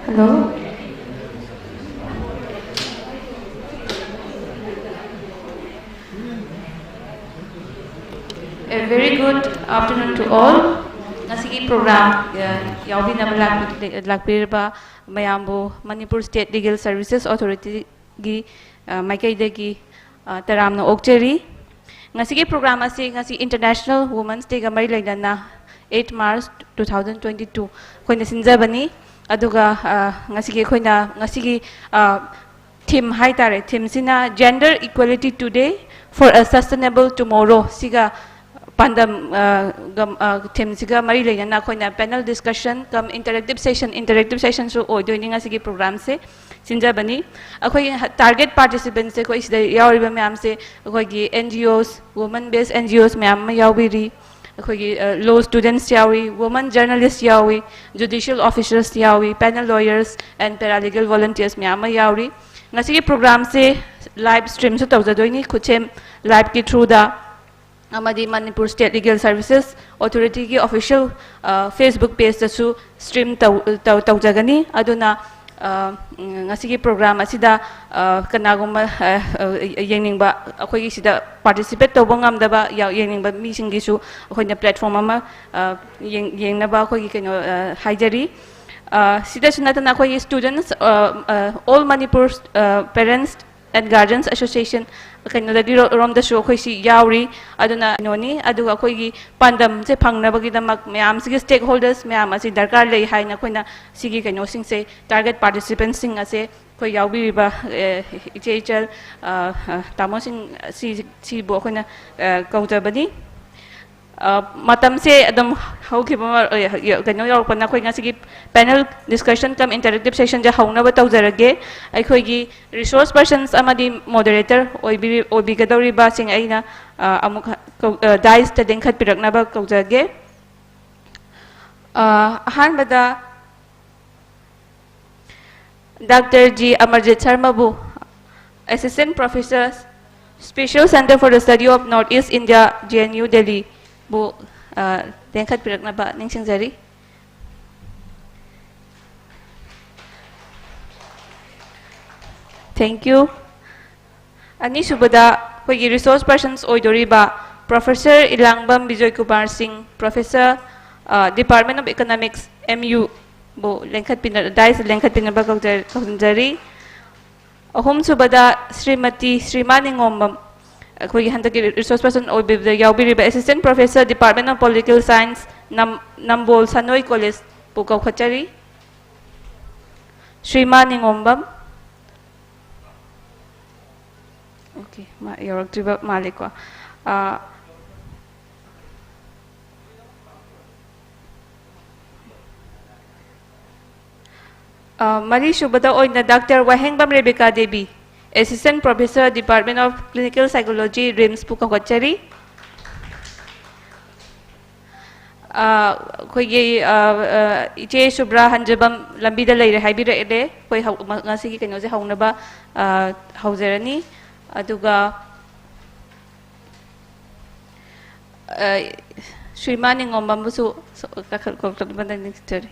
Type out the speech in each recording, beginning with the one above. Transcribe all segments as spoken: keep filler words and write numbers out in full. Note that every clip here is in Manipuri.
Hello. A very good afternoon to all. ꯉꯁꯤꯒꯤ program, ꯑ, ꯌꯥꯎꯕꯤꯅꯕ ꯂꯥꯛꯄꯤ-, ꯂꯥꯛꯄꯤꯔꯤꯕ ꯃꯌꯥꯝꯕꯨ Manipur State Legal Services Authority ꯒꯤ, ꯑ, ꯃꯥꯏꯀꯩꯗꯒꯤ, ꯑ, ꯇꯔꯥꯝꯅ ꯑꯣꯛꯆꯔꯤ꯫ ꯉꯁꯤꯒꯤ program ꯑꯁꯤ ꯉꯁꯤ International Women's Day ꯒ ꯃꯔꯤ ꯂꯩꯅꯅ eight March two thousand twenty-two ꯑꯩꯈꯣꯏꯅ ꯁꯤꯟꯖꯕꯅꯤ꯫ ꯑꯗꯨꯒ, ꯑ, ꯉꯁꯤꯒꯤ ꯑꯩꯈꯣꯏꯅ ꯉꯁꯤꯒꯤ, ꯑ, theme ꯍꯥꯏꯇꯥꯔꯦ, theme ꯁꯤꯅ Gender Equality Today for a Sustainable Tomorrow꯫ ꯁꯤꯒ ꯄꯥꯟꯗꯝ, ꯑ, ꯒ-, ꯑ, theme ꯁꯤꯒ ꯃꯔꯤ ꯂꯩꯅꯅ ꯑꯩꯈꯣꯏꯅ panel discussion cum interactive session, interactive session ꯁꯨ ꯑꯣꯏꯗꯣꯏꯅꯤ ꯉꯁꯤꯒꯤ program ꯁꯦ ꯁꯤꯟꯖꯕꯅꯤ꯫ ꯑꯩꯈꯣꯏꯒꯤ ꯍ-, target participants ꯁꯦ ꯑꯩꯈꯣꯏ ꯁꯤꯗ ꯌꯥꯎꯔꯤꯕ ꯃꯌꯥꯝꯁꯦ ꯑꯩꯈꯣꯏꯒꯤ N G Os, women based N G Os ꯃꯌꯥꯝ ꯑꯃ ꯌꯥꯎꯕꯤꯔꯤ꯫ ꯑꯩꯈꯣꯏꯒꯤ, ꯑ, law students ꯌꯥꯎꯏ, women journalist ꯌꯥꯎꯏ, judicial officers ꯌꯥꯎꯏ, panel lawyers and paralegal volunteers ꯃꯌꯥꯝ ꯑꯃ ꯌꯥꯎꯔꯤ꯫ ꯉꯁꯤꯒꯤ program ꯁꯦ live stream ꯁꯨ ꯇꯧꯖꯗꯣꯏꯅꯤ, ꯈꯨꯠꯁꯦꯝ live ꯀꯤ through ꯗ꯫ ꯑꯃꯗꯤ Manipur State Legal Services Authority ꯒꯤ official, ꯑ, Facebook page ꯇꯁꯨ stream ꯇꯧ-, ꯇꯧ-, ꯇꯧꯖꯒꯅꯤ꯫ ꯑꯗꯨꯅ, ꯑ, ꯎꯝ, ꯉꯁꯤꯒꯤ program ꯑꯁꯤꯗ, ꯑ, ꯀꯅꯥꯒꯨꯝꯕ, ꯑ, ꯑ, ꯌꯦꯡꯅꯤꯡꯕ, ꯑꯩꯈꯣꯏꯒꯤ ꯁꯤꯗ participate ꯇꯧꯕ ꯉꯝꯗꯕ, ꯌꯥꯎ-, ꯌꯦꯡꯅꯤꯡꯕ ꯃꯤꯁꯤꯡꯒꯤꯁꯨ ꯑꯩꯈꯣꯏꯅ platform ꯑꯃ, ꯑ, ꯌꯦꯡ-, ꯌꯦꯡꯅꯕ ꯑꯩꯈꯣꯏꯒꯤ ꯀꯩꯅꯣ, ꯑ, ꯍꯥꯏꯖꯔꯤ꯫ ꯑ, ꯁꯤꯗꯁꯨ ꯅꯠꯇꯅ ꯑꯩꯈꯣꯏꯒꯤ students, ꯑ, ꯑ, All Manipur, ꯑ, Parents and Guardians Association ꯀꯩꯅꯣꯗꯒꯤ ꯔꯣ-, ꯔꯣꯝꯗꯁꯨ ꯑꯩꯈꯣꯏ ꯁꯤ ꯌꯥꯎꯔꯤ꯫ ꯑꯗꯨꯅ ꯀꯩꯅꯣꯅꯤ, ꯑꯗꯨꯒ ꯑꯩꯈꯣꯏꯒꯤ ꯄꯥꯟꯗꯝꯁꯦ ꯐꯪꯅꯕꯒꯤꯗꯃꯛ ꯃꯌꯥꯝꯁꯤꯒꯤ stakeholders ꯃꯌꯥꯝ ꯑꯁꯤ ꯗꯔꯀꯥꯔ ꯂꯩ ꯍꯥꯏꯅ ꯑꯩꯈꯣꯏꯅ ꯁꯤꯒꯤ ꯀꯩꯅꯣꯁꯤꯡꯁꯦ, target participants ꯁꯤꯡ ꯑꯁꯦ ꯑꯩꯈꯣꯏ ꯌꯥꯎꯕꯤꯔꯤꯕ, ꯑꯦ, ꯏꯆꯦ ꯏꯆꯜ, ꯑ, ꯑ, ꯇꯥꯃꯣꯁꯤꯡ ꯁꯤ-, ꯁꯤꯕꯨ ꯑꯩꯈꯣꯏꯅ, ꯑ, ꯀꯧꯖꯕꯅꯤ꯫ ꯑ, ꯃꯇꯝꯁꯦ ꯑꯗꯨꯝ ꯍꯧꯈꯤꯕ ꯃ-, ꯑ, ꯀꯩꯅꯣ ꯌꯧꯔꯛꯄꯅ ꯑꯩꯈꯣꯏ ꯉꯁꯤꯒꯤ panel discussion cum interactive session ꯁꯦ ꯍꯧꯅꯕ ꯇꯧꯖꯔꯒꯦ꯫ ꯑꯩꯈꯣꯏꯒꯤ resource persons ꯑꯃꯗꯤ moderator ꯑꯣꯏꯕꯤꯔꯤ-, ꯑꯣꯏꯕꯤꯒꯗꯧꯔꯤꯕꯁꯤꯡ ꯑꯩꯅ, ꯑ, ꯑꯃꯨꯛ ꯀꯧ-, ꯑ, dais ꯇ ꯂꯦꯡꯈꯠꯄꯤꯔꯛꯅꯕ ꯀꯧꯖꯒꯦ꯫ ꯑ, ꯑꯍꯥꯟꯕꯗ Doctor G Amarjit Sharma ꯕꯨ, Assistant Professor, Special Center for the Study of North East India, J N U Delhi ꯕꯨ, ꯑ, ꯂꯦꯡꯈꯠꯄꯤꯔꯛꯅꯕ ꯅꯤꯡꯁꯤꯡꯖꯔꯤ꯫ Thank you. ꯑꯅꯤꯁꯨꯕꯗ ꯑꯩꯈꯣꯏꯒꯤ resource persons ꯑꯣꯏꯗꯣꯔꯤꯕ Professor ꯏꯂꯥꯡꯕꯝ Bijoy Kumar ꯁꯤꯡ, Professor, ꯑ, Department of Economics, M U ꯕꯨ ꯂꯦꯡꯈꯠꯄꯤꯅ-, dais ꯂꯦꯡꯈꯠꯄꯤꯅꯕ ꯀꯧꯖ-, ꯈꯪꯖꯔꯤ꯫ ꯑꯍꯨꯝꯁꯨꯕꯗ ꯁ꯭ꯔꯤꯃꯇꯤ ꯁ꯭ꯔꯤꯃꯥ ꯅꯤꯉꯣꯝꯕꯝ, ꯑꯩꯈꯣꯏꯒꯤ ꯍꯟꯗꯛꯀꯤ resource person ꯑꯣꯏꯕꯤꯕꯗ ꯌꯥꯎꯕꯤꯔꯤꯕ Assistant Professor, Department of Political Science, ꯅꯝ-, ꯅꯝꯕꯣꯜ ꯁꯥꯅꯣꯏ College ꯄꯨ ꯀꯧꯈꯠꯆꯔꯤ꯫ ꯁ꯭ꯔꯤꯃꯥ ꯅꯤꯉꯣꯝꯕꯝ꯫ Okay, ꯃꯥ ꯌꯧꯔꯛꯇ꯭ꯔꯤꯕ ꯃꯥꯜꯂꯦꯀꯣ꯫ ꯑꯥ, ꯑꯥ, ꯃꯔꯤꯁꯨꯕꯗ ꯑꯣꯏꯅ Doctor Wahengbam Rebecca Devi, Assistant Professor, Department of Clinical Psychology, RIMS ꯄꯨ ꯀꯧꯈꯠꯆꯔꯤ꯫ ꯑꯥ, ꯑꯩꯈꯣꯏꯒꯤ, ꯑꯥ, ꯑꯥ, ꯏꯆꯦ ꯁꯨꯕ꯭ꯔꯥ ꯍꯟꯖꯕꯝ ꯂꯝꯕꯤꯗ ꯂꯩꯔꯦ ꯍꯥꯏꯕꯤꯔꯛꯂꯦ꯫ ꯑꯩꯈꯣꯏ ꯍꯧ-, ꯃ-, ꯉꯁꯤꯒꯤ ꯀꯩꯅꯣꯁꯦ ꯍꯧꯅꯕ, ꯑꯥ, ꯍꯧꯖꯔꯅꯤ꯫ ꯑꯗꯨꯒ, ꯑꯥ, ꯁ꯭ꯔꯤꯃꯥꯟ ꯅꯤꯉꯣꯝꯕꯝꯕꯨꯁꯨ ꯁꯣ-, ꯀꯥꯈꯠ-, ꯀꯧꯔꯛꯅꯕ ꯅꯤꯡꯁꯤꯡꯖꯔꯤ꯫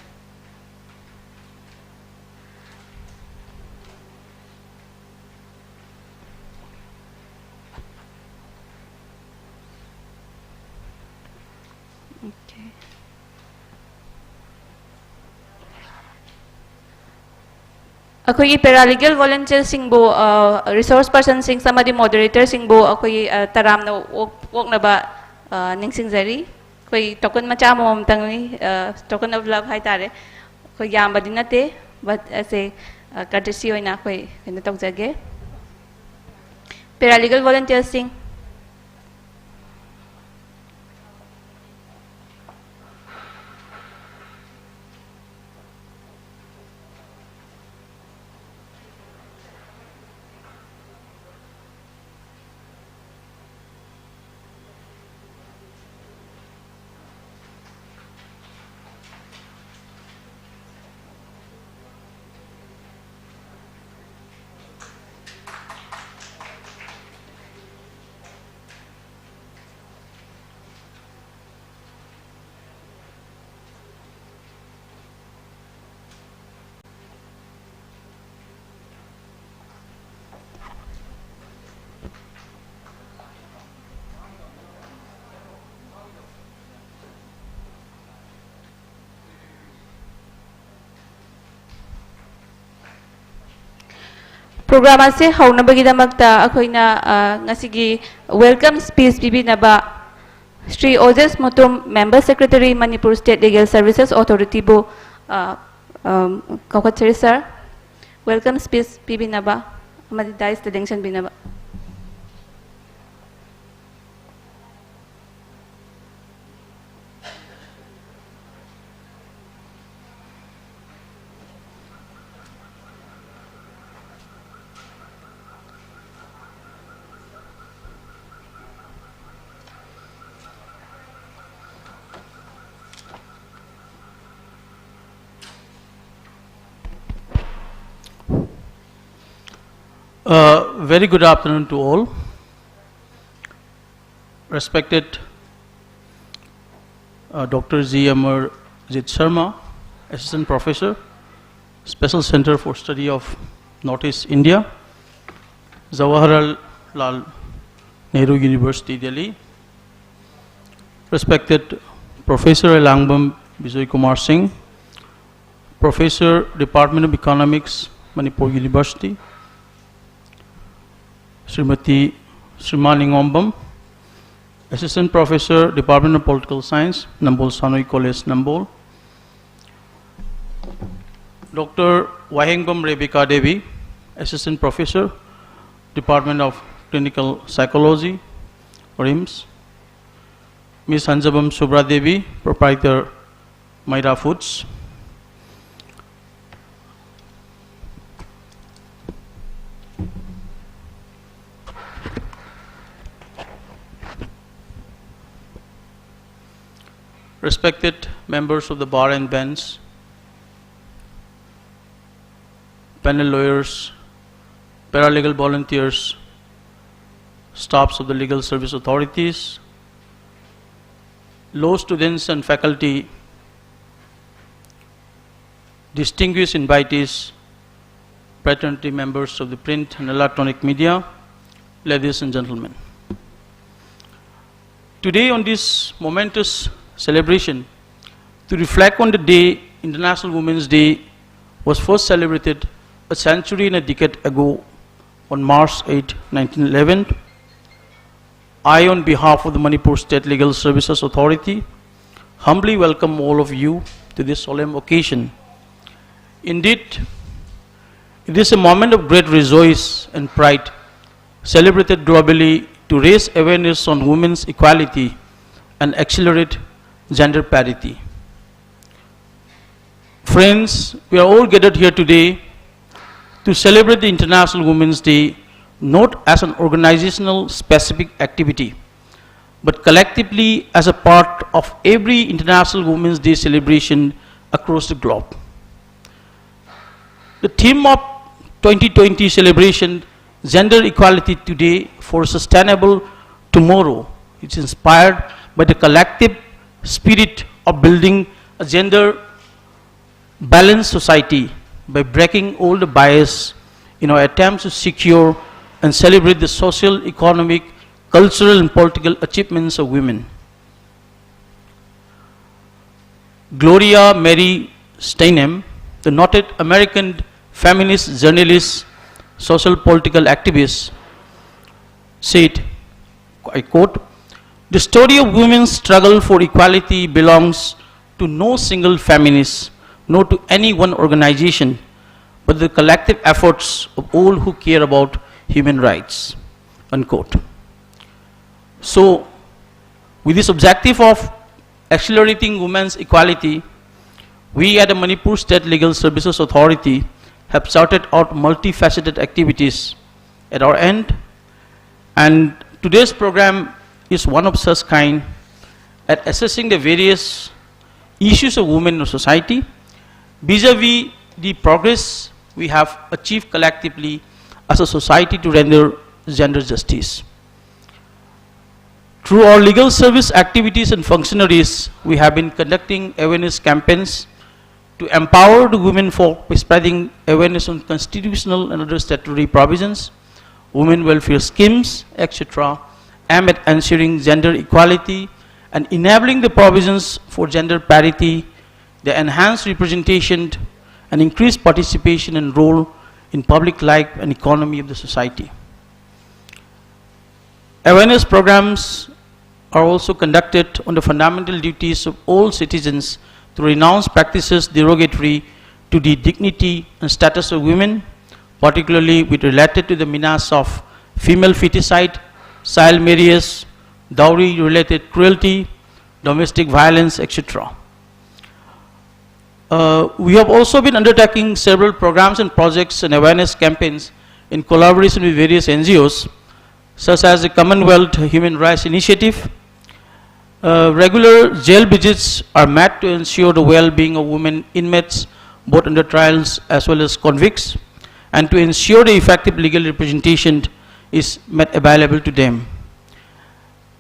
Okay. ꯑꯩꯈꯣꯏꯒꯤ paralegal volunteerꯁꯤꯡꯕꯨ, ꯑ, resource personꯁꯤꯡ ꯑꯃꯗꯤ moderatorꯁꯤꯡꯕꯨ ꯑꯩꯈꯣꯏꯒꯤ, ꯑ, ꯇꯔꯥꯝꯅ ꯑꯣꯛ-, ꯑꯣꯛꯅꯕ, ꯑ, ꯅꯤꯡꯁꯤꯡꯖꯔꯤ꯫ ꯑꯩꯈꯣꯏ token ꯃꯆꯥ ꯑꯃꯃꯝꯇꯪꯅꯤ, ꯑ, token of love ꯍꯥꯏꯇꯥꯔꯦ꯫ ꯑꯩꯈꯣꯏ ꯌꯥꯝꯕꯗꯤ ꯅꯠꯇꯦ, but as a, ꯑ, courtesy ꯑꯣꯏꯅ ꯑꯩꯈꯣꯏ ꯀꯩꯅꯣ ꯇꯧꯖꯒꯦ꯫ Paralegal volunteerꯁꯤꯡ꯫ ꯄ꯭ꯔꯣꯒ꯭ꯔꯥꯝ ꯑꯁꯤ ꯍꯧꯅꯕꯒꯤꯗꯃꯛꯇ ꯑꯩꯈꯣꯏꯅ, ꯑ, ꯉꯁꯤꯒꯤ welcome speech ꯄꯤꯕꯤꯅꯕ Shri ꯑꯣꯖꯦꯁ Mutum, Member Secretary, Manipur State Legal Services Authority ꯕꯨ, ꯑ, ꯑ, ꯀꯧꯈꯠꯆꯔꯤ, ꯁꯥꯔ꯫ Welcome speech ꯄꯤꯕꯤꯅꯕ ꯑꯃꯗꯤ dais ꯇ ꯂꯦꯡꯁꯤꯟꯕꯤꯅꯕ꯫ Uh, very good afternoon to all. Respected, uh, Doctor G Amarjit Sharma, Assistant Professor, Special Center for Study of Northeast India, Jawaharlal Nehru University, Delhi. Respected Professor Elangbam Bijoy Kumar Singh, Professor, Department of Economics, Manipur University, Srimati Sriman Ingombam, Assistant Professor, Department of Political Science, Nambol Sanoi College, Nambol, Doctor Wahengbam Rebecca Devi, Assistant Professor, Department of Clinical Psychology, RIMS, Miss Hanjabam Subra Devi, Proprietor, Maira Foods. Respected members of the bar and bench, panel lawyers, paralegal volunteers, staffs of the legal service authorities, law students and faculty, distinguished invitees, fraternity members of the print and electronic media, ladies and gentlemen. Today, on this momentous celebration, to reflect on the day, International Women's Day was first celebrated A century and a decade ago, on March eighth, nineteen eleven, I, on behalf of the Manipur State Legal Services Authority, humbly welcome all of you to this solemn occasion. Indeed, it is a moment of great rejoice and pride, celebrated globally to raise awareness on women's equality and accelerate gender parity. Friends, we are all gathered here today to celebrate the International Women's Day not as an organizational specific activity, but collectively as a part of every International Women's Day celebration across the globe. The theme of twenty twenty celebration, Gender Equality Today for Sustainable Tomorrow, is inspired by the collective spirit of building a gender balanced society by breaking all the bias in our attempts to secure and celebrate the social, economic, cultural, and political achievements of women. Gloria Mary Steinem, the noted American feminist journalist, social political activist, said, I quote, "The story of women's struggle for equality belongs to no single feminist, nor to any one organization, but the collective efforts of all who care about human rights," unquote. So, with this objective of accelerating women's equality, we at the Manipur State Legal Services Authority have charted out multifaceted activities at our end, and today's program is one of such kind at assessing the various issues of women in society vis-a-vis the progress we have achieved collectively as a society to render gender justice. Through our legal service activities and functionaries, we have been conducting awareness campaigns to empower the women folk by spreading awareness on constitutional and other statutory provisions, women welfare schemes, et cetera, aimed at ensuring gender equality and enabling the provisions for gender parity, the enhanced representation and increased participation and role in public life and economy of the society. Awareness programs are also conducted on the fundamental duties of all citizens to renounce practices derogatory to the dignity and status of women, particularly with related to the menace of female feticide, child marriage, dowry-related cruelty, domestic violence, et cetera. Uh, we have also been undertaking several programs and projects and awareness campaigns in collaboration with various N G Os, such as the Commonwealth Human Rights Initiative. Uh, regular jail visits are made to ensure the well-being of women inmates, both under trials as well as convicts, and to ensure the effective legal representation is made available to them.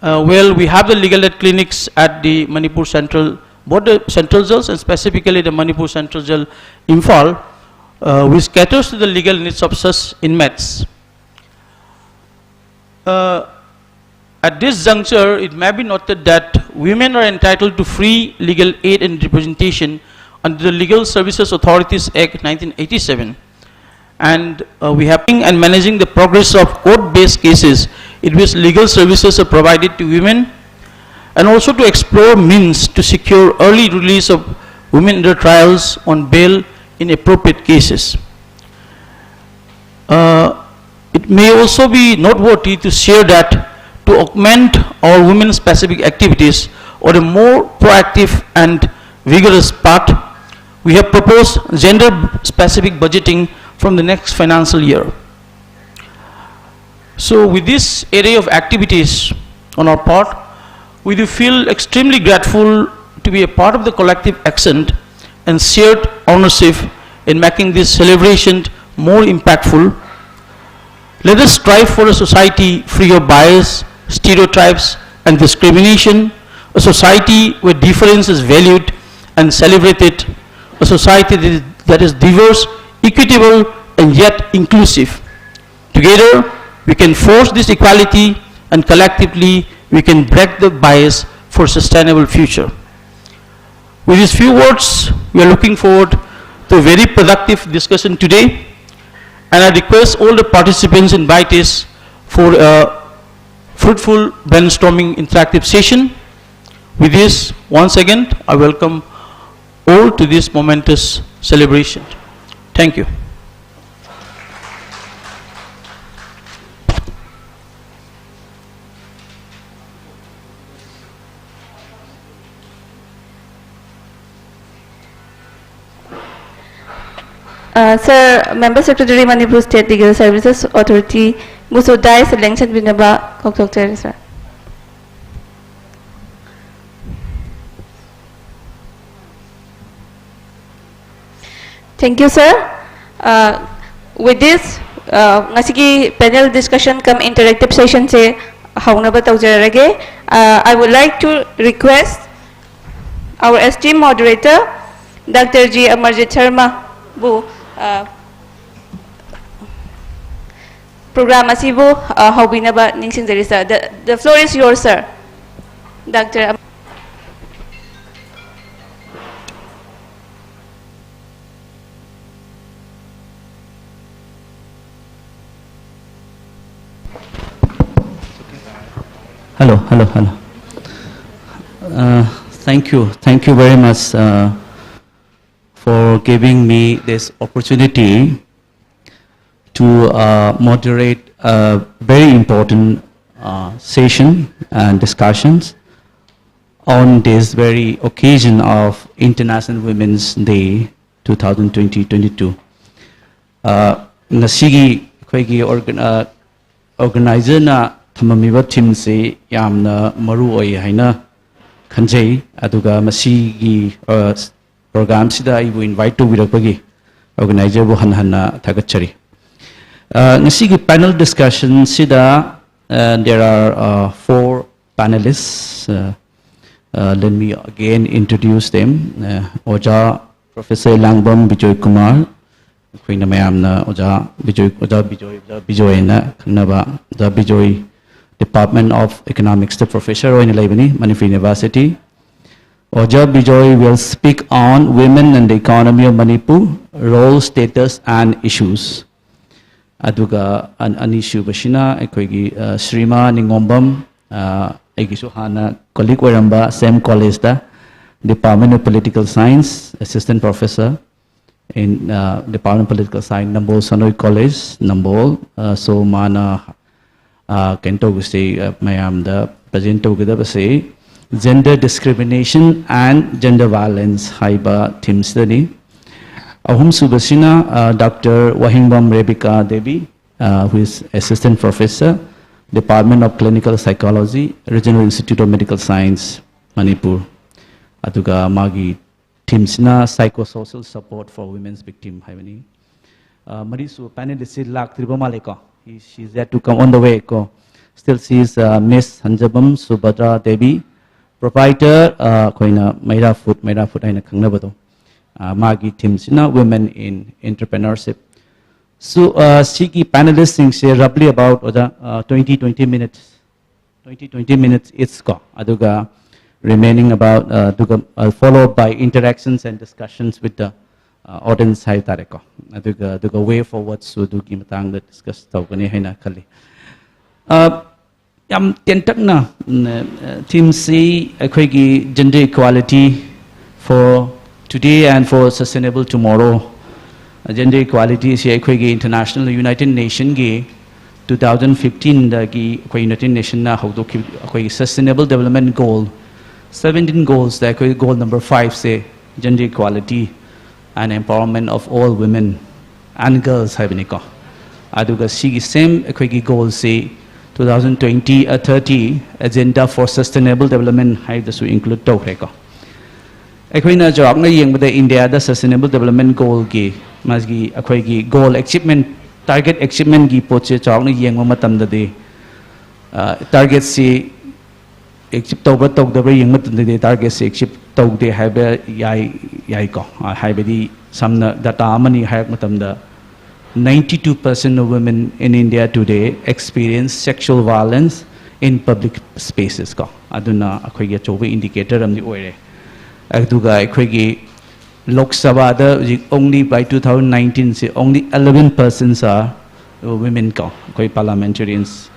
Uh, well, we have the legal aid clinics at the Manipur Central, both the central jails and specifically the Manipur Central Jail, Imphal, uh, which caters to the legal needs of such inmates. Uh, at this juncture, it may be noted that women are entitled to free legal aid and representation under the Legal Services Authorities Act nineteen eighty-seven. And uh, we have been and managing the progress of court-based cases in which legal services are provided to women, and also to explore means to secure early release of women under trials on bail in appropriate cases. Uh, it may also be noteworthy to share that to augment our women-specific activities on a more proactive and vigorous path, we have proposed gender-specific budgeting from the next financial year. So with this array of activities on our part, we do feel extremely grateful to be a part of the collective action and shared ownership in making this celebration more impactful. Let us strive for a society free of bias, stereotypes, and discrimination, a society where difference is valued and celebrated, a society that is- that is diverse, equitable, and yet inclusive. Together, we can force this equality, and collectively, we can break the bias for a sustainable future. With these few words, we are looking forward to a very productive discussion today. And I request all the participants, invitees for a fruitful brainstorming interactive session. With this, once again, I welcome all to this momentous celebration. Thank you. Uh, Sir, Member Secretary, Manipur State Legal Services Authority, ꯃꯨꯁꯨ dais the ꯂꯦꯡꯁꯤꯟꯕꯤꯅꯕ ꯀꯧꯊꯣꯛꯆꯔꯤ, sir. Thank you, sir. Uh, with this, uh, ꯉꯁꯤꯒꯤ panel discussion cum interactive session ꯁꯦ ꯍꯧꯅꯕ ꯇꯧꯖꯔꯒꯦ꯫ Uh, I would like to request our esteemed moderator, Doctor G Amarjit Sharma ꯕꯨ, uh, program ꯑꯁꯤꯕꯨ, uh, ꯍꯧꯕꯤꯅꯕ ꯅꯤꯡꯁꯤꯡꯖꯔꯤ, sir. The, the floor is yours, sir. Doctor Am- Hello, hello, hello. Uh, thank you, thank you very much uh, for giving me this opportunity to uh, moderate a very important uh, session and discussions on this very occasion of International Women's Day two thousand twenty twenty-two. Uh, ꯉꯁꯤꯒꯤ ꯑꯩꯈꯣꯏꯒꯤ organ- uh, organizer ꯅ ꯊꯝꯃꯝꯃꯤꯕ theme ꯁꯤ ꯌꯥꯝꯅ ꯃꯔꯨ ꯑꯣꯏ ꯍꯥꯏꯅ ꯈꯟꯖꯩ꯫ ꯑꯗꯨꯒ ꯃꯁꯤꯒꯤ, ꯑ, program ꯁꯤꯗ ꯑꯩꯕꯨ invite ꯇꯧꯕꯤꯔꯛꯄꯒꯤ organizer ꯕꯨ ꯍꯟꯅ ꯍꯟꯅ ꯊꯥꯒꯠꯆꯔꯤ꯫ ꯑ, ꯉꯁꯤꯒꯤ panel discussion ꯁꯤꯗ, ꯑ, there are, ꯑ, four panelists. Uh, uh, let me again introduce them. Uh, ꯑꯣꯖꯥ Professor ꯏꯂꯥꯡꯕꯝ ꯕꯤꯖꯣꯏ ꯀꯨꯃꯥꯔ, ꯑꯩꯈꯣꯏꯅ ꯃꯌꯥꯝꯅ ꯑꯣꯖꯥ ꯕꯤꯖꯣꯏ, ꯑꯣꯖꯥ ꯕꯤꯖꯣꯏ, ꯑꯣꯖꯥ ꯕꯤꯖꯣꯏ ꯍꯥꯏꯅ ꯈꯪꯅꯕ ꯑꯣꯖꯥ ꯕꯤꯖꯣꯏ, Department of Economics ꯇ professor ꯑꯣꯏꯅ ꯂꯩꯕꯅꯤ, Manipur University. ꯑꯣꯖꯥ Bijoy will speak on women and the economy of Manipur, role, status and issues. ꯑꯗꯨꯒ ꯑꯅꯤꯁꯨꯕꯁꯤꯅ ꯑꯩꯈꯣꯏꯒꯤ ꯁ꯭ꯔꯤꯃꯥ ꯅꯤꯉꯣꯝꯕꯝ, ꯑꯩꯒꯤꯁꯨ ꯍꯥꯟꯅ ꯀꯣꯂꯤꯛ ꯑꯣꯏꯔꯝꯕ, ꯁꯦꯝ ꯀꯣꯂꯦꯖꯇ, Department of Political Science, Assistant Professor in Department of Political Science, Nambol Sanoi College, Nambol. So ꯃꯥꯅ ꯀꯩꯅꯣ ꯇꯧꯕꯁꯤ, ꯃꯌꯥꯝꯗ ꯄ꯭ꯔꯖꯦꯟ ꯇꯧꯒꯗꯕꯁꯤ Gender Discrimination and Gender Violence ꯍꯥꯏꯕ ꯊꯤꯝꯁꯤꯗꯅꯤ꯫ ꯑꯍꯨꯝꯁꯨꯕꯁꯤꯅ doctor Wahengbam Rebecca Devi, who is Assistant Professor, Department of Clinical Psychology, Regional Institute of Medical Science, Manipur. ꯑꯗꯨꯒ ꯃꯥꯒꯤ ꯊꯤꯝꯁꯤꯅ Psychosocial Support for Women's Victim ꯍꯥꯏꯕꯅꯤ꯫ ꯃꯔꯤꯁꯨ ꯄꯦꯅꯦꯂꯤꯁꯁꯤ ꯂꯥꯛꯇ꯭ꯔꯤꯕ ꯃꯥꯜꯂꯦꯀꯣ꯫ He, she is yet to come on the way ꯀꯣ꯫ Still she is Miss ꯍꯟꯖꯕꯝ ꯁꯨꯚꯗ꯭ꯔꯥ Devi, proprietor, ꯑꯩꯈꯣꯏꯅ ꯃꯩꯔꯥ ꯐꯨꯗ, ꯃꯩꯔꯥ ꯐꯨꯗ ꯍꯥꯏꯅ ꯈꯪꯅꯕꯗꯣ꯫ ꯃꯥꯒꯤ ꯊꯤꯝꯁꯤꯅ Women in Entrepreneurship꯫ So ꯁꯤꯒꯤ ꯄꯦꯅꯦꯂꯤꯁꯁꯤꯡꯁꯦ roughly about, ꯑꯣꯖꯥ, twenty, twenty minutes, twenty, twenty minutes each ꯀꯣ꯫ ꯑꯗꯨꯒ remaining about, ꯑꯗꯨꯒ followed by interactions and discussions with the audience ꯍꯥꯏ ꯇꯥꯔꯦꯀꯣ꯫ ꯑꯗꯨꯒ ꯑꯗꯨꯒ way forwardꯁꯨ ꯑꯗꯨꯒꯤ ꯃꯇꯥꯡꯗ ꯗꯤꯁꯀꯁ ꯇꯧꯒꯅꯤ ꯍꯥꯏꯅ ꯈꯜꯂꯤ꯫ ꯌꯥꯝ ꯇꯦꯟꯇꯛꯅ, ꯊꯤꯝꯁꯤ ꯑꯩꯈꯣꯏꯒꯤ Gender Equality for Today and for Sustainable Tomorrow꯫ Gender Equalityꯁꯤ ꯑꯩꯈꯣꯏꯒꯤ International United Nationꯒꯤ two thousand fifteenꯗꯒꯤ ꯑꯩꯈꯣꯏ United Nationꯅ ꯍꯧꯗꯣꯛꯈꯤꯕ ꯑꯩꯈꯣꯏꯒꯤ Sustainable Development Goal, seventeen goalsꯇ ꯑꯩꯈꯣꯏ goal number fiveꯁꯦ Gender Equality and Empowerment of All Women and Girls ꯍꯥꯏꯕꯅꯤꯀꯣ꯫ ꯑꯗꯨꯒ ꯁꯤꯒꯤ same ꯑꯩꯈꯣꯏꯒꯤ goalꯁꯤ two thousand twenty, uh, thirty Agenda for Sustainable Development ꯍꯥꯏꯕꯗꯁꯨ include ꯇꯧꯈ꯭ꯔꯦꯀꯣ꯫ ꯑꯩꯈꯣꯏꯅ ꯆꯥꯎꯔꯥꯛꯅ ꯌꯦꯡꯕꯗ ꯏꯟꯗꯤꯌꯥꯗ Sustainable Development Goalꯒꯤ ꯃꯥꯒꯤ ꯑꯩꯈꯣꯏꯒꯤ goal achievement, target achievementꯀꯤ ꯄꯣꯠꯁꯦ ꯆꯥꯎꯔꯥꯛꯅ ꯌꯦꯡꯕ ꯃꯇꯝꯗꯗꯤ, targetꯁꯤ achieve ꯇꯧꯕ꯭ꯔꯥ ꯇꯧꯗꯕ꯭ꯔꯥ ꯌꯦꯡꯕ ꯃꯇꯝꯗꯗꯤ targetꯁꯤ achieve ꯇꯧꯗꯦ ꯍꯥꯏꯕ ꯌꯥꯏ, ꯌꯥꯏꯀꯣ꯫ ꯍꯥꯏꯕꯗꯤ ꯁꯝꯅ data ꯑꯃꯅꯤ ꯍꯥꯏꯔꯛꯄ ꯃꯇꯝꯗ, ninety-two percent of women in India today experience sexual violence in public spaces ꯀꯣ꯫ ꯑꯗꯨꯅ ꯑꯩꯈꯣꯏꯒꯤ ꯑꯆꯧꯕ indicator ꯑꯃꯗꯤ ꯑꯣꯏꯔꯦ꯫ ꯑꯗꯨꯒ ꯑꯩꯈꯣꯏꯒꯤ ꯂꯣꯛ ꯁꯚꯥꯗ ꯍꯧꯖꯤꯛ only by two thousand nineteenꯁꯦ only eleven persons are women ꯀꯣ, ꯑꯩꯈꯣꯏ parliamentarians,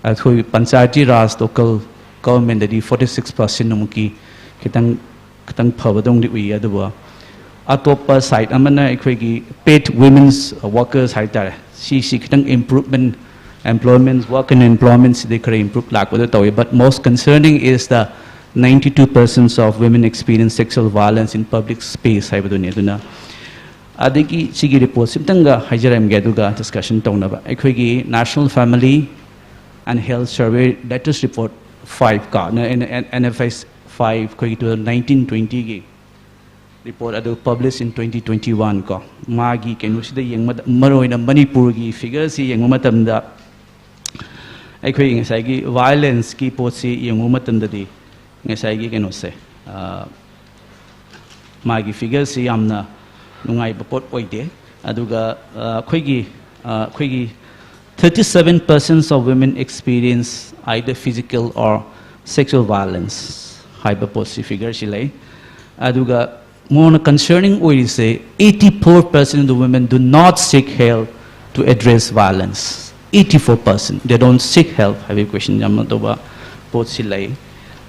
ꯑꯩꯈꯣꯏ ꯄꯟꯆꯥꯌꯇꯤ ꯔꯥꯖ local governmentꯗꯗꯤ forty six percent ꯑꯃꯨꯛꯀꯤ ꯈꯤꯇꯪ ꯈꯤꯇꯪ ꯐꯕꯗꯧꯅꯗꯤ ꯎꯏ꯫ ꯑꯗꯨꯕꯨ ꯑꯇꯣꯞꯄ side ꯑꯃꯅ ꯑꯩꯈꯣꯏꯒꯤ paid women's workers ꯍꯥꯏꯇꯥꯔꯦ, ꯁꯤꯁꯤ ꯈꯤꯇꯪ improvement, employment, work and employmentꯁꯤꯗꯤ ꯈꯔ improve ꯂꯥꯛꯄꯗ ꯇꯧꯏ꯫ But most concerning is the ninety two percent of women experience sexual violence in public space ꯍꯥꯏꯕꯗꯨꯅꯤ꯫ ꯑꯗꯨꯅ ꯑꯗꯒꯤ ꯁꯤꯒꯤ reportꯁꯤ ꯑꯝꯇꯪꯒ ꯍꯥꯏꯖꯔꯝꯒꯦ, ꯑꯗꯨꯒ discussion ꯇꯧꯅꯕ꯫ ꯑꯩꯈꯣꯏꯒꯤ National Family and Health Survey latest report five ꯀꯣ, N F S five, ꯑꯩꯈꯣꯏꯒꯤ two thousand nineteen twentyꯒꯤ report ꯑꯗꯨ publish in twenty twenty one ꯀꯣ, ꯃꯥꯒꯤ ꯀꯩꯅꯣꯁꯤꯗ ꯌꯦꯡꯕꯗ, ꯃꯔꯨꯑꯣꯏꯅ ꯃꯅꯤꯄꯨꯔꯒꯤ figureꯁꯤ ꯌꯦꯡꯕ ꯃꯇꯝꯗ, ꯑꯩꯈꯣꯏ ꯉꯁꯥꯏꯒꯤ violenceꯀꯤ ꯄꯣꯠꯁꯤ ꯌꯦꯡꯕ ꯃꯇꯝꯗꯗꯤ, ꯉꯁꯥꯏꯒꯤ ꯀꯩꯅꯣꯁꯦ, ꯑ, ꯃꯥꯒꯤ figureꯁꯤ ꯌꯥꯝꯅ ꯅꯨꯡꯉꯥꯏꯕ ꯄꯣꯠ ꯑꯣꯏꯗꯦ꯫ ꯑꯗꯨꯒ, ꯑ, ꯑꯩꯈꯣꯏꯒꯤ, ꯑ, ꯑꯩꯈꯣꯏꯒꯤ thirty seven percent of women experience either physical or sexual violence ꯍꯥꯏꯕ ꯄꯣꯠꯁꯤ, figureꯁꯤ ꯂꯩ꯫ ꯑꯗꯨꯒ more concerning ꯑꯣꯏꯔꯤꯁꯦ, eighty four percent of the women do not seek help to address violence. Eighty four percent, they don't seek help ꯍꯥꯏꯕꯒꯤ question ꯌꯥꯝꯅ ꯇꯧꯕ ꯄꯣꯠꯁꯤ ꯂꯩ꯫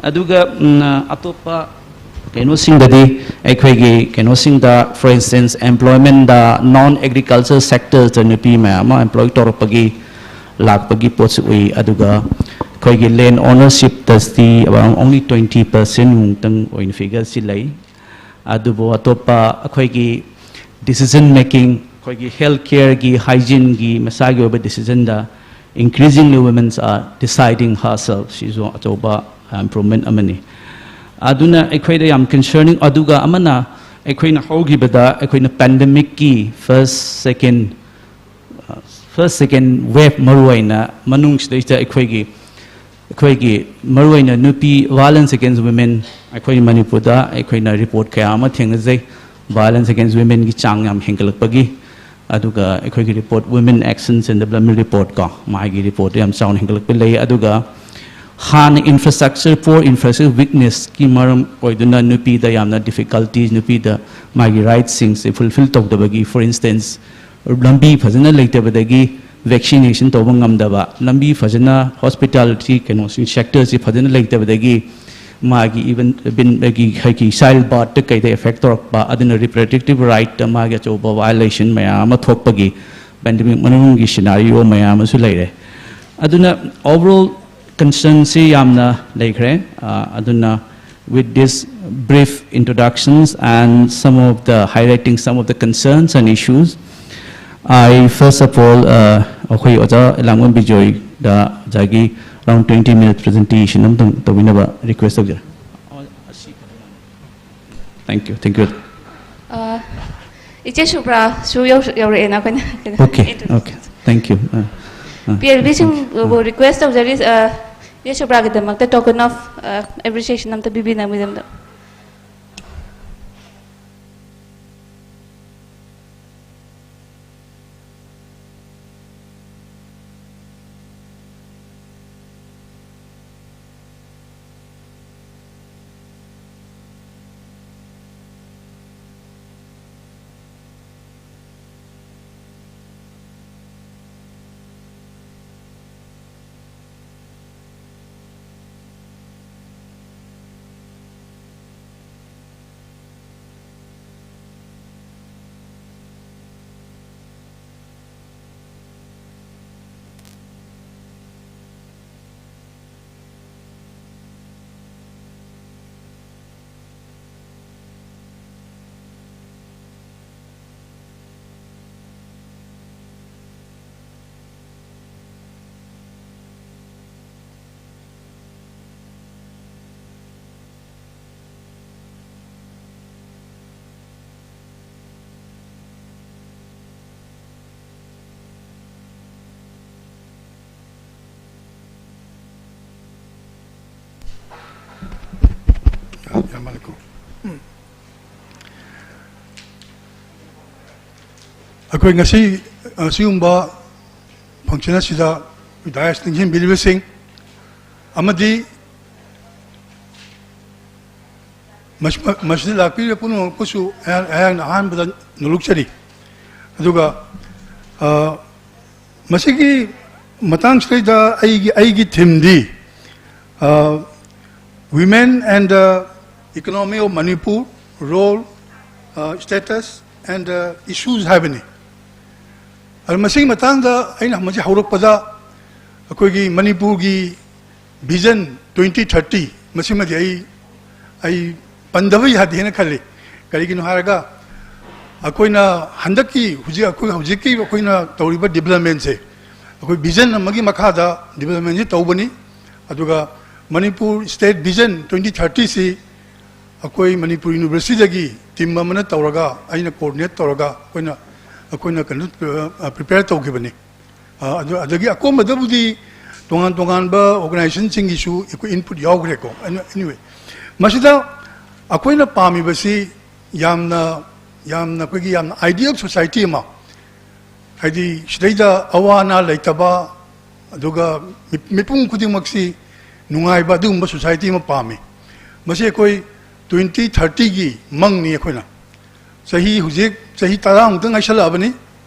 ꯑꯗꯨꯒ, ꯎꯝ, ꯑꯇꯣꯞꯄ ꯀꯩꯅꯣꯁꯤꯡꯗꯗꯤ, ꯑꯩꯈꯣꯏꯒꯤ ꯀꯩꯅꯣꯁꯤꯡꯗ, for instance, employmentꯗ, non agriculture sectorꯗ ꯅꯨꯄꯤ ꯃꯌꯥꯝ ꯑꯃ employ ꯇꯧꯔꯛꯄꯒꯤ, ꯂꯥꯛꯄꯒꯤ ꯄꯣꯠꯁꯤ ꯎꯏ꯫ ꯑꯗꯨꯒ ꯑꯩꯈꯣꯏꯒꯤ land ownershipꯇꯗꯤ around only twenty percent ꯃꯨꯛꯇꯪ ꯑꯣꯏꯅ figureꯁꯤ ꯂꯩ꯫ ꯑꯗꯨꯕꯨ ꯑꯇꯣꯞꯄ ꯑꯩꯈꯣꯏꯒꯤ decision making, ꯑꯩꯈꯣꯏꯒꯤ health careꯒꯤ, hygieneꯒꯤ, ꯃꯁꯥꯒꯤ ꯑꯣꯏꯕ decisionꯗ increasingly women are deciding herself, ꯁꯤꯁꯨ ꯑꯆꯧꯕ improvement ꯑꯃꯅꯤ꯫ ꯑꯗꯨꯅ ꯑꯩꯈꯣꯏꯗ ꯌꯥꯝ concerning꯫ ꯑꯗꯨꯒ ꯑꯃꯅ, ꯑꯩꯈꯣꯏꯅ ꯍꯧꯈꯤꯕꯗ ꯑꯩꯈꯣꯏꯅ pandemicꯀꯤ first, second, first, second wave ꯃꯔꯨꯑꯣꯏꯅ ꯃꯅꯨꯡꯁꯤꯗꯩꯁꯤꯗ ꯑꯩꯈꯣꯏꯒꯤ, ꯑꯩꯈꯣꯏꯒꯤ ꯃꯔꯨꯑꯣꯏꯅ ꯅꯨꯄꯤ, violence against women, ꯑꯩꯈꯣꯏ ꯃꯅꯤꯄꯨꯔꯗ ꯑꯩꯈꯣꯏꯅ report ꯀꯌꯥ ꯑꯃ ꯊꯦꯡꯅꯖꯩ꯫ Violence against womenꯒꯤ ꯆꯥꯡ ꯌꯥꯝ ꯍꯦꯟꯒꯠꯂꯛꯄꯒꯤ, ꯑꯗꯨꯒ ꯑꯩꯈꯣꯏꯒꯤ report, Women Actions and Development Report ꯀꯣ, ꯃꯥꯒꯤ report ꯌꯥꯝ ꯆꯥꯎꯅ ꯍꯦꯟꯒꯠꯂꯛꯄ ꯂꯩ꯫ ꯑꯗꯨꯒ ꯍꯥꯟꯅ infrastructure, poor infrastructure weaknessꯀꯤ ꯃꯔꯝ ꯑꯣꯏꯗꯨꯅ ꯅꯨꯄꯤꯗ ꯌꯥꯝꯅ difficulties, ꯅꯨꯄꯤꯗ ꯃꯥꯒꯤ rightꯁꯤꯡꯁꯦ fulfil ꯇꯧꯗꯕꯒꯤ, for instance, ꯂꯝꯕꯤ ꯐꯖꯅ ꯂꯩꯇꯕꯗꯒꯤ ꯚꯦꯛꯁꯤꯅꯦꯁꯟ ꯇꯧꯕ ꯉꯝꯗꯕ, ꯂꯝꯕꯤ ꯐꯖꯅ, ꯍꯣꯁꯄꯤꯇꯥꯂꯤꯇꯤ ꯀꯩꯅꯣꯁꯤꯡ ꯁꯦꯛꯇꯔꯁꯤ ꯐꯖꯅ ꯂꯩꯇꯕꯗꯒꯤ ꯃꯥꯒꯤ ꯏꯚꯟ ꯕꯤꯟ ꯑꯩꯒꯤ ꯑꯩꯒꯤ ꯆꯥꯏꯜ ꯕꯥꯔꯠꯇ ꯀꯩꯗ ꯑꯦꯐꯦꯛ ꯇꯧꯔꯛꯄ, ꯑꯗꯨꯅ ꯔꯤꯄ꯭ꯔꯗꯛꯇꯤꯚ ꯔꯥꯏꯠꯇ ꯃꯥꯒꯤ ꯑꯆꯧꯕ ꯚꯥꯏꯑꯣꯂꯦꯁꯟ ꯃꯌꯥꯝ ꯑꯃ ꯊꯣꯛꯄꯒꯤ ꯄꯦꯟꯗꯦꯃꯤꯛ ꯃꯅꯨꯡꯒꯤ ꯁꯤꯅꯥꯔꯤꯑꯣ ꯃꯌꯥꯝ ꯑꯃꯁꯨ ꯂꯩꯔꯦ꯫ ꯑꯗꯨꯅ ꯑꯣꯚꯔꯑꯣꯜ ꯀꯟꯁꯔꯟꯁꯤ ꯌꯥꯝꯅ ꯂꯩꯈ꯭ꯔꯦ꯫ ꯑ, ꯑꯗꯨꯅ with this brief introductions and some of the highlighting some of the concerns and issues, I first of all, uh, ꯑꯩꯈꯣꯏ ꯑꯣꯖꯥ ꯂꯥꯡꯕꯝ ꯕꯤꯖꯣꯏꯗ ꯑꯣꯖꯥꯒꯤ around twenty minute presentation ꯑꯃꯇꯪ ꯇꯧꯕꯤꯅꯕ request ꯇꯧꯖꯔꯤ꯫ Thank you, thank you. ꯑ, ꯏꯆꯦ ꯁꯨꯕ꯭ꯔꯥꯁꯨ ꯌꯧ-, ꯌꯧꯔꯛꯑꯦꯅ ꯑꯩꯈꯣꯏꯅ ꯀꯩꯅꯣ Okay, introduce okay, thank you. ꯑ, ꯑ, ꯄꯤ ꯑꯦꯜ ꯕꯤꯁꯤꯡꯕꯨ request ꯇꯧꯖꯔꯤ, ꯑ, ꯏꯆꯦ ꯁꯨꯕ꯭ꯔꯥꯒꯤꯗꯃꯛꯇ token of, ꯑ, appreciation ꯑꯝꯇ ꯄꯤꯕꯤꯅꯕꯒꯤꯗꯃꯛꯇ꯫ ꯌꯥꯝ ꯃꯥꯜꯂꯦꯀꯣ꯫ ꯎꯝ꯫ ꯑꯩꯈꯣꯏ ꯉꯁꯤ, ꯑ, ꯁꯤꯒꯨꯝꯕ function ꯑꯁꯤꯗ ꯑꯩꯈꯣꯏ dais ꯅꯤꯡꯁꯤꯡꯕꯤꯔꯤꯕꯁꯤꯡ ꯑꯃꯗꯤ ꯃꯁꯤ-, ꯃꯁꯤꯗ ꯂꯥꯛꯄꯤꯔꯤꯕ ꯄꯨꯝꯅꯃꯛꯄꯨꯁꯨ ꯑꯩꯍꯥꯛ-, ꯑꯩꯍꯥꯛꯅ ꯑꯍꯥꯟꯕꯗ ꯅꯣꯂꯨꯛꯆꯔꯤ꯫ ꯑꯗꯨꯒ, ꯑ, ꯃꯁꯤꯒꯤ ꯃꯇꯥꯡꯁꯤꯗꯩꯗ ꯑꯩꯒꯤ ꯑꯩꯒꯤ ꯊꯤꯝꯗꯤ, Women and the Economy of Manipur, Role, Status and Issues ꯍꯥꯏꯕꯅꯤ꯫ ꯑꯗꯨ ꯃꯁꯤꯒꯤ ꯃꯇꯥꯡꯗ ꯑꯩꯅ ꯃꯁꯤ ꯍꯧꯔꯛꯄꯗ ꯑꯩꯈꯣꯏꯒꯤ ꯃꯅꯤꯄꯨꯔꯒꯤ ꯚꯤꯖꯟ ꯇ꯭ꯋꯦꯟꯇꯤ ꯊꯥꯔꯇꯤ ꯃꯁꯤꯃꯗꯤ ꯑꯩ ꯑꯩ ꯄꯟꯗꯕ ꯌꯥꯗꯦꯅ ꯈꯜꯂꯤ꯫ ꯀꯔꯤꯒꯤꯅꯣ ꯍꯥꯏꯔꯒ ꯑꯩꯈꯣꯏꯅ ꯍꯟꯗꯛꯀꯤ ꯍꯧꯖꯤꯛ ꯑꯩꯈꯣꯏ ꯍꯧꯖꯤꯛꯀꯤ ꯑꯩꯈꯣꯏꯅ ꯇꯧꯔꯤꯕ ꯗꯤꯕꯂꯞꯃꯦꯟꯁꯦ ꯑꯩꯈꯣꯏ ꯚꯤꯖꯟ ꯑꯃꯒꯤ ꯃꯈꯥꯗ ꯗꯤꯕꯂꯞꯃꯦꯟꯁꯤ ꯇꯧꯕꯅꯤ꯫ ꯑꯗꯨꯒ ꯃꯅꯤꯄꯨꯔ ꯁ꯭ꯇꯦꯠ ꯚꯤꯖꯟ ꯇ꯭ꯋꯦꯟꯇꯤ ꯊꯥꯔꯇꯤꯁꯤ ꯑꯩꯈꯣꯏ ꯃꯅꯤꯄꯨꯔ ꯌꯨꯅꯤꯚꯔꯁꯤꯇꯤꯗꯒꯤ ꯇꯤꯝ ꯑꯃꯅ ꯇꯧꯔꯒ ꯑꯩꯅ ꯀꯣꯑꯣꯔꯗꯤꯅꯦꯠ ꯇꯧꯔꯒ ꯑꯩꯈꯣꯏꯅ ꯑꯩꯈꯣꯏꯅ ꯀꯩꯅꯣ ꯄ꯭ꯔꯤꯄꯦꯌꯔ ꯇꯧꯈꯤꯕꯅꯤ꯫ ꯑꯗꯨ ꯑꯗꯒꯤ ꯑꯀꯣꯝꯕꯗꯕꯨꯗꯤ ꯇꯣꯉꯥꯟ ꯇꯣꯉꯥꯟꯕ ꯑꯣꯔꯒꯅꯥꯏꯖꯦꯁꯟꯁꯤꯡꯒꯤꯁꯨ ꯑꯩꯈꯣꯏ ꯏꯟꯄꯨꯠ ꯌꯥꯎꯈ꯭ꯔꯦꯀꯣ꯫ Anyway, ꯃꯁꯤꯗ ꯑꯩꯈꯣꯏꯅ ꯄꯥꯝꯃꯤꯕꯁꯤ ꯌꯥꯝꯅ ꯌꯥꯝꯅ ꯑꯩꯈꯣꯏꯒꯤ ꯌꯥꯝꯅ ꯑꯥꯏꯗꯤꯌꯦꯜ ꯁꯣꯁꯥꯏꯇꯤ ꯑꯃ, ꯍꯥꯏꯗꯤ ꯁꯤꯗꯩꯗ ꯑꯋꯥ ꯑꯅꯥ ꯂꯩꯇꯕ, ꯑꯗꯨꯒ ꯃꯤ- ꯃꯤꯄꯨꯝ ꯈꯨꯗꯤꯡꯃꯛꯁꯤ ꯅꯨꯡꯉꯥꯏꯕ ꯑꯗꯨꯒꯨꯝꯕ ꯁꯣꯁꯥꯏꯇꯤ ꯑꯃ ꯄꯥꯝꯃꯤ꯫ ꯃꯁꯤ ꯑꯩꯈꯣꯏ ꯇ꯭ꯋꯦꯟꯇꯤ ꯊꯥꯔꯇꯤꯒꯤ ꯃꯪꯅꯤ ꯑꯩꯈꯣꯏꯅ꯫ ꯆꯍꯤ ꯍꯧꯖꯤꯛ ꯆꯍꯤ ꯇꯔꯥꯃꯨꯛꯇ ꯉꯥꯏꯁꯜꯂꯛꯑꯕꯅꯤ꯫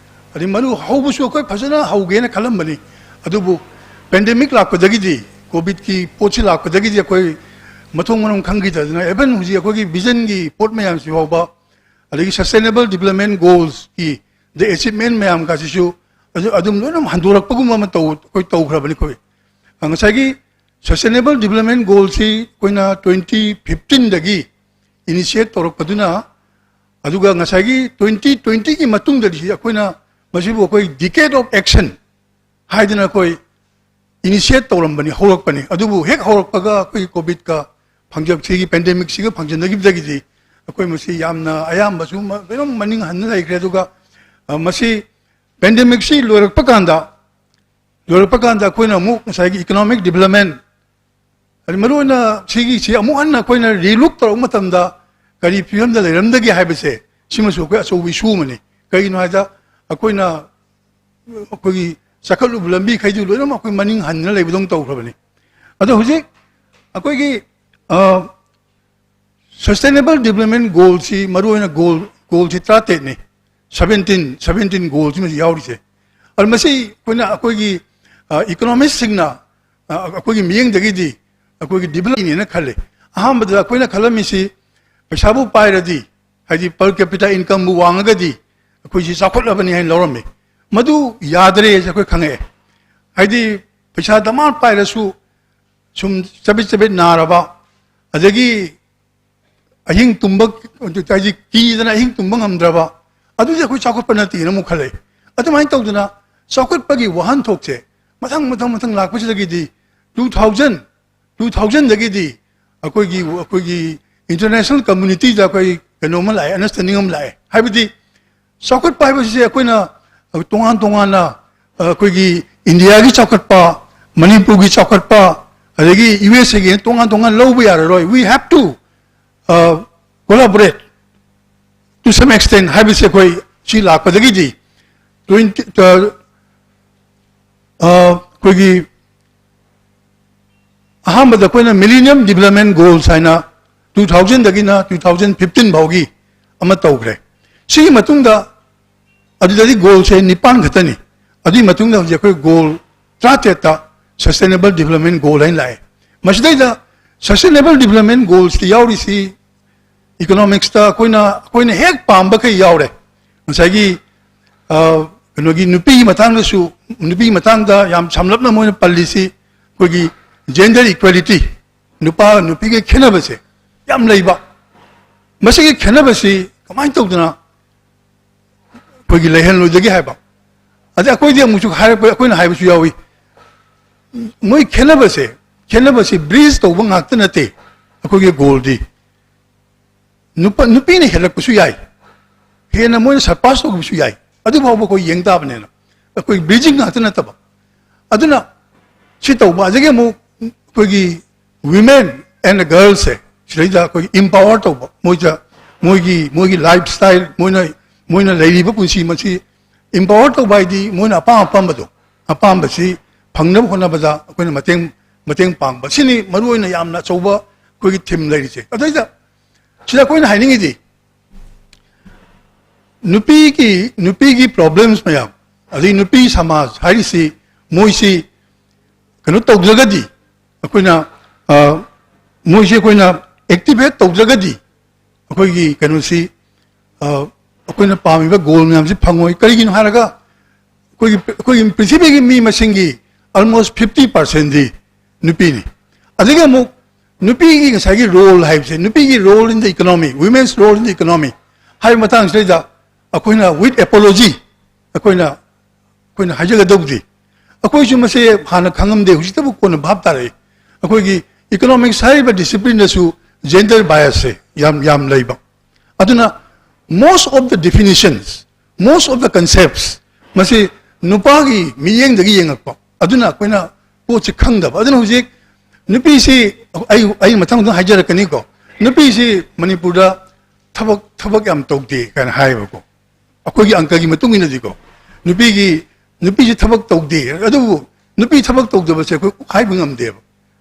ꯑꯗꯩ ꯃꯔꯨ ꯍꯧꯕꯁꯨ ꯑꯩꯈꯣꯏ ꯐꯖꯅ ꯍꯧꯒꯦꯅ ꯈꯜꯂꯝꯕꯅꯤ꯫ ꯑꯗꯨꯕꯨ ꯄꯦꯟꯗꯦꯃꯤꯛ ꯂꯥꯛꯄꯗꯒꯤꯗꯤ, ꯀꯣꯚꯤꯗꯀꯤ ꯄꯣꯠꯁꯤ ꯂꯥꯛꯄꯗꯒꯤꯗꯤ ꯑꯩꯈꯣꯏ ꯃꯊꯣꯡ ꯃꯔꯝ ꯈꯪꯈꯤꯗꯗꯅ, even ꯍꯧꯖꯤꯛ ꯑꯩꯈꯣꯏꯒꯤ ꯚꯤꯖꯟꯒꯤ ꯄꯣꯠ ꯃꯌꯥꯝꯁꯤ ꯐꯥꯎꯕ, ꯑꯗꯒꯤ ꯁꯁꯇꯦꯅꯦꯕꯜ ꯗꯤꯕꯂꯞꯃꯦꯟ ꯒꯣꯜꯁꯀꯤ ꯗ ꯑꯦꯆꯤꯞꯃꯦꯟ ꯃꯌꯥꯝꯒꯁꯤꯁꯨ ꯑꯗꯨ ꯑꯗꯨꯝ ꯂꯣꯏꯅ ꯍꯟꯗꯣꯔꯛꯄꯒꯨꯝꯕ ꯑꯃ ꯇꯧ ꯑꯩꯈꯣꯏ ꯇꯧꯈ꯭ꯔꯕꯅꯤ ꯑꯩꯈꯣꯏ꯫ ꯉꯁꯥꯏꯒꯤ ꯁꯁꯇꯦꯅꯦꯕꯜ ꯗꯤꯕꯂꯞꯃꯦꯟ ꯒꯣꯜꯁꯤ ꯑꯩꯈꯣꯏꯅ ꯇ꯭ꯋꯦꯟꯇꯤ ꯐꯤꯐꯇꯤꯟꯗꯒꯤ ꯏꯅꯤꯁꯤꯌꯦꯠ ꯇꯧꯔꯛꯄꯗꯨꯅ, ꯑꯗꯨꯒ ꯉꯁꯥꯏꯒꯤ ꯇ꯭ꯋꯦꯟꯇꯤ ꯇ꯭ꯋꯦꯟꯇꯤꯒꯤ ꯃꯇꯨꯡꯗꯗꯤ ꯑꯩꯈꯣꯏꯅ ꯃꯁꯤꯕꯨ ꯑꯩꯈꯣꯏ ꯗꯤꯀꯦꯠ ꯑꯣꯐ ꯑꯦꯛꯁꯟ ꯍꯥꯏꯗꯅ ꯑꯩꯈꯣꯏ ꯏꯅꯤꯁꯤꯌꯦꯠ ꯇꯧꯔꯝꯕꯅꯤ, ꯍꯧꯔꯛꯄꯅꯤ꯫ ꯑꯗꯨꯕꯨ ꯍꯦꯛ ꯍꯧꯔꯛꯄꯒ ꯑꯩꯈꯣꯏꯒꯤ ꯀꯣꯚꯤꯗꯀ ꯐꯪꯖ ꯁꯤꯒꯤ ꯄꯦꯟꯗꯦꯃꯤꯛꯁꯤꯒ ꯐꯪꯖꯟꯅꯈꯤꯕꯗꯒꯤꯗꯤ ꯑꯩꯈꯣꯏ ꯃꯁꯤ ꯌꯥꯝꯅ ꯑꯌꯥꯝꯕꯁꯨ ꯃ- ꯂꯣꯏꯅꯃꯛ ꯃꯅꯤꯡ ꯍꯟꯅ ꯂꯩꯈ꯭ꯔꯦ꯫ ꯑꯗꯨꯒ ꯑ, ꯃꯁꯤ ꯄꯦꯟꯗꯦꯃꯤꯛꯁꯤ ꯂꯣꯏꯔꯛꯄ ꯀꯥꯟꯗ ꯂꯣꯏꯔꯛꯄ ꯀꯥꯟꯗ ꯑꯩꯈꯣꯏꯅ ꯑꯃꯨꯛ ꯉꯁꯥꯏꯒꯤ ꯏꯀꯣꯅꯣꯃꯤꯛ ꯗꯤꯕꯂꯞꯃꯦꯟ, ꯑꯗꯩ ꯃꯔꯨꯑꯣꯏꯅ ꯁꯤꯒꯤꯁꯤ ꯑꯃꯨꯛ ꯍꯟꯅ ꯑꯩꯈꯣꯏꯅ ꯔꯤꯂꯨꯛ ꯇꯧꯔꯛꯄ ꯃꯇꯝꯗ ꯀꯔꯤ ꯐꯤꯕꯝꯗ ꯂꯩꯔꯝꯗꯒꯦ ꯍꯥꯏꯕꯁꯦ, ꯁꯤꯃꯁꯨ ꯑꯩꯈꯣꯏ ꯑꯆꯧꯕ ꯏꯁꯨ ꯑꯃꯅꯤ꯫ ꯀꯩꯒꯤꯅꯣ ꯍꯥꯏꯗ ꯑꯩꯈꯣꯏꯅ ꯑꯩꯈꯣꯏꯒꯤ ꯆꯈꯠꯂꯨꯕ ꯂꯝꯕꯤꯈꯩꯗꯨ ꯂꯣꯏꯅꯃꯛ ꯑꯩꯈꯣꯏ ꯃꯅꯤꯡ ꯍꯟꯅ ꯂꯩꯕꯗꯧꯅ ꯇꯧꯈ꯭ꯔꯕꯅꯤ꯫ ꯑꯗꯣ ꯍꯧꯖꯤꯛ ꯑꯩꯈꯣꯏꯒꯤ ꯁꯁꯇꯦꯅꯦꯕꯜ ꯗꯤꯕꯂꯞꯃꯦꯟ ꯒꯣꯜꯁꯤ, ꯃꯔꯨꯑꯣꯏꯅ ꯒꯣꯜ ꯒꯣꯜꯁꯤ ꯇꯔꯥꯇꯔꯦꯠꯅꯤ꯫ ꯁꯕꯦꯟꯇꯤꯟ ꯁꯕꯦꯟꯇꯤꯟ ꯒꯣꯜꯁꯤꯃꯁꯨ ꯌꯥꯎꯔꯤꯁꯦ꯫ ꯑꯗꯨ ꯃꯁꯤ ꯑꯩꯈꯣꯏꯅ, ꯑꯩꯈꯣꯏꯒꯤ ꯏꯀꯣꯅꯣꯃꯤꯁꯁꯤꯡꯅ ꯑꯩꯈꯣꯏꯒꯤ ꯃꯤꯠꯌꯦꯡꯗꯒꯤꯗꯤ ꯑꯩꯈꯣꯏꯒꯤ ꯗꯤꯕꯂꯞꯅꯦꯅ ꯈꯜꯂꯤ꯫ ꯑꯍꯥꯟꯕꯗ ꯑꯩꯈꯣꯏꯅ ꯈꯜꯂꯝꯃꯤꯁꯤ, ꯄꯩꯁꯥꯕꯨ ꯄꯥꯏꯔꯗꯤ, ꯍꯥꯏꯗꯤ per capita incomeꯕꯨ ꯋꯥꯡꯉꯒꯗꯤ ꯑꯩꯈꯣꯏꯁꯤ ꯆꯥꯎꯈꯠꯂꯕꯅꯤ ꯍꯥꯏꯅ ꯂꯧꯔꯝꯃꯤ꯫ ꯃꯗꯨ ꯌꯥꯗ꯭ꯔꯦ ꯍꯥꯏꯁꯦ ꯑꯩꯈꯣꯏ ꯈꯪꯉꯛꯑꯦ꯫ ꯍꯥꯏꯗꯤ ꯄꯩꯁꯥ ꯗꯃꯥꯟ ꯄꯥꯏꯔꯁꯨ ꯁꯨꯝ ꯆꯕꯤꯠ ꯆꯕꯤꯠ ꯅꯥꯔꯕ, ꯑꯗꯒꯤ ꯑꯍꯤꯡ ꯇꯨꯝꯕ, ꯍꯥꯏꯗꯤ ꯀꯤꯗꯅ ꯑꯍꯤꯡ ꯇꯨꯝꯕ ꯉꯝꯗ꯭ꯔꯕ, ꯑꯗꯨꯗꯤ ꯑꯩꯈꯣꯏ ꯆꯥꯎꯈꯠꯄ ꯅꯠꯇꯦꯅ ꯑꯃꯨꯛ ꯈꯜꯂꯛꯏ꯫ ꯑꯗꯨꯃꯥꯏꯅ ꯇꯧꯗꯅ ꯆꯥꯎꯈꯠꯄꯒꯤ ꯋꯥꯍꯟꯊꯣꯛꯁꯦ ꯃꯊꯪ ꯃꯊꯪ ꯃꯊꯪ ꯂꯥꯛꯄꯁꯤꯗꯒꯤꯗꯤ two thousand, two thousandꯗꯒꯤꯗꯤ ꯑꯩꯈꯣꯏꯒꯤ, ꯑꯩꯈꯣꯏꯒꯤ international communityꯗ ꯑꯩꯈꯣꯏ ꯀꯩꯅꯣꯝꯃ ꯂꯥꯛꯑꯦ, understanding ꯑꯃ ꯂꯥꯛꯑꯦ꯫ ꯍꯥꯏꯕꯗꯤ ꯆꯥꯎꯈꯠꯄ ꯍꯥꯏꯕꯁꯤꯁꯦ ꯑꯩꯈꯣꯏꯅ ꯇꯣꯉꯥꯟ ꯇꯣꯉꯥꯟꯅ, ꯑꯩꯈꯣꯏꯒꯤ ꯏꯟꯗꯤꯌꯥꯒꯤ ꯆꯥꯎꯈꯠꯄ, ꯃꯅꯤꯄꯨꯔꯒꯤ ꯆꯥꯎꯈꯠꯄ, ꯑꯗꯒꯤ ꯌꯨ ꯑꯦꯁ ꯑꯦꯒꯤ ꯇꯣꯉꯥꯟ ꯇꯣꯉꯥꯟ ꯂꯧꯕ ꯌꯥꯔꯔꯣꯏ꯫ We have to collaborate to some extent ꯍꯥꯏꯕꯁꯦ ꯑꯩꯈꯣꯏ ꯁꯤ ꯂꯥꯛꯄꯗꯒꯤꯗꯤ twenty, ꯑꯩꯈꯣꯏꯒꯤ ꯑꯍꯥꯟꯕꯗ ꯑꯩꯈꯣꯏꯅ Millennium Development Goals ꯍꯥꯏꯅ two thousandꯗꯒꯤꯅ two thousand fifteen ꯐꯥꯎꯒꯤ ꯑꯃ ꯇꯧꯈ꯭ꯔꯦ꯫ ꯁꯤꯒꯤ ꯃꯇꯨꯡꯗ ꯑꯗꯨꯗꯗꯤ goalꯁꯦ ꯅꯤꯄꯥꯟ ꯈꯛꯇꯅꯤ꯫ ꯑꯗꯨꯒꯤ ꯃꯇꯨꯡꯗ ꯍꯧꯖꯤꯛ ꯑꯩꯈꯣꯏ goal ꯇꯔꯥꯇꯔꯦꯠꯇ Sustainable Development Goal ꯍꯥꯏꯅ ꯂꯥꯛꯑꯦ꯫ ꯃꯁꯤꯗꯩꯗ Sustainable Development Goalsꯇ ꯌꯥꯎꯔꯤꯁꯤ economicsꯇ ꯑꯩꯈꯣꯏꯅ, ꯑꯩꯈꯣꯏꯅ ꯍꯦꯛ ꯄꯥꯝꯕꯈꯩ ꯌꯥꯎꯔꯦ꯫ ꯉꯁꯥꯏꯒꯤ, ꯑ, ꯀꯩꯅꯣꯒꯤ ꯅꯨꯄꯤꯒꯤ ꯃꯇꯥꯡꯗꯁꯨ, ꯅꯨꯄꯤꯒꯤ ꯃꯇꯥꯡꯗ ꯌꯥꯝ ꯁꯝꯂꯞꯅ ꯃꯣꯏꯅ ꯄꯜꯂꯤꯁꯤ ꯑꯩꯈꯣꯏꯒꯤ gender equality, ꯅꯨꯄꯥ ꯅꯨꯄꯤꯒꯤ ꯈꯦꯠꯅꯕꯁꯦ ꯌꯥꯝ ꯂꯩꯕ꯫ ꯃꯁꯤꯒꯤ ꯈꯦꯠꯅꯕꯁꯤ ꯀꯃꯥꯏꯅ ꯇꯧꯗꯅ ꯑꯩꯈꯣꯏꯒꯤ ꯂꯩꯍꯜꯂꯣꯏꯗꯒꯦ ꯍꯥꯏꯕ꯫ ꯑꯗꯩ ꯑꯩꯈꯣꯏꯗꯤ ꯑꯃꯨꯛꯁꯨ ꯍꯥꯏꯔꯛꯄ, ꯑꯩꯈꯣꯏꯅ ꯍꯥꯏꯕꯁꯨ ꯌꯥꯎꯏ, ꯃꯣꯏ ꯈꯦꯠꯅꯕꯁꯦ, ꯈꯦꯠꯅꯕꯁꯤ bridge ꯇꯧꯕ ꯉꯥꯛꯇ ꯅꯠꯇꯦ꯫ ꯑꯩꯈꯣꯏꯒꯤ goalꯗꯤ ꯅꯨꯄꯥ, ꯅꯨꯄꯤꯅ ꯍꯦꯜꯂꯛꯄꯁꯨ ꯌꯥꯏ, ꯍꯦꯟꯅ ꯃꯣꯏꯅ surpass ꯇꯧꯈꯤꯕꯁꯨ ꯌꯥꯏ꯫ ꯑꯗꯨ ꯐꯥꯎꯕ ꯑꯩꯈꯣꯏ ꯌꯦꯡ ꯇꯥꯕꯅꯦꯅ, ꯑꯩꯈꯣꯏ bridging ꯉꯥꯛꯇ ꯅꯠꯇꯕ꯫ ꯑꯗꯨꯅ ꯁꯤ ꯇꯧꯕ, ꯑꯗꯒꯤ ꯑꯃꯨꯛ ꯑꯩꯈꯣꯏꯒꯤ women and girlsꯁꯦ ꯁꯤꯗꯩꯗ ꯑꯩꯈꯣꯏ empower ꯇꯧꯕ, ꯃꯣꯏꯗ, ꯃꯣꯏꯒꯤ, ꯃꯣꯏꯒꯤ lifestyle, ꯃꯣꯏꯅ, ꯃꯣꯏꯅ ꯂꯩꯔꯤꯕ ꯄꯨꯟꯁꯤ ꯃꯁꯤ empower ꯇꯧꯕ ꯍꯥꯏꯗꯤ ꯃꯣꯏꯅ ꯑꯄꯥꯝ ꯑꯄꯥꯝꯕꯗꯣ, ꯑꯄꯥꯝꯕꯁꯤ ꯐꯪꯅꯕ ꯍꯣꯠꯅꯕꯗ ꯑꯩꯈꯣꯏꯅ ꯃꯇꯦꯡ, ꯃꯇꯦꯡ ꯄꯥꯡꯕ, ꯁꯤꯅꯤ ꯃꯔꯨ ꯑꯣꯏꯅ ꯌꯥꯝꯅ ꯑꯆꯧꯕ ꯑꯩꯈꯣꯏꯒꯤ theme ꯂꯩꯔꯤꯁꯦ꯫ ꯑꯗꯩꯗ ꯁꯤꯗ ꯑꯩꯈꯣꯏꯅ ꯍꯥꯏꯅꯤꯡꯉꯤꯗꯤ, ꯅꯨꯄꯤꯒꯤ, ꯅꯨꯄꯤꯒꯤ problems ꯃꯌꯥꯝ, ꯑꯗꯩ ꯅꯨꯄꯤ ꯁꯃꯥꯖ ꯍꯥꯏꯔꯤꯁꯤ, ꯃꯣꯏꯁꯤ ꯀꯩꯅꯣ ꯇꯧꯗ꯭ꯔꯒꯗꯤ, ꯑꯩꯈꯣꯏꯅ, ꯑ, ꯃꯣꯏꯁꯤ ꯑꯩꯈꯣꯏꯅ ꯑꯦꯛꯇꯤꯚꯦꯠ ꯇꯧꯗ꯭ꯔꯒꯗꯤ, ꯑꯩꯈꯣꯏꯒꯤ ꯀꯩꯅꯣꯁꯤ, ꯑ, ꯑꯩꯈꯣꯏꯅ ꯄꯥꯝꯃꯤꯕ ꯒꯣꯜ ꯃꯌꯥꯝꯁꯤ ꯐꯪꯉꯣꯏ꯫ ꯀꯔꯤꯒꯤꯅꯣ ꯍꯥꯏꯔꯒ, ꯑꯩꯈꯣꯏꯒꯤ, ꯑꯩꯈꯣꯏꯒꯤ ꯄ꯭ꯔꯤꯊꯤꯕꯤꯒꯤ ꯃꯤ ꯃꯁꯤꯡꯒꯤ almost fifty percentꯗꯤ ꯅꯨꯄꯤꯅꯤ꯫ ꯑꯗꯒꯤ ꯑꯃꯨꯛ ꯅꯨꯄꯤꯒꯤ ꯉꯁꯥꯏꯒꯤ ꯔꯣꯜ ꯍꯥꯏꯕꯁꯦ, ꯅꯨꯄꯤꯒꯤ role in the economy, women's role in the economy ꯍꯥꯏꯕ ꯃꯇꯥꯡꯁꯤꯗꯩꯗ ꯑꯩꯈꯣꯏꯅ with apology ꯑꯩꯈꯣꯏꯅ, ꯑꯩꯈꯣꯏꯅ ꯍꯥꯏꯖꯒꯗꯧꯕꯗꯤ, ꯑꯩꯈꯣꯏꯁꯨ ꯃꯁꯦ ꯍꯥꯟꯅ ꯈꯪꯉꯝꯗꯦ, ꯍꯧꯖꯤꯛꯇꯕꯨ ꯀꯣꯟꯅ ꯚꯥꯞ ꯇꯥꯔꯛꯏ꯫ ꯑꯩꯈꯣꯏꯒꯤ economics ꯍꯥꯏꯔꯤꯕ disciplineꯗꯁꯨ gender biasꯁꯦ ꯌꯥꯝ, ꯌꯥꯝ ꯂꯩꯕ꯫ ꯑꯗꯨꯅ most of the definitions, most of the concepts ꯃꯁꯤ ꯅꯨꯄꯥꯒꯤ ꯃꯤꯠꯌꯦꯡꯗꯒꯤ ꯌꯦꯡꯉꯛꯄ꯫ ꯑꯗꯨꯅ ꯑꯩꯈꯣꯏꯅ ꯄꯣꯠꯁꯤ ꯈꯪꯗꯕ꯫ ꯑꯗꯨꯅ ꯍꯧꯖꯤꯛ ꯅꯨꯄꯤꯁꯤ, ꯑꯩ, ꯑꯩ ꯃꯊꯪ ꯃꯊꯪ ꯍꯥꯏꯖꯔꯛꯀꯅꯤꯀꯣ, ꯅꯨꯄꯤꯁꯤ ꯃꯅꯤꯄꯨꯔꯗ ꯊꯕꯛ, ꯊꯕꯛ ꯌꯥꯝ ꯇꯧꯗꯦ ꯀꯥꯏꯅ ꯍꯥꯏꯌꯦꯕꯀꯣ꯫ ꯑꯩꯈꯣꯏꯒꯤ ꯑꯪꯀꯒꯤ ꯃꯇꯨꯡ ꯏꯟꯅꯗꯤꯀꯣ, ꯅꯨꯄꯤꯒꯤ, ꯅꯨꯄꯤꯁꯤ ꯊꯕꯛ ꯇꯧꯗꯦ꯫ ꯑꯗꯨꯕꯨ ꯅꯨꯄꯤ ꯊꯕꯛ ꯇꯧꯗꯕꯁꯦ ꯑꯩꯈꯣꯏ ꯍꯥꯏꯕ ꯉꯝꯗꯦꯕ꯫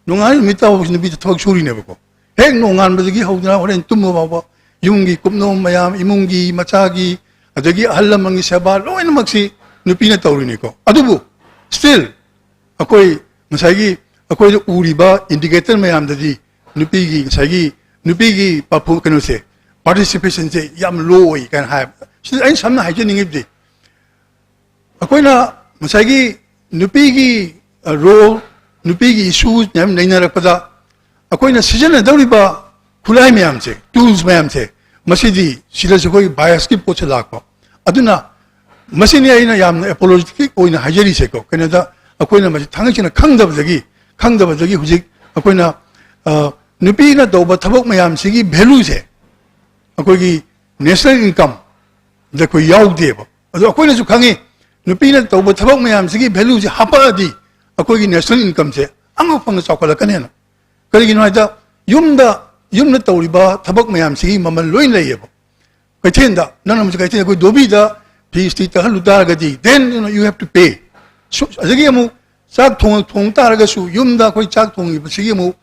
ꯅꯣꯡꯉꯥꯟꯕ ꯅꯨꯃꯤꯠ ꯇꯥꯕꯁꯤ ꯅꯨꯄꯤꯁꯦ ꯊꯕꯛ ꯁꯨꯔꯤꯅꯦꯕꯀꯣ꯫ ꯍꯦꯛ ꯅꯣꯡꯉꯥꯟꯕꯗꯒꯤ ꯍꯧꯗꯅ ꯍꯣꯔꯦꯟ ꯇꯨꯝꯕ ꯐꯥꯎꯕ ꯌꯨꯝꯒꯤ ꯀꯨꯞꯅꯣꯝ ꯃꯌꯥꯝ, ꯏꯃꯨꯡꯒꯤ, ꯃꯆꯥꯒꯤ, ꯑꯗꯒꯤ ꯑꯍꯜ ꯂꯃꯟꯒꯤ ꯁꯦꯕꯥ ꯂꯣꯏꯅꯃꯛꯁꯤ ꯅꯨꯄꯤꯅ ꯇꯧꯔꯤꯅꯤꯀꯣ꯫ ꯑꯗꯨꯕꯨ still ꯑꯩꯈꯣꯏ ꯉꯁꯥꯏꯒꯤ ꯑꯩꯈꯣꯏꯗ ꯎꯔꯤꯕ indicator ꯃꯌꯥꯝꯗꯗꯤ ꯅꯨꯄꯤꯒꯤ ꯉꯁꯥꯏꯒꯤ ꯅꯨꯄꯤꯒꯤ ꯄꯥꯐꯨ-, ꯀꯩꯅꯣꯁꯦ, participation ꯁꯦ ꯌꯥꯝ low ꯑꯣꯏ ꯀꯥꯏꯅ ꯍꯥꯏ꯫ ꯁꯤꯗ ꯑꯩꯅ ꯁꯝꯅ ꯍꯥꯏꯖꯅꯤꯡꯉꯤꯕꯗꯤ, ꯑꯩꯈꯣꯏꯅ ꯉꯁꯥꯏꯒꯤ ꯅꯨꯄꯤꯒꯤ, ꯑ, role, ꯅꯨꯄꯤꯒꯤ issue ꯃꯌꯥꯝ ꯅꯩꯅꯔꯛꯄꯗ, ꯑꯩꯈꯣꯏꯅ ꯁꯤꯖꯤꯟꯅꯗꯧꯔꯤꯕ ꯈꯨꯠꯂꯥꯏ ꯃꯌꯥꯝꯁꯦ, tools ꯃꯌꯥꯝꯁꯦ, ꯃꯁꯤꯗꯤ ꯁꯤꯗꯁꯨ ꯑꯩꯈꯣꯏ biasꯀꯤ ꯄꯣꯠꯁꯦ ꯂꯥꯛꯄ꯫ ꯑꯗꯨꯅ ꯃꯁꯤꯅꯤ ꯑꯩꯅ ꯌꯥꯝꯅ apologetic ꯑꯣꯏꯅ ꯍꯥꯏꯖꯔꯤꯁꯦꯀꯣ꯫ ꯀꯩꯅꯣꯗ ꯑꯩꯈꯣꯏꯅ ꯃꯁꯤ ꯊꯥꯡꯒꯩ ꯁꯦꯡꯅ ꯈꯪꯗꯕꯗꯒꯤ, ꯈꯪꯗꯕꯗꯒꯤ ꯍꯧꯖꯤꯛ ꯑꯩꯈꯣꯏꯅ, ꯑ, ꯅꯨꯄꯤꯅ ꯇꯧꯕ ꯊꯕꯛ ꯃꯌꯥꯝꯁꯤꯒꯤ value ꯁꯦ ꯑꯩꯈꯣꯏꯒꯤ national income ꯗ ꯑꯩꯈꯣꯏ ꯌꯥꯎꯗꯦꯕ꯫ ꯑꯗꯣ ꯑꯩꯈꯣꯏꯅꯁꯨ ꯈꯪꯉꯤ, ꯅꯨꯄꯤꯅ ꯇꯧꯕ ꯊꯕꯛ ꯃꯌꯥꯝꯁꯤꯒꯤ value ꯁꯦ ꯍꯥꯞꯄꯛꯑꯗꯤ ꯑꯩꯈꯣꯏꯒꯤ national income ꯁꯦ ꯑꯉꯛ ꯐꯪꯅ ꯆꯥꯎꯈꯠꯂꯛꯀꯅꯦꯅ꯫ ꯀꯔꯤꯒꯤꯅꯣ ꯍꯥꯏꯗ, ꯌꯨꯝꯗ, ꯌꯨꯝꯗ ꯇꯧꯔꯤꯕ ꯊꯕꯛ ꯃꯌꯥꯝꯁꯤꯒꯤ ꯃꯃꯜ ꯂꯣꯏ ꯂꯩꯌꯦꯕ꯫ ꯀꯩꯊꯦꯜꯗ, ꯅꯪꯅ ꯍꯧꯖꯤꯛ ꯀꯩꯊꯦꯜ, ꯑꯩꯈꯣꯏ ꯙꯣꯕꯤꯗ ꯐꯤ ꯏꯁꯇ꯭ꯔꯤ ꯇꯛꯍꯜꯂꯨ ꯇꯥꯔꯒꯗꯤ, then, you know, you have to pay꯫ ꯁꯨ-, ꯑꯗꯒꯤ ꯑꯃꯨꯛ ꯆꯥꯛ ꯊꯣꯡ-, ꯊꯣꯡ ꯇꯥꯔꯒꯁꯨ, ꯌꯨꯝꯗ ꯑꯩꯈꯣꯏ ꯆꯥꯛ ꯊꯣꯡꯉꯤꯕꯁꯤꯒꯤ ꯑꯃꯨꯛ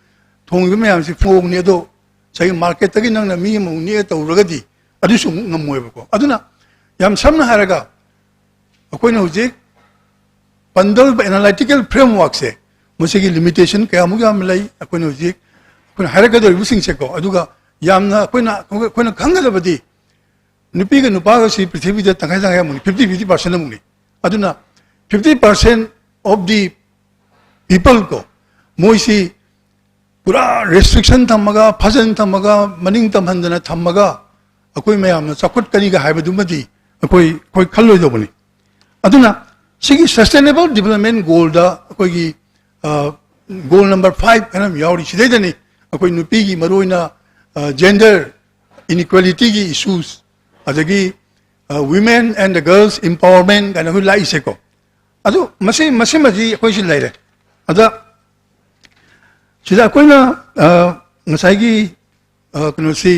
ꯊꯣꯡꯉꯤꯕ ꯃꯌꯥꯝꯁꯤ ꯐꯣꯡꯅꯤ꯫ ꯑꯗꯣ ꯉꯁꯥꯏꯒꯤ marketꯇꯒꯤ ꯅꯪꯅ ꯃꯤ ꯑꯃꯃꯨꯛ ꯅꯦꯛꯑ ꯇꯧꯔꯒꯗꯤ ꯑꯗꯨꯁꯨ ꯑꯃꯨꯛ ꯉꯝꯃꯣꯏꯕꯀꯣ꯫ ꯑꯗꯨꯅ ꯌꯥꯝ ꯁꯝꯅ ꯍꯥꯏꯔꯒ, ꯑꯩꯈꯣꯏꯅ ꯍꯧꯖꯤꯛ ꯄꯟꯗꯧꯔꯤꯕ ꯑꯦꯅꯥꯂꯥꯏꯇꯤꯀꯦꯜ ꯐ꯭ꯔꯦꯝꯋꯥꯔꯛꯁꯦ, ꯃꯁꯤꯒꯤ ꯂꯤꯃꯤꯇꯦꯁꯟ ꯀꯌꯥꯃꯨꯛ ꯌꯥꯝꯅ ꯂꯩ꯫ ꯑꯩꯈꯣꯏꯅ ꯍꯧꯖꯤꯛ ꯑꯩꯈꯣꯏꯅ ꯍꯥꯏꯔꯛꯀꯗꯧꯔꯤꯕꯁꯤꯡꯁꯦꯀꯣ, ꯑꯗꯨꯒ ꯌꯥꯝꯅ ꯑꯩꯈꯣꯏꯅ ꯑꯩꯈꯣꯏꯅ ꯈꯪꯒꯗꯕꯗꯤ, ꯅꯨꯄꯤꯒ ꯅꯨꯄꯥꯒꯁꯤ ꯄ꯭ꯔꯤꯊꯤꯕꯤꯗ ꯇꯪꯈꯥꯏ ꯇꯪꯈꯥꯏ ꯑꯃꯨꯛꯅꯤ, ꯐꯤꯐꯇꯤ ꯐꯤꯐꯇꯤ ꯄꯥꯔꯁꯦꯟ ꯑꯃꯨꯛꯅꯤ꯫ ꯑꯗꯨꯅ fifty percent of the people ꯀꯣ, ꯃꯣꯏꯁꯤ ꯄꯨꯔꯥ ꯔꯦꯁꯇ꯭ꯔꯤꯛꯁꯟ ꯊꯝꯃꯒ, ꯐꯖꯅ ꯊꯝꯃꯒ, ꯃꯅꯤꯡ ꯇꯝꯍꯟꯗꯅ ꯊꯝꯃꯒ ꯑꯩꯈꯣꯏ ꯃꯌꯥꯝꯅ ꯆꯥꯎꯈꯠꯀꯅꯤꯒ ꯍꯥꯏꯕꯗꯨꯃꯗꯤ ꯑꯩꯈꯣꯏ ꯑꯩꯈꯣꯏ ꯈꯜꯂꯣꯏꯗꯧꯕꯅꯤ꯫ ꯑꯗꯨꯅ ꯁꯤꯒꯤ ꯁꯁꯇꯦꯅꯦꯕꯜ ꯗꯤꯕꯂꯞꯃꯦꯟ ꯒꯣꯜꯗ ꯑꯩꯈꯣꯏꯒꯤ ꯒꯣꯜ ꯅꯝꯕꯔ ꯐꯥꯏꯚ ꯍꯥꯏꯅ ꯑꯃ ꯌꯥꯎꯔꯤ꯫ ꯁꯤꯗꯩꯗꯅꯤ ꯑꯩꯈꯣꯏ ꯅꯨꯄꯤꯒꯤ ꯃꯔꯨꯑꯣꯏꯅ ꯖꯦꯟꯗꯔ ꯏꯟꯏꯀ꯭ꯋꯦꯂꯤꯇꯤꯒꯤ ꯏꯁꯨꯁ, ꯑꯗꯒꯤ ꯋꯤꯃꯦꯟ ꯑꯦꯟ ꯗ ꯒꯔꯜꯁ ꯏꯝꯄꯥꯋꯔꯃꯦꯟ ꯀꯥꯏꯅ ꯑꯩꯈꯣꯏ ꯂꯥꯛꯏꯁꯦꯀꯣ꯫ ꯑꯗꯨ ꯃꯁꯤ ꯃꯁꯤꯃꯗꯤ ꯑꯩꯈꯣꯏꯁꯤ ꯂꯩꯔꯦ꯫ ꯑꯗ ꯁꯤꯗ ꯑꯩꯈꯣꯏꯅ ꯉꯁꯥꯏꯒꯤ ꯀꯩꯅꯣꯁꯤ,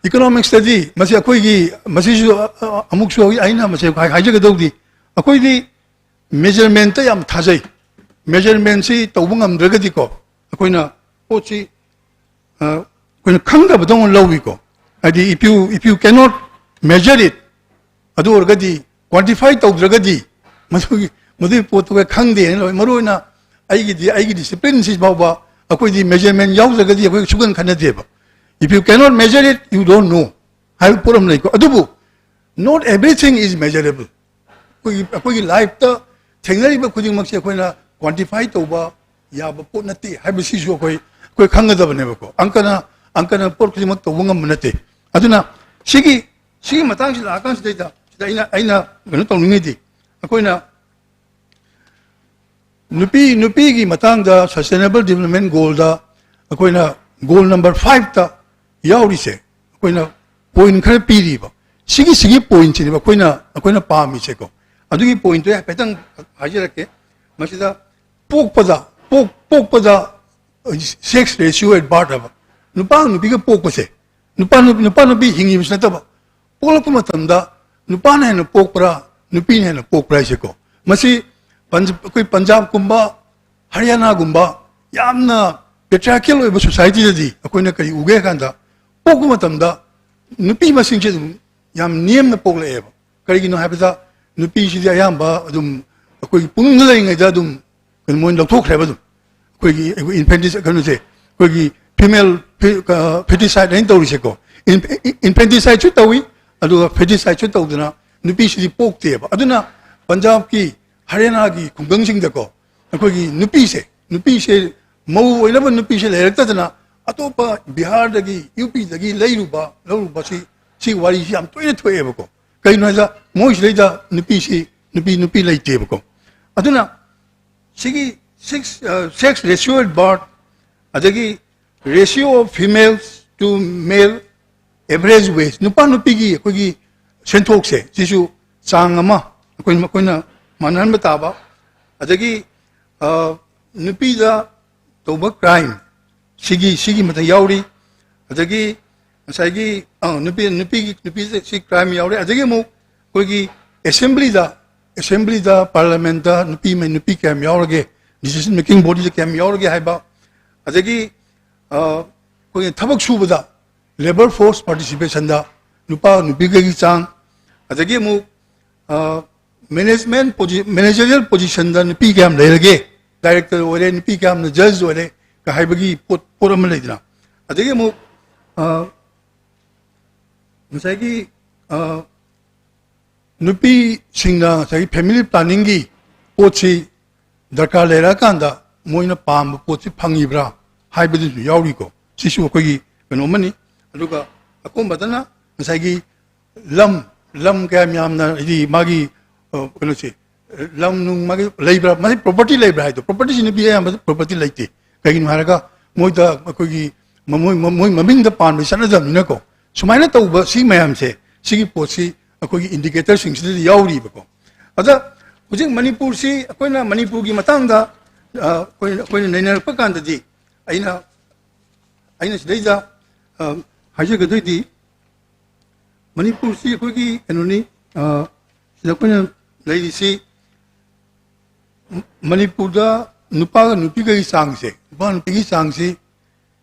ꯏꯀꯣꯅꯣꯃꯤꯛꯁꯇꯗꯤ ꯃꯁꯤ ꯑꯩꯈꯣꯏꯒꯤ, ꯃꯁꯤꯁꯨ ꯑꯃꯨꯛꯁꯨ ꯑꯩꯅ ꯃꯁꯤ ꯍꯥꯏꯖꯒꯗꯧꯗꯤ, ꯑꯩꯈꯣꯏꯗꯤ ꯃꯦꯖꯔꯃꯦꯟꯇ ꯌꯥꯝ ꯊꯥꯖꯩ꯫ ꯃꯦꯖꯔꯃꯦꯟꯁꯤ ꯇꯧꯕ ꯉꯝꯗ꯭ꯔꯒꯗꯤꯀꯣ, ꯑꯩꯈꯣꯏꯅ ꯄꯣꯠꯁꯤ ꯑꯩꯈꯣꯏꯅ ꯈꯪꯗꯕꯗꯧꯅ ꯂꯧꯏꯀꯣ꯫ ꯍꯥꯏꯗꯤ, if you if you cannot measure it, ꯑꯗꯨ ꯑꯣꯏꯔꯒꯗꯤ, ꯀ꯭ꯋꯥꯟꯇꯤꯐꯥꯏ ꯇꯧꯗ꯭ꯔꯒꯗꯤ ꯃꯗꯨꯒꯤ ꯃꯗꯨꯒꯤ ꯄꯣꯠꯇꯨ ꯑꯩꯈꯣꯏ ꯈꯪꯗꯦꯅ ꯂꯧꯏ꯫ ꯃꯔꯨꯑꯣꯏꯅ ꯑꯩꯒꯤꯗꯤ, ꯑꯩꯒꯤ ꯗꯤꯁꯤꯄ꯭ꯂꯤꯟꯁꯤ ꯐꯥꯎꯕ ꯑꯩꯈꯣꯏꯗꯤ ꯃꯦꯖꯔꯃꯦꯟ ꯌꯥꯎꯗ꯭ꯔꯒꯗꯤ ꯑꯩꯈꯣꯏ ꯁꯨꯛꯈꯟ ꯈꯟꯅꯗꯦꯕ꯫ If you cannot measure it, you don't know ꯍꯥꯏꯕ ꯄꯣꯠ ꯑꯃ ꯂꯩꯀꯣ꯫ ꯑꯗꯨꯕꯨ not everything is measurable꯫ ꯑꯩꯈꯣꯏꯒꯤ ꯑꯩꯈꯣꯏꯒꯤ ꯂꯥꯏꯐꯇ ꯊꯦꯡꯅꯔꯤꯕ ꯈꯨꯗꯤꯡꯃꯛꯁꯦ ꯑꯩꯈꯣꯏꯅ ꯀ꯭ꯋꯥꯟꯇꯤꯐꯥꯏ ꯇꯧꯕ ꯌꯥꯕ ꯄꯣꯠ ꯅꯠꯇꯦ ꯍꯥꯏꯕꯁꯤꯁꯨ ꯑꯩꯈꯣꯏ ꯑꯩꯈꯣꯏ ꯈꯪꯒꯗꯕꯅꯦꯕꯀꯣ꯫ ꯑꯪꯀꯅ ꯑꯪꯀꯅ ꯄꯣꯠ ꯈꯨꯗꯤꯡꯃꯛ ꯇꯧꯕ ꯉꯝꯕ ꯅꯠꯇꯦ꯫ ꯑꯗꯨꯅ ꯁꯤꯒꯤ ꯁꯤꯒꯤ ꯃꯇꯥꯡꯁꯤ ꯂꯥꯛꯑꯀꯥꯟꯁꯤꯗꯩꯗ ꯁꯤꯗ ꯑꯩꯅ ꯑꯩꯅ ꯀꯩꯅꯣ ꯇꯧꯅꯤꯡꯉꯤꯗꯤ, ꯑꯩꯈꯣꯏꯅ ꯅꯨꯄꯤ ꯅꯨꯄꯤꯒꯤ ꯃꯇꯥꯡꯗ ꯁꯁꯇꯦꯅꯦꯕꯜ ꯗꯤꯕꯂꯞꯃꯦꯟ ꯒꯣꯜꯗ ꯑꯩꯈꯣꯏꯅ ꯒꯣꯜ ꯅꯝꯕꯔ ꯐꯥꯏꯚꯇ ꯌꯥꯎꯔꯤꯁꯦ, ꯑꯩꯈꯣꯏꯅ ꯄꯣꯏꯟ ꯈꯔ ꯄꯤꯔꯤꯕ, ꯁꯤꯒꯤ ꯁꯤꯒꯤ ꯄꯣꯏꯟꯁꯤꯅꯦꯕ ꯑꯩꯈꯣꯏꯅ ꯑꯩꯈꯣꯏꯅ ꯄꯥꯝꯃꯤꯁꯦꯀꯣ꯫ ꯑꯗꯨꯒꯤ ꯄꯣꯏꯟꯇꯣ ꯑꯩ ꯍꯥꯏꯐꯦꯠꯇꯪ ꯍꯥꯏꯖꯔꯛꯀꯦ꯫ ꯃꯁꯤꯗ ꯄꯣꯛꯄꯗ ꯄꯣꯛ- ꯄꯣꯛꯄꯗ sex ratio at birth ꯍꯥꯏꯕ, ꯅꯨꯄꯥ ꯅꯨꯄꯤꯒ ꯄꯣꯛꯄꯁꯦ, ꯅꯨꯄꯥ ꯅꯨꯄꯤ ꯅꯨꯄꯥ ꯅꯨꯄꯤ ꯍꯤꯡꯉꯤꯕꯁꯨ ꯅꯠꯇꯕ, ꯄꯣꯛꯂꯛꯄ ꯃꯇꯝꯗ ꯅꯨꯄꯥꯅ ꯍꯦꯟꯅ ꯄꯣꯛꯄ꯭ꯔꯥ, ꯅꯨꯄꯤꯅ ꯍꯦꯟꯅ ꯄꯣꯛꯄ꯭ꯔꯥ ꯍꯥꯏꯁꯦꯀꯣ꯫ ꯃꯁꯤ ꯄꯟꯖ- ꯑꯩꯈꯣꯏ ꯄꯟꯖꯥꯕꯀꯨꯝꯕ, ꯍꯔꯤꯌꯥꯅꯥꯒꯨꯝꯕ ꯌꯥꯝꯅ ꯄꯦꯇ꯭ꯔꯤꯌꯥꯔꯀꯦꯜ ꯑꯣꯏꯕ ꯁꯣꯁꯥꯏꯇꯤꯗꯗꯤ ꯑꯩꯈꯣꯏꯅ ꯀꯔꯤ ꯎꯒꯦ ꯍꯥꯏ ꯀꯥꯟꯗ, ꯄꯣꯛꯄ ꯃꯇꯝꯗ ꯅꯨꯄꯤ ꯃꯁꯤꯡꯁꯦ ꯑꯗꯨꯝ ꯌꯥꯝ ꯅꯦꯝꯅ ꯄꯣꯛꯂꯛꯑꯦꯕ꯫ ꯀꯔꯤꯒꯤꯅꯣ ꯍꯥꯏꯕꯗ, ꯅꯨꯄꯤꯁꯤꯗꯤ ꯑꯌꯥꯝꯕ ꯑꯗꯨꯝ ꯑꯩꯈꯣꯏꯒꯤ ꯄꯨꯡꯗ ꯂꯩꯔꯤꯉꯩꯗ ꯑꯗꯨꯝ ꯀꯩꯅꯣ ꯃꯣꯏꯅ ꯂꯧꯊꯣꯛꯈ꯭ꯔꯦꯕ ꯑꯗꯨꯝ꯫ ꯑꯩꯈꯣꯏꯒꯤ infanticide ꯀꯩꯅꯣꯁꯦ, ꯑꯩꯈꯣꯏꯒꯤ female fe-, ꯑ, feticide ꯍꯥꯏꯅ ꯇꯧꯔꯤꯁꯦꯀꯣ꯫ In-, infanticide ꯁꯨ ꯇꯧꯏ, ꯑꯗꯨꯒ feticide ꯁꯨ ꯇꯧꯗꯅ ꯅꯨꯄꯤꯁꯤꯗꯤ ꯄꯣꯛꯇꯦꯕ꯫ ꯑꯗꯨꯅ ꯄꯟꯖꯥꯕꯀꯤ, ꯍꯔꯤꯌꯥꯅꯥꯒꯤ ꯈꯨꯡꯒꯪꯁꯤꯡꯗꯀꯣ, ꯑꯩꯈꯣꯏꯒꯤ ꯅꯨꯄꯤꯁꯦ, ꯅꯨꯄꯤꯁꯦ ꯃꯧ ꯑꯣꯏꯅꯕ ꯅꯨꯄꯤꯁꯦ ꯂꯩꯔꯛꯇꯗꯅ ꯑꯇꯣꯞꯄ ꯕꯤꯍꯥꯔꯗꯒꯤ, ꯌꯨ ꯄꯤꯗꯒꯤ ꯂꯩꯔꯨꯕ, ꯂꯧꯔꯨꯕꯁꯤ, ꯁꯤ ꯋꯥꯔꯤꯁꯤ ꯌꯥꯝ ꯇꯣꯏꯅ ꯊꯣꯛꯑꯦꯕꯀꯣ꯫ ꯀꯩꯅꯣ ꯍꯥꯏꯗ, ꯃꯣꯏꯁꯤꯗꯩꯗ ꯅꯨꯄꯤꯁꯤ, ꯅꯨꯄꯤ, ꯅꯨꯄꯤ ꯂꯩꯇꯦꯕꯀꯣ꯫ ꯑꯗꯨꯅ ꯁꯤꯒꯤ six, ꯑ, sex ratio at birth, ꯑꯗꯒꯤ ratio of females to male average wage, ꯅꯨꯄꯥ ꯅꯨꯄꯤꯒꯤ ꯑꯩꯈꯣꯏꯒꯤ ꯁꯦꯟꯊꯣꯛꯁꯦ, ꯁꯤꯁꯨ ꯆꯥꯡ ꯑꯃ ꯑꯩꯈꯣꯏ, ꯑꯩꯈꯣꯏꯅ ꯃꯥꯟꯅꯍꯟꯕ ꯇꯥꯕ꯫ ꯑꯗꯒꯤ, ꯑ, ꯅꯨꯄꯤꯗ ꯇꯧꯕ crime, ꯁꯤꯒꯤ, ꯁꯤꯒꯤ ꯃꯊꯛ ꯌꯥꯎꯔꯤ꯫ ꯑꯗꯒꯤ ꯉꯁꯥꯏꯒꯤ, ꯑ, ꯅꯨꯄꯤ, ꯅꯨꯄꯤꯒꯤ, ꯅꯨꯄꯤꯁꯦ ꯁꯤ crime ꯌꯥꯎꯔꯦ꯫ ꯑꯗꯒꯤ ꯑꯃꯨꯛ ꯑꯩꯈꯣꯏꯒꯤ assembly ꯗ, assembly ꯗ, parliament ꯇ ꯅꯨꯄꯤ ꯃ-, ꯅꯨꯄꯤ ꯀꯌꯥꯝ ꯌꯥꯎꯔꯒꯦ, decision making body ꯗ ꯀꯌꯥꯝ ꯌꯥꯎꯔꯒꯦ ꯍꯥꯏꯕ, ꯑꯗꯒꯤ, ꯑ, ꯑꯩꯈꯣꯏꯒꯤ ꯊꯕꯛ ꯁꯨꯕꯗ labour force participation ꯗ ꯅꯨꯄꯥ ꯅꯨꯄꯤꯒꯒꯤ ꯆꯥꯡ, ꯑꯗꯒꯤ ꯑꯃꯨꯛ, ꯑ, management posi-, managerial position ꯗ ꯅꯨꯄꯤ ꯀꯌꯥꯝ ꯂꯩꯔꯒꯦ, director ꯑꯣꯏꯔꯦ, ꯅꯨꯄꯤ ꯀꯌꯥꯝꯅ judge ꯑꯣꯏꯔꯦ ꯀ ꯍꯥꯏꯕꯒꯤ ꯄꯣꯠ, ꯄꯣꯠ ꯑꯃ ꯂꯩꯗꯅ꯫ ꯑꯗꯒꯤ ꯑꯃꯨꯛ, ꯑ, ꯉꯁꯥꯏꯒꯤ, ꯑ, ꯅꯨꯄꯤꯁꯤꯡꯅ ꯉꯁꯥꯏꯒꯤ family planning ꯒꯤ ꯄꯣꯠꯁꯤ ꯗꯔꯀꯥꯔ ꯂꯩꯔꯛꯑꯀꯥꯟꯗ ꯃꯣꯏꯅ ꯄꯥꯝꯕ ꯄꯣꯠꯁꯤ ꯐꯪꯉꯤꯕ꯭ꯔꯥ ꯍꯥꯏꯕꯗꯨꯁꯨ ꯌꯥꯎꯔꯤꯀꯣ꯫ ꯁꯤꯁꯨ ꯑꯩꯈꯣꯏꯒꯤ ꯀꯩꯅꯣ ꯑꯃꯅꯤ꯫ ꯑꯗꯨꯒ ꯑꯀꯣꯟꯕꯗꯅ ꯉꯁꯥꯏꯒꯤ ꯂꯝ, ꯂꯝ ꯀꯌꯥꯝ ꯌꯥꯝꯅ, ꯍꯥꯏꯗꯤ ꯃꯥꯒꯤ, ꯑ, ꯀꯩꯅꯣꯁꯦ, ꯂꯝ ꯅꯨꯡ ꯃꯥꯒꯤ ꯂꯩꯕ꯭ꯔꯥ, ꯃꯥꯒꯤ property ꯂꯩꯕ꯭ꯔꯥ ꯍꯥꯏꯗꯣ, property ꯁꯤ ꯅꯨꯄꯤ ꯑꯌꯥꯝꯕ property ꯂꯩꯇꯦ꯫ ꯀꯩꯒꯤꯅꯣ ꯍꯥꯏꯔꯒ ꯃꯣꯏꯗ ꯑꯩꯈꯣꯏꯒꯤ ꯃ-, ꯃꯣꯏ, ꯃ-, ꯃꯣꯏ ꯃꯃꯤꯡꯗ ꯄꯥꯟꯕ ꯆꯠꯅꯗꯕꯅꯤꯅꯀꯣ꯫ ꯁꯨꯃꯥꯏꯅ ꯇꯧꯕ ꯁꯤ ꯃꯌꯥꯝꯁꯦ, ꯁꯤꯒꯤ ꯄꯣꯠꯁꯤ ꯑꯩꯈꯣꯏꯒꯤ indicator ꯁꯤꯡꯁꯤꯗꯗꯤ ꯌꯥꯎꯔꯤꯕꯀꯣ꯫ ꯑꯗ ꯍꯧꯖꯤꯛ ꯃꯅꯤꯄꯨꯔꯁꯤ, ꯑꯩꯈꯣꯏꯅ ꯃꯅꯤꯄꯨꯔꯒꯤ ꯃꯇꯥꯡꯗ, ꯑ, ꯑꯩꯈꯣꯏꯅ, ꯑꯩꯈꯣꯏꯅ ꯅꯩꯅꯔꯛꯄ ꯀꯥꯟꯗꯗꯤ ꯑꯩꯅ, ꯑꯩꯅ ꯁꯤꯗꯩꯗ, ꯑ, ꯍꯥꯏꯖꯒꯗꯣꯏꯗꯤ, ꯃꯅꯤꯄꯨꯔꯁꯤ ꯑꯩꯈꯣꯏꯒꯤ ꯀꯩꯅꯣꯅꯤ, ꯑ, ꯁꯤꯗ ꯑꯩꯈꯣꯏꯅ ꯂꯩꯔꯤꯁꯤ ꯃꯅꯤꯄꯨꯔꯗ ꯅꯨꯄꯥꯒ ꯅꯨꯄꯤꯒꯒꯤ ꯆꯥꯡꯁꯦ, ꯅꯨꯄꯥ ꯅꯨꯄꯤꯒꯤ ꯆꯥꯡꯁꯤ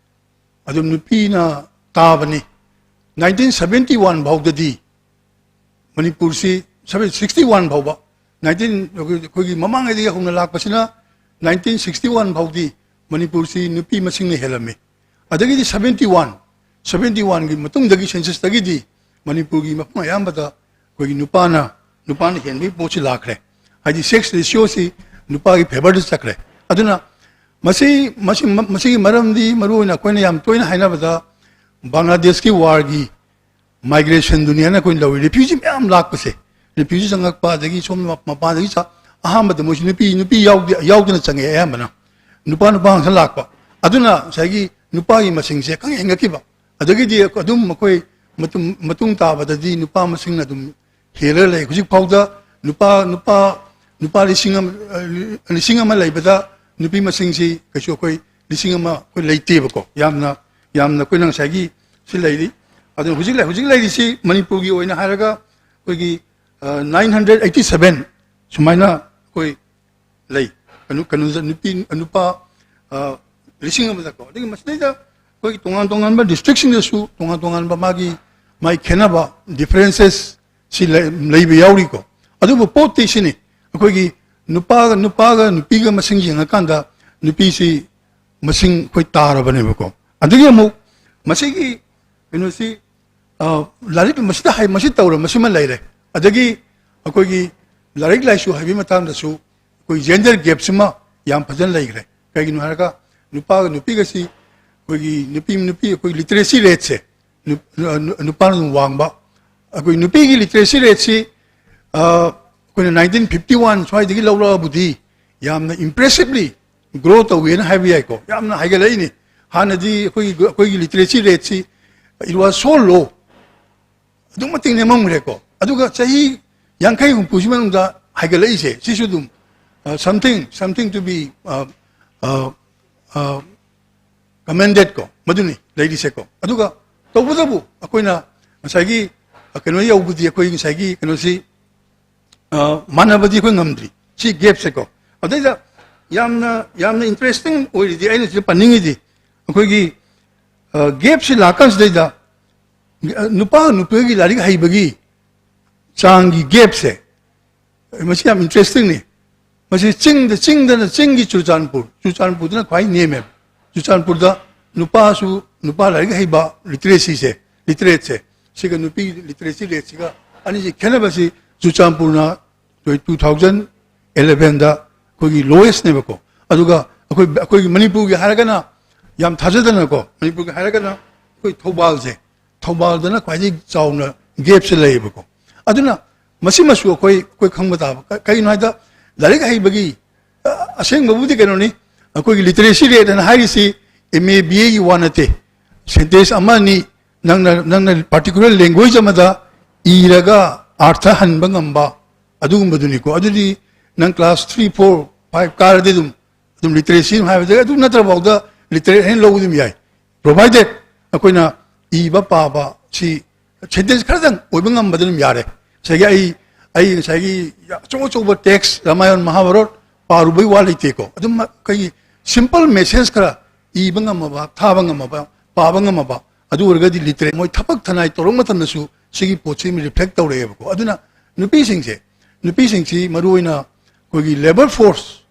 ꯑꯗꯨꯝ ꯅꯨꯄꯤꯅ ꯇꯥꯕꯅꯤ꯫ Nineteen seventy one ꯐꯥꯎꯗꯗꯤ ꯃꯅꯤꯄꯨꯔꯁꯤ ꯁꯚꯦꯟ ꯁꯤꯛꯁꯇꯤ ꯋꯥꯟ ꯐꯥꯎꯕ, ꯅꯥꯏꯟꯇꯤꯟ, ꯑꯩꯈꯣꯏꯒꯤ ꯃꯃꯥꯡꯉꯩꯗꯒꯤ ꯍꯧꯅ ꯂꯥꯛꯄꯁꯤꯅ ꯅꯥꯏꯟꯇꯤꯟ ꯁꯤꯛꯁꯇꯤ ꯋꯥꯟ ꯐꯥꯎꯗꯤ ꯃꯅꯤꯄꯨꯔꯁꯤ ꯅꯨꯄꯤ ꯃꯁꯤꯡꯅ ꯍꯦꯜꯂꯝꯃꯤ꯫ ꯑꯗꯒꯤꯗꯤ ꯁꯚꯦꯟꯇꯤ ꯋꯥꯟ, ꯁꯚꯦꯟꯇꯤ ꯋꯥꯟꯒꯤ ꯃꯇꯨꯡꯗꯒꯤ ꯁꯦꯟꯁꯁꯇꯒꯤꯗꯤ ꯃꯅꯤꯄꯨꯔꯒꯤ ꯃꯐꯝ ꯑꯌꯥꯝꯕꯗ ꯑꯩꯈꯣꯏꯒꯤ ꯅꯨꯄꯥꯅ, ꯅꯨꯄꯥꯅ ꯍꯦꯟꯕꯒꯤ ꯄꯣꯠꯁꯤ ꯂꯥꯛꯈ꯭ꯔꯦ꯫ ꯍꯥꯏꯗꯤ ꯁꯦꯛꯁ ꯔꯦꯁꯤꯌꯣꯁꯤ ꯅꯨꯄꯥꯒꯤ ꯐꯦꯚꯔꯗ ꯆꯠꯈ꯭ꯔꯦ꯫ ꯑꯗꯨꯅ ꯃꯁꯤ, ꯃꯁꯤ, ꯃꯁꯤꯒꯤ ꯃꯔꯝꯗꯤ ꯃꯔꯨꯑꯣꯏꯅ ꯑꯩꯈꯣꯏꯅ ꯌꯥꯝ ꯇꯣꯏꯅ ꯍꯥꯏꯅꯕꯗ ꯕꯪꯒ꯭ꯂꯥꯗꯦꯁꯀꯤ ꯋꯥꯔꯒꯤ ꯃꯥꯏꯒ꯭ꯔꯦꯁꯟꯗꯨꯅꯦꯅ ꯑꯩꯈꯣꯏꯅ ꯂꯧꯏ꯫ ꯔꯤꯐ꯭ꯌꯨꯖꯤ ꯃꯌꯥꯝ ꯂꯥꯛꯄꯁꯦ, ꯔꯤꯐ꯭ꯌꯨꯖꯤ ꯆꯪꯉꯛꯄ, ꯑꯗꯒꯤ ꯁꯣꯝ ꯃꯄꯥꯟꯗꯒꯤ ꯆ-, ꯑꯍꯥꯟꯕꯗ ꯃꯣꯏꯁꯤ ꯅꯨꯄꯤ, ꯅꯨꯄꯤ ꯌꯥꯎꯗꯦ-, ꯌꯥꯎꯗꯅ ꯆꯪꯉꯛꯑꯦ ꯑꯌꯥꯝꯕꯅ꯫ ꯅꯨꯄꯥ, ꯅꯨꯄꯥ ꯉꯥꯛꯇ ꯂꯥꯛꯄ꯫ ꯑꯗꯨꯅ ꯉꯁꯥꯏꯒꯤ ꯅꯨꯄꯥꯒꯤ ꯃꯁꯤꯡꯁꯦ ꯈꯪꯍꯦꯟ ꯍꯦꯟꯒꯠꯈꯤꯕ꯫ ꯑꯗꯒꯤꯗꯤ ꯑꯗꯨꯝ ꯑꯩꯈꯣꯏ ꯃꯇꯨꯡ, ꯃꯇꯨꯡ ꯇꯥꯕꯗꯗꯤ ꯅꯨꯄꯥ ꯃꯁꯤꯡꯅ ꯑꯗꯨꯝ ꯍꯦꯜꯂꯒ ꯂꯩ꯫ ꯍꯧꯖꯤꯛ ꯐꯥꯎꯗ ꯅꯨꯄꯥ, ꯅꯨꯄꯥ, ꯅꯨꯄꯥ ꯂꯤꯁꯤꯡ ꯑꯃ, ꯑ, ꯂꯤꯁꯤꯡ ꯑꯃ ꯂꯩꯕꯗ ꯅꯨꯄꯤ ꯃꯁꯤꯡꯁꯤ ꯀꯩꯁꯨ ꯑꯩꯈꯣꯏ ꯂꯤꯁꯤꯡ ꯑꯃ ꯑꯩꯈꯣꯏ ꯂꯩꯇꯦꯕꯀꯣ꯫ ꯌꯥꯝꯅ, ꯌꯥꯝꯅ ꯑꯩꯈꯣꯏꯅ ꯉꯁꯥꯏꯒꯤ ꯁꯤ ꯂꯩꯔꯤ꯫ ꯑꯗꯨꯅ ꯍꯧꯖꯤꯛ ꯂꯩ-, ꯍꯧꯖꯤꯛ ꯂꯩꯔꯤꯁꯤ ꯃꯅꯤꯄꯨꯔꯒꯤ ꯑꯣꯏꯅ ꯍꯥꯏꯔꯒ ꯑꯩꯈꯣꯏꯒꯤ, ꯑ, ꯅꯥꯏꯟ ꯍꯟꯗ꯭ꯔꯦꯠ ꯑꯩꯠꯇꯤ ꯁꯚꯦꯟ ꯁꯨꯃꯥꯏꯅ ꯑꯩꯈꯣꯏ ꯂꯩ꯫ ꯀꯩꯅꯣ, ꯀꯩꯅꯣꯗ ꯅꯨꯄꯤ, ꯅꯨꯄꯥ, ꯑ, ꯂꯤꯁꯤꯡ ꯑꯃꯗꯀꯣ꯫ ꯑꯗꯒꯤ ꯃꯁꯤꯗꯩꯗ ꯑꯩꯈꯣꯏꯒꯤ ꯇꯣꯉꯥꯟ ꯇꯣꯉꯥꯟꯕ ꯗꯤꯁꯇ꯭ꯔꯤꯛꯁꯤꯡꯗꯁꯨ ꯇꯣꯉꯥꯟ ꯇꯣꯉꯥꯟꯕ ꯃꯥꯒꯤ, ꯃꯥꯒꯤ ꯈꯦꯠꯅꯕ, ꯗꯤꯐꯔꯦꯟꯁꯦꯁ ꯁꯤ ꯂꯩ-, ꯂꯩꯕ ꯌꯥꯎꯔꯤꯀꯣ꯫ ꯑꯗꯨꯕꯨ ꯄꯣꯠꯇꯤ ꯁꯤꯅꯤ, ꯑꯩꯈꯣꯏꯒꯤ ꯅꯨꯄꯥꯒ, ꯅꯨꯄꯥꯒ ꯅꯨꯄꯤꯒ ꯃꯁꯤꯡ ꯌꯦꯡꯉꯀꯥꯟꯗ ꯅꯨꯄꯤꯁꯤ ꯃꯁꯤꯡ ꯑꯩꯈꯣꯏ ꯇꯥꯔꯕꯅꯦꯕꯀꯣ꯫ ꯑꯗꯒꯤ ꯑꯃꯨꯛ ꯃꯁꯤꯒꯤ ꯀꯩꯅꯣꯁꯤ, ꯑ, ꯂꯥꯏꯔꯤꯛ ꯃꯁꯤꯗ ꯍꯥꯏ, ꯃꯁꯤ ꯇꯧꯔ, ꯃꯁꯤꯃ ꯂꯩꯔꯦ꯫ ꯑꯗꯒꯤ ꯑꯩꯈꯣꯏꯒꯤ ꯂꯥꯏꯔꯤꯛ ꯂꯥꯏꯁꯨ ꯍꯩꯕꯒꯤ ꯃꯇꯥꯡꯗꯁꯨ ꯑꯩꯈꯣꯏ ꯖꯦꯟꯗꯔ ꯒꯦꯞꯁꯤꯃ ꯌꯥꯝ ꯐꯖꯅ ꯂꯩꯈ꯭ꯔꯦ꯫ ꯀꯩꯒꯤꯅꯣ ꯍꯥꯏꯔꯒ ꯅꯨꯄꯥꯒ ꯅꯨꯄꯤꯒꯁꯤ ꯑꯩꯈꯣꯏꯒꯤ ꯅꯨꯄꯤ, ꯅꯨꯄꯤ ꯑꯩꯈꯣꯏ ꯂꯤꯇꯔꯦꯁꯤ ꯔꯦꯠꯁꯦ ꯅꯨ-, ꯅꯨ-, ꯅꯨꯄꯥꯅ ꯑꯗꯨꯝ ꯋꯥꯡꯕ꯫ ꯑꯩꯈꯣꯏ ꯅꯨꯄꯤꯒꯤ ꯂꯤꯇꯔꯦꯁꯤ ꯔꯦꯠꯁꯤ, ꯑ, ꯑꯩꯈꯣꯏꯅ ꯅꯥꯏꯟꯇꯤꯟ ꯐꯤꯐꯇꯤ ꯋꯥꯟ ꯁ꯭ꯋꯥꯏꯗꯒꯤ ꯂꯧꯔꯛꯑꯕꯨꯗꯤ ꯌꯥꯝꯅ ꯏꯝꯄ꯭ꯔꯦꯁꯤꯞꯂꯤ ꯒ꯭ꯔꯣ ꯇꯧꯋꯦꯅ ꯍꯥꯏꯕ ꯌꯥꯏꯀꯣ꯫ ꯌꯥꯝꯅ ꯍꯥꯏꯒꯠꯂꯛꯏꯅꯤ꯫ ꯍꯥꯟꯅꯗꯤ ꯑꯩꯈꯣꯏꯒꯤ, ꯑꯩꯈꯣꯏꯒꯤ literacy ꯔꯦꯠꯁꯤ it was so low, ꯑꯗꯨꯛ ꯃꯇꯤꯛ ꯅꯦꯝꯃꯝꯈ꯭ꯔꯦꯀꯣ꯫ ꯑꯗꯨꯒ ꯆꯍꯤ ꯌꯥꯡꯈꯩ ꯍꯨꯝꯐꯨꯁꯤ ꯃꯅꯨꯡꯗ ꯍꯥꯏꯒꯠꯂꯛꯏꯁꯦ, ꯁꯤꯁꯨ ꯑꯗꯨꯝ, ꯑ, something, something to be, ꯑ, ꯑ, ꯑ, commended ꯀꯣ, ꯃꯗꯨꯅꯤ ꯂꯩꯔꯤꯁꯦꯀꯣ꯫ ꯑꯗꯨꯒ ꯇꯧꯕꯇꯕꯨ ꯑꯩꯈꯣꯏꯅ ꯉꯁꯥꯏꯒꯤ, ꯑ, ꯀꯩꯅꯣ ꯌꯧꯕꯗꯤ, ꯑꯩꯈꯣꯏ ꯉꯁꯥꯏꯒꯤ ꯀꯩꯅꯣꯁꯤ, ꯑ, ꯃꯥꯟꯅꯕꯗꯤ ꯑꯩꯈꯣꯏ ꯉꯝꯗ꯭ꯔꯤ, ꯁꯤ ꯒꯦꯞꯁꯦꯀꯣ꯫ ꯑꯗꯩꯗ ꯌꯥꯝꯅ, ꯌꯥꯝꯅ ꯏꯟꯇꯔꯦꯁꯇꯤꯡ ꯑꯣꯏꯔꯤꯗꯤ, ꯑꯩꯅ ꯁꯤꯗ ꯄꯟꯅꯤꯡꯉꯤꯗꯤ, ꯑꯩꯈꯣꯏꯒꯤ, ꯑ, ꯒꯦꯞꯁꯤ ꯂꯥꯛꯀꯥꯟꯁꯤꯗꯩꯗ, ꯑ, ꯅꯨꯄꯥ ꯅꯨꯄꯤꯒꯤ ꯂꯥꯏꯔꯤꯛ ꯍꯩꯕꯒꯤ ꯆꯥꯡꯒꯤ ꯒꯦꯞꯁꯦ, ꯃꯁꯤ ꯌꯥꯝ ꯏꯟꯇꯔꯦꯁꯇꯤꯡꯅꯤ꯫ ꯃꯁꯤ ꯆꯤꯡꯗ, ꯆꯤꯡꯗꯅ, ꯆꯤꯡꯒꯤ ꯆꯨꯔꯆꯥꯟꯄꯨꯔ, ꯆꯨꯔꯆꯥꯟꯄꯨꯔꯗꯅ ꯈ꯭ꯋꯥꯏ ꯅꯦꯝꯃꯦꯕ꯫ ꯆꯨꯔꯆꯥꯟꯄꯨꯔꯗ ꯅꯨꯄꯥꯁꯨ, ꯅꯨꯄꯥ ꯂꯥꯏꯔꯤꯛ ꯍꯩꯕ ꯂꯤꯇꯔꯦꯁꯤꯁꯦ, ꯂꯤꯇꯔꯦꯠꯁꯦ, ꯁꯤꯒ ꯅꯨꯄꯤ ꯂꯤꯇꯔꯦꯁꯤ ꯔꯦꯠꯁꯤꯒ ꯑꯅꯤꯁꯤ ꯈꯦꯠꯅꯕꯁꯤ ꯆꯨꯔꯆꯥꯟꯄꯨꯔꯅ ꯇꯨ ꯊꯥꯎꯖꯟ ꯑꯦꯂꯚꯦꯟꯗ ꯑꯩꯈꯣꯏꯒꯤ ꯂꯣꯋꯦꯁꯅꯦꯕꯀꯣ꯫ ꯑꯗꯨꯒ ꯑꯩꯈꯣꯏ, ꯑꯩꯈꯣꯏꯒꯤ ꯃꯅꯤꯄꯨꯔꯒꯤ ꯍꯥꯏꯔꯒꯅ, ꯌꯥꯝ ꯊꯥꯖꯗꯅꯀꯣ, ꯃꯅꯤꯄꯨꯔꯒꯤ ꯍꯥꯏꯔꯒꯅ ꯑꯩꯈꯣꯏ ꯊꯧꯕꯥꯜꯁꯦ, ꯊꯧꯕꯥꯜꯗꯅ ꯈ꯭ꯋꯥꯏꯗꯒꯤ ꯆꯥꯎꯅ ꯒꯦꯞꯁꯦ ꯂꯩꯌꯦꯕꯀꯣ꯫ ꯑꯗꯨꯅ ꯃꯁꯤꯃꯁꯨ ꯑꯩꯈꯣꯏ, ꯑꯩꯈꯣꯏ ꯈꯪꯕ ꯇꯥꯕ꯫ ꯀ-, ꯀꯩꯒꯤꯅꯣ ꯍꯥꯏꯗ, ꯂꯥꯏꯔꯤꯛ ꯍꯩꯕꯒꯤ, ꯑ, ꯑꯁꯦꯡꯕꯕꯨꯗꯤ ꯀꯩꯅꯣꯅꯤ, ꯑꯩꯈꯣꯏꯒꯤ ꯂꯤꯇꯔꯦꯁꯤ ꯔꯦꯠ ꯑꯅ ꯍꯥꯏꯔꯤꯁꯤ ꯑꯦꯝ ꯑꯦ, ꯕꯤ ꯑꯦꯒꯤ ꯋꯥ ꯅꯠꯇꯦ꯫ ꯁꯦꯟꯇꯦꯟꯁ ꯑꯃ ꯑꯅꯤ ꯅꯪꯅ, ꯅꯪꯅ ꯄꯥꯔꯇꯤꯀꯨꯂꯔ ꯂꯦꯡꯒ꯭ꯋꯦꯖ ꯑꯃꯗ ꯏꯔꯒ ꯑꯥꯔꯊ ꯍꯟꯕ ꯉꯝꯕ, ꯑꯗꯨꯒꯨꯝꯕꯗꯨꯅꯤꯀꯣ꯫ ꯑꯗꯨꯗꯤ ꯅꯪ ꯀ꯭ꯂꯥꯁ ꯊ꯭ꯔꯤ, ꯐꯣꯔ, ꯐꯥꯏꯚ ꯀꯥꯔꯗꯤ ꯑꯗꯨꯝ, ꯑꯗꯨꯝ ꯂꯤꯇꯔꯦꯁꯤ ꯍꯥꯏꯕꯗ, ꯑꯗꯨ ꯅꯠꯇ꯭ꯔꯐꯥꯎꯗ ꯂꯤꯇꯔꯦꯠ ꯍꯦꯟꯅ ꯂꯧꯕ ꯑꯗꯨꯝ ꯌꯥꯏ, ꯄ꯭ꯔꯣꯚꯥꯏꯗꯦꯠ ꯑꯩꯈꯣꯏꯅ ꯏꯕ ꯄꯥꯕ ꯁꯤ ꯁꯦꯟꯇꯦꯟꯁ ꯈꯔꯗꯪ ꯑꯣꯏꯕ ꯉꯝꯕꯗ ꯑꯗꯨꯝ ꯌꯥꯔꯦ꯫ ꯉꯁꯥꯏꯒꯤ ꯑꯩ, ꯑꯩ ꯉꯁꯥꯏꯒꯤ ꯑꯆꯧ ꯑꯆꯧꯕ ꯇꯦꯛꯁ, ꯔꯥꯃꯥꯌꯟ, ꯃꯍꯥꯚꯥꯔꯠ ꯄꯥꯔꯨꯕꯩ ꯋꯥ ꯂꯩꯇꯦꯀꯣ꯫ ꯑꯗꯨꯝ ꯑꯩꯈꯣꯏꯒꯤ ꯁꯤꯝꯄꯜ ꯃꯦꯁꯦꯖ ꯈꯔ ꯏꯕ ꯉꯝꯃꯕ, ꯊꯥꯕ ꯉꯝꯃꯕ, ꯄꯥꯕ ꯉꯝꯃꯕ, ꯑꯗꯨ ꯑꯣꯏꯔꯒꯗꯤ ꯂꯤꯇꯔꯦꯠ, ꯃꯣꯏ ꯊꯕꯛ ꯊꯅꯥꯏ ꯇꯧꯔꯛꯄ ꯃꯇꯝꯗꯁꯨ ꯁꯤꯒꯤ ꯄꯣꯠꯁꯤ ꯔꯤꯐ꯭ꯂꯦꯛ ꯇꯧꯔꯛꯑꯦꯕꯀꯣ꯫ ꯑꯗꯨꯅ ꯅꯨꯄꯤꯁꯤꯡꯁꯦ, ꯅꯨꯄꯤꯁꯤꯡꯁꯤ ꯃꯔꯨꯑꯣꯏꯅ ꯑꯩꯈꯣꯏꯒꯤ labour force,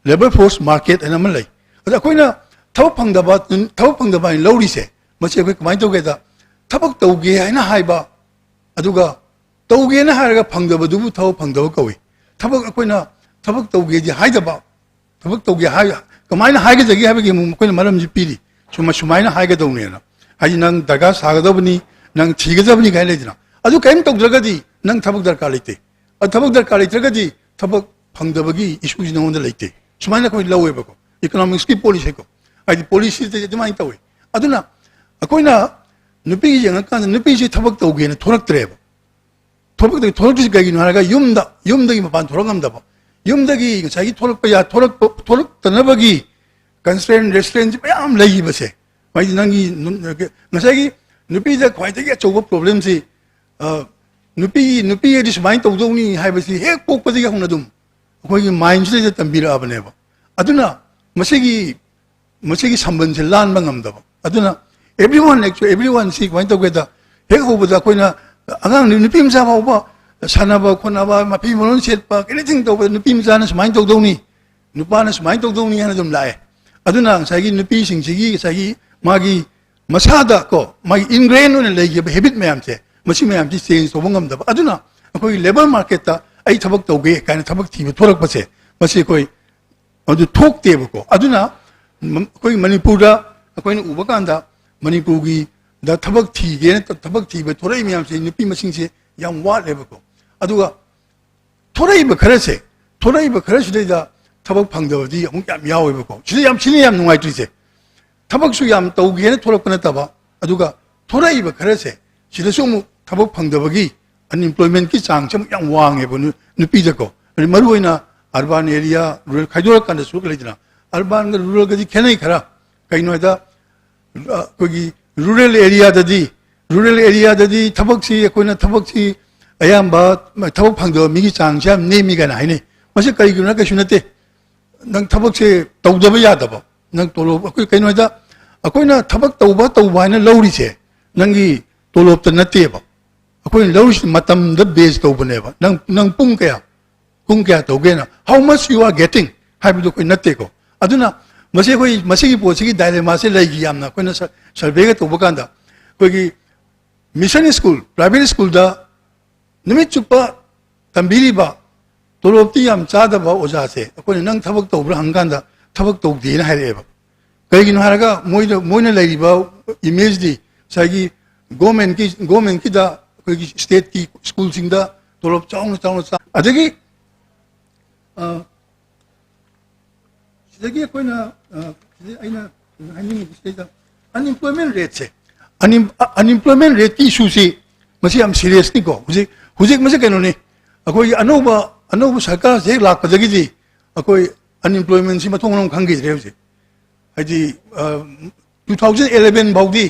labour force market ꯍꯥꯏꯅ ꯑꯃ ꯂꯩ꯫ ꯑꯗ ꯑꯩꯈꯣꯏꯅ ꯊꯕꯛ ꯐꯪꯗꯕ, ꯊꯕꯛ ꯐꯪꯗꯕ ꯍꯥꯏꯅ ꯂꯧꯔꯤꯁꯦ, ꯃꯁꯤ ꯑꯩꯈꯣꯏ ꯀꯃꯥꯏꯅ ꯇꯧꯒꯦꯗ, ꯊꯕꯛ ꯇꯧꯒꯦ ꯍꯥꯏꯅ ꯍꯥꯏꯕ, ꯑꯗꯨꯒ ꯇꯧꯒꯦꯅ ꯍꯥꯏꯔꯒ ꯐꯪꯗꯕꯗꯨꯕꯨ ꯊꯕꯛ ꯐꯪꯗꯕ ꯀꯧꯏ꯫ ꯊꯕꯛ, ꯑꯩꯈꯣꯏꯅ ꯊꯕꯛ ꯇꯧꯒꯦꯗꯤ ꯍꯥꯏꯗꯕ, ꯊꯕꯛ ꯇꯧꯒꯦ ꯍꯥꯏ, ꯀꯃꯥꯏꯅ ꯍꯥꯏꯒꯗꯒꯦ ꯍꯥꯏꯕꯒꯤ ꯑꯃꯨꯛ ꯃꯈꯣꯏꯅ ꯃꯔꯝꯁꯤ ꯄꯤꯔꯤ꯫ ꯁꯨꯃ-, ꯁꯨꯃꯥꯏꯅ ꯍꯥꯏꯒꯗꯧꯅꯦꯅ꯫ ꯍꯥꯏꯗꯤ, "ꯅꯪ ꯗꯔꯀꯥꯔ ꯁꯥꯒꯗꯕꯅꯤ, ꯅꯪ ꯊꯤꯒꯗꯕꯅꯤ" ꯀꯥꯏꯅ ꯂꯩꯗꯅ꯫ ꯑꯗꯨ ꯀꯔꯤꯝ ꯇꯧꯗ꯭ꯔꯒꯗꯤ ꯅꯪ ꯊꯕꯛ ꯗꯔꯀꯥꯔ ꯂꯩꯇꯦ꯫ ꯑꯗꯨ ꯊꯕꯛ ꯗꯔꯀꯥꯔ ꯂꯩꯇ꯭ꯔꯒꯗꯤ ꯊꯕꯛ ꯐꯪꯗꯕꯒꯤ ꯏꯁꯨꯁꯤ ꯅꯉꯣꯟꯗ ꯂꯩꯇꯦ꯫ ꯁꯨꯃꯥꯏꯅ ꯑꯩꯈꯣꯏ ꯂꯧꯋꯦꯕꯀꯣ, ꯏꯀꯣꯅꯣꯃꯤꯛꯁꯀꯤ ꯄꯣꯂꯤꯁꯤꯀꯣ꯫ ꯍꯥꯏꯗꯤ, ꯄꯣꯂꯤꯁꯤꯗꯤ ꯑꯗꯨꯃꯥꯏꯅ ꯇꯧꯋꯤ꯫ ꯑꯗꯨꯅ ꯑꯩꯈꯣꯏꯅ ꯅꯨꯄꯤ ꯌꯦꯡꯉꯀꯥꯟꯗ ꯅꯨꯄꯤꯁꯤ ꯊꯕꯛ ꯇꯧꯒꯦꯅ ꯊꯣꯛꯂꯛꯇ꯭ꯔꯦꯕ꯫ ꯊꯣꯛꯂꯛꯇ-, ꯊꯣꯛꯂꯛꯇ꯭ꯔꯤꯁꯤ ꯀꯩꯒꯤꯅꯣ ꯍꯥꯏꯔꯒ, ꯌꯨꯝꯗ, ꯌꯨꯝꯗꯒꯤ ꯃꯄꯥꯟ ꯊꯣꯛꯂꯛ ꯉꯝꯗꯕ, ꯌꯨꯝꯗꯒꯤ ꯉꯁꯥꯏꯒꯤ ꯊꯣꯛꯂꯛꯄ ꯌꯥ-, ꯊꯣꯛꯂꯛꯄ, ꯊꯣꯛꯂꯛꯇꯅꯕꯒꯤ ꯀꯟꯁꯇ꯭ꯔꯦꯟ, ꯔꯦꯁꯇ꯭ꯔꯦꯟꯁꯤ ꯃꯌꯥꯝ ꯂꯩꯈꯤꯕꯁꯦ꯫ ꯍꯥꯏꯗꯤ, ꯅꯪꯒꯤ ꯅꯨ-, ꯉꯁꯥꯏꯒꯤ ꯅꯨꯄꯤꯗ ꯈ꯭ꯋꯥꯏꯗꯒꯤ ꯑꯆꯧꯕ ꯄ꯭ꯔꯣꯕ꯭ꯂꯦꯝꯁꯤ, ꯑ, ꯅꯨꯄꯤ, ꯅꯨꯄꯤ ꯍꯥꯏꯗꯤ ꯁꯨꯃꯥꯏꯅ ꯇꯧꯗꯧꯅꯤ ꯍꯥꯏꯕꯁꯤ ꯍꯦꯛ ꯄꯣꯛꯄꯗꯒꯤ ꯍꯧꯅ ꯑꯗꯨꯝ ꯑꯩꯈꯣꯏꯒꯤ ꯃꯥꯏꯟꯁꯤꯗꯩꯗ ꯇꯝꯕꯤꯔꯛꯑꯕꯅꯦꯕ꯫ ꯑꯗꯨꯅ ꯃꯁꯤꯒꯤ, ꯃꯁꯤꯒꯤ ꯁꯝꯕꯟꯁꯦ ꯂꯥꯟꯕ ꯉꯝꯗꯕ꯫ ꯑꯗꯨꯅ everyone, actually, everyone ꯁꯤ ꯀꯃꯥꯏꯅ ꯇꯧꯒꯦꯗ, ꯍꯦꯛ ꯍꯧꯕꯗ ꯑꯩꯈꯣꯏꯅ ꯑꯉꯥꯡ ꯅꯨꯄꯤ ꯃꯆꯥ ꯐꯥꯎꯕ ꯁꯥꯟꯅꯕ ꯈꯣꯠꯅꯕ, ꯃꯐꯤ ꯃꯔꯣꯟ ꯁꯦꯠꯄ, ꯑꯦꯅꯤꯊꯤꯡ ꯇꯧꯕꯗ ꯅꯨꯄꯤ ꯃꯆꯥꯅ ꯁꯨꯃꯥꯏꯅ ꯇꯧꯗꯧꯅꯤ, ꯅꯨꯄꯥꯅ ꯁꯨꯃꯥꯏꯅ ꯇꯧꯗꯧꯅꯤ ꯍꯥꯏꯅ ꯑꯗꯨꯝ ꯂꯥꯛꯑꯦ꯫ ꯑꯗꯨꯅ ꯉꯁꯥꯏꯒꯤ ꯅꯨꯄꯤꯁꯤꯡꯁꯤꯒꯤ ꯉꯁꯥꯏꯒꯤ ꯃꯥꯒꯤ ꯃꯁꯥꯗ ꯀꯣ, ꯃꯥꯒꯤ ꯏꯟꯒ꯭ꯔꯦꯟ ꯑꯣꯏꯅ ꯂꯩꯈꯤꯕ ꯍꯦꯕꯤꯠ ꯃꯌꯥꯝꯁꯦ, ꯃꯁꯤ ꯃꯌꯥꯝꯁꯤ ꯆꯦꯟꯖ ꯇꯧꯕ ꯉꯝꯗꯕ꯫ ꯑꯗꯨꯅ ꯑꯩꯈꯣꯏꯒꯤ ꯂꯦꯕꯔ ꯃꯥꯔꯀꯦꯠꯇ ꯑꯩ ꯊꯕꯛ ꯇꯧꯒꯦ ꯀꯥꯏꯅ ꯊꯕꯛ ꯊꯤꯕ ꯊꯣꯔꯛꯄꯁꯦ, ꯃꯁꯤ ꯑꯩꯈꯣꯏ ꯑꯗꯨ ꯊꯣꯛꯇꯦꯕꯀꯣ꯫ ꯑꯗꯨꯅ ꯃ-, ꯑꯩꯈꯣꯏ ꯃꯅꯤꯄꯨꯔꯗ ꯑꯩꯈꯣꯏꯅ ꯎꯕ ꯀꯥꯟꯗ, ꯃꯅꯤꯄꯨꯔꯒꯤꯗ ꯊꯕꯛ ꯊꯤꯒꯦꯅ ꯊꯕꯛ ꯊꯤꯕ ꯊꯣꯔꯛꯏ ꯃꯌꯥꯝꯁꯦ, ꯅꯨꯄꯤ ꯃꯁꯤꯡꯁꯦ ꯌꯥꯝ ꯋꯥꯠꯂꯦꯕꯀꯣ꯫ ꯑꯗꯨꯒ ꯊꯣꯔꯛꯏꯕ ꯈꯔꯁꯦ, ꯊꯣꯔꯛꯏꯕ ꯈꯔꯁꯤꯗꯩꯗ ꯊꯕꯛ ꯐꯪꯗꯕꯗꯤ ꯑꯃꯨꯛ ꯌꯥꯝ ꯌꯥꯎꯋꯦꯕꯀꯣ꯫ ꯁꯤꯗ ꯌꯥꯝ, ꯁꯤꯅ ꯌꯥꯝ ꯅꯨꯡꯉꯥꯏꯇ꯭ꯔꯤꯁꯦ꯫ ꯊꯕꯛꯁꯨ ꯌꯥꯝ ꯇꯧꯒꯦꯅ ꯊꯣꯛꯂꯛꯄ ꯅꯠꯇꯕ, ꯑꯗꯨꯒ ꯊꯣꯔꯛꯏꯕ ꯈꯔꯁꯦ, ꯁꯤꯗꯁꯨ ꯑꯃꯨꯛ ꯊꯕꯛ ꯐꯪꯗꯕꯒꯤ ꯑꯟꯏꯝꯄ꯭ꯂꯣꯏꯃꯦꯟꯠꯀꯤ ꯆꯥꯡꯁꯦ ꯑꯃꯨꯛ ꯌꯥꯝ ꯋꯥꯡꯉꯦꯕ ꯅꯨ-, ꯅꯨꯄꯤꯗꯀꯣ꯫ ꯑꯗꯩ ꯃꯔꯨꯑꯣꯏꯅ ꯑꯔꯕꯥꯟ ꯑꯦꯔꯤꯌꯥ, ꯔꯨꯔꯦꯜ ꯈꯥꯏꯗꯣꯔꯛꯀꯥꯟꯗꯁꯨ ꯂꯩꯗꯅ, ꯑꯔꯕꯥꯟꯒ ꯔꯨꯔꯦꯜꯒꯗꯤ ꯈꯦꯠꯅꯩ ꯈꯔ꯫ ꯀꯩꯅꯣ ꯍꯥꯏꯗ, ꯑꯩꯈꯣꯏꯒꯤ ꯔꯨꯔꯦꯜ ꯑꯦꯔꯤꯌꯥꯗꯗꯤ, ꯔꯨꯔꯦꯜ ꯑꯦꯔꯤꯌꯥꯗꯗꯤ ꯊꯕꯛꯁꯤ, ꯑꯩꯈꯣꯏꯅ ꯊꯕꯛꯁꯤ ꯑꯌꯥꯝꯕ ꯊꯕꯛ ꯐꯪꯗꯕ ꯃꯤꯒꯤ ꯆꯥꯡꯁꯦ ꯌꯥꯝ ꯅꯦꯝꯃꯤ ꯀꯥꯏꯅ ꯍꯥꯏꯅꯩ꯫ ꯃꯁꯤ ꯀꯔꯤꯒꯤꯅꯣ? ꯀꯩꯁꯨ ꯅꯠꯇꯦ꯫ ꯅꯪ ꯊꯕꯛꯁꯦ ꯇꯧꯗꯕ ꯌꯥꯗꯕ꯫ ꯅꯪ ꯇꯣꯂꯣꯞ, ꯑꯩꯈꯣꯏ ꯀꯩꯅꯣꯗ, ꯑꯩꯈꯣꯏꯅ ꯊꯕꯛ ꯇꯧꯕ ꯇꯧꯕ ꯍꯥꯏꯅ ꯂꯧꯔꯤꯁꯦ ꯅꯪꯒꯤ ꯇꯣꯂꯣꯞꯇ ꯅꯠꯇꯦꯕ꯫ ꯑꯩꯈꯣꯏꯅ ꯂꯧꯔꯤꯁꯤ ꯃꯇꯝꯗ ꯕꯦꯖ ꯇꯧꯕꯅꯦꯕ꯫ ꯅꯪ, ꯅꯪ ꯄꯨꯡ ꯀꯌꯥ, ꯄꯨꯡ ꯀꯌꯥ ꯇꯧꯒꯦꯅ, how much you are getting ꯍꯥꯏꯕꯗꯣ ꯑꯩꯈꯣꯏ ꯅꯠꯇꯦꯀꯣ꯫ ꯑꯗꯨꯅ ꯃꯁꯤ ꯑꯩꯈꯣꯏ, ꯃꯁꯤꯒꯤ ꯄꯣꯠꯁꯤꯒꯤ ꯗꯥꯏꯂꯦꯃꯥꯁꯦ ꯂꯩꯈꯤ ꯌꯥꯝꯅ꯫ ꯑꯩꯈꯣꯏꯅ ꯁ-, ꯁꯔꯚꯦꯒ ꯇꯧꯕ ꯀꯥꯟꯗ ꯑꯩꯈꯣꯏꯒꯤ ꯃꯤꯁꯟ ꯁ꯭ꯀꯨꯜ, ꯄ꯭ꯔꯥꯏꯚꯦꯠ ꯁ꯭ꯀꯨꯜꯗ ꯅꯨꯃꯤꯠ ꯆꯨꯞꯄ ꯇꯝꯕꯤꯔꯤꯕ, ꯇꯣꯂꯣꯞꯇꯤ ꯌꯥꯝ ꯆꯥꯗꯕ ꯑꯣꯖꯥꯁꯦ ꯑꯩꯈꯣꯏꯅ "ꯅꯪ ꯊꯕꯛ ꯇꯧꯕ꯭ꯔꯥ?" ꯍꯪꯀꯥꯟꯗ ꯊꯕꯛ ꯇꯧꯗꯦꯅ ꯍꯥꯏꯔꯛꯑꯦꯕ꯫ ꯀꯩꯒꯤꯅꯣ ꯍꯥꯏꯔꯒ ꯃꯣꯏꯗ, ꯃꯣꯏꯅ ꯂꯩꯔꯤꯕ ꯏꯃꯦꯖꯇꯤ ꯉꯁꯥꯏꯒꯤ ꯒꯣꯔꯃꯦꯟꯀꯤ, ꯒꯣꯔꯃꯦꯟꯀꯤꯗ, ꯑꯩꯈꯣꯏꯒꯤ ꯁ꯭ꯇꯦꯠꯀꯤ ꯁ꯭ꯀꯨꯜꯁꯤꯡꯗ ꯇꯣꯂꯣꯞ ꯆꯥꯎꯅ ꯆꯥꯎꯅ ꯆꯥ-, ꯑꯗꯒꯤ, ꯑ, ꯁꯤꯗꯒꯤ ꯑꯩꯈꯣꯏꯅ, ꯑ, ꯁꯤꯗ ꯑꯩꯅ ꯀꯩꯅꯣ ꯍꯥꯏꯅꯤꯡꯉꯤꯁꯦ ꯁꯤꯗꯩꯗ, ꯑꯟꯏꯝꯄ꯭ꯂꯣꯏꯃꯦꯟ ꯔꯦꯠꯁꯦ, ꯑꯟꯏꯝ-, ꯑ-, ꯑꯟꯏꯝꯄ꯭ꯂꯣꯏꯃꯦꯟ ꯔꯦꯠꯀꯤ ꯏꯁꯨꯁꯤ ꯃꯁꯤ ꯌꯥꯝ ꯁꯤꯔꯤꯌꯁꯅꯤꯀꯣ꯫ ꯍꯧꯖꯤꯛ, ꯍꯧꯖꯤꯛ ꯃꯁꯤ ꯀꯩꯅꯣꯅꯤ, ꯑꯩꯈꯣꯏꯒꯤ ꯑꯅꯧꯕ, ꯑꯅꯧꯕ ꯁꯔꯀꯥꯔꯁꯦ ꯍꯦꯛ ꯂꯥꯛꯄꯗꯒꯤꯗꯤ ꯑꯩꯈꯣꯏ ꯑꯟꯏꯝꯄ꯭ꯂꯣꯏꯃꯦꯟꯁꯤ ꯃꯊꯣꯡ ꯃꯔꯝ ꯈꯪꯈꯤꯗ꯭ꯔꯦ ꯍꯧꯖꯤꯛ꯫ ꯍꯥꯏꯗꯤ, ꯑ, two thousand eleven ꯐꯥꯎꯗꯤ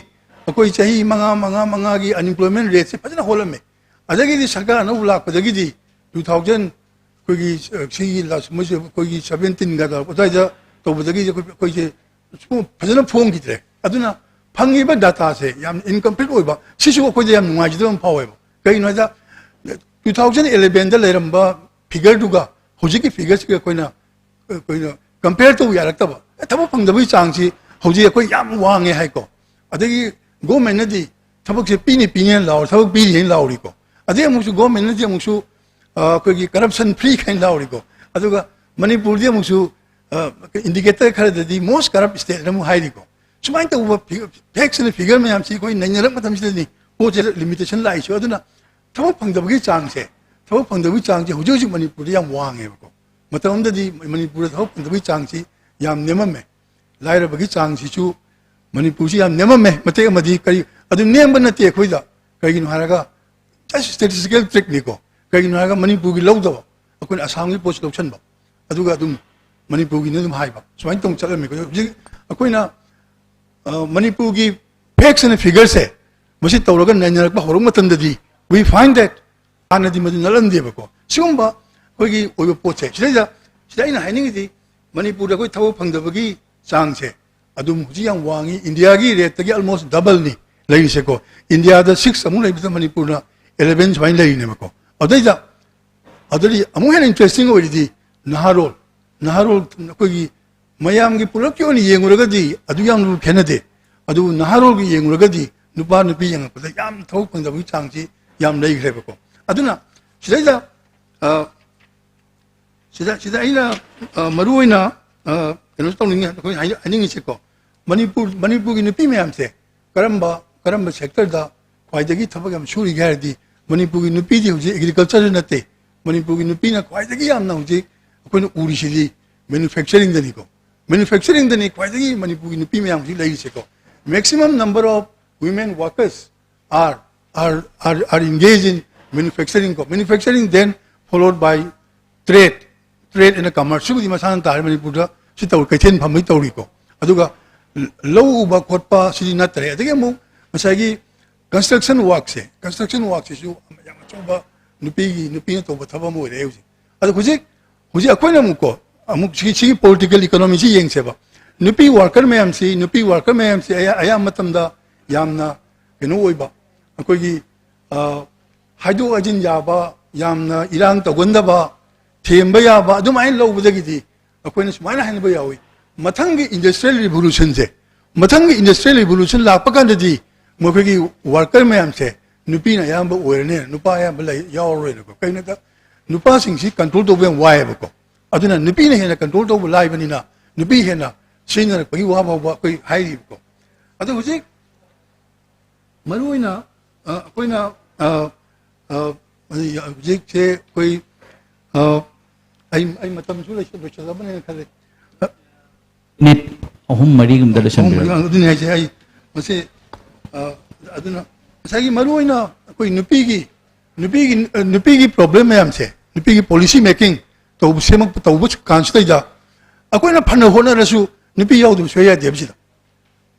ꯑꯩꯈꯣꯏ ꯆꯍꯤ ꯃꯉꯥ, ꯃꯉꯥ, ꯃꯉꯥꯒꯤ ꯑꯟꯏꯝꯄ꯭ꯂꯣꯏꯃꯦꯟ ꯔꯦꯠꯁꯦ ꯐꯖꯅ ꯍꯣꯜꯂꯝꯃꯦ꯫ ꯑꯗꯒꯤꯗꯤ ꯁꯔꯀꯥꯔ ꯑꯅꯧꯕ ꯂꯥꯛꯄꯗꯒꯤꯗꯤ two thousand, ꯑꯩꯈꯣꯏꯒꯤ, ꯑ, ꯁꯤꯒꯤ ꯂꯥꯁ-, ꯃꯣꯏꯁꯦ ꯑꯩꯈꯣꯏꯒꯤ ꯁꯕꯦꯟꯇꯤꯟꯒ ꯇꯧꯔꯛꯄ ꯑꯗꯨꯋꯥꯏꯗ ꯇꯧꯕꯗꯒꯤꯗꯤ ꯑꯩꯈꯣꯏ, ꯑꯩꯈꯣꯏꯁꯦ ꯁꯨꯝ ꯐꯖꯅ ꯐꯣꯡꯈꯤꯗ꯭ꯔꯦ꯫ ꯑꯗꯨꯅ ꯐꯪꯉꯤꯕ ꯗꯥꯇꯥꯁꯦ ꯌꯥꯝ ꯏꯟꯀꯝꯄ꯭ꯂꯤꯠ ꯑꯣꯏꯕ, ꯁꯤꯁꯨ ꯑꯩꯈꯣꯏꯗ ꯌꯥꯝ ꯅꯨꯡꯉꯥꯏꯖꯗꯕ ꯑꯃ ꯐꯥꯎꯋꯦꯕ꯫ ꯀꯩꯒꯤꯅꯣ ꯍꯥꯏꯗ, ꯇꯨ ꯊꯥꯎꯖꯟ ꯑꯦꯂꯦꯚꯦꯟꯗ ꯂꯩꯔꯝꯕ ꯐꯤꯒꯔꯗꯨꯒ ꯍꯧꯖꯤꯛꯀꯤ ꯐꯤꯒꯔꯁꯤꯒ ꯑꯩꯈꯣꯏꯅ ꯑꯩꯈꯣꯏꯅ ꯀꯝꯄꯦꯌꯔ ꯇꯧꯕ ꯌꯥꯔꯛꯇꯕ꯫ ꯑꯦ, ꯊꯕꯛ ꯐꯪꯗꯕꯒꯤ ꯆꯥꯡꯁꯤ ꯍꯧꯖꯤꯛ ꯑꯩꯈꯣꯏ ꯌꯥꯝ ꯋꯥꯡꯉꯦ ꯍꯥꯏꯀꯣ꯫ ꯑꯗꯒꯤ ꯒꯣꯔꯃꯦꯟꯅꯗꯤ ꯊꯕꯛꯁꯦ ꯄꯤꯅꯤ ꯄꯤꯅꯤꯅ ꯂꯥꯎꯔꯤ, ꯊꯕꯛ ꯄꯤꯔꯤꯅ ꯂꯥꯎꯔꯤꯀꯣ꯫ ꯑꯗꯩ ꯑꯃꯨꯛꯁꯨ ꯒꯣꯔꯃꯦꯟꯅꯗꯤ ꯑꯃꯨꯛꯁꯨ ꯑ, ꯑꯩꯈꯣꯏꯒꯤ ꯀꯔꯞꯁꯟ ꯐ꯭ꯔꯤ ꯀꯥꯏꯅ ꯂꯥꯎꯔꯤꯀꯣ꯫ ꯑꯗꯨꯒ ꯃꯅꯤꯄꯨꯔꯗꯤ ꯑꯃꯨꯛꯁꯨ ꯏꯟꯗꯤꯀꯦꯇꯔ ꯈꯔꯗꯗꯤ ꯃꯣꯁ ꯀꯔꯞ ꯁ꯭ꯇꯦꯠ ꯑꯃꯨꯛ ꯍꯥꯏꯔꯤꯀꯣ꯫ ꯁꯨꯃꯥꯏꯅ ꯇꯧꯕ ꯐꯦꯛꯁ ꯑꯦꯟ ꯐꯤꯒꯔ ꯃꯌꯥꯝꯁꯤ ꯑꯩꯈꯣꯏ ꯅꯩꯅꯔꯛꯄ ꯃꯇꯝꯁꯤꯗꯅꯤ ꯄꯣꯠꯁꯦ ꯂꯤꯃꯤꯇꯦꯁꯟ ꯂꯥꯛꯏꯁꯨ꯫ ꯑꯗꯨꯅ ꯊꯕꯛ ꯐꯪꯗꯕꯒꯤ ꯆꯥꯡꯁꯦ, ꯊꯕꯛ ꯐꯪꯗꯕꯒꯤ ꯆꯥꯡꯁꯦ ꯍꯧꯖꯤꯛ ꯍꯧꯖꯤꯛ ꯃꯅꯤꯄꯨꯔꯗ ꯌꯥꯝ ꯋꯥꯡꯉꯦꯕꯀꯣ꯫ ꯃꯇꯝ ꯑꯃꯗꯗꯤ ꯃꯅꯤꯄꯨꯔꯗ ꯊꯕꯛ ꯐꯪꯗꯕꯒꯤ ꯆꯥꯡꯁꯤ ꯌꯥꯝ ꯅꯦꯝꯃꯝꯃꯦ꯫ ꯂꯥꯏꯔꯕꯒꯤ ꯆꯥꯡꯁꯤꯁꯨ ꯃꯅꯤꯄꯨꯔꯁꯤ ꯌꯥꯝ ꯅꯦꯝꯃꯝꯃꯦ꯫ ꯃꯇꯦꯛ ꯑꯃꯗꯤ ꯀꯔꯤ ꯑꯗꯨ ꯅꯦꯝꯕ ꯅꯠꯇꯦ ꯑꯩꯈꯣꯏꯗ꯫ ꯀꯩꯒꯤꯅꯣ ꯍꯥꯏꯔꯒ just statistical trickꯅꯤꯀꯣ꯫ ꯀꯩꯒꯤꯅꯣ ꯍꯥꯏꯔꯒ ꯃꯅꯤꯄꯨꯔꯒꯤ ꯂꯧꯗꯕ, ꯑꯩꯈꯣꯏꯅ ꯑꯁꯥꯝꯒꯤ ꯄꯣꯠꯁꯤ ꯂꯧꯁꯟꯕ, ꯑꯗꯨꯒ ꯑꯗꯨꯝ ꯃꯅꯤꯄꯨꯔꯒꯤꯅ ꯑꯗꯨꯝ ꯍꯥꯏꯕ, ꯁꯨꯃꯥꯏꯅ ꯇꯧꯅ ꯆꯠꯂꯝꯃꯤ꯫ ꯍꯧꯖꯤꯛ ꯑꯩꯈꯣꯏꯅ ꯑ, ꯃꯅꯤꯄꯨꯔꯒꯤ ꯐꯦꯛꯁ ꯑꯦꯟ ꯐꯤꯒꯔꯁꯦ ꯃꯁꯤ ꯇꯧꯔꯒ ꯅꯩꯅꯔꯛꯄ ꯍꯧꯔꯛꯄ ꯃꯇꯝꯗꯗꯤ we find that ꯍꯥꯟꯅꯗꯤ ꯃꯗꯨ ꯅꯠꯂꯝꯗꯦꯕꯀꯣ꯫ ꯁꯤꯒꯨꯝꯕ ꯑꯩꯈꯣꯏꯒꯤ ꯑꯣꯏꯕ ꯄꯣꯠꯁꯦ ꯁꯤꯗꯩꯗ, ꯁꯤꯗ ꯑꯩꯅ ꯍꯥꯏꯅꯤꯡꯉꯤꯗꯤ ꯃꯅꯤꯄꯨꯔꯗ ꯑꯩꯈꯣꯏ ꯊꯕꯛ ꯐꯪꯗꯕꯒꯤ ꯆꯥꯡꯁꯦ ꯑꯗꯨꯝ ꯍꯧꯖꯤꯛ ꯌꯥꯝ ꯋꯥꯡꯉꯤ꯫ ꯏꯟꯗꯤꯌꯥꯒꯤ ꯔꯦꯠꯇꯒꯤ almost doubleꯅꯤ ꯂꯩꯔꯤꯁꯦꯀꯣ꯫ ꯏꯟꯗꯤꯌꯥꯗ ꯁꯤꯛꯁ ꯑꯃꯨꯛ ꯂꯩꯕꯗ ꯃꯅꯤꯄꯨꯔꯅ ꯑꯦꯂꯦꯚꯦꯟ ꯁꯨꯃꯥꯏꯅ ꯂꯩꯔꯤꯅꯦꯕꯀꯣ꯫ ꯑꯗꯩꯗ ꯑꯗꯨꯗꯤ ꯑꯃꯨꯛ ꯍꯦꯟꯅ ꯏꯟꯇꯔꯦꯁꯇꯤꯡ ꯑꯣꯏꯔꯤꯗꯤ ꯅꯍꯥꯔꯣꯜ, ꯅꯍꯥꯔꯣꯜ ꯑꯩꯈꯣꯏꯒꯤ ꯃꯌꯥꯝꯒꯤ ꯄꯨꯂꯞꯀꯤ ꯑꯣꯏꯅ ꯌꯦꯡꯉꯨꯔꯒꯗꯤ ꯑꯗꯨ ꯌꯥꯝꯅ ꯈꯦꯠꯅꯗꯦ꯫ ꯑꯗꯨꯕꯨ ꯅꯍꯥꯔꯣꯜꯒꯤ ꯌꯦꯡꯉꯨꯔꯒꯗꯤ ꯅꯨꯄꯥ ꯅꯨꯄꯤ ꯌꯦꯡꯉꯛꯄꯗ ꯌꯥꯝ ꯊꯕꯛ ꯐꯪꯗꯕꯒꯤ ꯆꯥꯡꯁꯤ ꯌꯥꯝ ꯂꯩꯈ꯭ꯔꯦꯕꯀꯣ꯫ ꯑꯗꯨꯅ ꯁꯤꯗꯩꯗ ꯑ, ꯁꯤꯗ, ꯁꯤꯗ ꯑꯩꯅ ꯑ, ꯃꯔꯨ ꯑꯣꯏꯅ ꯑ, ꯀꯩꯅꯣ ꯇꯧꯅꯤꯡꯉꯤ, ꯑꯩꯈꯣꯏ ꯍꯥꯏ-, ꯍꯥꯏꯅꯤꯡꯉꯤꯁꯦꯀꯣ, ꯃꯅꯤꯄꯨꯔ, ꯃꯅꯤꯄꯨꯔꯒꯤ ꯅꯨꯄꯤ ꯃꯌꯥꯝꯁꯦ ꯀꯔꯝꯕ, ꯀꯔꯝꯕ ꯁꯦꯛꯇꯔꯗ ꯈ꯭ꯋꯥꯏꯗꯒꯤ ꯊꯕꯛ ꯌꯥꯝ ꯁꯨꯔꯤꯒꯦ ꯍꯥꯏꯔꯗꯤ, ꯃꯅꯤꯄꯨꯔꯒꯤ ꯅꯨꯄꯤꯗꯤ ꯍꯧꯖꯤꯛ ꯑꯦꯒ꯭ꯔꯤꯀꯜꯆꯔꯁꯨ ꯅꯠꯇꯦ꯫ ꯃꯅꯤꯄꯨꯔꯒꯤ ꯅꯨꯄꯤꯅ ꯈ꯭ꯋꯥꯏꯗꯒꯤ ꯌꯥꯝꯅ ꯍꯧꯖꯤꯛ ꯑꯩꯈꯣꯏꯅ ꯎꯔꯤꯁꯤꯗꯤ ꯃꯦꯅꯨꯐꯦꯛꯆꯔꯤꯡꯗꯅꯤꯀꯣ꯫ ꯃꯦꯅꯨꯐꯦꯛꯆꯔꯤꯡꯗꯅꯤ ꯈ꯭ꯋꯥꯏꯗꯒꯤ ꯃꯅꯤꯄꯨꯔꯒꯤ ꯅꯨꯄꯤ ꯃꯌꯥꯝ ꯍꯧꯖꯤꯛ ꯂꯩꯔꯤꯁꯦꯀꯣ꯫ Maximum number of women workers are, are, are, are engaged in manufacturing ꯀꯣ꯫ Manufacturing then followed by trade, trade and commerce꯫ ꯁꯤꯕꯨꯗꯤ ꯃꯁꯥꯅ ꯇꯥꯔꯦ, ꯃꯅꯤꯄꯨꯔꯗ ꯁꯤ ꯇꯧ, ꯀꯩꯊꯦꯜ ꯐꯝꯕꯩ ꯇꯧꯔꯤꯀꯣ꯫ ꯑꯗꯨꯒ ꯂꯧ ꯎꯕ ꯈꯣꯠꯄ ꯁꯤꯗꯤ ꯅꯠꯇꯔꯦ꯫ ꯑꯗꯒꯤ ꯑꯃꯨꯛ ꯉꯁꯥꯏꯒꯤ construction workꯁꯦ, construction workꯁꯤꯁꯨ ꯌꯥꯝ ꯑꯆꯧꯕ ꯅꯨꯄꯤꯒꯤ, ꯅꯨꯄꯤꯅ ꯇꯧꯕ ꯊꯕꯛ ꯑꯃ ꯑꯣꯏꯔꯦ ꯍꯧꯖꯤꯛ꯫ ꯑꯗꯣ ꯍꯧꯖꯤꯛ, ꯍꯧꯖꯤꯛ ꯑꯩꯈꯣꯏꯅ ꯑꯃꯨꯛꯀꯣ, ꯑꯃꯨꯛ ꯁꯤꯒꯤ, ꯁꯤꯒꯤ political economyꯁꯤ ꯌꯦꯡꯁꯦꯕ꯫ ꯅꯨꯄꯤ worker ꯃꯌꯥꯝꯁꯤ, ꯅꯨꯄꯤ worker ꯃꯌꯥꯝꯁꯤ ꯑꯌꯥ-, ꯑꯌꯥꯝꯕ ꯃꯇꯝꯗ ꯌꯥꯝꯅ ꯀꯩꯅꯣ ꯑꯣꯏꯕ, ꯑꯩꯈꯣꯏꯒꯤ, ꯑ, ꯍꯥꯏꯗꯣꯛ ꯍꯥꯏꯖꯤꯟ ꯌꯥꯕ, ꯌꯥꯝꯅ ꯏꯔꯥꯡ ꯇꯧꯒꯟꯗꯕ, ꯊꯦꯝꯕ ꯌꯥꯕ, ꯑꯗꯨꯃꯥꯏꯅ ꯂꯧꯕꯗꯒꯤꯗꯤ ꯑꯩꯈꯣꯏꯅ ꯁꯨꯃꯥꯏꯅ ꯍꯥꯏꯅꯕ ꯌꯥꯎꯏ, ꯃꯊꯪꯒꯤ industrial revolutionꯁꯦ, ꯃꯊꯪꯒꯤ industrial revolution ꯂꯥꯛꯄ ꯀꯥꯟꯗꯗꯤ ꯃꯈꯣꯏꯒꯤ worker ꯃꯌꯥꯝꯁꯦ ꯅꯨꯄꯤꯅ ꯑꯌꯥꯝꯕ ꯑꯣꯏꯔꯅꯤ, ꯅꯨꯄꯥ ꯑꯌꯥꯝꯕ ꯂꯩ ꯌꯥꯎꯔꯔꯣꯏꯅꯀꯣ꯫ ꯀꯩꯅꯣꯗ ꯅꯨꯄꯥꯁꯤꯡꯁꯤ control ꯇꯧꯕ ꯌꯥꯝ ꯋꯥꯏꯑꯦꯕꯀꯣ꯫ ꯑꯗꯨꯅ ꯅꯨꯄꯤꯅ ꯍꯦꯟꯅ control ꯇꯧꯕ ꯂꯥꯏꯕꯅꯤꯅ ꯅꯨꯄꯤ ꯍꯦꯟꯅ ꯁꯤꯖꯤꯟꯅꯔꯛꯄꯒꯤ ꯋꯥ ꯐꯥꯎꯕ ꯑꯩꯈꯣꯏ ꯍꯥꯏꯔꯤꯕꯀꯣ꯫ ꯑꯗꯣ ꯍꯧꯖꯤꯛ ꯃꯔꯨꯑꯣꯏꯅ ꯑ, ꯑꯩꯈꯣꯏꯅ ꯑ, ꯑ, ꯍꯧꯖꯤꯛꯁꯦ ꯑꯩꯈꯣꯏ ꯑ, ꯑꯩ ꯑꯩ ꯃꯇꯝꯁꯨ ꯂꯣꯏꯁꯤꯜ- ꯂꯣꯏꯁꯤꯜꯂꯕꯅꯦꯅ ꯈꯜꯂꯦ꯫ ꯃꯤꯅꯤꯠ ꯑꯍꯨꯝ ꯃꯔꯤꯒꯨꯝꯕꯗ ꯂꯣꯏꯁꯤꯟꯕꯤꯔꯣ꯫ ꯑꯗꯨꯅꯤ ꯍꯥꯏꯁꯦ ꯑꯩ ꯃꯁꯤ ꯑ, ꯑꯗꯨꯅ ꯉꯁꯥꯏꯒꯤ ꯃꯔꯨꯑꯣꯏꯅ ꯑꯩꯈꯣꯏ ꯅꯨꯄꯤꯒꯤ ꯅꯨꯄꯤꯒꯤ ꯑ, ꯅꯨꯄꯤꯒꯤ problem ꯃꯌꯥꯝꯁꯦ, ꯅꯨꯄꯤꯒꯤ policy making ꯇꯧꯕ ꯁꯦꯝꯃꯛꯄ ꯇꯧꯕ ꯀꯥꯟꯁꯤꯗꯩꯗ ꯑꯩꯈꯣꯏꯅ ꯐꯅ ꯍꯣꯠꯅꯔꯁꯨ ꯅꯨꯄꯤ ꯌꯥꯎꯗꯕ ꯁꯨꯡꯌꯥ ꯌꯥꯗꯦ ꯍꯥꯏꯕꯁꯤꯗ꯫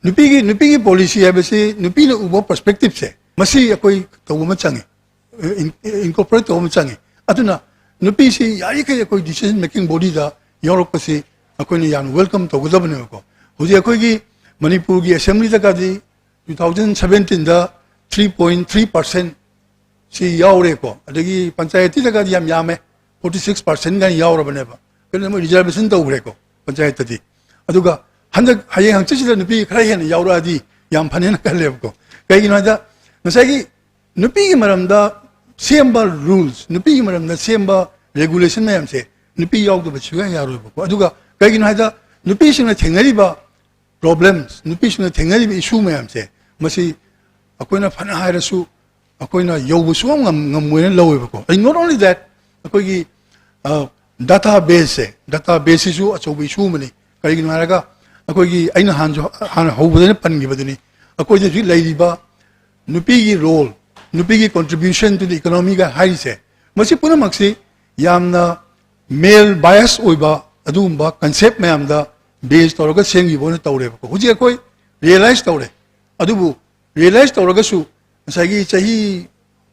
ꯅꯨꯄꯤꯒꯤ ꯅꯨꯄꯤꯒꯤ policy ꯍꯥꯏꯕꯁꯤ ꯅꯨꯄꯤꯅ ꯎꯕ perspectiveꯁꯦ ꯃꯁꯤ ꯑꯩꯈꯣꯏ ꯇꯧꯕ ꯑꯃ ꯆꯪꯉꯤ꯫ Incorporate ꯇꯧꯕ ꯑꯃ ꯆꯪꯉꯤ꯫ ꯑꯗꯨꯅ ꯅꯨꯄꯤꯁꯤ ꯌꯥꯔꯤꯈꯩ ꯑꯩꯈꯣꯏ decision making bodyꯗ ꯌꯥꯎꯔꯛꯄꯁꯤ ꯑꯩꯈꯣꯏꯅ ꯌꯥꯝ welcome ꯇꯧꯒꯗꯕꯅꯦꯕꯀꯣ꯫ ꯍꯧꯖꯤꯛ ꯑꯩꯈꯣꯏꯒꯤ ꯃꯅꯤꯄꯨꯔꯒꯤ assemblyꯗꯒꯗꯤ two thousand seventeenꯗ three point three percent ꯁꯤ ꯌꯥꯎꯔꯦꯀꯣ꯫ ꯑꯗꯒꯤ ꯄꯟꯆꯥꯌꯦꯇꯤꯗꯒꯗꯤ ꯌꯥꯝ ꯌꯥꯝꯃꯦ, forty six percent ꯒꯥꯏꯅ ꯌꯥꯎꯔꯕꯅꯦꯕ꯫ ꯀꯩꯅꯣ ꯃꯣꯏ reservation ꯇꯧꯈ꯭ꯔꯦꯀꯣ ꯄꯟꯆꯥꯌꯠꯇꯗꯤ꯫ ꯑꯗꯨꯒ ꯍꯟꯗꯛ ꯍꯌꯦꯡ ꯍꯪꯆꯤꯠꯁꯤꯗ ꯅꯨꯄꯤ ꯈꯔ ꯍꯦꯟꯅ ꯌꯥꯎꯔꯛꯑꯗꯤ ꯌꯥꯝ ꯐꯅꯦꯅ ꯈꯜꯂꯦꯕꯀꯣ꯫ ꯀꯩꯒꯤꯅꯣ ꯍꯥꯏꯗ ꯉꯁꯥꯏꯒꯤ ꯅꯨꯄꯤꯒꯤ ꯃꯔꯝꯗ ꯁꯦꯝꯕ rules, ꯅꯨꯄꯤꯒꯤ ꯃꯔꯝꯗ ꯁꯦꯝꯕ regulation ꯃꯌꯥꯝꯁꯦ ꯅꯨꯄꯤ ꯌꯥꯎꯗꯕ ꯁꯨꯡꯌꯥ ꯌꯥꯔꯣꯏꯕꯀꯣ꯫ ꯑꯗꯨꯒ ꯀꯩꯒꯤꯅꯣ ꯍꯥꯏꯗ ꯅꯨꯄꯤꯁꯤꯡꯅ ꯊꯦꯡꯅꯔꯤꯕ problems, ꯅꯨꯄꯤꯁꯤꯡꯅ ꯊꯦꯡꯅꯔꯤꯕ issue ꯃꯌꯥꯝꯁꯦ ꯃꯁꯤ ꯑꯩꯈꯣꯏꯅ ꯐꯅ ꯍꯥꯏꯔꯁꯨ ꯑꯩꯈꯣꯏꯅ ꯌꯧꯕ ꯁꯨꯡꯉꯝ ꯉꯝ- ꯉꯝꯃꯣꯏꯅ ꯂꯧꯋꯦꯕꯀꯣ꯫ And not only that, ꯑꯩꯈꯣꯏꯒꯤ data baseꯁꯦ, data baseꯁꯤꯁꯨ ꯑꯆꯧꯕ issue ꯑꯃꯅꯤ꯫ ꯀꯔꯤꯒꯤꯅꯣ ꯍꯥꯏꯔꯒ ꯑꯩꯈꯣꯏꯒꯤ ꯑꯩꯅ ꯍꯥꯟꯅꯁꯨ ꯍꯥꯟꯅ ꯍꯧꯕꯗꯩꯅ ꯄꯟꯈꯤꯕꯗꯨꯅꯤ, ꯑꯩꯈꯣꯏꯗ ꯍꯧꯖꯤꯛ ꯂꯩꯔꯤꯕ ꯅꯨꯄꯤꯒꯤ role, ꯅꯨꯄꯤꯒꯤ contribution to the economyꯒ ꯍꯥꯏꯔꯤꯁꯦ, ꯃꯁꯤ ꯄꯨꯝꯅꯃꯛꯁꯤ ꯌꯥꯝꯅ male bias ꯑꯣꯏꯕ ꯑꯗꯨꯒꯨꯝꯕ concept ꯃꯌꯥꯝꯗ base ꯇꯧꯔꯒ ꯁꯦꯝꯈꯤꯕ ꯑꯣꯏꯅ ꯇꯧꯔꯦꯕꯀꯣ꯫ ꯍꯧꯖꯤꯛ ꯑꯩꯈꯣꯏ realize ꯇꯧꯔꯦ, ꯑꯗꯨꯕꯨ realize ꯇꯧꯔꯒꯁꯨ ꯉꯁꯥꯏꯒꯤ ꯆꯍꯤ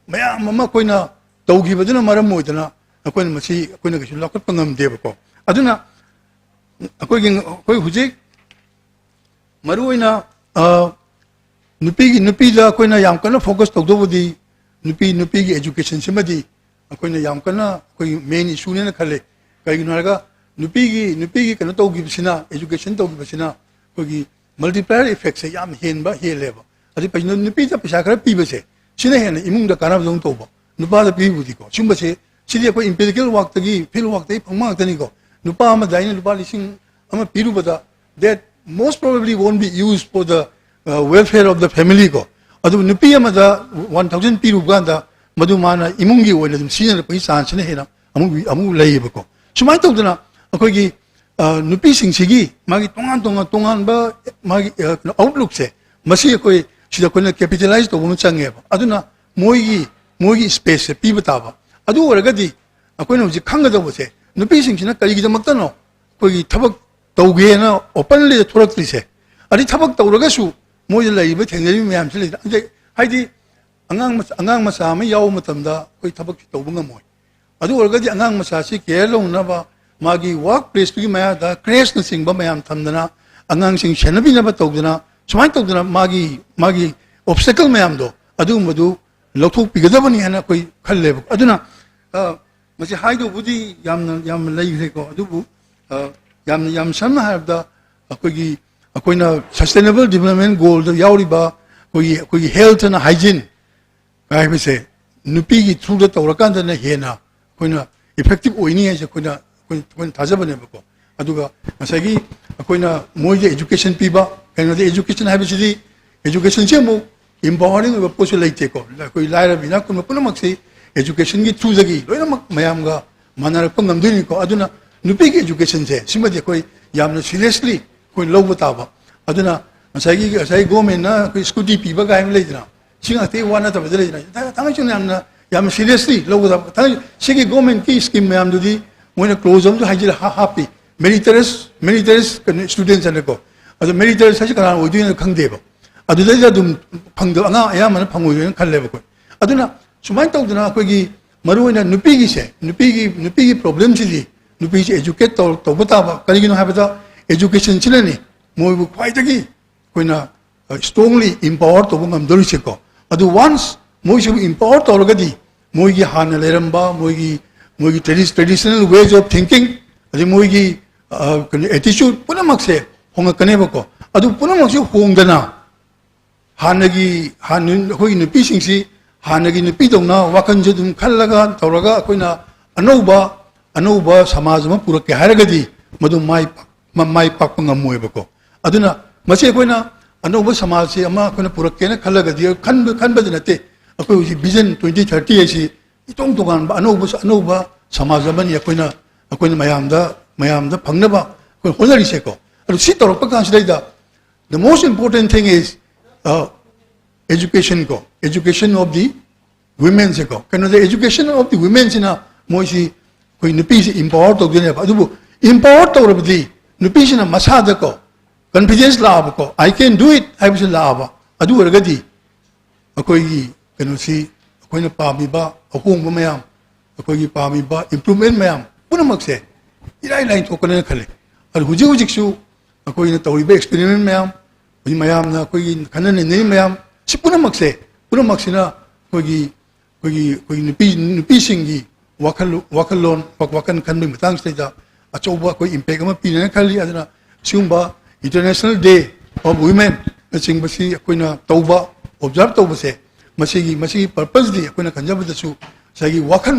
ꯃꯌꯥꯝ ꯑꯃ ꯑꯩꯈꯣꯏꯅ ꯇꯧꯈꯤꯕꯗꯨꯅ ꯃꯔꯝ ꯑꯣꯏꯗꯅ ꯑꯩꯈꯣꯏꯅ ꯃꯁꯤ ꯑꯩꯈꯣꯏꯅ ꯀꯩꯁꯨ ꯂꯧꯈꯠꯄ ꯉꯝꯗꯦꯕꯀꯣ꯫ ꯑꯗꯨꯅ ꯑꯩꯈꯣꯏꯒꯤ ꯑꯩꯈꯣꯏ ꯍꯧꯖꯤꯛ ꯃꯔꯨꯑꯣꯏꯅ ꯅꯨꯄꯤꯒꯤ ꯅꯨꯄꯤꯗ ꯑꯩꯈꯣꯏꯅ ꯌꯥꯝ ꯀꯟꯅ focus ꯇꯧꯗꯧꯕꯗꯤ ꯅꯨꯄꯤ ꯅꯨꯄꯤꯒꯤ education ꯁꯤꯃꯗꯤ ꯑꯩꯈꯣꯏꯅ ꯌꯥꯝ ꯀꯟꯅ ꯑꯩꯈꯣꯏꯒꯤ main issue ꯅꯦꯅ ꯈꯜꯂꯦ꯫ ꯀꯩꯒꯤꯅꯣ ꯍꯥꯏꯔꯒ ꯅꯨꯄꯤꯒꯤ ꯅꯨꯄꯤꯒꯤ ꯀꯩꯅꯣ ꯇꯧꯈꯤꯕꯁꯤꯅ, education ꯇꯧꯈꯤꯕꯁꯤꯅ ꯑꯩꯈꯣꯏꯒꯤ multiplier effect ꯁꯦ ꯌꯥꯝ ꯍꯦꯟꯕ ꯍꯦꯜꯂꯦꯕ꯫ ꯑꯗꯩ ꯀꯩꯅꯣ, ꯅꯨꯄꯤꯗ ꯄꯩꯁꯥ ꯈꯔ ꯄꯤꯕꯁꯦ, ꯁꯤꯅ ꯍꯦꯟꯅ ꯏꯃꯨꯡꯗ ꯀꯥꯟꯅꯕꯗꯧꯅ ꯇꯧꯕ, ꯅꯨꯄꯥꯗ ꯄꯤꯕꯨꯗꯤꯀꯣ꯫ ꯁꯨꯝꯕꯁꯦ, ꯁꯤꯗꯤ ꯑꯩꯈꯣꯏ empirical work ꯇꯒꯤ, field work ꯇꯒꯤ ꯐꯪꯕ ꯉꯥꯛꯇꯅꯤꯀꯣ꯫ ꯅꯨꯄꯥ ꯑꯃꯗ ꯑꯩꯅ ꯂꯨꯄꯥ ꯂꯤꯁꯤꯡ ꯑꯃ ꯄꯤꯔꯨꯕꯗ, that most probably won't be used for the, uh, welfare of the family ꯀꯣ꯫ ꯑꯗꯨꯕꯨ ꯅꯨꯄꯤ ꯑꯃꯗ one thousand ꯄꯤꯔꯨꯕ ꯀꯥꯟꯗ, ꯃꯗꯨ ꯃꯥꯅ ꯏꯃꯨꯡꯒꯤ ꯑꯣꯏꯅ ꯑꯗꯨꯝ ꯁꯤꯖꯤꯟꯅꯔꯛꯄꯒꯤ chance ꯁꯤꯅ ꯍꯦꯟꯅ ꯑꯃꯨꯛ, ꯑꯃꯨꯛ ꯂꯩꯌꯦꯕꯀꯣ꯫ ꯁꯨꯃꯥꯏꯅ ꯇꯧꯗꯅ ꯑꯩꯈꯣꯏꯒꯤ, ꯑ, ꯅꯨꯄꯤꯁꯤꯡꯁꯤꯒꯤ ꯃꯥꯒꯤ ꯇꯣꯉꯥꯟ ꯇꯣꯉꯥꯟ, ꯇꯣꯉꯥꯟꯕ ꯃꯥꯒꯤ, ꯑ, ꯀꯩꯅꯣ, outlook ꯁꯦ, ꯃꯁꯤ ꯑꯩꯈꯣꯏ ꯁꯤꯗ ꯑꯩꯈꯣꯏꯅ capitalize ꯇꯧꯕ ꯑꯃ ꯆꯪꯉꯦꯕ꯫ ꯑꯗꯨꯅ ꯃꯣꯏꯒꯤ, ꯃꯣꯏꯒꯤ space ꯁꯦ ꯄꯤꯕ ꯇꯥꯕ꯫ ꯑꯗꯨ ꯑꯣꯏꯔꯒꯗꯤ ꯑꯩꯈꯣꯏꯅ ꯍꯧꯖꯤꯛ ꯈꯪꯒꯗꯧꯕꯁꯦ, ꯅꯨꯄꯤꯁꯤꯡꯁꯤꯅ ꯀꯔꯤꯒꯤꯗꯃꯛꯇꯅꯣ ꯑꯩꯈꯣꯏꯒꯤ ꯊꯕꯛ ꯇꯧꯒꯦꯅ openly ꯊꯣꯛꯂꯛꯇ꯭ꯔꯤꯁꯦ? ꯑꯗꯩ ꯊꯕꯛ ꯇꯧꯔꯒꯁꯨ ꯃꯣꯏꯗ ꯂꯩꯔꯤꯕ, ꯊꯦꯡꯅꯔꯤꯕ ꯃꯌꯥꯝꯁꯤ ꯂꯩꯗꯅ, ꯑꯗꯩ ꯍꯥꯏꯗꯤ ꯑꯉꯥꯡ ꯃꯆꯥ, ꯑꯉꯥꯡ ꯃꯆꯥ ꯑꯃ ꯌꯥꯎꯕ ꯃꯇꯝꯗ ꯑꯩꯈꯣꯏ ꯊꯕꯛꯁꯤ ꯇꯧꯕ ꯉꯝꯃꯣꯏ꯫ ꯑꯗꯨ ꯑꯣꯏꯔꯒꯗꯤ ꯑꯉꯥꯡ ꯃꯆꯥꯁꯤ care ꯂꯧꯅꯕ ꯃꯥꯒꯤ work place ꯇꯨꯒꯤ ꯃꯌꯥꯗ creche ꯅꯆꯤꯡꯕ ꯃꯌꯥꯝ ꯊꯝꯗꯅ, ꯑꯉꯥꯡꯁꯤꯡ ꯁꯦꯟꯅꯕꯤꯅꯕ ꯇꯧꯗꯅ, ꯁꯨꯃꯥꯏꯅ ꯇꯧꯗꯅ ꯃꯥꯒꯤ, ꯃꯥꯒꯤ obstacle ꯃꯌꯥꯝꯗꯣ, ꯑꯗꯨꯒꯨꯝꯕꯗꯨ ꯂꯧꯊꯣꯛꯄꯤꯒꯗꯕꯅꯤ ꯍꯥꯏꯅ ꯑꯩꯈꯣꯏ ꯈꯜꯂꯦꯕ꯫ ꯑꯗꯨꯅ, ꯑ, ꯃꯁꯤ ꯍꯥꯏꯗꯧꯕꯗꯤ ꯌꯥꯝꯅ, ꯌꯥꯝꯅ ꯂꯩꯈ꯭ꯔꯦꯀꯣ꯫ ꯑꯗꯨꯕꯨ, ꯑ, ꯌꯥꯝꯅ, ꯌꯥꯝ ꯁꯝꯅ ꯍꯥꯏꯔꯕꯗ, ꯑꯩꯈꯣꯏꯒꯤ, ꯑꯩꯈꯣꯏꯅ sustainable development goal ꯗ ꯌꯥꯎꯔꯤꯕ ꯑꯩꯈꯣꯏꯒꯤ, ꯑꯩꯈꯣꯏꯒꯤ health and hygiene ꯍꯥꯏꯕꯁꯦ ꯅꯨꯄꯤꯒꯤ through ꯗ ꯇꯧꯔꯀꯥꯟꯗꯅ ꯍꯦꯟꯅ ꯑꯩꯈꯣꯏꯅ effective ꯑꯣꯏꯅꯤ ꯍꯥꯏꯁꯦ ꯑꯩꯈꯣꯏꯅ, ꯑꯩꯈꯣꯏ, ꯑꯩꯈꯣꯏꯅ ꯊꯥꯖꯕꯅꯦꯕꯀꯣ꯫ ꯑꯗꯨꯒ ꯉꯁꯥꯏꯒꯤ ꯑꯩꯈꯣꯏꯅ ꯃꯣꯏꯗ education ꯄꯤꯕ, ꯀꯩꯅꯣꯗ education ꯍꯥꯏꯕꯁꯤꯗꯤ, education ꯁꯦ ꯑꯃꯨꯛ empowering ꯑꯣꯏꯕ ꯄꯣꯠꯁꯨ ꯂꯩꯇꯦꯀꯣ꯫ ꯑꯩꯈꯣꯏ ꯂꯥꯏꯔꯕ ꯏꯅꯥꯛ ꯈꯨꯟꯕ ꯄꯨꯝꯅꯃꯛꯁꯤ education ꯒꯤ through ꯗꯒꯤ ꯂꯣꯏꯅꯃꯛ ꯃꯌꯥꯝꯒ ꯃꯥꯟꯅꯔꯛꯄ ꯉꯝꯗꯣꯏꯅꯤꯀꯣ꯫ ꯑꯗꯨꯅ ꯅꯨꯄꯤꯒꯤ education ꯁꯦ, ꯁꯤꯃꯗꯤ ꯑꯩꯈꯣꯏ ꯌꯥꯝꯅ seriously ꯑꯩꯈꯣꯏ ꯂꯧꯕ ꯇꯥꯕ꯫ ꯑꯗꯨꯅ ꯉꯁꯥꯏꯒꯤ, ꯉꯁꯥꯏ government ꯅ ꯑꯩꯈꯣꯏ scooty ꯄꯤꯕ ꯀꯥꯏꯅ ꯂꯩꯗꯅ, ꯁꯤ ꯉꯥꯛꯇꯒꯤ ꯋꯥ ꯅꯠꯇꯕꯗ ꯂꯩꯗꯅ, ꯊꯥ-, ꯊꯥꯡꯃꯩ ꯁꯦꯡꯅ ꯌꯥꯝꯅ, ꯌꯥꯝꯅ seriously ꯂꯧꯒꯗꯕ꯫ ꯊꯥꯡꯃꯩ-, ꯁꯤꯒꯤ government ꯀꯤ scheme ꯃꯌꯥꯝꯗꯨꯗꯤ ꯃꯣꯏꯅ clause ꯑꯃꯁꯨ ꯍꯥꯏꯖꯤꯜꯂ-, ꯍꯥ-, ꯍꯥꯞꯄꯤ, meritorious, meritorious ꯀꯩꯅꯣ students ꯍꯥꯏꯅꯀꯣ꯫ ꯑꯗꯣ meritorious ꯍꯥꯏꯁꯤ ꯀꯅꯥ ꯑꯣꯏꯗꯣꯏꯅꯣ ꯈꯪꯗꯦꯕ꯫ ꯑꯗꯨꯗꯩꯗ ꯑꯗꯨꯝ ꯐꯪꯗꯕ ꯑꯉꯥꯡ ꯑꯌꯥꯝꯕꯅ ꯐꯪꯉꯣꯏꯗꯣꯏꯅ ꯈꯜꯂꯦꯕ ꯑꯩꯈꯣꯏ꯫ ꯑꯗꯨꯅ ꯁꯨꯃꯥꯏꯅ ꯇꯧꯗꯅ ꯑꯩꯈꯣꯏꯒꯤ ꯃꯔꯨꯑꯣꯏꯅ ꯅꯨꯄꯤꯒꯤꯁꯦ, ꯅꯨꯄꯤꯒꯤ, ꯅꯨꯄꯤꯒꯤ problem ꯁꯤꯗꯤ, ꯅꯨꯄꯤꯁꯦ educate ꯇꯧ-, ꯇꯧꯕ ꯇꯥꯕ꯫ ꯀꯔꯤꯒꯤꯅꯣ ꯍꯥꯏꯕꯗ education ꯁꯤꯅꯅꯤ ꯃꯣꯏꯕꯨ ꯈ꯭ꯋꯥꯏꯗꯒꯤ ꯑꯩꯈꯣꯏꯅ, ꯑ, strongly empower ꯇꯧꯕ ꯉꯝꯗꯣꯔꯤꯁꯦꯀꯣ꯫ ꯑꯗꯨ once ꯃꯣꯏꯁꯨ empower ꯇꯧꯔꯒꯗꯤ ꯃꯣꯏꯒꯤ ꯍꯥꯟꯅ ꯂꯩꯔꯝꯕ ꯃꯣꯏꯒꯤ ꯃꯣꯏꯒꯤ traditional ways of thinking, ꯑꯗꯩ ꯃꯣꯏꯒꯤ ꯑ, ꯀꯩꯅꯣ attitude ꯄꯨꯝꯅꯃꯛꯁꯦ ꯍꯣꯡꯉꯛꯀꯅꯦꯕꯀꯣ꯫ ꯑꯗꯨ ꯄꯨꯝꯅꯃꯛꯁꯦ ꯍꯣꯡꯗꯅ ꯍꯥꯟꯅꯒꯤ ꯍꯥꯟꯅ ꯑꯩꯈꯣꯏꯒꯤ ꯅꯨꯄꯤꯁꯤꯡꯁꯤ ꯍꯥꯟꯅꯒꯤ ꯅꯨꯄꯤꯗꯧꯅ ꯋꯥꯈꯜꯁꯦ ꯑꯗꯨꯝ ꯈꯜꯂꯒ ꯇꯧꯔꯒ ꯑꯩꯈꯣꯏꯅ ꯑꯅꯧꯕ ꯑꯅꯧꯕ ꯁꯃꯥꯖ ꯑꯃ ꯄꯨꯔꯛꯀꯦ ꯍꯥꯏꯔꯒꯗꯤ ꯃꯗꯨ ꯃꯥꯏ ꯃꯥꯏ ꯄꯥꯛꯄ ꯉꯝꯃꯣꯏꯕꯀꯣ꯫ ꯑꯗꯨꯅ ꯃꯁꯤ ꯑꯩꯈꯣꯏꯅ ꯑꯅꯧꯕ ꯁꯃꯥꯖꯁꯤ ꯑꯃ ꯑꯩꯈꯣꯏꯅ ꯄꯨꯔꯛꯀꯦꯅ ꯈꯜꯂꯒꯗꯤ ꯈꯟꯕ ꯈꯟꯕꯗꯤ ꯅꯠꯇꯦ꯫ ꯑꯩꯈꯣꯏ ꯍꯧꯖꯤꯛ vision twenty thirty ꯍꯥꯏꯁꯤ ꯏꯇꯣꯡ ꯇꯣꯉꯥꯟꯕ ꯑꯅꯧꯕ ꯑꯅꯧꯕ ꯁꯃꯥꯖ ꯑꯃꯅꯤ ꯑꯩꯈꯣꯏꯅ ꯑꯩꯈꯣꯏꯅ ꯃꯌꯥꯝꯗ ꯃꯌꯥꯝꯗ ꯐꯪꯅꯕ ꯑꯩꯈꯣꯏ ꯍꯣꯠꯅꯔꯤꯁꯦꯀꯣ꯫ ꯑꯗꯨ ꯁꯤ ꯇꯧꯔꯛꯄ ꯀꯥꯟꯁꯤꯗꯩꯗ the most important thing is education ꯀꯣ, education of the womenꯁꯦꯀꯣ꯫ ꯀꯩꯅꯣꯗ education of the womenꯁꯤꯅ ꯃꯣꯏꯁꯤ ꯑꯩꯈꯣꯏ ꯅꯨꯄꯤꯁꯤ empower ꯇꯧꯗꯣꯏꯅꯦꯕ꯫ ꯑꯗꯨꯕꯨ empower ꯇꯧꯔꯕꯗꯤ ꯅꯨꯄꯤꯁꯤꯅ ꯃꯁꯥꯗꯀꯣ confidence ꯂꯥꯛꯑꯕꯀꯣ, "I can do it" ꯍꯥꯏꯕꯁꯤ ꯂꯥꯛꯑꯕ, ꯑꯗꯨ ꯑꯣꯏꯔꯒꯗꯤ ꯑꯩꯈꯣꯏꯒꯤ ꯀꯩꯅꯣꯁꯤ ꯑꯩꯈꯣꯏꯅ ꯄꯥꯝꯃꯤꯕ ꯑꯍꯣꯡꯕ ꯃꯌꯥꯝ, ꯑꯩꯈꯣꯏꯒꯤ ꯄꯥꯝꯃꯤꯕ improvement ꯃꯌꯥꯝ ꯄꯨꯝꯅꯃꯛꯁꯦ ꯏꯔꯥꯏ ꯂꯥꯏꯅ ꯊꯣꯛꯀꯅꯦꯅ ꯈꯜꯂꯤ꯫ ꯑꯗꯨ ꯍꯧꯖꯤꯛ ꯍꯧꯖꯤꯛꯁꯨ ꯑꯩꯈꯣꯏꯅ ꯇꯧꯔꯤꯕ experiment ꯃꯌꯥꯝ, ꯍꯧꯖꯤꯛ ꯃꯌꯥꯝꯅ ꯑꯩꯈꯣꯏꯒꯤ ꯈꯟꯅ ꯅꯩꯅꯔꯤ ꯃꯌꯥꯝ ꯁꯤ ꯄꯨꯝꯅꯃꯛꯁꯦ ꯄꯨꯝꯅꯃꯛꯁꯤꯅ ꯑꯩꯈꯣꯏꯒꯤ ꯑꯩꯈꯣꯏꯒꯤ ꯑꯩꯈꯣꯏꯒꯤ ꯅꯨꯄꯤ ꯅꯨꯄꯤꯁꯤꯡꯒꯤ ꯋꯥꯈꯜ ꯋꯥꯈꯜꯂꯣꯟ ꯋꯥꯈꯜ ꯈꯟꯕꯒꯤ ꯃꯇꯥꯡꯁꯤꯗꯩꯗ ꯑꯆꯧꯕ ꯑꯩꯈꯣꯏ impact ꯑꯃ ꯄꯤꯅꯦꯅ ꯈꯜꯂꯤ꯫ ꯑꯗꯨꯅ ꯁꯤꯒꯨꯝꯕ International Day of Women ꯅꯆꯤꯡꯕꯁꯤ ꯑꯩꯈꯣꯏꯅ ꯇꯧꯕ, observe ꯇꯧꯕꯁꯦ ꯃꯁꯤꯒꯤ ꯃꯁꯤꯒꯤ purposeꯗꯤ ꯑꯩꯈꯣꯏꯅ ꯈꯟꯖꯕꯗꯁꯨ ꯉꯁꯥꯏꯒꯤ ꯋꯥꯈꯜ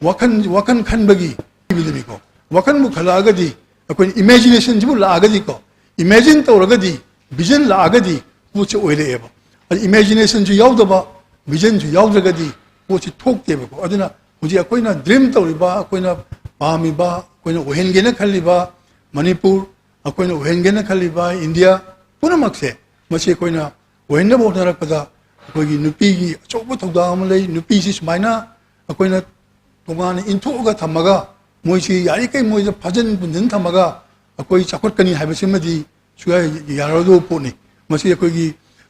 ꯋꯥꯈꯜ ꯋꯥꯈꯜ ꯈꯟꯕꯒꯤ ꯄꯤꯕꯗꯨꯅꯤꯀꯣ꯫ ꯋꯥꯈꯜꯕꯨ ꯈꯜꯂꯛꯑꯒꯗꯤ ꯑꯩꯈꯣꯏꯅ imaginationꯁꯤꯕꯨ ꯂꯥꯛꯑꯒꯗꯤꯀꯣ, imagine ꯇꯧꯔꯒꯗꯤ vision ꯂꯥꯛꯑꯒꯗꯤ ꯄꯣꯠꯁꯦ ꯑꯣꯏꯔꯛꯑꯦꯕ꯫ ꯑꯗꯨ imaginationꯁꯨ ꯌꯥꯎꯗꯕ visionꯁꯨ ꯌꯥꯎꯗ꯭ꯔꯒꯗꯤ ꯄꯣꯠꯁꯤ ꯊꯣꯛꯇꯦꯕꯀꯣ꯫ ꯑꯗꯨꯅ ꯍꯧꯖꯤꯛ ꯑꯩꯈꯣꯏꯅ dream ꯇꯧꯔꯤꯕ ꯑꯩꯈꯣꯏꯅ ꯄꯥꯝꯃꯤꯕ ꯑꯩꯈꯣꯏꯅ ꯑꯣꯏꯍꯟꯒꯦꯅ ꯈꯜꯂꯤꯕ ꯃꯅꯤꯄꯨꯔ, ꯑꯩꯈꯣꯏꯅ ꯑꯣꯏꯍꯟꯒꯦꯅ ꯈꯜꯂꯤꯕ ꯏꯟꯗꯤꯌꯥ ꯄꯨꯝꯅꯃꯛꯁꯦ ꯃꯁꯤ ꯑꯩꯈꯣꯏꯅ ꯑꯣꯏꯍꯟꯅꯕ ꯍꯣꯠꯅꯔꯛꯄꯗ ꯑꯩꯈꯣꯏꯒꯤ ꯅꯨꯄꯤꯒꯤ ꯑꯆꯧꯕ ꯊꯧꯗꯥꯡ ꯑꯃ ꯂꯩ꯫ ꯅꯨꯄꯤꯁꯤ ꯁꯨꯃꯥꯏꯅ ꯑꯩꯈꯣꯏꯅ ꯇꯣꯉꯥꯟꯅ ꯏꯟꯊꯣꯛꯑꯒ ꯊꯝꯃꯒ ꯃꯣꯏꯁꯤ ꯌꯥꯔꯤꯈꯩ ꯃꯣꯏꯗ ꯐꯥꯖꯤꯟ ꯄꯨꯟꯖꯤꯟ ꯊꯝꯃꯒ ꯑꯩꯈꯣꯏ ꯆꯥꯎꯈꯠꯀꯅꯤ ꯍꯥꯏꯕꯁꯤꯃꯗꯤ ꯁꯨꯌꯥ ꯌꯥꯔꯗꯕ ꯄꯣꯠꯅꯤ꯫ ꯃꯁꯤ ꯑꯩꯈꯣꯏꯒꯤ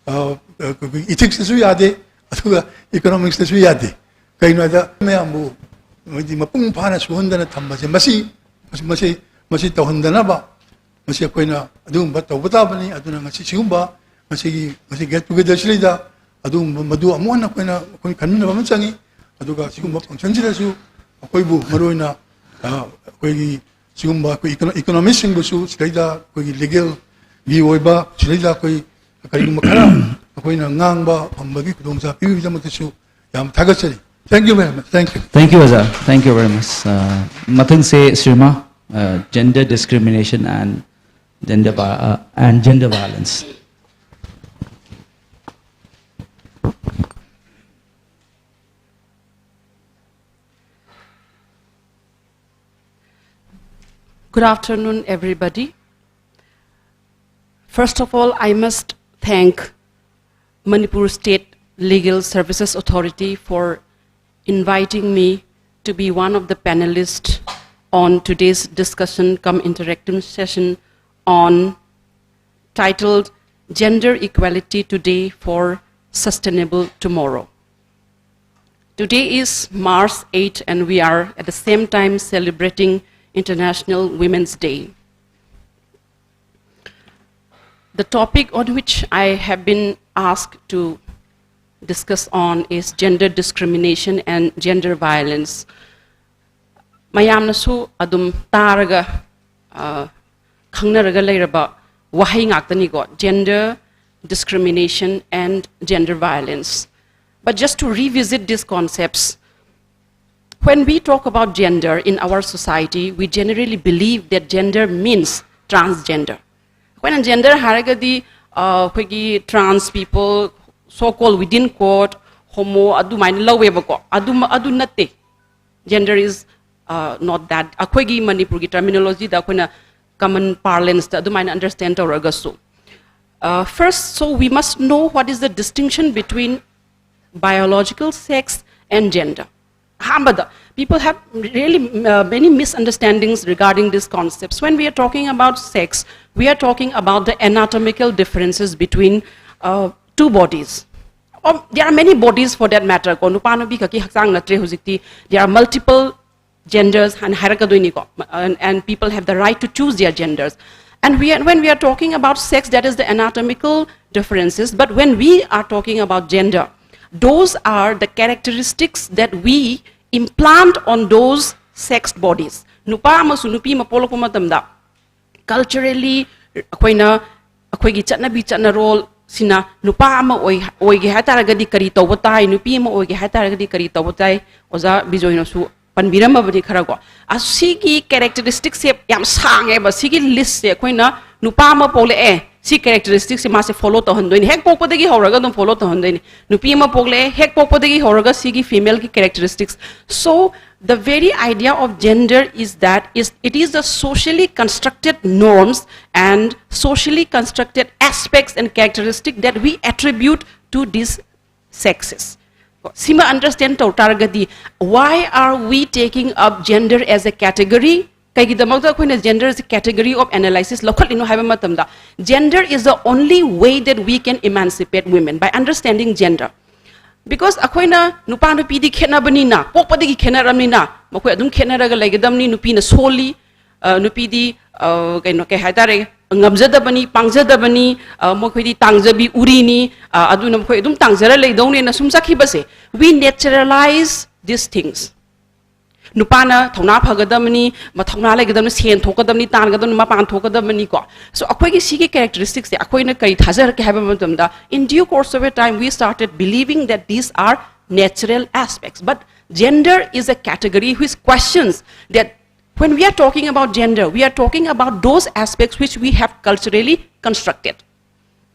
ꯑ, ꯑꯩꯈꯣꯏꯒꯤ ethicsꯇꯁꯨ ꯌꯥꯗꯦ, ꯑꯗꯨꯒ economicsꯇꯁꯨ ꯌꯥꯗꯦ꯫ ꯀꯩꯅꯣ ꯍꯥꯏꯗ ꯃꯌꯥꯝꯕꯨ ꯃꯣꯏꯗꯤ ꯃꯄꯨꯡ ꯐꯥꯅ ꯁꯨꯍꯟꯗꯅ ꯊꯝꯕꯁꯦ ꯃꯁꯤ ꯃꯁꯤ ꯃꯁꯤ ꯇꯧꯍꯟꯗꯅꯕ ꯃꯁꯤ ꯑꯩꯈꯣꯏꯅ ꯑꯗꯨꯒꯨꯝꯕ ꯇꯧꯕ ꯇꯥꯕꯅꯤ꯫ ꯑꯗꯨꯅ ꯉꯁꯤ ꯁꯤꯒꯨꯝꯕ ꯉꯁꯤꯒꯤ ꯉꯁꯤ get togetherꯁꯤꯗꯩꯗ ꯑꯗꯨꯒꯨꯝꯕ ꯃꯗꯨ ꯑꯃꯨꯛ ꯍꯟꯅ ꯑꯩꯈꯣꯏꯅ ꯑꯩꯈꯣꯏ ꯈꯟꯃꯤꯟꯅꯕ ꯑꯃ ꯆꯪꯉꯤ꯫ ꯑꯗꯨꯒ ꯁꯤꯒꯨꯝꯕ ꯐꯪꯁꯟꯁꯤꯗꯁꯨ ꯑꯩꯈꯣꯏꯕꯨ ꯃꯔꯨꯑꯣꯏꯅ ꯑ, ꯑꯩꯈꯣꯏꯒꯤ ꯁꯤꯒꯨꯝꯕ ꯑꯩꯈꯣꯏ ꯏꯀꯣꯅꯣ- ꯏꯀꯣꯅꯣꯃꯤꯁꯁꯤꯡꯕꯨꯁꯨ ꯁꯤꯗꯩꯗ ꯑꯩꯈꯣꯏꯒꯤ ꯂꯤꯒꯦꯜꯒꯤ ꯑꯣꯏꯕ ꯁꯤꯗꯩꯗ ꯑꯩꯈꯣꯏ ꯀꯔꯤꯒꯨꯝꯕ ꯈꯔ ꯑꯩꯈꯣꯏꯅ ꯉꯥꯡꯕ ꯐꯪꯕꯒꯤ ꯈꯨꯗꯣꯡꯆꯥꯕ ꯄꯤꯕꯒꯤꯗꯃꯛꯇꯁꯨ ꯌꯥꯝ ꯊꯥꯒꯠꯆꯔꯤ꯫ Thank you very much. Thank you. Thank you, Aja. Thank you very much. Uh, ꯃꯊꯪꯁꯦ ꯁꯤꯔꯃꯥ, uh, gender discrimination and gender vi- uh, and gender violence. Good afternoon, everybody. First of all, I must thank Manipur State Legal Services Authority for inviting me to be one of the panelists on today's discussion cum interactive session on titled Gender Equality Today for Sustainable Tomorrow. Today is March eighth, and we are at the same time celebrating International Women's Day. The topic on which I have been asked to discuss on is gender discrimination and gender violence. ꯃꯌꯥꯝꯅꯁꯨ ꯑꯗꯨꯝ ꯇꯥꯔꯒ, ꯑ, ꯈꯪꯅꯔꯒ ꯂꯩꯔꯕ ꯋꯥꯍꯩ ꯉꯥꯛꯇꯅꯤꯀꯣ, gender discrimination and gender violence. But just to revisit these concepts, when we talk about gender in our society, we generally believe that gender means transgender. ꯑꯩꯈꯣꯏꯅ gender ꯍꯥꯏꯔꯒꯗꯤ, ꯑ, ꯑꯩꯈꯣꯏꯒꯤ trans people, so called within quote, homo ꯑꯗꯨꯃꯥꯏꯅ ꯂꯧꯋꯦꯕꯀꯣ꯫ ꯑꯗꯨ ꯑꯗꯨ ꯅꯠꯇꯦ꯫ Gender is, uh, not that. ꯑꯩꯈꯣꯏꯒꯤ ꯃꯅꯤꯄꯨꯔꯒꯤ terminology ꯗ ꯑꯩꯈꯣꯏꯅ common parlance ꯇ ꯑꯗꯨꯃꯥꯏꯅ understand ꯇꯧꯔꯒꯁꯨ, uh, first, so we must know what is the distinction between biological sex and gender. ꯑꯍꯥꯟꯕꯗ, people have really, uh, many misunderstandings regarding these concepts. When we are talking about sex, we are talking about the anatomical differences between, uh, two bodies. Um, there are many bodies for that matter. ꯀꯣ, ꯅꯨꯄꯥ ꯅꯨꯄꯤ ꯈꯛꯀꯤ ꯍꯛꯆꯥꯡ ꯅꯠꯇ꯭ꯔꯦ ꯍꯧꯖꯤꯛꯇꯤ. There are multiple genders ꯍꯥꯏꯅ ꯍꯥꯏꯔꯛꯀꯗꯣꯏꯅꯤꯀꯣ, and, and people have the right to choose their genders. And we are, when we are talking about sex, that is the anatomical differences. But when we are talking about gender, those are the characteristics that we implant on those sexed bodies. ꯅꯨꯄꯥ ꯑꯃꯁꯨ ꯅꯨꯄꯤ ꯑꯃ ꯄꯣꯛꯂꯛꯄ ꯃꯇꯝꯗ, culturally, ꯑꯩꯈꯣꯏꯅ, ꯑꯩꯈꯣꯏꯒꯤ ꯆꯠꯅꯕꯤ ꯆꯠꯅꯔꯣꯜ ꯁꯤꯅ ꯅꯨꯄꯥ ꯑꯃ ꯑꯣꯏ-, ꯑꯣꯏꯒꯦ ꯍꯥꯏ ꯇꯥꯔꯒꯗꯤ ꯀꯔꯤ ꯇꯧꯕ ꯇꯥꯏ, ꯅꯨꯄꯤ ꯑꯃ ꯑꯣꯏꯒꯦ ꯍꯥꯏ ꯇꯥꯔꯒꯗꯤ ꯀꯔꯤ ꯇꯧꯕ ꯇꯥꯏ, ꯑꯣꯖꯥ ꯕꯤꯖꯣꯏꯅꯁꯨ ꯄꯟꯕꯤꯔꯝꯃꯕꯅꯤ ꯈꯔ ꯀꯣ꯫ ꯑꯁꯤꯒꯤ characteristics ꯁꯦ ꯌꯥꯝ ꯁꯥꯡꯉꯦꯕ, ꯁꯤꯒꯤ list ꯁꯦ꯫ ꯑꯩꯈꯣꯏꯅ ꯅꯨꯄꯥ ꯑꯃ ꯄꯣꯛꯂꯛꯑꯦ, ꯁꯤ characteristics ꯁꯦ ꯃꯥꯁꯦ follow ꯇꯧꯍꯟꯗꯣꯏꯅꯤ, ꯍꯦꯛ ꯄꯣꯛꯄꯗꯒꯤ ꯍꯧꯔꯒ ꯑꯗꯨꯝ follow ꯇꯧꯍꯟꯗꯣꯏꯅꯤ꯫ ꯅꯨꯄꯤ ꯑꯃ ꯄꯣꯛꯂꯛꯑꯦ, ꯍꯦꯛ ꯄꯣꯛꯄꯗꯒꯤ ꯍꯧꯔꯒ ꯁꯤꯒꯤ female ꯒꯤ characteristics꯫ So, the very idea of gender is that is, it is the socially constructed norms and socially constructed aspects and characteristic that we attribute to these sexes. ꯁꯤꯃ understand ꯇꯧ ꯇꯥꯔꯒꯗꯤ, why are we taking up gender as a category? ꯀꯩꯒꯤꯗꯃꯛꯇ ꯑꯩꯈꯣꯏꯅ gender as a category of analysis ꯂꯧꯈꯠꯂꯤꯅꯣ ꯍꯥꯏꯕ ꯃꯇꯝꯗ, gender is the only way that we can emancipate women, by understanding gender. Because ꯑꯩꯈꯣꯏꯅ ꯅꯨꯄꯥ ꯅꯨꯄꯤꯗꯤ ꯈꯦꯠꯅꯕꯅꯤꯅ, ꯄꯣꯛꯄꯗꯒꯤ ꯈꯦꯠꯅꯔꯕꯅꯤꯅ, ꯃꯈꯣꯏ ꯑꯗꯨꯝ ꯈꯦꯠꯅꯔꯒ ꯂꯩꯒꯗꯕꯅꯤ꯫ ꯅꯨꯄꯤꯅ ꯁꯣꯜꯂꯤ, ꯑ, ꯅꯨꯄꯤꯗꯤ, ꯑ, ꯀꯩꯅꯣ, ꯀꯩ ꯍꯥꯏꯇꯥꯔꯦ, ꯉꯝꯖꯗꯕꯅꯤ, ꯄꯥꯡꯖꯗꯕꯅꯤ, ꯑ, ꯃꯈꯣꯏꯗꯤ ꯇꯥꯡꯖꯕꯤ ꯎꯔꯤꯅꯤ, ꯑ, ꯑꯗꯨꯅ ꯃꯈꯣꯏ ꯑꯗꯨꯝ ꯇꯥꯡꯖꯔ ꯂꯩꯗꯧꯅꯦꯅ ꯁꯨꯝ ꯆꯠꯈꯤꯕꯁꯦ, we naturalize these things. ꯅꯨꯄꯥꯅ ꯊꯧꯅꯥ ꯐꯒꯗꯕꯅꯤ, ꯃ-, ꯊꯧꯅꯥ ꯂꯩꯒꯗꯕꯅꯤ, ꯁꯦꯟ ꯊꯣꯛꯀꯗꯕꯅꯤ, ꯇꯥꯟꯒꯗꯕꯅꯤ, ꯃꯄꯥꯟ ꯊꯣꯛꯀꯗꯕꯅꯤꯀꯣ꯫ So, ꯑꯩꯈꯣꯏꯒꯤ ꯁꯤꯒꯤ characteristics ꯁꯦ ꯑꯩꯈꯣꯏꯅ ꯀꯔꯤ ꯊꯥꯖꯔꯛꯀꯦ ꯍꯥꯏꯕ ꯃꯇꯝꯗ, in due course of a time, we started believing that these are natural aspects. But gender is a category which questions that when we are talking about gender, we are talking about those aspects which we have culturally constructed.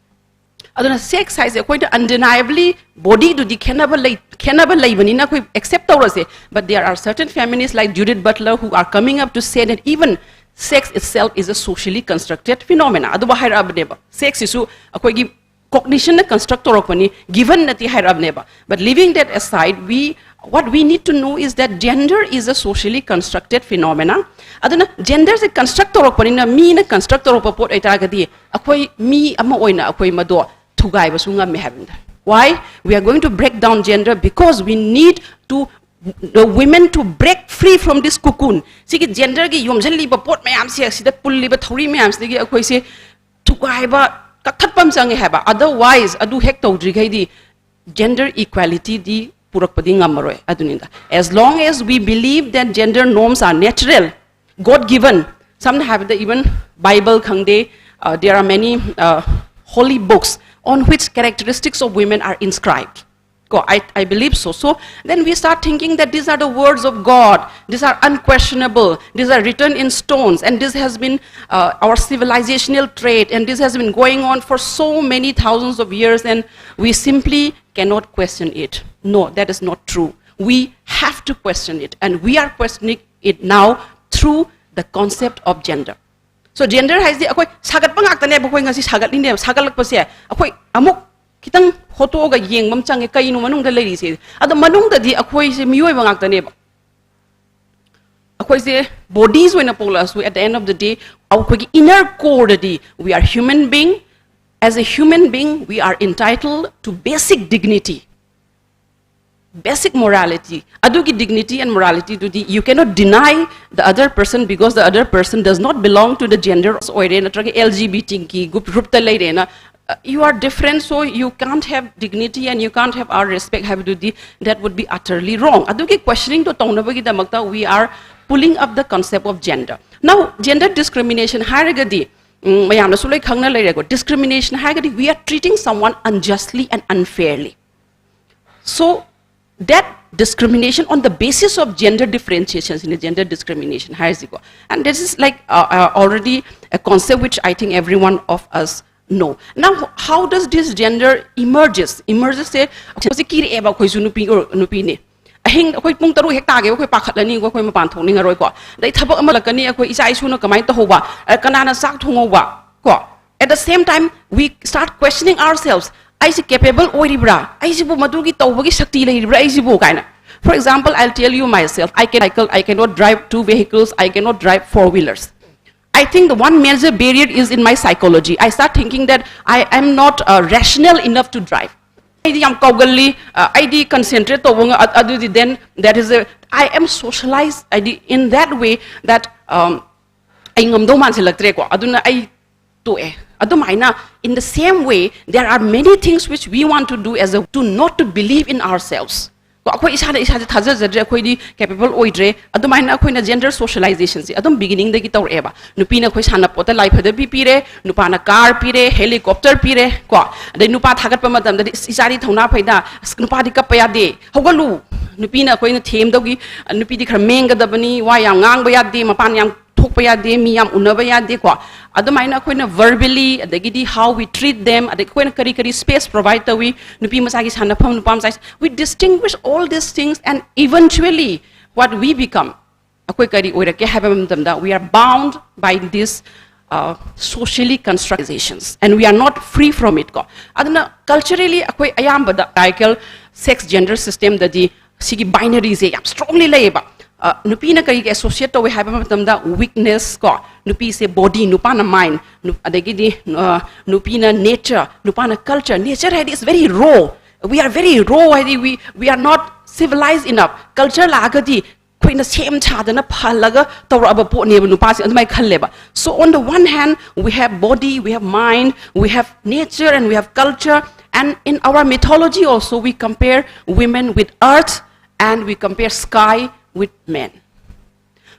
ꯑꯗꯨꯅ sex ꯍꯥꯏꯁꯦ ꯑꯩꯈꯣꯏꯗ undeniably body ꯗꯨꯗꯤ ꯈꯦꯠꯅꯕ ꯂꯩ, ꯈꯦꯠꯅꯕ ꯂꯩꯕꯅꯤꯅ ꯑꯩꯈꯣꯏ accept ꯇꯧꯔꯁꯦ꯫ But there are certain feminists like Judith Butler who are coming up to say that even sex itself is a socially constructed phenomena. ꯑꯗꯨꯕꯨ ꯍꯥꯏꯔꯛꯑꯕꯅꯦꯕ꯫ Sex ꯁꯤꯁꯨ ꯑꯩꯈꯣꯏꯒꯤ cognition ꯅ construct ꯇꯧꯔꯛꯄꯅꯤ, given ꯅꯠꯇꯦ ꯍꯥꯏꯔꯛꯑꯕꯅꯦꯕ꯫ But leaving that aside, we, what we need to know is that gender is a socially constructed phenomena. ꯑꯗꯨꯅ gender ꯁꯦ construct ꯇꯧꯔꯛꯄꯅꯤꯅ, ꯃꯤꯅ construct ꯇꯧꯔꯛꯄ ꯄꯣꯠ ꯑꯣꯏꯇꯥꯔꯒꯗꯤ, ꯑꯩꯈꯣꯏ ꯃꯤ ꯑꯃ ꯑꯣꯏꯅ ꯑꯩꯈꯣꯏ ꯃꯗꯣ ꯊꯨꯒꯥꯏꯕꯁꯨ ꯉꯝꯃꯦ ꯍꯥꯏꯕꯅꯤꯗ꯫ Why? We are going to break down gender because we need to the women to break free from this cocoon. ꯁꯤꯒꯤ genderꯒꯤ ꯌꯣꯝꯁꯤꯜꯂꯤꯕ ꯄꯣꯠ ꯃꯌꯥꯝꯁꯦ, ꯑꯁꯤꯗ ꯄꯨꯜꯂꯤꯕ ꯊꯧꯔꯤ ꯃꯌꯥꯝꯁꯤꯗꯒꯤ ꯑꯩꯈꯣꯏꯁꯦ ꯊꯨꯒꯥꯏꯕ, ꯀꯛꯊꯠꯄ ꯑꯃ ꯆꯪꯉꯦ ꯍꯥꯏꯕ꯫ Otherwise, ꯑꯗꯨ ꯍꯦꯛ ꯇꯧꯗ꯭ꯔꯤꯈꯩꯗꯤ gender equalityꯗꯤ ꯄꯨꯔꯛꯄꯗꯤ ꯉꯝꯃꯔꯣꯏ꯫ ꯑꯗꯨꯅꯤꯗ, as long as we believe that gender norms are natural, God given, ꯁꯝꯅ ꯍꯥꯏꯔꯕꯗ, even Bible ꯈꯪꯗꯦ, uh, there are many uh, holy books on which characteristics of women are inscribed. ꯀꯣ, I, I believe so. So then we start thinking that these are the words of God, these are unquestionable, these are written in stones, and this has been uh, our civilizational trait, and this has been going on for so many thousands of years, and we simply cannot question it. No, that is not true. We have to question it, and we are questioning it now through the concept of gender. So gender ꯍꯥꯏꯁꯤꯗꯤ ꯑꯩꯈꯣꯏ ꯁꯥꯒꯠꯄ ꯉꯥꯛꯇꯅꯦꯕ꯫ ꯑꯩꯈꯣꯏ ꯉꯁꯤ ꯁꯥꯒꯠꯂꯤꯅꯦꯕ꯫ ꯁꯥꯒꯠꯂꯛꯄꯁꯦ ꯑꯩꯈꯣꯏ ꯑꯃꯨꯛ ꯈꯤꯇꯪ ꯍꯣꯠꯇꯣꯛꯑꯒ ꯌꯦꯡꯕ ꯑꯃ ꯆꯪꯉꯦ, ꯀꯩꯅꯣ ꯃꯅꯨꯡꯗ ꯂꯩꯔꯤꯁꯦ꯫ ꯑꯗꯣ ꯃꯅꯨꯡꯗꯗꯤ ꯑꯩꯈꯣꯏꯁꯦ ꯃꯤꯑꯣꯏꯕ ꯉꯥꯛꯇꯅꯦꯕ꯫ ꯑꯩꯈꯣꯏꯁꯦ bodies ꯑꯣꯏꯅ ꯄꯣꯛꯂꯛꯑꯁꯨ, at the end of the day, ꯑꯩꯈꯣꯏꯒꯤ inner coreꯗꯗꯤ we are human being. As a human being, we are entitled to basic dignity, basic morality. ꯑꯗꯨꯒꯤ dignity and moralityꯗꯨꯗꯤ you cannot deny the other person because the other person does not belong to the gender ꯑꯣꯏꯔꯦ, ꯅꯠꯇ꯭ꯔꯒ L G B T ꯒꯤ group, groupꯇ ꯂꯩꯔꯦꯅ, uh, you are different, so you can't have dignity and you can't have our respect ꯍꯥꯏꯕꯗꯨꯗꯤ, that would be utterly wrong. ꯑꯗꯨꯒꯤ questioningꯗꯣ ꯇꯧꯅꯕꯒꯤꯗꯃꯛꯇ we are pulling up the concept of gender. Now, gender discrimination ꯍꯥꯏꯔꯒꯗꯤ, ꯎꯝ, ꯃꯌꯥꯝꯅꯁꯨ ꯂꯣꯏ ꯈꯪꯅ ꯂꯩꯔꯦꯀꯣ, discrimination ꯍꯥꯏꯔꯒꯗꯤ we are treating someone unjustly and unfairly. So that discrimination on the basis of gender differentiation in the gender discrimination ꯍꯥꯏꯔꯤꯁꯤꯀꯣ. And this is like uh, uh, already a concept which I think every one of us know. Now, how does this gender emerges? Emerges ꯁꯦ ꯍꯧꯖꯤꯛ ꯀꯤꯔꯛꯑꯦꯕ ꯑꯩꯈꯣꯏꯁꯨ ꯅꯨꯄꯤ ꯑꯣꯏ-, ꯅꯨꯄꯤꯅꯦ꯫ ꯑꯍꯤꯡ ꯑꯩꯈꯣꯏ ꯄꯨꯡ ꯇꯔꯨꯛ ꯍꯦꯛ ꯇꯥꯒꯦꯕ ꯑꯩꯈꯣꯏ ꯄꯥꯈꯠꯂꯅꯤꯀꯣ, ꯑꯩꯈꯣꯏ ꯃꯄꯥꯟ ꯊꯣꯛꯅꯤꯡꯉꯔꯣꯏꯀꯣ꯫ ꯑꯗꯩ ꯊꯕꯛ ꯑꯃ ꯂꯥꯛꯀꯅꯤ, ꯑꯩꯈꯣꯏ ꯏꯆꯥ ꯏꯁꯨꯅ ꯀꯃꯥꯏꯅ ꯇꯧꯍꯧꯕ, ꯑ, ꯀꯅꯥꯅ ꯆꯥꯛ ꯊꯣꯡꯍꯧꯕ ꯀꯣ꯫ At the same time, we start questioning ourselves. ꯑꯩꯁꯦ capable ꯑꯣꯏꯔꯤꯕ꯭ꯔꯥ? ꯑꯩꯁꯤꯕꯨ ꯃꯗꯨꯒꯤ ꯇꯧꯕꯒꯤ ꯁꯛꯇꯤ ꯂꯩꯔꯤꯕ꯭ꯔꯥ ꯑꯩꯁꯤꯕꯨ ꯀꯥꯏꯅ? For example, I'll tell you myself, I can, I can, I cannot drive two vehicles, I cannot drive four wheelers. I think the one major barrier is in my psychology. I start thinking that I am not uh, rational enough to drive. ꯑꯩꯗꯤ ꯌꯥꯝ ꯀꯧꯒꯜꯂꯤ, ꯑ, ꯑꯩꯗꯤ concentrate ꯇꯧꯕ ꯉ-, ꯑ-, ꯑꯗꯨꯗꯤ then that is a, I am socialized ꯍꯥꯏꯗꯤ in that way that, um, ꯑꯩ ꯉꯝꯗꯧ ꯃꯥꯟꯁꯤꯜꯂꯛꯇ꯭ꯔꯦꯀꯣ, ꯑꯗꯨꯅ ꯑꯩ ꯇꯣꯛꯑꯦ꯫ ꯑꯗꯨꯃꯥꯏꯅ in the same way there are many things which we want to do as a, to not to believe in ourselves. ꯀꯣ, ꯑꯩꯈꯣꯏ ꯏꯁꯥꯗ ꯏꯁꯥꯁꯦ ꯊꯥꯖꯖꯗ꯭ꯔꯦ, ꯑꯩꯈꯣꯏꯗꯤ capable ꯑꯣꯏꯗ꯭ꯔꯦ꯫ ꯑꯗꯨꯃꯥꯏꯅ ꯑꯩꯈꯣꯏꯅ gender socializationꯁꯦ ꯑꯗꯨꯝ beginningꯗꯒꯤ ꯇꯧꯔꯛꯑꯦꯕ꯫ ꯅꯨꯄꯤꯅ ꯑꯩꯈꯣꯏ ꯁꯥꯟꯅꯄꯣꯠꯇ ꯂꯥꯏꯐꯗꯕꯤ ꯄꯤꯔꯦ, ꯅꯨꯄꯥꯅ car ꯄꯤꯔꯦ, helicopter ꯄꯤꯔꯦ ꯀꯣ꯫ ꯑꯗꯩ ꯅꯨꯄꯥ ꯊꯥꯒꯠꯄ ꯃꯇꯝꯗꯗꯤ, "ꯑꯁ, ꯏꯆꯥꯗꯤ ꯊꯧꯅꯥ ꯐꯩꯗ, ꯑꯁ, ꯅꯨꯄꯥꯗꯤ ꯀꯞꯄ ꯌꯥꯗꯦ, ꯍꯧꯒꯠꯂꯨ"꯫ ꯅꯨꯄꯤꯅ ꯑꯩꯈꯣꯏꯅ ꯊꯦꯝꯗꯧꯒꯤ, "ꯅꯨꯄꯤꯗꯤ ꯈꯔ ꯃꯦꯡꯒꯗꯕꯅꯤ, ꯋꯥ ꯌꯥꯝ ꯉꯥꯡꯕ ꯌꯥꯗꯦ, ꯃꯄꯥꯟ ꯌꯥꯝ ꯊꯣꯛꯄ ꯌꯥꯗꯦ, ꯃꯤ ꯌꯥꯝ ꯎꯅꯕ ꯌꯥꯗꯦꯀꯣ"꯫ ꯑꯗꯨꯃꯥꯏꯅ ꯑꯩꯈꯣꯏꯅ verbally, ꯑꯗꯒꯤꯗꯤ how we treat them, ꯑꯗꯒꯤ ꯑꯩꯈꯣꯏꯅ ꯀꯔꯤ ꯀꯔꯤ space provide ꯇꯧꯏ, ꯅꯨꯄꯤ ꯃꯆꯥꯒꯤ ꯁꯥꯟꯅꯐꯝ, ꯅꯨꯄꯥ ꯃꯆꯥꯒꯤ, we distinguish all these things and eventually what we become, ꯑꯩꯈꯣꯏ ꯀꯔꯤ ꯑꯣꯏꯔꯛꯀꯦ ꯍꯥꯏꯕ ꯃꯇꯝꯗ we are bound by this, uh, socially constructed and we are not free from it ꯀꯣ꯫ ꯑꯗꯨꯅ culturally ꯑꯩꯈꯣꯏ ꯑꯌꯥꯝꯕꯗ hierarchical sex gender systemꯗꯗꯤ ꯁꯤꯒꯤ binaryꯁꯦ ꯌꯥꯝ strongly ꯂꯩꯌꯦꯕ꯫ ꯑ, ꯅꯨꯄꯤꯅ ꯀꯔꯤꯒꯤ associate ꯇꯧꯋꯦ ꯍꯥꯏꯕ ꯃꯇꯝꯗ weakness ꯀꯣ, ꯅꯨꯄꯤꯁꯦ body, ꯅꯨꯄꯥꯅ mind, ꯅꯨ-, ꯑꯗꯒꯤꯗꯤ, ꯑ, ꯅꯨꯄꯤꯅ nature, ꯅꯨꯄꯥꯅ culture꯫ Nature ꯍꯥꯏꯗꯤ is very raw, we are very raw ꯍꯥꯏꯗꯤ we, we are not civilized enough꯫ Culture ꯂꯥꯛꯑꯒꯗꯤ ꯑꯩꯈꯣꯏꯅ ꯁꯦꯝ ꯁꯥꯗꯅ ꯐꯍꯜꯂꯒ ꯇꯧꯔꯛꯑꯕ ꯄꯣꯠꯅꯦꯕ ꯅꯨꯄꯥꯁꯦ, ꯑꯗꯨꯃꯥꯏꯅ ꯈꯜꯂꯦꯕ꯫ So on the one hand we have body, we have mind, we have nature and we have culture, and in our mythology also we compare women with earth and we compare sky with men.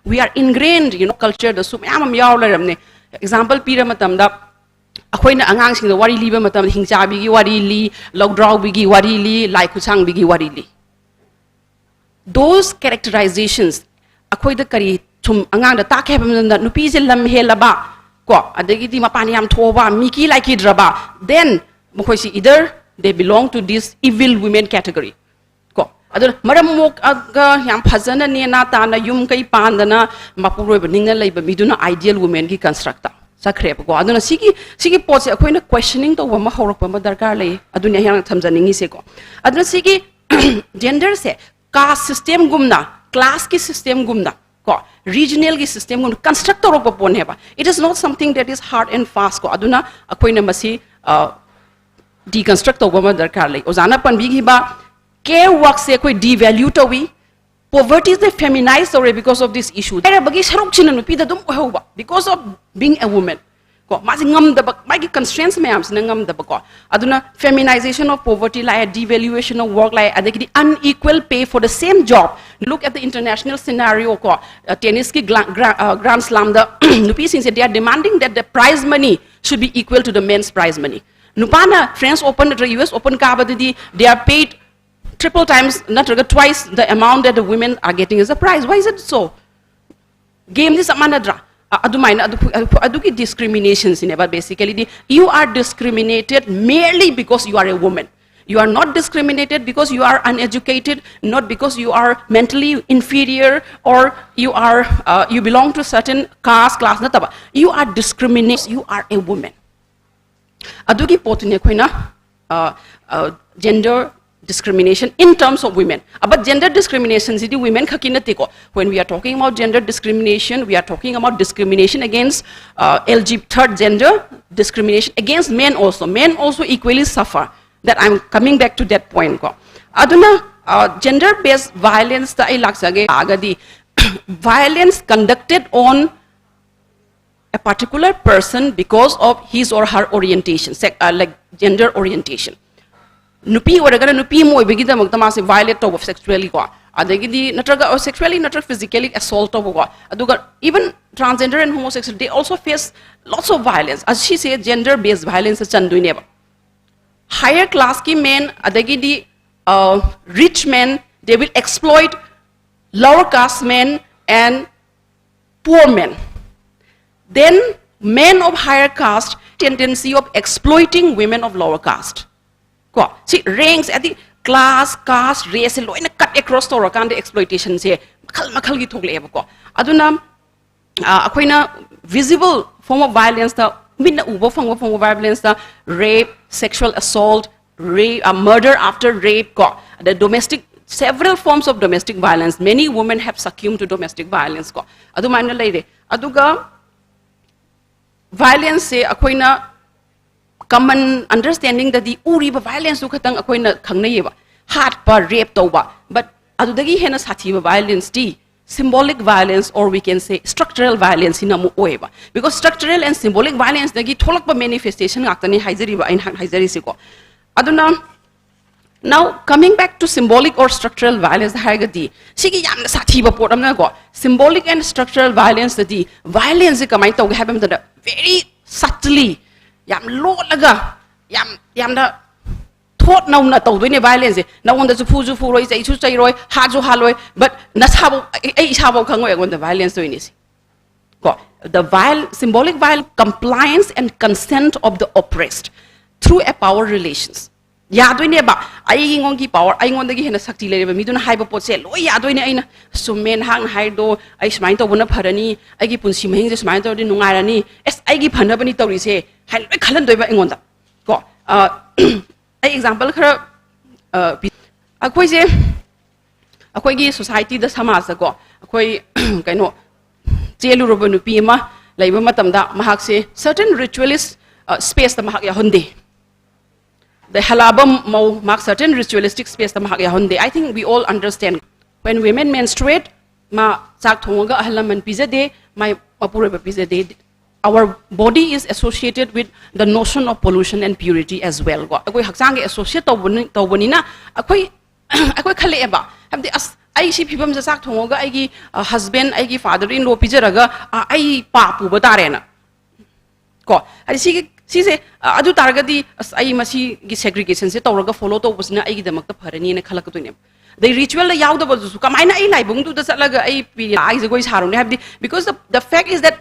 We are ingrained, you know, cultureꯗꯁꯨ ꯃꯌꯥꯝ ꯑꯃ ꯌꯥꯎꯔ ꯂꯩꯔꯝꯅꯦ꯫ Example ꯄꯤꯔ ꯃꯇꯝꯗ ꯑꯩꯈꯣꯏꯅ ꯑꯉꯥꯡꯁꯤꯡꯗ ꯋꯥꯔꯤ ꯂꯤꯕ ꯃꯇꯝꯗ ꯍꯤꯡꯆꯥꯕꯤꯒꯤ ꯋꯥꯔꯤ ꯂꯤ, ꯂꯧꯗ꯭ꯔꯥꯎꯕꯤꯒꯤ ꯋꯥꯔꯤ ꯂꯤ, ꯂꯥꯏ ꯈꯨꯠꯁꯥꯡꯕꯤꯒꯤ ꯋꯥꯔꯤ ꯂꯤ꯫ Those characterizations ꯑꯩꯈꯣꯏꯗ ꯀꯔꯤ ꯁꯨꯝ ꯑꯉꯥꯡꯗ ꯇꯥꯛꯀꯦ ꯍꯥꯏꯕ ꯃꯇꯝꯗ ꯅꯨꯄꯤꯁꯦ ꯂꯝ ꯍꯦꯜꯂꯕ ꯀꯣ, ꯑꯗꯒꯤꯗꯤ ꯃꯄꯥꯟ ꯌꯥꯝ ꯊꯣꯛꯑꯕ, ꯃꯤꯀꯤ ꯂꯥꯏꯀꯤꯗ꯭ꯔꯕ, then ꯃꯈꯣꯏꯁꯤ either they belong to this evil women category ꯀꯣ꯫ ꯑꯗꯨꯅ ꯃꯔꯝ ꯃꯣꯛꯑꯒ ꯌꯥꯝ ꯐꯖꯅ ꯅꯦꯅꯥ ꯇꯥꯅ ꯌꯨꯝ ꯀꯩ ꯄꯥꯟꯗꯅ ꯃꯄꯨꯔꯣꯏꯕ ꯅꯤꯡꯅ ꯂꯩꯕ ꯃꯤꯗꯨꯅ ideal womenꯒꯤ constructꯇ ꯆꯠꯈ꯭ꯔꯦꯕꯀꯣ꯫ ꯑꯗꯨꯅ ꯁꯤꯒꯤ, ꯁꯤꯒꯤ ꯄꯣꯠꯁꯦ ꯑꯩꯈꯣꯏꯅ questioning ꯇꯧꯕ ꯑꯃ ꯍꯧꯔꯛꯄ ꯑꯃ ꯗꯔꯀꯥꯔ ꯂꯩ꯫ ꯑꯗꯨꯅꯤ ꯑꯩꯍꯥꯛꯅ ꯊꯝꯖꯅꯤꯡꯉꯤꯁꯦꯀꯣ꯫ ꯑꯗꯨꯅ ꯁꯤꯒꯤ genderꯁꯦ caste systemꯒꯨꯝꯅ, classꯀꯤ systemꯒꯨꯝꯅ ꯀꯣ, regionalꯒꯤ systemꯒꯨꯝꯅ construct ꯇꯧꯔꯛꯄ ꯄꯣꯠꯅꯦꯕ꯫ It is not something that is hard and fast ꯀꯣ꯫ ꯑꯗꯨꯅ ꯑꯩꯈꯣꯏꯅ ꯃꯁꯤ, ꯑ, Deconstruct ꯇꯧꯕ ꯑꯃ ꯗꯔꯀꯥꯔ ꯂꯩ꯫ ꯑꯣꯖꯥꯅ ꯄꯟꯕꯤꯈꯤꯕ care work ꯁꯦ ꯑꯩꯈꯣꯏ devalue ꯇꯧꯏ, poverty ꯁꯦ feminize ꯇꯧꯔꯦ because of this issue꯫ ꯂꯥꯏꯔꯕꯒꯤ ꯁꯔꯨꯛꯁꯤꯅ ꯅꯨꯄꯤꯗ ꯑꯗꯨꯝ ꯑꯣꯏꯍꯧꯕ because of being a woman꯫ ꯀꯣ, ꯃꯥꯁꯦ ꯉꯝꯗꯕ, ꯃꯥꯒꯤ constraints ꯃꯌꯥꯝꯁꯤꯅ ꯉꯝꯗꯕꯀꯣ꯫ ꯑꯗꯨꯅ feminization of poverty ꯂꯥꯛꯑꯦ, devaluation of work ꯂꯥꯛꯑꯦ, ꯑꯗꯒꯤꯗꯤ unequal pay for the same job꯫ Look at the international scenario ꯀꯣ, tennis ꯀꯤ grand slam ꯗ ꯅꯨꯄꯤꯁꯤꯡꯁꯦ, they are demanding that the prize money should be equal to the men's prize money꯫ ꯅꯨꯄꯥꯅ French Open ꯅꯠꯇ꯭ꯔꯒ U S Open ꯀꯥꯕꯗꯗꯤ they are paid triple times ꯅꯠꯇ꯭ꯔꯒ twice the amount that the women are getting as a prize. Why is it so? Game ꯗꯤ ꯆꯞ ꯃꯥꯟꯅꯗ꯭ꯔꯥ? ꯑ-, ꯑꯗꯨꯃꯥꯏꯅ ꯑꯗꯨ-, ꯑꯗꯨꯒꯤ discrimination ꯁꯤꯅꯦꯕ basically D, you are discriminated merely because you are a woman. You are not discriminated because you are uneducated, not because you are mentally inferior or you are, uh, you belong to certain caste, class ꯅꯠꯇꯕ꯫ You are discriminated, you are a woman. ꯑꯗꯨꯒꯤ ꯄꯣꯠꯇꯨꯅꯤ ꯑꯩꯈꯣꯏꯅ, uh, uh, gender discrimination in terms of women. But gender discrimination CD women ꯈꯛꯀꯤ ꯅꯠꯇꯦꯀꯣ꯫ When we are talking about gender discrimination, we are talking about discrimination against, uh, L G, third gender discrimination against men also. Men also equally suffer. That I'm coming back to that point ꯀꯣ꯫ ꯑꯗꯨꯅ, uh, gender based violence ꯇ ꯑꯩ ꯂꯥꯛꯆꯒꯦ ꯇꯥꯔꯒꯗꯤ, violence conducted on a particular person because of his or her orientation, sex, uh, like gender orientation. ꯅꯨꯄꯤ ꯑꯣꯏꯔꯒꯅ ꯅꯨꯄꯤ ꯑꯃ ꯑꯣꯏꯕꯒꯤꯗꯃꯛꯇ ꯃꯥꯁꯦ violate ꯇꯧꯕ sexually ꯀꯣ, ꯑꯗꯒꯤꯗꯤ ꯅꯠꯇ꯭ꯔꯒ, or sexually ꯅꯠꯇ꯭ꯔꯒ physically assault ꯇꯧꯕꯀꯣ, ꯑꯗꯨꯒ even transgender and homosexual, they also face lots of violence꯫ ꯑꯁꯤꯁꯦ gender based violence ꯆꯟꯗꯣꯏꯅꯦꯕ꯫ Higher class ꯀꯤ men ꯑꯗꯒꯤꯗꯤ, uh, rich men, they will exploit lower caste men and poor men. Then men of higher caste tendency of exploiting women of lower caste꯫ ꯀꯣ, ꯁꯤ ranks ꯍꯥꯏꯗꯤ class, caste, race ꯁꯦ ꯂꯣꯏꯅ cut across ꯇꯧꯔꯀꯥꯟꯗ exploitation ꯁꯦ ꯃꯈꯜ ꯃꯈꯜꯒꯤ ꯊꯣꯛꯂꯛꯑꯦꯕꯀꯣ꯫ ꯑꯗꯨꯅ, ꯑ, ꯑꯩꯈꯣꯏꯅ visible form of violence ꯇ, ꯃꯤꯠꯅ ꯎꯕ ꯐꯪꯕ form of violence ꯇ rape, sexual assault, rape, uh, murder after rape ꯀꯣ, ꯑꯗ domestic, several forms of domestic violence, many women have succumbed to domestic violence ꯀꯣ, ꯑꯗꯨꯃꯥꯏꯅ ꯂꯩꯔꯦ꯫ ꯑꯗꯨꯒ violence ꯁꯦ ꯑꯩꯈꯣꯏꯅ ꯀꯃꯟ ꯑꯟꯗꯔꯁ꯭ꯇꯦꯟꯗꯤꯡꯗꯗꯤ ꯎꯔꯤꯕ ꯚꯥꯏꯑꯣꯂꯦꯟꯁꯇꯨ ꯈꯛꯇꯪ ꯑꯩꯈꯣꯏꯅ ꯈꯪꯅꯩꯌꯦꯕ, ꯍꯥꯠꯄ, ꯔꯦꯞ ꯇꯧꯕ꯫ ꯕꯠ ꯑꯗꯨꯗꯒꯤ ꯍꯦꯟꯅ ꯁꯥꯊꯤꯕ ꯚꯥꯏꯑꯣꯂꯦꯟꯁꯇꯤ symbolic violence, or we can say structural violence ꯁꯤꯅ ꯑꯃꯨꯛ ꯑꯣꯏꯌꯦꯕ꯫ Because structural and symbolic violence ꯗꯒꯤ ꯊꯣꯛꯂꯛꯄ ꯃꯦꯅꯤꯐꯦꯁꯇꯦꯁꯟ ꯉꯥꯛꯇꯅꯤ ꯍꯥꯏꯖꯔꯤꯕ ꯑꯩꯅ ꯍꯥꯏꯖꯔꯤꯁꯤꯀꯣ꯫ ꯑꯗꯨꯅ, now coming back to symbolic or structural violence ꯍꯥꯏꯔꯒꯗꯤ, ꯁꯤꯒꯤ ꯌꯥꯝꯅ ꯁꯥꯊꯤꯕ ꯄꯣꯠ ꯑꯃꯅꯀꯣ, symbolic and structural violence ꯇꯗꯤ ꯚꯥꯏꯑꯣꯂꯦꯟꯁꯁꯦ ꯀꯃꯥꯏꯅ ꯇꯧꯒꯦ ꯍꯥꯏꯕ ꯃꯇꯝꯗ, very subtly, ꯌꯥꯝ ꯂꯣꯠꯂꯒ, ꯌꯥꯝ ꯌꯥꯝꯅ ꯊꯣꯠ ꯅꯧꯅ ꯇꯧꯗꯣꯏꯅꯦ ꯚꯥꯏꯑꯣꯂꯦꯟꯁꯁꯦ꯫ ꯅꯉꯣꯟꯗꯁꯨ ꯐꯨꯁꯨ ꯐꯨꯔꯣꯏ, ꯆꯩꯁꯨ ꯆꯩꯔꯣꯏ, ꯍꯥꯠꯁꯨ ꯍꯥꯠꯂꯣꯏ, ꯕꯠ ꯅꯁꯥꯐꯧ, ꯑꯩ ꯑꯩ ꯏꯁꯥꯐꯧ ꯈꯪꯉꯣꯏ ꯑꯩꯉꯣꯟꯗ ꯚꯥꯏꯑꯣꯂꯦꯟꯁ ꯇꯧꯔꯤꯅꯦ ꯁꯤ꯫ ꯀꯣ, the viol symbolic viol compliance and consent of the oppressed through a power relations. ꯌꯥꯗꯣꯏꯅꯦꯕ, ꯑꯩꯉꯣꯟꯒꯤ ꯄꯥꯋꯔ, ꯑꯩꯉꯣꯟꯗꯒꯤ ꯍꯦꯟꯅ ꯁꯛꯇꯤ ꯂꯩꯔꯤꯕ ꯃꯤꯗꯨꯅ ꯍꯥꯏꯕ ꯄꯣꯠꯁꯦ ꯂꯣꯏ ꯌꯥꯗꯣꯏꯅꯦ꯫ ꯑꯩꯅ, "ꯆꯨꯝꯃꯦ ꯅꯍꯥꯛꯅ ꯍꯥꯏꯔꯤꯗꯣ, ꯑꯩ ꯁꯨꯃꯥꯏꯅ ꯇꯧꯕꯅ ꯐꯔꯅꯤ, ꯑꯩꯒꯤ ꯄꯨꯟꯁꯤ ꯃꯍꯤꯡꯁꯦ ꯁꯨꯃꯥꯏꯅ ꯇꯧꯔꯗꯤ ꯅꯨꯡꯉꯥꯏꯔꯅꯤ, ꯑꯦꯁ, ꯑꯩꯒꯤ ꯐꯅꯕꯅꯤ ꯇꯧꯔꯤꯁꯦ" ꯍꯥꯏꯅ ꯂꯣꯏ ꯈꯜꯍꯟꯗꯣꯏꯕ ꯑꯩꯉꯣꯟꯗ꯫ ꯀꯣ, ꯑ, ꯑꯩ ꯑꯦꯛꯖꯥꯝꯄꯜ ꯈꯔ, ꯑ, ꯄꯤ-, ꯑꯩꯈꯣꯏꯁꯦ, ꯑꯩꯈꯣꯏꯒꯤ ꯁꯣꯁꯥꯏꯇꯤꯗ, ꯁꯃꯥꯖꯇꯀꯣ, ꯑꯩꯈꯣꯏ ꯀꯩꯅꯣ, ꯆꯦꯜꯂꯨꯔꯕ ꯅꯨꯄꯤ ꯑꯃ ꯂꯩꯕ ꯃꯇꯝꯗ ꯃꯍꯥꯛꯁꯦ certain ritualist space ꯇ ꯃꯍꯥꯛ ꯌꯥꯎꯍꯟꯗꯦ꯫ ꯑꯗꯩ ꯍꯜꯂꯛꯑꯕ ꯃꯧ, ꯃꯍꯥꯛ certain ritualistic space ꯇ ꯃꯍꯥꯛ ꯌꯥꯎꯍꯟꯗꯦ꯫ I think we all understand, when women menstruate, ꯃꯥ ꯆꯥꯛ ꯊꯣꯡꯉꯒ ꯑꯍꯜ ꯂꯃꯟ ꯄꯤꯖꯗꯦ, ꯃꯥꯏ ꯃꯄꯨꯔꯣꯏꯕ ꯄꯤꯖꯗꯦ꯫ Our body is associated with the notion of pollution and purity as well. ꯀꯣ, ꯑꯩꯈꯣꯏ ꯍꯛꯆꯥꯡꯒꯤ ꯑꯦꯁꯣꯁꯤꯌꯦꯠ ꯇꯧꯕꯅꯤ, ꯇꯧꯕꯅꯤꯅ ꯑꯩꯈꯣꯏ, ꯑꯩꯈꯣꯏ ꯈꯜꯂꯛꯑꯦꯕ, ꯍꯥꯏꯕꯗꯤ, "ꯑꯁ, ꯑꯩ ꯁꯤ ꯐꯤꯕꯝꯁꯦ ꯆꯥꯛ ꯊꯣꯡꯉꯒ ꯑꯩꯒꯤ ꯍꯁꯕꯦꯟ, ꯑꯩꯒꯤ ꯐꯥꯗꯔ ꯏꯟ ꯂꯣ ꯄꯤꯖꯔꯒ, ꯑ, ꯑꯩ ꯄꯥꯞ ꯄꯨꯕ ꯇꯥꯔꯦꯅ"꯫ ꯀꯣ, ꯍꯥꯏꯗꯤ ꯁꯤꯒꯤ, ꯁꯤꯁꯦ, ꯑ, ꯑꯗꯨ ꯇꯥꯔꯒꯗꯤ, "ꯑꯁ, ꯑꯩ ꯃꯁꯤꯒꯤ ꯁꯦꯒ꯭ꯔꯤꯒꯦꯁꯟꯁꯦ ꯇꯧꯔꯒ ꯐꯣꯂꯣ ꯇꯧꯕꯁꯤꯅ ꯑꯩꯒꯤꯗꯃꯛꯇ ꯐꯔꯅꯤꯅ" ꯈꯜꯂꯛꯀꯗꯣꯏꯅꯦꯕ꯫ ꯑꯗꯩ ꯔꯤꯆꯨꯋꯦꯜꯗ ꯌꯥꯎꯗꯕꯗꯨꯁꯨ ꯀꯃꯥꯏꯅ ꯑꯩ ꯂꯥꯏꯕꯨꯡꯗꯨꯗ ꯆꯠꯂꯒ ꯑꯩ ꯄꯤꯔꯤꯌꯥꯒꯤ ꯖꯒꯣꯏ ꯁꯥꯔꯨꯅꯤ? ꯍꯥꯏꯕꯗꯤ, because the, the fact is that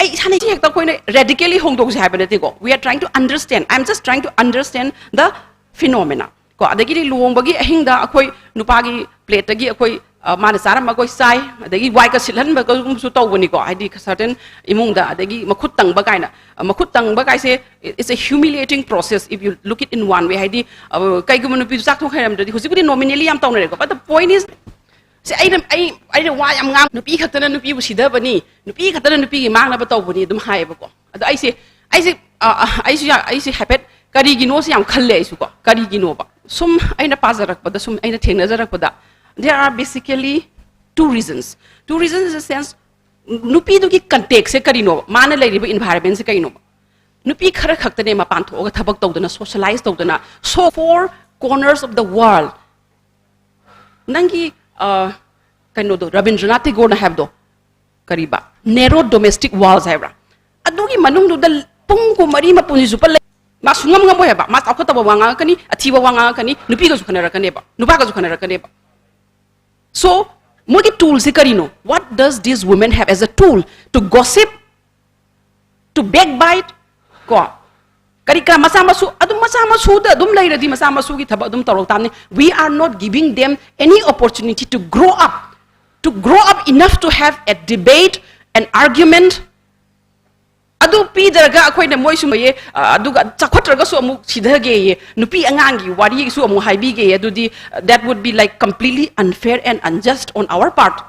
ꯑꯩ ꯏꯁꯥꯅ ꯁꯤ ꯍꯦꯛꯇ ꯑꯩꯈꯣꯏꯅ ꯔꯦꯗꯤꯀꯦꯂꯤ ꯍꯣꯡꯗꯣꯛꯁꯦ ꯍꯥꯏꯕ ꯅꯠꯇꯦꯀꯣ꯫ We are trying to understand, I am just trying to understand the phenomena. ꯀꯣ, ꯑꯗꯒꯤꯗꯤ ꯂꯨꯍꯣꯡꯕꯒꯤ ꯑꯍꯤꯡꯗ ꯑꯩꯈꯣꯏ ꯅꯨꯄꯥꯒꯤ ꯄ꯭ꯂꯦꯠꯇꯒꯤ ꯑꯩꯈꯣꯏ, ꯑ, ꯃꯥꯅ ꯆꯥꯔꯝꯕ ꯑꯩꯈꯣꯏ ꯆꯥꯏ, ꯑꯗꯒꯤ ꯋꯥꯏꯒ ꯁꯤꯠꯍꯟꯕꯒꯨꯝꯕꯁꯨ ꯇꯧꯕꯅꯤꯀꯣ꯫ ꯍꯥꯏꯗꯤ certain ꯏꯃꯨꯡꯗ, ꯑꯗꯒꯤ ꯃꯈꯨꯠ ꯇꯪꯕ ꯀꯥꯏꯅ, ꯑ, ꯃꯈꯨꯠ ꯇꯪꯕ ꯀꯥꯏꯁꯦ, it's a humiliating process if you look it in one way꯫ ꯍꯥꯏꯗꯤ, ꯑ, ꯀꯩꯒꯨꯝꯕ ꯅꯨꯄꯤꯗꯨ ꯆꯥꯛ ꯊꯣꯡ ꯍꯩꯔꯝꯗ꯭ꯔꯗꯤ, ꯍꯧꯖꯤꯛꯄꯨꯗꯤ ꯅꯣꯃꯤꯅꯦꯂꯤ ꯌꯥꯝ ꯇꯧꯅꯔꯦꯀꯣ, but the point is, ꯁꯦ ꯑꯩꯅ, ꯑꯩ, ꯑꯩꯅ ꯋꯥ ꯌꯥꯝ ꯉꯥꯡ, "ꯅꯨꯄꯤ ꯈꯛꯇꯅ ꯅꯨꯄꯤꯕꯨ ꯁꯤꯊꯕꯅꯤ, ꯅꯨꯄꯤ ꯈꯛꯇꯅ ꯅꯨꯄꯤꯒꯤ ꯃꯥꯡꯅꯕ ꯇꯧꯕꯅꯤ" ꯑꯗꯨꯝ ꯍꯥꯏꯌꯦꯕꯀꯣ꯫ ꯑꯗꯣ ꯑꯩꯁꯦ, ꯑꯩꯁꯦ ꯑ, ꯑ, ꯑꯩꯁꯨ ꯌꯥ- ꯑꯩꯁꯦ ꯍꯥꯏꯐꯦꯠ ꯀꯔꯤꯒꯤꯅꯣꯁꯦ ꯌꯥꯝ ꯈꯜꯂꯦ ꯑꯩꯁꯨꯀꯣ꯫ ꯀꯔꯤꯒꯤꯅꯣꯕ? ꯁꯨꯝ ꯑꯩꯅ ꯄꯥꯖꯔꯛꯄꯗ, ꯁꯨꯝ ꯑꯩꯅ ꯊꯦꯡꯅꯖꯔꯛꯄꯗ, there are basically two reasons. Two reasons in the sense, ꯅꯨꯄꯤꯗꯨꯒꯤ context ꯁꯦ ꯀꯔꯤꯅꯣꯕ? ꯃꯥꯅ ꯂꯩꯔꯤꯕ environment ꯁꯦ ꯀꯔꯤꯅꯣꯕ? ꯅꯨꯄꯤ ꯈꯔ ꯈꯛꯇꯅꯦ ꯃꯄꯥꯟ ꯊꯣꯛꯑꯒ ꯊꯕꯛ ꯇꯧꯗꯅ, socialize ꯇꯧꯗꯅ, so four corners of the world. ꯅꯪꯒꯤ ꯑ, ꯀꯩꯅꯣꯗꯣ, ꯔꯕꯤꯟꯗ꯭ꯔꯅꯥꯊ ꯇꯦꯒꯣꯔꯅ ꯍꯥꯏꯕꯗꯣ, ꯀꯔꯤꯕ, narrow domestic walls ꯍꯥꯏꯕ꯭ꯔꯥ? ꯑꯗꯨꯒꯤ ꯃꯅꯨꯡꯗꯨꯗ ꯄꯨꯡ ꯀꯨꯟꯃꯔꯤ ꯃꯄꯨꯟꯁꯤ ꯆꯨꯞꯄ ꯂꯩ, ꯃꯥ ꯁꯨꯡꯉꯝ ꯉꯝꯃꯣꯏ ꯍꯥꯏꯕ꯫ ꯃꯥ ꯆꯥꯎꯈꯠꯇꯕ ꯋꯥ ꯉꯥꯡꯉꯛꯀꯅꯤ, ꯑꯊꯤꯕ ꯋꯥ ꯉꯥꯡꯉꯛꯀꯅꯤ, ꯅꯨꯄꯤꯒꯁꯨ ꯈꯟꯅꯔꯛꯀꯅꯦꯕ, ꯅꯨꯄꯥꯒꯁꯨ ꯈꯟꯅꯔꯛꯀꯅꯦꯕ꯫ So, ꯃꯣꯏꯒꯤ tool ꯁꯤ ꯀꯔꯤꯅꯣ? What does this woman have as a tool to gossip, to backbite? ꯀꯣ, ꯀꯔꯤ ꯀꯔꯥ ꯃꯆꯥ ꯃꯁꯨ, ꯑꯗꯨꯝ ꯃꯆꯥ ꯃꯁꯨꯗ ꯑꯗꯨꯝ ꯂꯩꯔꯗꯤ, ꯃꯆꯥ ꯃꯁꯨꯒꯤ ꯊꯕꯛ ꯑꯗꯨꯝ ꯇꯧꯔꯛ ꯇꯥꯕꯅꯤ. We are not giving them any opportunity to grow up, to grow up enough to have a debate, an argument. ꯑꯗꯨ ꯄꯤꯗ꯭ꯔꯒ ꯑꯩꯈꯣꯏꯅ ꯃꯣꯏꯁꯨ ꯃꯌꯦ, ꯑ, ꯑꯗꯨꯒ ꯆꯥꯎꯈꯠꯇ꯭ꯔꯒꯁꯨ ꯑꯃꯨꯛ ꯁꯤꯊꯒꯦꯌꯦ, ꯅꯨꯄꯤ ꯑꯉꯥꯡꯒꯤ ꯋꯥꯔꯤꯁꯨ ꯑꯃꯨꯛ ꯍꯥꯏꯕꯤꯒꯦꯌꯦ, ꯑꯗꯨꯗꯤ, uh, that would be, like, completely unfair and unjust on our part.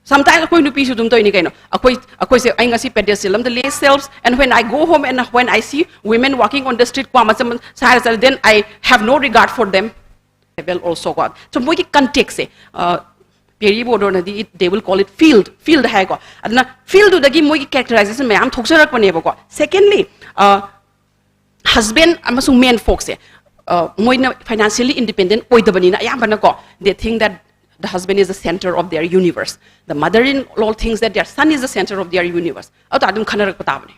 Sometimes ꯑꯩꯈꯣꯏ ꯅꯨꯄꯤꯁꯨ ꯑꯗꯨꯝ ꯇꯧꯔꯤꯅꯤ ꯀꯩꯅꯣ꯫ ꯑꯩꯈꯣꯏ, ꯑꯩꯈꯣꯏꯁꯦ, ꯑꯩ ꯉꯁꯤ pedestal ꯑꯝꯗ ꯂꯩ, selves, and when I go home and when I see women walking on the street, ꯀ꯭ꯋꯥ ꯃꯆꯝ ꯁꯥꯔ ꯆꯠꯂ, then I have no regard for them level also ꯀꯣ꯫ So ꯃꯣꯏꯒꯤ context ꯁꯦ, ꯑ, ꯄꯦꯔꯤ ꯕꯣꯔꯗꯣꯅꯗꯤ it, they will call it field, field ꯍꯥꯏꯀꯣ꯫ ꯑꯗꯨꯅ field ꯗꯨꯗꯒꯤ ꯃꯣꯏꯒꯤ characterization ꯃꯌꯥꯝ ꯊꯣꯛꯆꯔꯛꯄꯅꯦꯕꯀꯣ꯫ Secondly, ꯑ, husband ꯑꯃꯁꯨꯡ men folks ꯁꯦ, ꯑ, ꯃꯣꯏꯅ financially independent ꯑꯣꯏꯗꯕꯅꯤꯅ ꯑꯌꯥꯝꯕꯅꯀꯣ, they think that the husband is the center of their universe. The mother-in-law thinks that their son is the center of their universe. ꯑꯗꯨ ꯑꯗꯨꯝ ꯈꯟꯅꯔꯛꯄ ꯇꯥꯕꯅꯦ꯫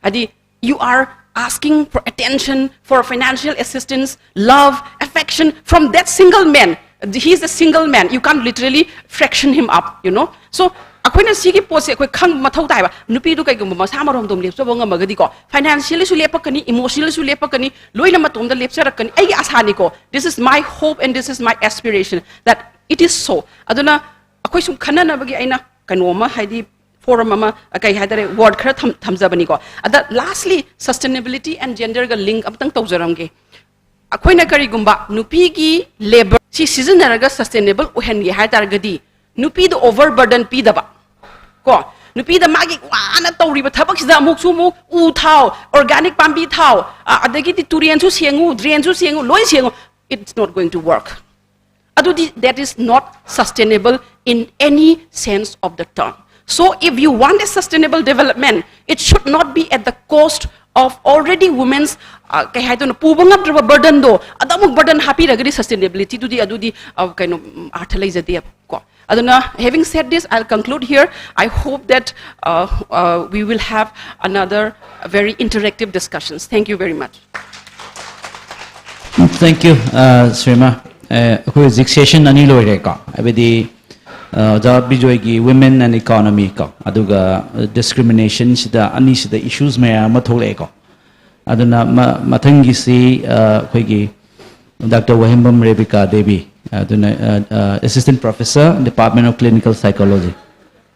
ꯍꯥꯏꯗꯤ, you are asking for attention, for financial assistance, love, affection from that single man. He is a single man. You can't literally fraction him up, you know. So, ꯑꯩꯈꯣꯏꯅ ꯁꯤꯒꯤ ꯄꯣꯠꯁꯦ ꯑꯩꯈꯣꯏ ꯈꯪꯕ ꯃꯊꯧ ꯇꯥꯏꯕ꯫ ꯅꯨꯄꯤꯗꯨ ꯀꯩꯒꯨꯝꯕ ꯃꯁꯥ ꯃꯔꯣꯝꯗꯣꯝ ꯂꯦꯞꯆꯕ ꯉꯝꯃꯒꯗꯤꯀꯣ, financially ꯁꯨ ꯂꯦꯞꯄꯛꯀꯅꯤ, emotionally ꯁꯨ ꯂꯦꯞꯄꯛꯀꯅꯤ, ꯂꯣꯏꯅ ꯃꯇꯣꯝꯗ ꯂꯦꯞꯆꯔꯛꯀꯅꯤ꯫ ꯑꯩꯒꯤ ꯑꯁꯥꯅꯤꯀꯣ, this is my hope and this is my aspiration that it is so. ꯑꯗꯨꯅ ꯑꯩꯈꯣꯏ ꯁꯨꯝ ꯈꯟꯅꯅꯕꯒꯤ ꯑꯩꯅ ꯀꯩꯅꯣ ꯑꯃ, ꯍꯥꯏꯗꯤ, forum ꯑꯃ, ꯑ, ꯀꯩ ꯍꯥꯏꯇꯥꯔꯦ, word ꯈꯔ ꯊꯝ-, ꯊꯝꯖꯕꯅꯤꯀꯣ꯫ ꯑꯗ, lastly, sustainability and gender ꯒ link ꯑꯃꯇꯪ ꯇꯧꯖꯔꯝꯒꯦ꯫ ꯑꯩꯈꯣꯏꯅ ꯀꯔꯤꯒꯨꯝꯕ ꯅꯨꯄꯤꯒꯤ labour ꯁꯤ ꯁꯤꯖꯤꯟꯅꯔꯒ sustainable ꯑꯣꯏꯍꯟꯒꯦ ꯍꯥꯏ ꯇꯥꯔꯒꯗꯤ, ꯅꯨꯄꯤꯗ over burden ꯄꯤꯗꯕ, ꯀꯣ, ꯅꯨꯄꯤꯗ ꯃꯥꯒꯤ ꯋꯥꯅ ꯇꯧꯔꯤꯕ ꯊꯕꯛꯁꯤꯗ ꯑꯃꯨꯛꯁꯨ ꯑꯃꯨꯛ ꯎ ꯊꯥꯎ, organic ꯄꯥꯝꯕꯤ ꯊꯥꯎ, ꯑ, ꯑꯗꯒꯤꯗꯤ ꯇꯨꯔꯦꯟꯁꯨ ꯁꯦꯡꯉꯨ, drainꯁꯨ ꯁꯦꯡꯉꯨ, ꯂꯣꯏ ꯁꯦꯡꯉꯨ, it's not going to work. ꯑꯗꯨꯗꯤ that is not sustainable in any sense of the term. So if you want a sustainable development, it should not be at the cost of already women's, uh, ꯀꯩ ꯍꯥꯏꯗꯣꯏꯅꯣ, ꯄꯨꯕ ꯉꯝꯗ꯭ꯔꯕ burdenꯗꯣ ꯑꯗ ꯑꯃꯨꯛ burden ꯍꯥꯞꯄꯤꯔꯒꯗꯤ sustainabilityꯗꯨꯗꯤ ꯑꯗꯨꯗꯤ, uh, ꯀꯩꯅꯣ, ꯎꯝ, ꯑꯥꯔꯊ ꯂꯩꯖꯗꯦ ꯀꯣ꯫ ꯑꯗꯨꯅ, having said this, I'll conclude here. I hope that, uh, uh, we will have another very interactive discussions. Thank you very much. Thank you, uh, ꯁ꯭ꯔꯤꯃꯥ꯫ ꯑꯦ, ꯑꯩꯈꯣꯏ ꯍꯧꯖꯤꯛ ꯁꯦꯁꯟ ꯑꯅꯤ ꯂꯣꯏꯔꯦꯀꯣ, ꯍꯥꯏꯕꯗꯤ, ꯑ, ꯑꯣꯖꯥ ꯕꯤꯖꯣꯏꯒꯤ Women and Economy ꯀꯣ, ꯑꯗꯨꯒ ꯗꯤꯁꯀ꯭ꯔꯤꯃꯤꯅꯦꯁꯟꯁꯤꯗ, ꯑꯅꯤꯁꯤꯗ ꯏꯁꯨꯁ ꯃꯌꯥꯝ ꯑꯃ ꯊꯣꯛꯂꯛꯑꯦꯀꯣ꯫ ꯑꯗꯨꯅ ꯃ-, ꯃꯊꯪꯒꯤꯁꯤ, ꯑ, ꯑꯩꯈꯣꯏꯒꯤ ꯗꯥꯛꯇꯔ ꯋꯥꯍꯦꯡꯕꯝ ꯔꯦꯕꯤꯀꯥ ꯗꯦꯕꯤ, ꯑꯗꯨꯅ, ꯑ, ꯑ, Assistant Professor, Department of Clinical Psychology꯫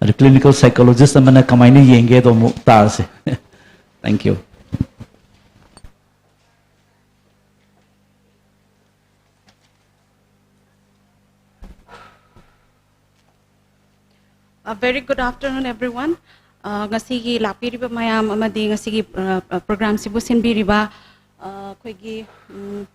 ꯑꯗꯨ clinical psychologist ꯑꯃꯅ ꯀꯃꯥꯏꯅ ꯌꯦꯡꯒꯦꯗꯣ ꯑꯃꯨꯛ ꯇꯥꯔꯁꯦ꯫ Thank you. A very good afternoon, everyone. Uh, ꯉꯁꯤꯒꯤ ꯂꯥꯛꯄꯤꯔꯤꯕ ꯃꯌꯥꯝ ꯑꯃꯗꯤ ꯉꯁꯤꯒꯤ, uh, uh, program ꯁꯤꯕꯨ ꯁꯤꯟꯕꯤꯔꯤꯕ, uh, ꯑꯩꯈꯣꯏꯒꯤ, ꯎꯝ,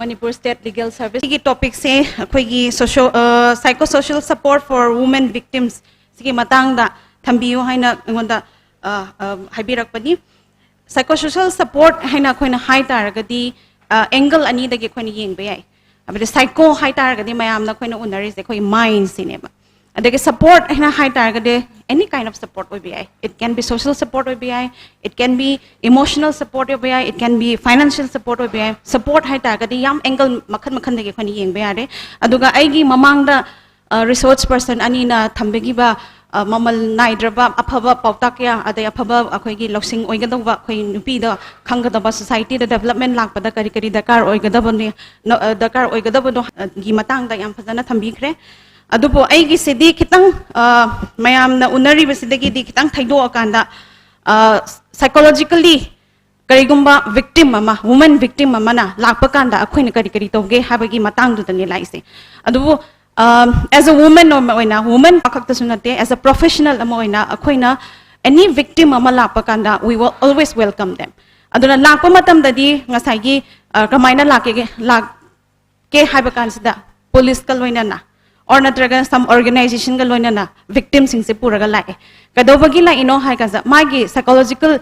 Manipur State Legal Service ꯒꯤ topic ꯁꯦ ꯑꯩꯈꯣꯏꯒꯤ social, uh, psychosocial support for women victims ꯁꯤꯒꯤ ꯃꯇꯥꯡꯗ ꯊꯝꯕꯤꯌꯨ ꯍꯥꯏꯅ ꯑꯩꯉꯣꯟꯗ, uh, uh, ꯍꯥꯏꯕꯤꯔꯛꯄꯅꯤ꯫ Psychosocial support ꯍꯥꯏꯅ ꯑꯩꯈꯣꯏꯅ ꯍꯥꯏ ꯇꯥꯔꯒꯗꯤ, ꯑ, angle ꯑꯅꯤꯗꯒꯤ ꯑꯩꯈꯣꯏꯅ ꯌꯦꯡꯕ ꯌꯥꯏ꯫ ꯍꯥꯏꯕꯗꯤ psycho ꯍꯥꯏ ꯇꯥꯔꯒꯗꯤ ꯃꯌꯥꯝꯅ ꯑꯩꯈꯣꯏꯅ ꯎꯅꯔꯤꯁꯦ ꯑꯩꯈꯣꯏꯒꯤ mind ꯁꯤꯅꯦꯕ꯫ ꯑꯗꯒꯤ support ꯍꯥꯏꯅ ꯍꯥꯏ ꯇꯥꯔꯒꯗꯤ any kind of support ꯑꯣꯏꯕ ꯌꯥꯏ꯫ It can be social support ꯑꯣꯏꯕ ꯌꯥꯏ, it can be emotional support ꯑꯣꯏꯕ ꯌꯥꯏ, it can be financial support ꯑꯣꯏꯕ ꯌꯥꯏ꯫ Support ꯍꯥꯏ ꯇꯥꯔꯒꯗꯤ ꯌꯥꯝ angle ꯃꯈꯜ ꯃꯈꯜꯗꯒꯤ ꯑꯩꯈꯣꯏꯅ ꯌꯦꯡꯕ ꯌꯥꯔꯦ꯫ ꯑꯗꯨꯒ ꯑꯩꯒꯤ ꯃꯃꯥꯡꯗ, ꯑ, resource person ꯑꯅꯤꯅ ꯊꯝꯕꯤꯈꯤꯕ, ꯑ, ꯃꯃꯜ ꯅꯥꯏꯗ꯭ꯔꯕ ꯑꯐꯕ ꯄꯥꯎꯇꯥꯛ ꯀꯌꯥ, ꯑꯗꯩ ꯑꯐꯕ ꯑꯩꯈꯣꯏꯒꯤ ꯂꯧꯁꯤꯡ ꯑꯣꯏꯒꯗꯧꯕ, ꯑꯩꯈꯣꯏ ꯅꯨꯄꯤꯗ ꯈꯪꯒꯗꯕ, society ꯗ development ꯂꯥꯛꯄꯗ ꯀꯔꯤ ꯀꯔꯤ ꯗꯔꯀꯥꯔ ꯑꯣꯏꯒꯗꯕꯅꯤ, ꯅ-, ꯑ, ꯗꯔꯀꯥꯔ ꯑꯣꯏꯒꯗꯕꯅꯣ, ꯑ, ꯒꯤ ꯃꯇꯥꯡꯗ ꯌꯥꯝ ꯐꯖꯅ ꯊꯝꯕꯤꯈ꯭ꯔꯦ꯫ ꯑꯗꯨꯕꯨ ꯑꯩꯒꯤꯁꯤꯗꯤ ꯈꯤꯇꯪ, ꯑ, ꯃꯌꯥꯝꯅ ꯎꯅꯔꯤꯕꯁꯤꯗꯒꯤꯗꯤ ꯈꯤꯇꯪ ꯊꯩꯗꯣꯛꯑꯀꯥꯟꯗ, ꯑ, psychologically ꯀꯔꯤꯒꯨꯝꯕ victim ꯑꯃ, woman victim ꯑꯃꯅ ꯂꯥꯛꯄ ꯀꯥꯟꯗ ꯑꯩꯈꯣꯏꯅ ꯀꯔꯤ ꯀꯔꯤ ꯇꯧꯒꯦ ꯍꯥꯏꯕꯒꯤ ꯃꯇꯥꯡꯗꯨꯗꯅꯦ ꯂꯥꯛꯏꯁꯦ꯫ ꯑꯗꯨꯕꯨ, As a woman ꯑꯃ ꯑꯣꯏꯅ, ꯋꯨꯃꯟ ꯈꯛꯇꯁꯨ ꯅꯠꯇꯦ, as a professional ꯑꯃ ꯑꯣꯏꯅ ꯑꯩꯈꯣꯏꯅ any victim ꯑꯃ ꯂꯥꯛꯄ ꯀꯥꯟꯗ we will always welcome them. ꯑꯗꯨꯅ ꯂꯥꯛꯄ ꯃꯇꯝꯗꯗꯤ ꯉꯁꯥꯏꯒꯤ ꯑ, ꯀꯃꯥꯏꯅ ꯂꯥꯛꯀꯦ ꯂꯥꯛꯀꯦ ꯍꯥꯏꯕ ꯀꯥꯟꯁꯤꯗ ꯄꯨꯂꯤꯁꯀ ꯂꯣꯏꯅꯅ or ꯅꯠꯇ꯭ꯔꯒ some organizationꯒ ꯂꯣꯏꯅꯅ victimꯁꯤꯡꯁꯦ ꯄꯨꯔꯒ ꯂꯥꯛꯑꯦ꯫ ꯀꯩꯗꯧꯕꯒꯤ ꯂꯥꯛꯏꯅꯣ ꯍꯥꯏ ꯀꯥꯟꯗ ꯃꯥꯒꯤ psychological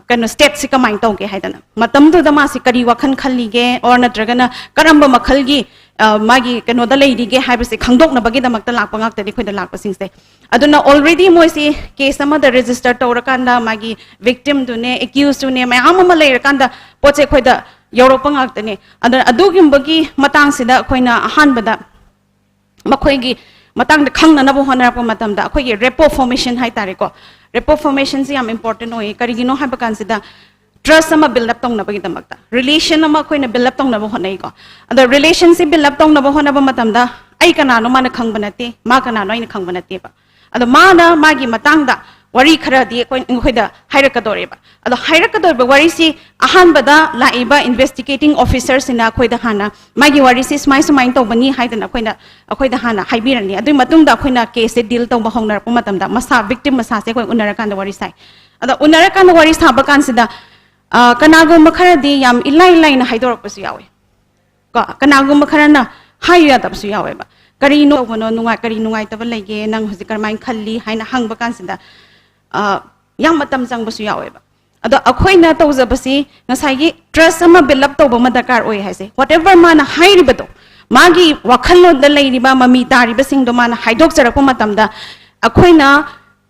ꯀꯩꯅꯣ stateꯁꯤ ꯀꯃꯥꯏꯅ ꯇꯧꯒꯦ ꯍꯥꯏꯗꯅ, ꯃꯇꯝꯗꯨꯗ ꯃꯥꯁꯤ ꯀꯔꯤ ꯋꯥꯈꯜ ꯈꯜꯂꯤꯒꯦ or ꯅꯠꯇ꯭ꯔꯒꯅ ꯀꯔꯝꯕ ꯃꯈꯜꯒꯤ ꯑ, ꯃꯥꯒꯤ ꯀꯩꯅꯣꯗ ꯂꯩꯔꯤꯒꯦ ꯍꯥꯏꯕꯁꯦ ꯈꯪꯗꯣꯛꯅꯕꯒꯤꯗꯃꯛꯇ ꯂꯥꯛꯄ ꯉꯥꯛꯇꯅꯤ ꯑꯩꯈꯣꯏꯗ ꯂꯥꯛꯄꯁꯤꯡꯁꯦ꯫ ꯑꯗꯨꯅ already ꯃꯣꯏꯁꯤ case ꯑꯃꯗ register ꯇꯧꯔꯀꯥꯟꯗ ꯃꯥꯒꯤ victimꯗꯨꯅꯦ, accusedꯗꯨꯅꯦ, ꯃꯌꯥꯝ ꯑꯃ ꯂꯩꯔꯀꯥꯟꯗ ꯄꯣꯠꯁꯦ ꯑꯩꯈꯣꯏꯗ ꯌꯧꯔꯛꯄ ꯉꯥꯛꯇꯅꯤ꯫ ꯑꯗꯨꯅ ꯑꯗꯨꯒꯨꯝꯕꯒꯤ ꯃꯇꯥꯡꯁꯤꯗ ꯑꯩꯈꯣꯏꯅ ꯑꯍꯥꯟꯕꯗ ꯃꯈꯣꯏꯒꯤ ꯃꯇꯥꯡꯗ ꯈꯪꯅꯅꯕ ꯍꯣꯠꯅꯔꯛꯄ ꯃꯇꯝꯗ ꯑꯩꯈꯣꯏꯒꯤ rapport formation ꯍꯥꯏꯇꯥꯔꯦꯀꯣ, rapport formationꯁꯤ ꯌꯥꯝ important ꯑꯣꯏꯌꯦ꯫ ꯀꯔꯤꯒꯤꯅꯣ ꯍꯥꯏꯕ ꯀꯥꯟꯁꯤꯗ trust ꯑꯃ build up ꯇꯧꯅꯕꯒꯤꯗꯃꯛꯇ relation ꯑꯃ ꯑꯩꯈꯣꯏꯅ build up ꯇꯧꯅꯕ ꯍꯣꯠꯅꯩꯀꯣ꯫ ꯑꯗꯣ relationꯁꯤ build up ꯇꯧꯅꯕ ꯍꯣꯠꯅꯕ ꯃꯇꯝꯗ ꯑꯩ ꯀꯅꯥꯅꯣ ꯃꯥꯅ ꯈꯪꯕ ꯅꯠꯇꯦ, ꯃꯥ ꯀꯅꯥꯅꯣ ꯑꯩꯅ ꯈꯪꯕ ꯅꯠꯇꯦꯕ꯫ ꯑꯗꯣ ꯃꯥꯅ ꯃꯥꯒꯤ ꯃꯇꯥꯡꯗ ꯋꯥꯔꯤ ꯈꯔꯗꯤ ꯑꯩꯈꯣꯏ ꯑꯩꯈꯣꯏꯗ ꯍꯥꯏꯔꯛꯀꯗꯧꯔꯦꯕ꯫ ꯑꯗꯣ ꯍꯥꯏꯔꯛꯀꯗꯧꯔꯤꯕ ꯋꯥꯔꯤꯁꯤ ꯑꯍꯥꯟꯕꯗ ꯂꯥꯛꯏꯕ investigating officerꯁꯤꯅ ꯑꯩꯈꯣꯏꯗ ꯍꯥꯟꯅ ꯃꯥꯒꯤ ꯋꯥꯔꯤꯁꯤ ꯁꯨꯃꯥꯏ ꯁꯨꯃꯥꯏꯅ ꯇꯧꯕꯅꯤ ꯍꯥꯏꯗꯅ ꯑꯩꯈꯣꯏꯅ ꯑꯩꯈꯣꯏꯗ ꯍꯥꯟꯅ ꯍꯥꯏꯕꯤꯔꯅꯤ꯫ ꯑꯗꯨꯒꯤ ꯃꯇꯨꯡꯗ ꯑꯩꯈꯣꯏꯅ caseꯁꯦ deal ꯇꯧꯕ ꯍꯧꯅꯔꯛꯄ ꯃꯇꯝꯗ ꯃꯁꯥ victim ꯃꯁꯥꯁꯦ ꯑꯩꯈꯣꯏ ꯎꯅꯔꯀꯥꯟꯗ ꯋꯥꯔꯤ ꯁꯥꯏ꯫ ꯑꯗꯣ ꯎꯅꯔꯀꯥꯟꯗ ꯋꯥꯔꯤ ꯁꯥꯕ ꯀꯥꯟꯁꯤꯗ ꯑ, ꯀꯅꯥꯒꯨꯝꯕ ꯈꯔꯗꯤ ꯌꯥꯝ ꯏꯂꯥꯏ ꯂꯥꯏꯅ ꯍꯥꯏꯗꯣꯔꯛꯄꯁꯨ ꯌꯥꯎꯋꯦ꯫ ꯀꯣ, ꯀꯅꯥꯒꯨꯝꯕ ꯈꯔꯅ ꯍꯥꯏꯌꯨ ꯌꯥꯗꯕꯁꯨ ꯌꯥꯎꯋꯦꯕ꯫ ꯀꯔꯤꯅꯣ ꯇꯧꯕꯅꯣ, ꯅꯨꯡꯉꯥꯏ ꯀꯔꯤ ꯅꯨꯡꯉꯥꯏꯇꯕ ꯂꯩꯒꯦ, ꯅꯪ ꯍꯧꯖꯤꯛ ꯀꯔꯝꯍꯥꯏꯅ ꯈꯜꯂꯤ ꯍꯥꯏꯅ ꯍꯪꯕ ꯀꯥꯟꯁꯤꯗ ꯑ, ꯌꯥꯝ ꯃꯇꯝ ꯆꯪꯕꯁꯨ ꯌꯥꯎꯋꯦꯕ꯫ ꯑꯗꯣ ꯑꯩꯈꯣꯏꯅ ꯇꯧꯖꯕꯁꯤ ꯉꯁꯥꯏꯒꯤ trust ꯑꯃ build up ꯇꯧꯕ ꯑꯃ ꯗꯔꯀꯥꯔ ꯑꯣꯏ ꯍꯥꯏꯁꯦ꯫ Whatever ꯃꯥꯅ ꯍꯥꯏꯔꯤꯕꯗꯣ, ꯃꯥꯒꯤ ꯋꯥꯈꯜꯂꯣꯟꯗ ꯂꯩꯔꯤꯕ ꯃꯃꯤ ꯇꯥꯔꯤꯕꯁꯤꯡꯗꯣ ꯃꯥꯅ ꯍꯥꯏꯗꯣꯛꯆꯔꯛꯄ ꯃꯇꯝꯗ ꯑꯩꯈꯣꯏꯅ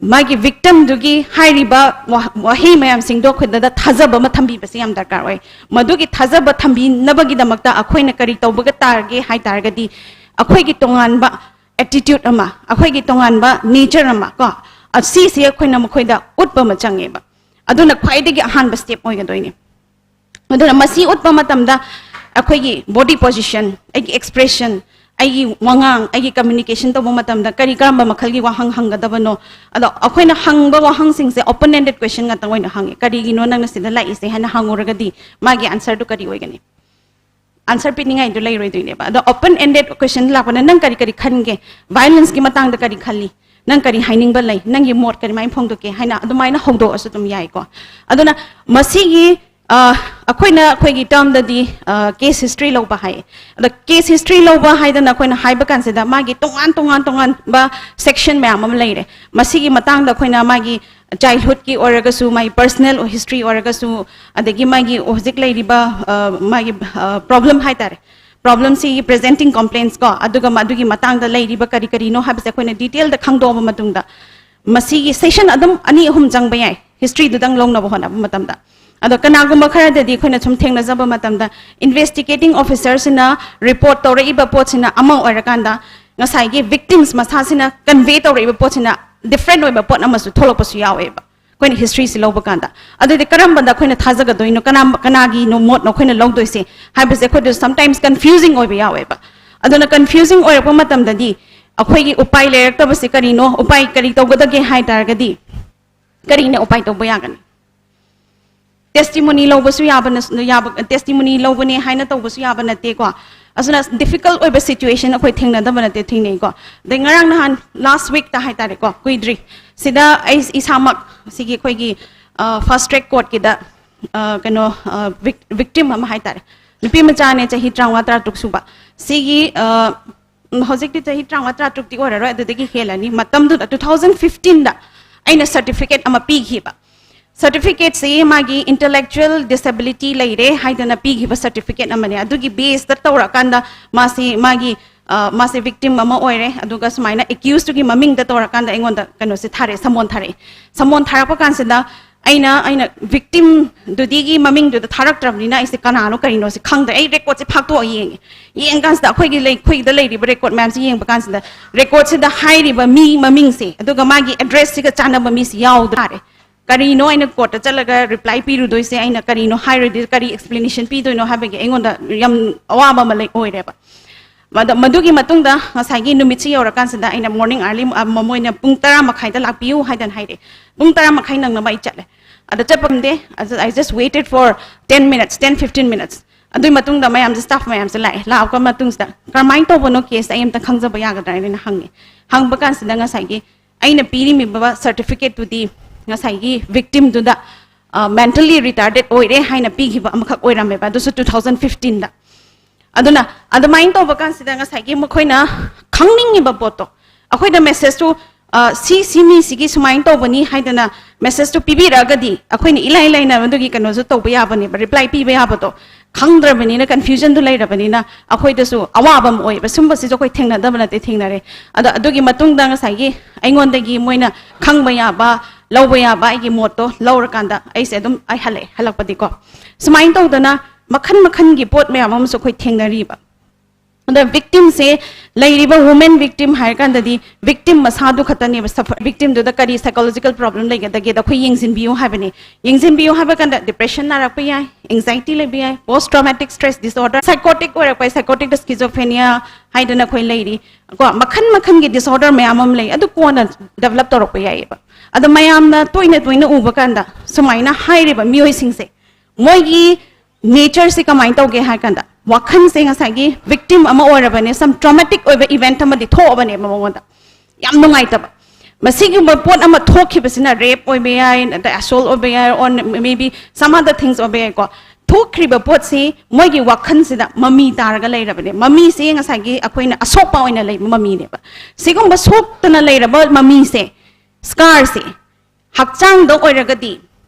ꯃꯥꯒꯤ victimꯗꯨꯒꯤ ꯍꯥꯏꯔꯤꯕ ꯋꯥ- ꯋꯥꯍꯩ ꯃꯌꯥꯝꯁꯤꯡꯗꯣ ꯑꯩꯈꯣꯏꯗ ꯊꯥꯖꯕ ꯑꯃ ꯊꯝꯕꯤꯕꯁꯦ ꯌꯥꯝ ꯗꯔꯀꯥꯔ ꯑꯣꯏ꯫ ꯃꯗꯨꯒꯤ ꯊꯥꯖꯕ ꯊꯝꯕꯤꯅꯕꯒꯤꯗꯃꯛꯇ ꯑꯩꯈꯣꯏꯅ ꯀꯔꯤ ꯇꯧꯕꯒ ꯇꯥꯔꯒꯦ ꯍꯥꯏ ꯇꯥꯔꯒꯗꯤ ꯑꯩꯈꯣꯏꯒꯤ ꯇꯣꯉꯥꯟꯕ attitude ꯑꯃ, ꯑꯩꯈꯣꯏꯒꯤ ꯇꯣꯉꯥꯟꯕ nature ꯑꯃ ꯀꯣ, ꯑꯁꯤꯁꯦ ꯑꯩꯈꯣꯏꯅ ꯃꯈꯣꯏꯗ ꯎꯠꯄ ꯑꯃ ꯆꯪꯉꯦꯕ꯫ ꯑꯗꯨꯅ ꯈ꯭ꯋꯥꯏꯗꯒꯤ ꯑꯍꯥꯟꯕ step ꯑꯣꯏꯒꯗꯣꯏꯅꯤ꯫ ꯑꯗꯨꯅ ꯃꯁꯤ ꯎꯠꯄ ꯃꯇꯝꯗ ꯑꯩꯈꯣꯏꯒꯤ body position, ꯑꯩꯒꯤ expression, ꯑꯩꯒꯤ ꯋꯥꯉꯥꯡ, ꯑꯩꯒꯤ communication ꯇꯧꯕ ꯃꯇꯝꯗ ꯀꯔꯤ ꯀꯔꯝꯕ ꯃꯈꯜꯒꯤ ꯋꯥꯍꯪ ꯍꯪꯒꯗꯕꯅꯣ, ꯑꯗꯣ ꯑꯩꯈꯣꯏꯅ ꯍꯪꯕ ꯋꯥꯍꯪꯁꯤꯡꯁꯦ open ended question ꯉꯥꯛꯇ ꯑꯣꯏꯅ ꯍꯪꯉꯦ꯫ "ꯀꯔꯤꯒꯤꯅꯣ ꯅꯪꯅ ꯁꯤꯗ ꯂꯥꯛꯏꯁꯦ?" ꯍꯥꯏꯅ ꯍꯪꯉꯨꯔꯒꯗꯤ ꯃꯥꯒꯤ answerꯗꯨ ꯀꯔꯤ ꯑꯣꯏꯒꯅꯤ? answer ꯄꯤꯅꯤꯡꯉꯥꯏꯗꯨ ꯂꯩꯔꯣꯏꯗꯣꯏꯅꯦꯕ꯫ ꯑꯗꯣ open ended question ꯂꯥꯛꯄꯅ, "ꯅꯪ ꯀꯔꯤ ꯀꯔꯤ ꯈꯟꯒꯦ? Violence ꯀꯤ ꯃꯇꯥꯡꯗ ꯀꯔꯤ ꯈꯜꯂꯤ? ꯅꯪ ꯀꯔꯤ ꯍꯥꯏꯅꯤꯡꯕ ꯂꯩ? ꯅꯪꯒꯤ ꯃꯣꯠ ꯀꯔꯤꯃꯥꯏꯅ ꯐꯣꯡꯗꯣꯛꯀꯦ?" ꯍꯥꯏꯅ ꯑꯗꯨꯃꯥꯏꯅ ꯍꯧꯗꯣꯛꯑꯁꯨ ꯑꯗꯨꯝ ꯌꯥꯏꯀꯣ꯫ ꯑꯗꯨꯅ ꯃꯁꯤꯒꯤ ꯑ, ꯑꯩꯈꯣꯏꯅ ꯑꯩꯈꯣꯏꯒꯤ term ꯗꯗꯤ, ꯑ, case history ꯂꯧꯕ ꯍꯥꯏ꯫ ꯑꯗꯣ case history ꯂꯧꯕ ꯍꯥꯏꯗꯅ ꯑꯩꯈꯣꯏꯅ ꯍꯥꯏꯕ ꯀꯥꯟꯁꯤꯗ ꯃꯥꯒꯤ ꯇꯣꯉꯥꯟ ꯇꯣꯉꯥꯟ ꯇꯣꯉꯥꯟꯕ section ꯃꯌꯥꯝ ꯑꯃ ꯂꯩꯔꯦ꯫ ꯃꯁꯤꯒꯤ ꯃꯇꯥꯡꯗ ꯑꯩꯈꯣꯏꯅ ꯃꯥꯒꯤ childhood ꯀꯤ ꯑꯣꯏꯔꯒꯁꯨ, ꯃꯥꯒꯤ personal history ꯑꯣꯏꯔꯒꯁꯨ, ꯑꯗꯒꯤ ꯃꯥꯒꯤ ꯍꯧꯖꯤꯛ ꯂꯩꯔꯤꯕ, ꯑ, ꯃꯥꯒꯤ, ꯑ, problem ꯍꯥꯏꯇꯥꯔꯦ, problem ꯁꯤꯒꯤ presenting complaints ꯀꯣ, ꯑꯗꯨꯒ ꯃꯗꯨꯒꯤ ꯃꯇꯥꯡꯗ ꯂꯩꯔꯤꯕ ꯀꯔꯤ ꯀꯔꯤꯅꯣ ꯍꯥꯏꯕꯁꯦ ꯑꯩꯈꯣꯏꯅ detail ꯗ ꯈꯪꯗꯣꯛꯑꯕ ꯃꯇꯨꯡꯗ, ꯃꯁꯤꯒꯤ session ꯑꯗꯨꯝ ꯑꯅꯤ ꯑꯍꯨꯝ ꯆꯪꯕ ꯌꯥꯏ, history ꯗꯨꯗꯪ ꯂꯧꯅꯕ ꯍꯣꯠꯅꯕ ꯃꯇꯝꯗ꯫ ꯑꯗꯣ ꯀꯅꯥꯒꯨꯝꯕ ꯈꯔꯗꯗꯤ ꯑꯩꯈꯣꯏꯅ ꯁꯨꯝ ꯊꯦꯡꯅꯖꯕ ꯃꯇꯝꯗ, investigating officer ꯁꯤꯅ report ꯇꯧꯔꯛꯏꯕ ꯄꯣꯠꯁꯤꯅ ꯑꯃ ꯑꯣꯏꯔꯀꯥꯟꯗ, ꯉꯁꯥꯏꯒꯤ victims ꯃꯁꯥꯁꯤꯅ convey ꯇꯧꯔꯛꯏꯕ ꯄꯣꯠꯁꯤꯅ different ꯑꯣꯏꯕ ꯄꯣꯠ ꯑꯃꯁꯨ ꯊꯣꯛꯂꯛꯄꯁꯨ ꯌꯥꯎꯋꯦꯕ, ꯑꯩꯈꯣꯏꯅ history ꯁꯤ ꯂꯧꯕ ꯀꯥꯟꯗ꯫ ꯑꯗꯨꯗꯤ ꯀꯔꯝꯕꯗ ꯑꯩꯈꯣꯏꯅ ꯊꯥꯖꯒꯗꯣꯏꯅꯣ, ꯀꯅꯥ-, ꯀꯅꯥꯒꯤꯅꯣ ꯃꯣꯠꯅꯣ ꯑꯩꯈꯣꯏꯅ ꯂꯧꯗꯣꯏꯁꯦ ꯍꯥꯏꯕꯁꯦ ꯑꯩꯈꯣꯏꯗ sometimes confusing ꯑꯣꯏꯕ ꯌꯥꯎꯋꯦꯕ꯫ ꯑꯗꯨꯅ confusing ꯑꯣꯏꯔꯛꯄ ꯃꯇꯝꯗꯗꯤ ꯑꯩꯈꯣꯏꯒꯤ ꯎꯄꯥꯏ ꯂꯩꯔꯛꯇꯕꯁꯤ ꯀꯔꯤꯅꯣ, ꯎꯄꯥꯏ ꯀꯔꯤ ꯇꯧꯒꯗꯒꯦ ꯍꯥꯏ ꯇꯥꯔꯒꯗꯤ, ꯀꯔꯤꯅ ꯎꯄꯥꯏ ꯇꯧꯕ ꯌꯥꯒꯅꯤ? Testimony ꯂꯧꯕꯁꯨ ꯌꯥꯕ ꯅ-, ꯌꯥꯕ, testimony ꯂꯧꯕꯅꯦ ꯍꯥꯏꯅ ꯇꯧꯕꯁꯨ ꯌꯥꯕ ꯅꯠꯇꯦꯀꯣ꯫ ꯑꯗꯨꯅ difficult ꯑꯣꯏꯕ situation ꯑꯩꯈꯣꯏ ꯊꯦꯡꯅꯗꯕ ꯅꯠꯇꯦ, ꯊꯦꯡꯅꯩꯀꯣ꯫ ꯑꯗꯩ ꯉꯔꯥꯡ ꯅꯍꯥꯟ last week ꯇ ꯍꯥꯏꯇꯥꯔꯦꯀꯣ, ꯀꯨꯏꯗ꯭ꯔꯤ, ꯁꯤꯗ ꯑꯩ ꯏꯁꯥꯃꯛ ꯁꯤꯒꯤ ꯑꯩꯈꯣꯏꯒꯤ, ꯑ, fast track court ꯀꯤꯗ, ꯑ, ꯀꯩꯅꯣ, ꯑ, vic-, victim ꯑꯃ ꯍꯥꯏꯇꯥꯔꯦ, ꯅꯨꯄꯤ ꯃꯆꯥꯅꯦ, ꯆꯍꯤ ꯇꯔꯥꯃꯉꯥ ꯇꯔꯥꯇꯔꯨꯛ ꯁꯨꯕ꯫ ꯁꯤꯒꯤ, ꯑ, ꯎꯝ, ꯍꯧꯖꯤꯛꯇꯤ ꯆꯍꯤ ꯇꯔꯥꯃꯉꯥ ꯇꯔꯥꯇꯔꯨꯛꯇꯤ ꯑꯣꯏꯔꯔꯣꯏ, ꯑꯗꯨꯗꯒꯤ ꯍꯦꯜꯂꯅꯤ꯫ ꯃꯇꯝꯗꯨꯗ two thousand fifteen ꯗ ꯑꯩꯅ certificate ꯑꯃ ꯄꯤꯈꯤꯕ꯫ Certificate ꯁꯤ ꯃꯥꯒꯤ intellectual disability ꯂꯩꯔꯦ ꯍꯥꯏꯗꯅ ꯄꯤꯈꯤꯕ certificate ꯑꯃꯅꯦ꯫ ꯑꯗꯨꯒꯤ base ꯇ ꯇꯧꯔꯀꯥꯟꯗ ꯃꯥꯁꯤ, ꯃꯥꯒꯤ, ꯑ, ꯃꯥꯁꯦ victim ꯑꯃ ꯑꯣꯏꯔꯦ, ꯑꯗꯨꯒ ꯁꯨꯃꯥꯏꯅ accused ꯇꯨꯒꯤ ꯃꯃꯤꯡꯗ ꯇꯧꯔꯀꯥꯟꯗ ꯑꯩꯉꯣꯟꯗ ꯀꯩꯅꯣꯁꯦ ꯊꯥꯔꯛꯑꯦ, summon ꯊꯥꯔꯛꯑꯦ꯫ Summon ꯊꯥꯔꯛꯄ ꯀꯥꯟꯁꯤꯗ ꯑꯩꯅ, ꯑꯩꯅ victim ꯗꯨꯗꯤꯒꯤ ꯃꯃꯤꯡꯗꯨꯗ ꯊꯥꯔꯛꯇ꯭ꯔꯕꯅꯤꯅ ꯑꯩꯁꯦ ꯀꯅꯥꯅꯣ ꯀꯔꯤꯅꯣꯁꯦ ꯈꯪꯗ꯭ꯔꯦ꯫ ꯑꯩ record ꯁꯦ ꯐꯥꯛꯇꯣꯛꯑ ꯌꯦꯡꯉꯦ꯫ ꯌꯦꯡ ꯀꯥꯟꯁꯤꯗ ꯑꯩꯈꯣꯏꯒꯤ ꯂꯩ-, ꯑꯩꯈꯣꯏꯒꯤꯗ ꯂꯩꯔꯤꯕ record ꯃꯌꯥꯝꯁꯦ ꯌꯦꯡꯕ ꯀꯥꯟꯁꯤꯗ, record ꯁꯤꯗ ꯍꯥꯏꯔꯤꯕ ꯃꯤ ꯃꯃꯤꯡꯁꯦ ꯑꯗꯨꯒ ꯃꯥꯒꯤ address ꯁꯤꯒ ꯆꯥꯟꯅꯕ ꯃꯤꯁꯤ ꯌꯥꯎꯗ꯭ꯔꯦ꯫ ꯀꯔꯤꯅꯣ ꯑꯩꯅ court ꯇ ꯆꯠꯂꯒ reply ꯄꯤꯔꯨꯗꯣꯏꯁꯦ? ꯑꯩꯅ ꯀꯔꯤꯅꯣ ꯍꯥꯏꯔꯨꯗꯣꯏ-, ꯀꯔꯤ explanation ꯄꯤꯗꯣꯏꯅꯣ ꯍꯥꯏꯕꯒꯤ ꯑꯩꯉꯣꯟꯗ ꯌꯥꯝ ꯑꯋꯥꯕ ꯑꯃ ꯂꯩ, ꯑꯣꯏꯔꯦꯕ꯫ ꯃꯗ-, ꯃꯗꯨꯒꯤ ꯃꯇꯨꯡꯗ ꯉꯁꯥꯏꯒꯤ ꯅꯨꯃꯤꯠꯁꯤ ꯌꯧꯔꯀꯥꯟꯁꯤꯗ ꯑꯩꯅ morning early, ꯑ, ꯃ-, ꯃꯣꯏꯅ ꯄꯨꯡ ꯇꯔꯥ ꯃꯈꯥꯏꯗ ꯂꯥꯛꯄꯤꯌꯨ ꯍꯥꯏꯗꯅ ꯍꯥꯏꯔꯛꯑꯦ꯫ ꯄꯨꯡ ꯇꯔꯥ ꯃꯈꯥꯏ ꯅꯪꯅꯕ ꯑꯩ ꯆꯠꯂꯦ꯫ ꯑꯗ ꯆꯠꯄ ꯉꯝꯗꯦ꯫ ꯑꯗ I just waited for ten minutes, ten fifteen minutes꯫ ꯑꯗꯨꯒꯤ ꯃꯇꯨꯡꯗ ꯃꯌꯥꯝꯁꯦ, staff ꯃꯌꯥꯝꯁꯦ ꯂꯥꯛꯑꯦ꯫ ꯂꯥꯛꯄ ꯃꯇꯨꯡꯁꯤꯗ, "ꯀꯔꯝꯍꯥꯏꯅ ꯇꯧꯕꯅꯣ case? ꯑꯩ ꯑꯝꯇ ꯈꯪꯖꯕ ꯌꯥꯒꯗ꯭ꯔꯥ?" ꯍꯥꯏꯅ ꯍꯪꯉꯦ꯫ ꯍꯪꯕ ꯀꯥꯟꯁꯤꯗ ꯉꯁꯥꯏꯒꯤ ꯑꯩꯅ ꯄꯤꯔꯤꯝꯃꯤꯕ certificate ꯇꯨꯗꯤ ꯉꯁꯥꯏꯒꯤ victim ꯗꯨꯗ, ꯑ, mentally retarded ꯑꯣꯏꯔꯦ ꯍꯥꯏꯅ ꯄꯤꯈꯤꯕ ꯑꯃꯈꯛ ꯑꯣꯏꯔꯝꯃꯦꯕ, ꯑꯗꯨꯁꯨ two thousand fifteen ꯗ꯫ ꯑꯗꯨꯅ ꯑꯗꯨꯃꯥꯏꯅ ꯇꯧꯕ ꯀꯥꯟꯁꯤꯗ ꯉꯁꯥꯏꯒꯤ ꯃꯈꯣꯏꯅ ꯈꯪꯅꯤꯡꯉꯤꯕ ꯄꯣꯠꯇꯣ, ꯑꯩꯈꯣꯏꯗ message ꯇꯨ, ꯑ, "ꯁꯤ, ꯁꯤ ꯃꯤꯁꯤꯒꯤ ꯁꯨꯃꯥꯏꯅ ꯇꯧꯕꯅꯤ" ꯍꯥꯏꯗꯅ message ꯇꯨ ꯄꯤꯕꯤꯔꯛꯑꯒꯗꯤ ꯑꯩꯈꯣꯏꯅ ꯏꯂꯥꯏ ꯂꯥꯏꯅ ꯃꯗꯨꯒꯤ ꯀꯩꯅꯣꯁꯨ ꯇꯧꯕ ꯌꯥꯕꯅꯦꯕ, reply ꯄꯤꯕ ꯌꯥꯕꯗꯣ꯫ ꯈꯪꯗ꯭ꯔꯕꯅꯤꯅ, confusion ꯗꯨ ꯂꯩꯔꯕꯅꯤꯅ ꯑꯩꯈꯣꯏꯗꯁꯨ ꯑꯋꯥꯕ ꯑꯃ ꯑꯣꯏꯌꯦꯕ꯫ ꯁꯨꯝꯕꯁꯤꯁꯨ ꯑꯩꯈꯣꯏ ꯊꯦꯡꯅꯗꯕ ꯅꯠꯇꯦ, ꯊꯦꯡꯅꯔꯦ꯫ ꯑꯗꯣ ꯑꯗꯨꯒꯤ ꯃꯇꯨꯡꯗ ꯉꯁꯥꯏꯒꯤ ꯑꯩꯉꯣꯟꯗꯒꯤ ꯃꯣꯏꯅ ꯈꯪꯕ ꯌꯥꯕ, ꯂꯧꯕ ꯌꯥꯕ ꯑꯩꯒꯤ ꯃꯣꯠꯇꯣ ꯂꯧꯔꯀꯥꯟꯗ ꯑꯩꯁꯦ ꯑꯗꯨꯝ ꯑꯩ ꯍꯜꯂꯛꯑꯦ, ꯍꯜꯂꯛꯄꯗꯤꯀꯣ꯫ ꯁꯨꯃꯥꯏꯅ ꯇꯧꯗꯅ ꯃꯈꯟ ꯃꯈꯟꯒꯤ ꯄꯣꯠ ꯃꯌꯥꯝ ꯑꯃꯁꯨ ꯑꯩꯈꯣꯏ ꯊꯦꯡꯅꯔꯤꯕ꯫ ꯑꯗ victim ꯁꯦ, ꯂꯩꯔꯤꯕ women victim ꯍꯥꯏꯔꯀꯥꯟꯗꯗꯤ victim ꯃꯁꯥꯗꯨ ꯈꯛꯇꯅꯦꯕ suffer-, victim ꯗꯨꯗ ꯀꯔꯤ psychological problem ꯂꯩꯒꯗꯒꯦꯗ ꯑꯩꯈꯣꯏ ꯌꯦꯡꯁꯤꯟꯕꯤꯌꯨ ꯍꯥꯏꯕꯅꯤ꯫ ꯌꯦꯡꯁꯤꯟꯕꯤꯌꯨ ꯍꯥꯏꯕ ꯀꯥꯟꯗ depression ꯅꯥꯔꯛꯄ ꯌꯥꯏ, anxiety ꯂꯩꯕ ꯌꯥꯏ, post traumatic stress disorder, psychotic ꯑꯣꯏꯔꯛꯄ ꯌꯥꯏ, psychotic schizophrenia ꯍꯥꯏꯗꯅ ꯑꯩꯈꯣꯏ ꯂꯩꯔꯤ꯫ ꯀꯣ, ꯃꯈꯟ ꯃꯈꯟꯒꯤ disorder ꯃꯌꯥꯝ ꯑꯃ ꯂꯩ, ꯑꯗꯨ ꯀꯣꯟꯅ develop ꯇꯧꯔꯛꯄ ꯌꯥꯏꯌꯦꯕ꯫ ꯑꯗꯣ ꯃꯌꯥꯝꯅ ꯇꯣꯏꯅ ꯇꯣꯏꯅ ꯎꯕ ꯀꯥꯟꯗ ꯁꯨꯃꯥꯏꯅ ꯍꯥꯏꯔꯤꯕ ꯃꯤꯑꯣꯏꯁꯤꯡꯁꯦ, ꯃꯣꯏꯒꯤ nature ꯁꯦ ꯀꯃꯥꯏꯅ ꯇꯧꯒꯦ ꯍꯥꯏ ꯀꯥꯟꯗ, ꯋꯥꯈꯜꯁꯦ ꯉꯁꯥꯏꯒꯤ victim ꯑꯃ ꯑꯣꯏꯔꯕꯅꯦ, some traumatic ꯑꯣꯏꯕ event ꯑꯃꯗꯤ ꯊꯣꯛꯑꯕꯅꯦꯕ ꯃꯉꯣꯟꯗ, ꯌꯥꯝ ꯅꯨꯡꯉꯥꯏꯇꯕ꯫ ꯃꯁꯤꯒꯨꯝꯕ ꯄꯣꯠ ꯑꯃ ꯊꯣꯛꯈꯤꯕꯁꯤꯅ rape ꯑꯣꯏꯕ ꯌꯥꯏ, ꯑꯗ assault ꯑꯣꯏꯕ ꯌꯥꯏ, or maybe some other things ꯑꯣꯏꯕ ꯌꯥꯏꯀꯣ꯫ ꯊꯣꯛꯈ꯭ꯔꯤꯕ ꯄꯣꯠꯁꯤ ꯃꯣꯏꯒꯤ ꯋꯥꯈꯜꯁꯤꯗ ꯃꯃꯤ ꯇꯥꯔꯒ ꯂꯩꯔꯕꯅꯦ꯫ ꯃꯃꯤꯁꯦ ꯉꯁꯥꯏꯒꯤ ꯑꯩꯈꯣꯏꯅ ꯑꯁꯣꯛꯄ ꯑꯣꯏꯅ ꯂꯩꯕ ꯃꯃꯤꯅꯦꯕ꯫ ꯁꯤꯒꯨꯝꯕ ꯁꯣꯛꯇꯅ ꯂꯩꯔꯕ ꯃꯃꯤꯁꯦ, scar ꯁꯦ, ꯍꯛꯆꯥꯡꯗ ꯑꯣꯏꯔꯒꯗꯤ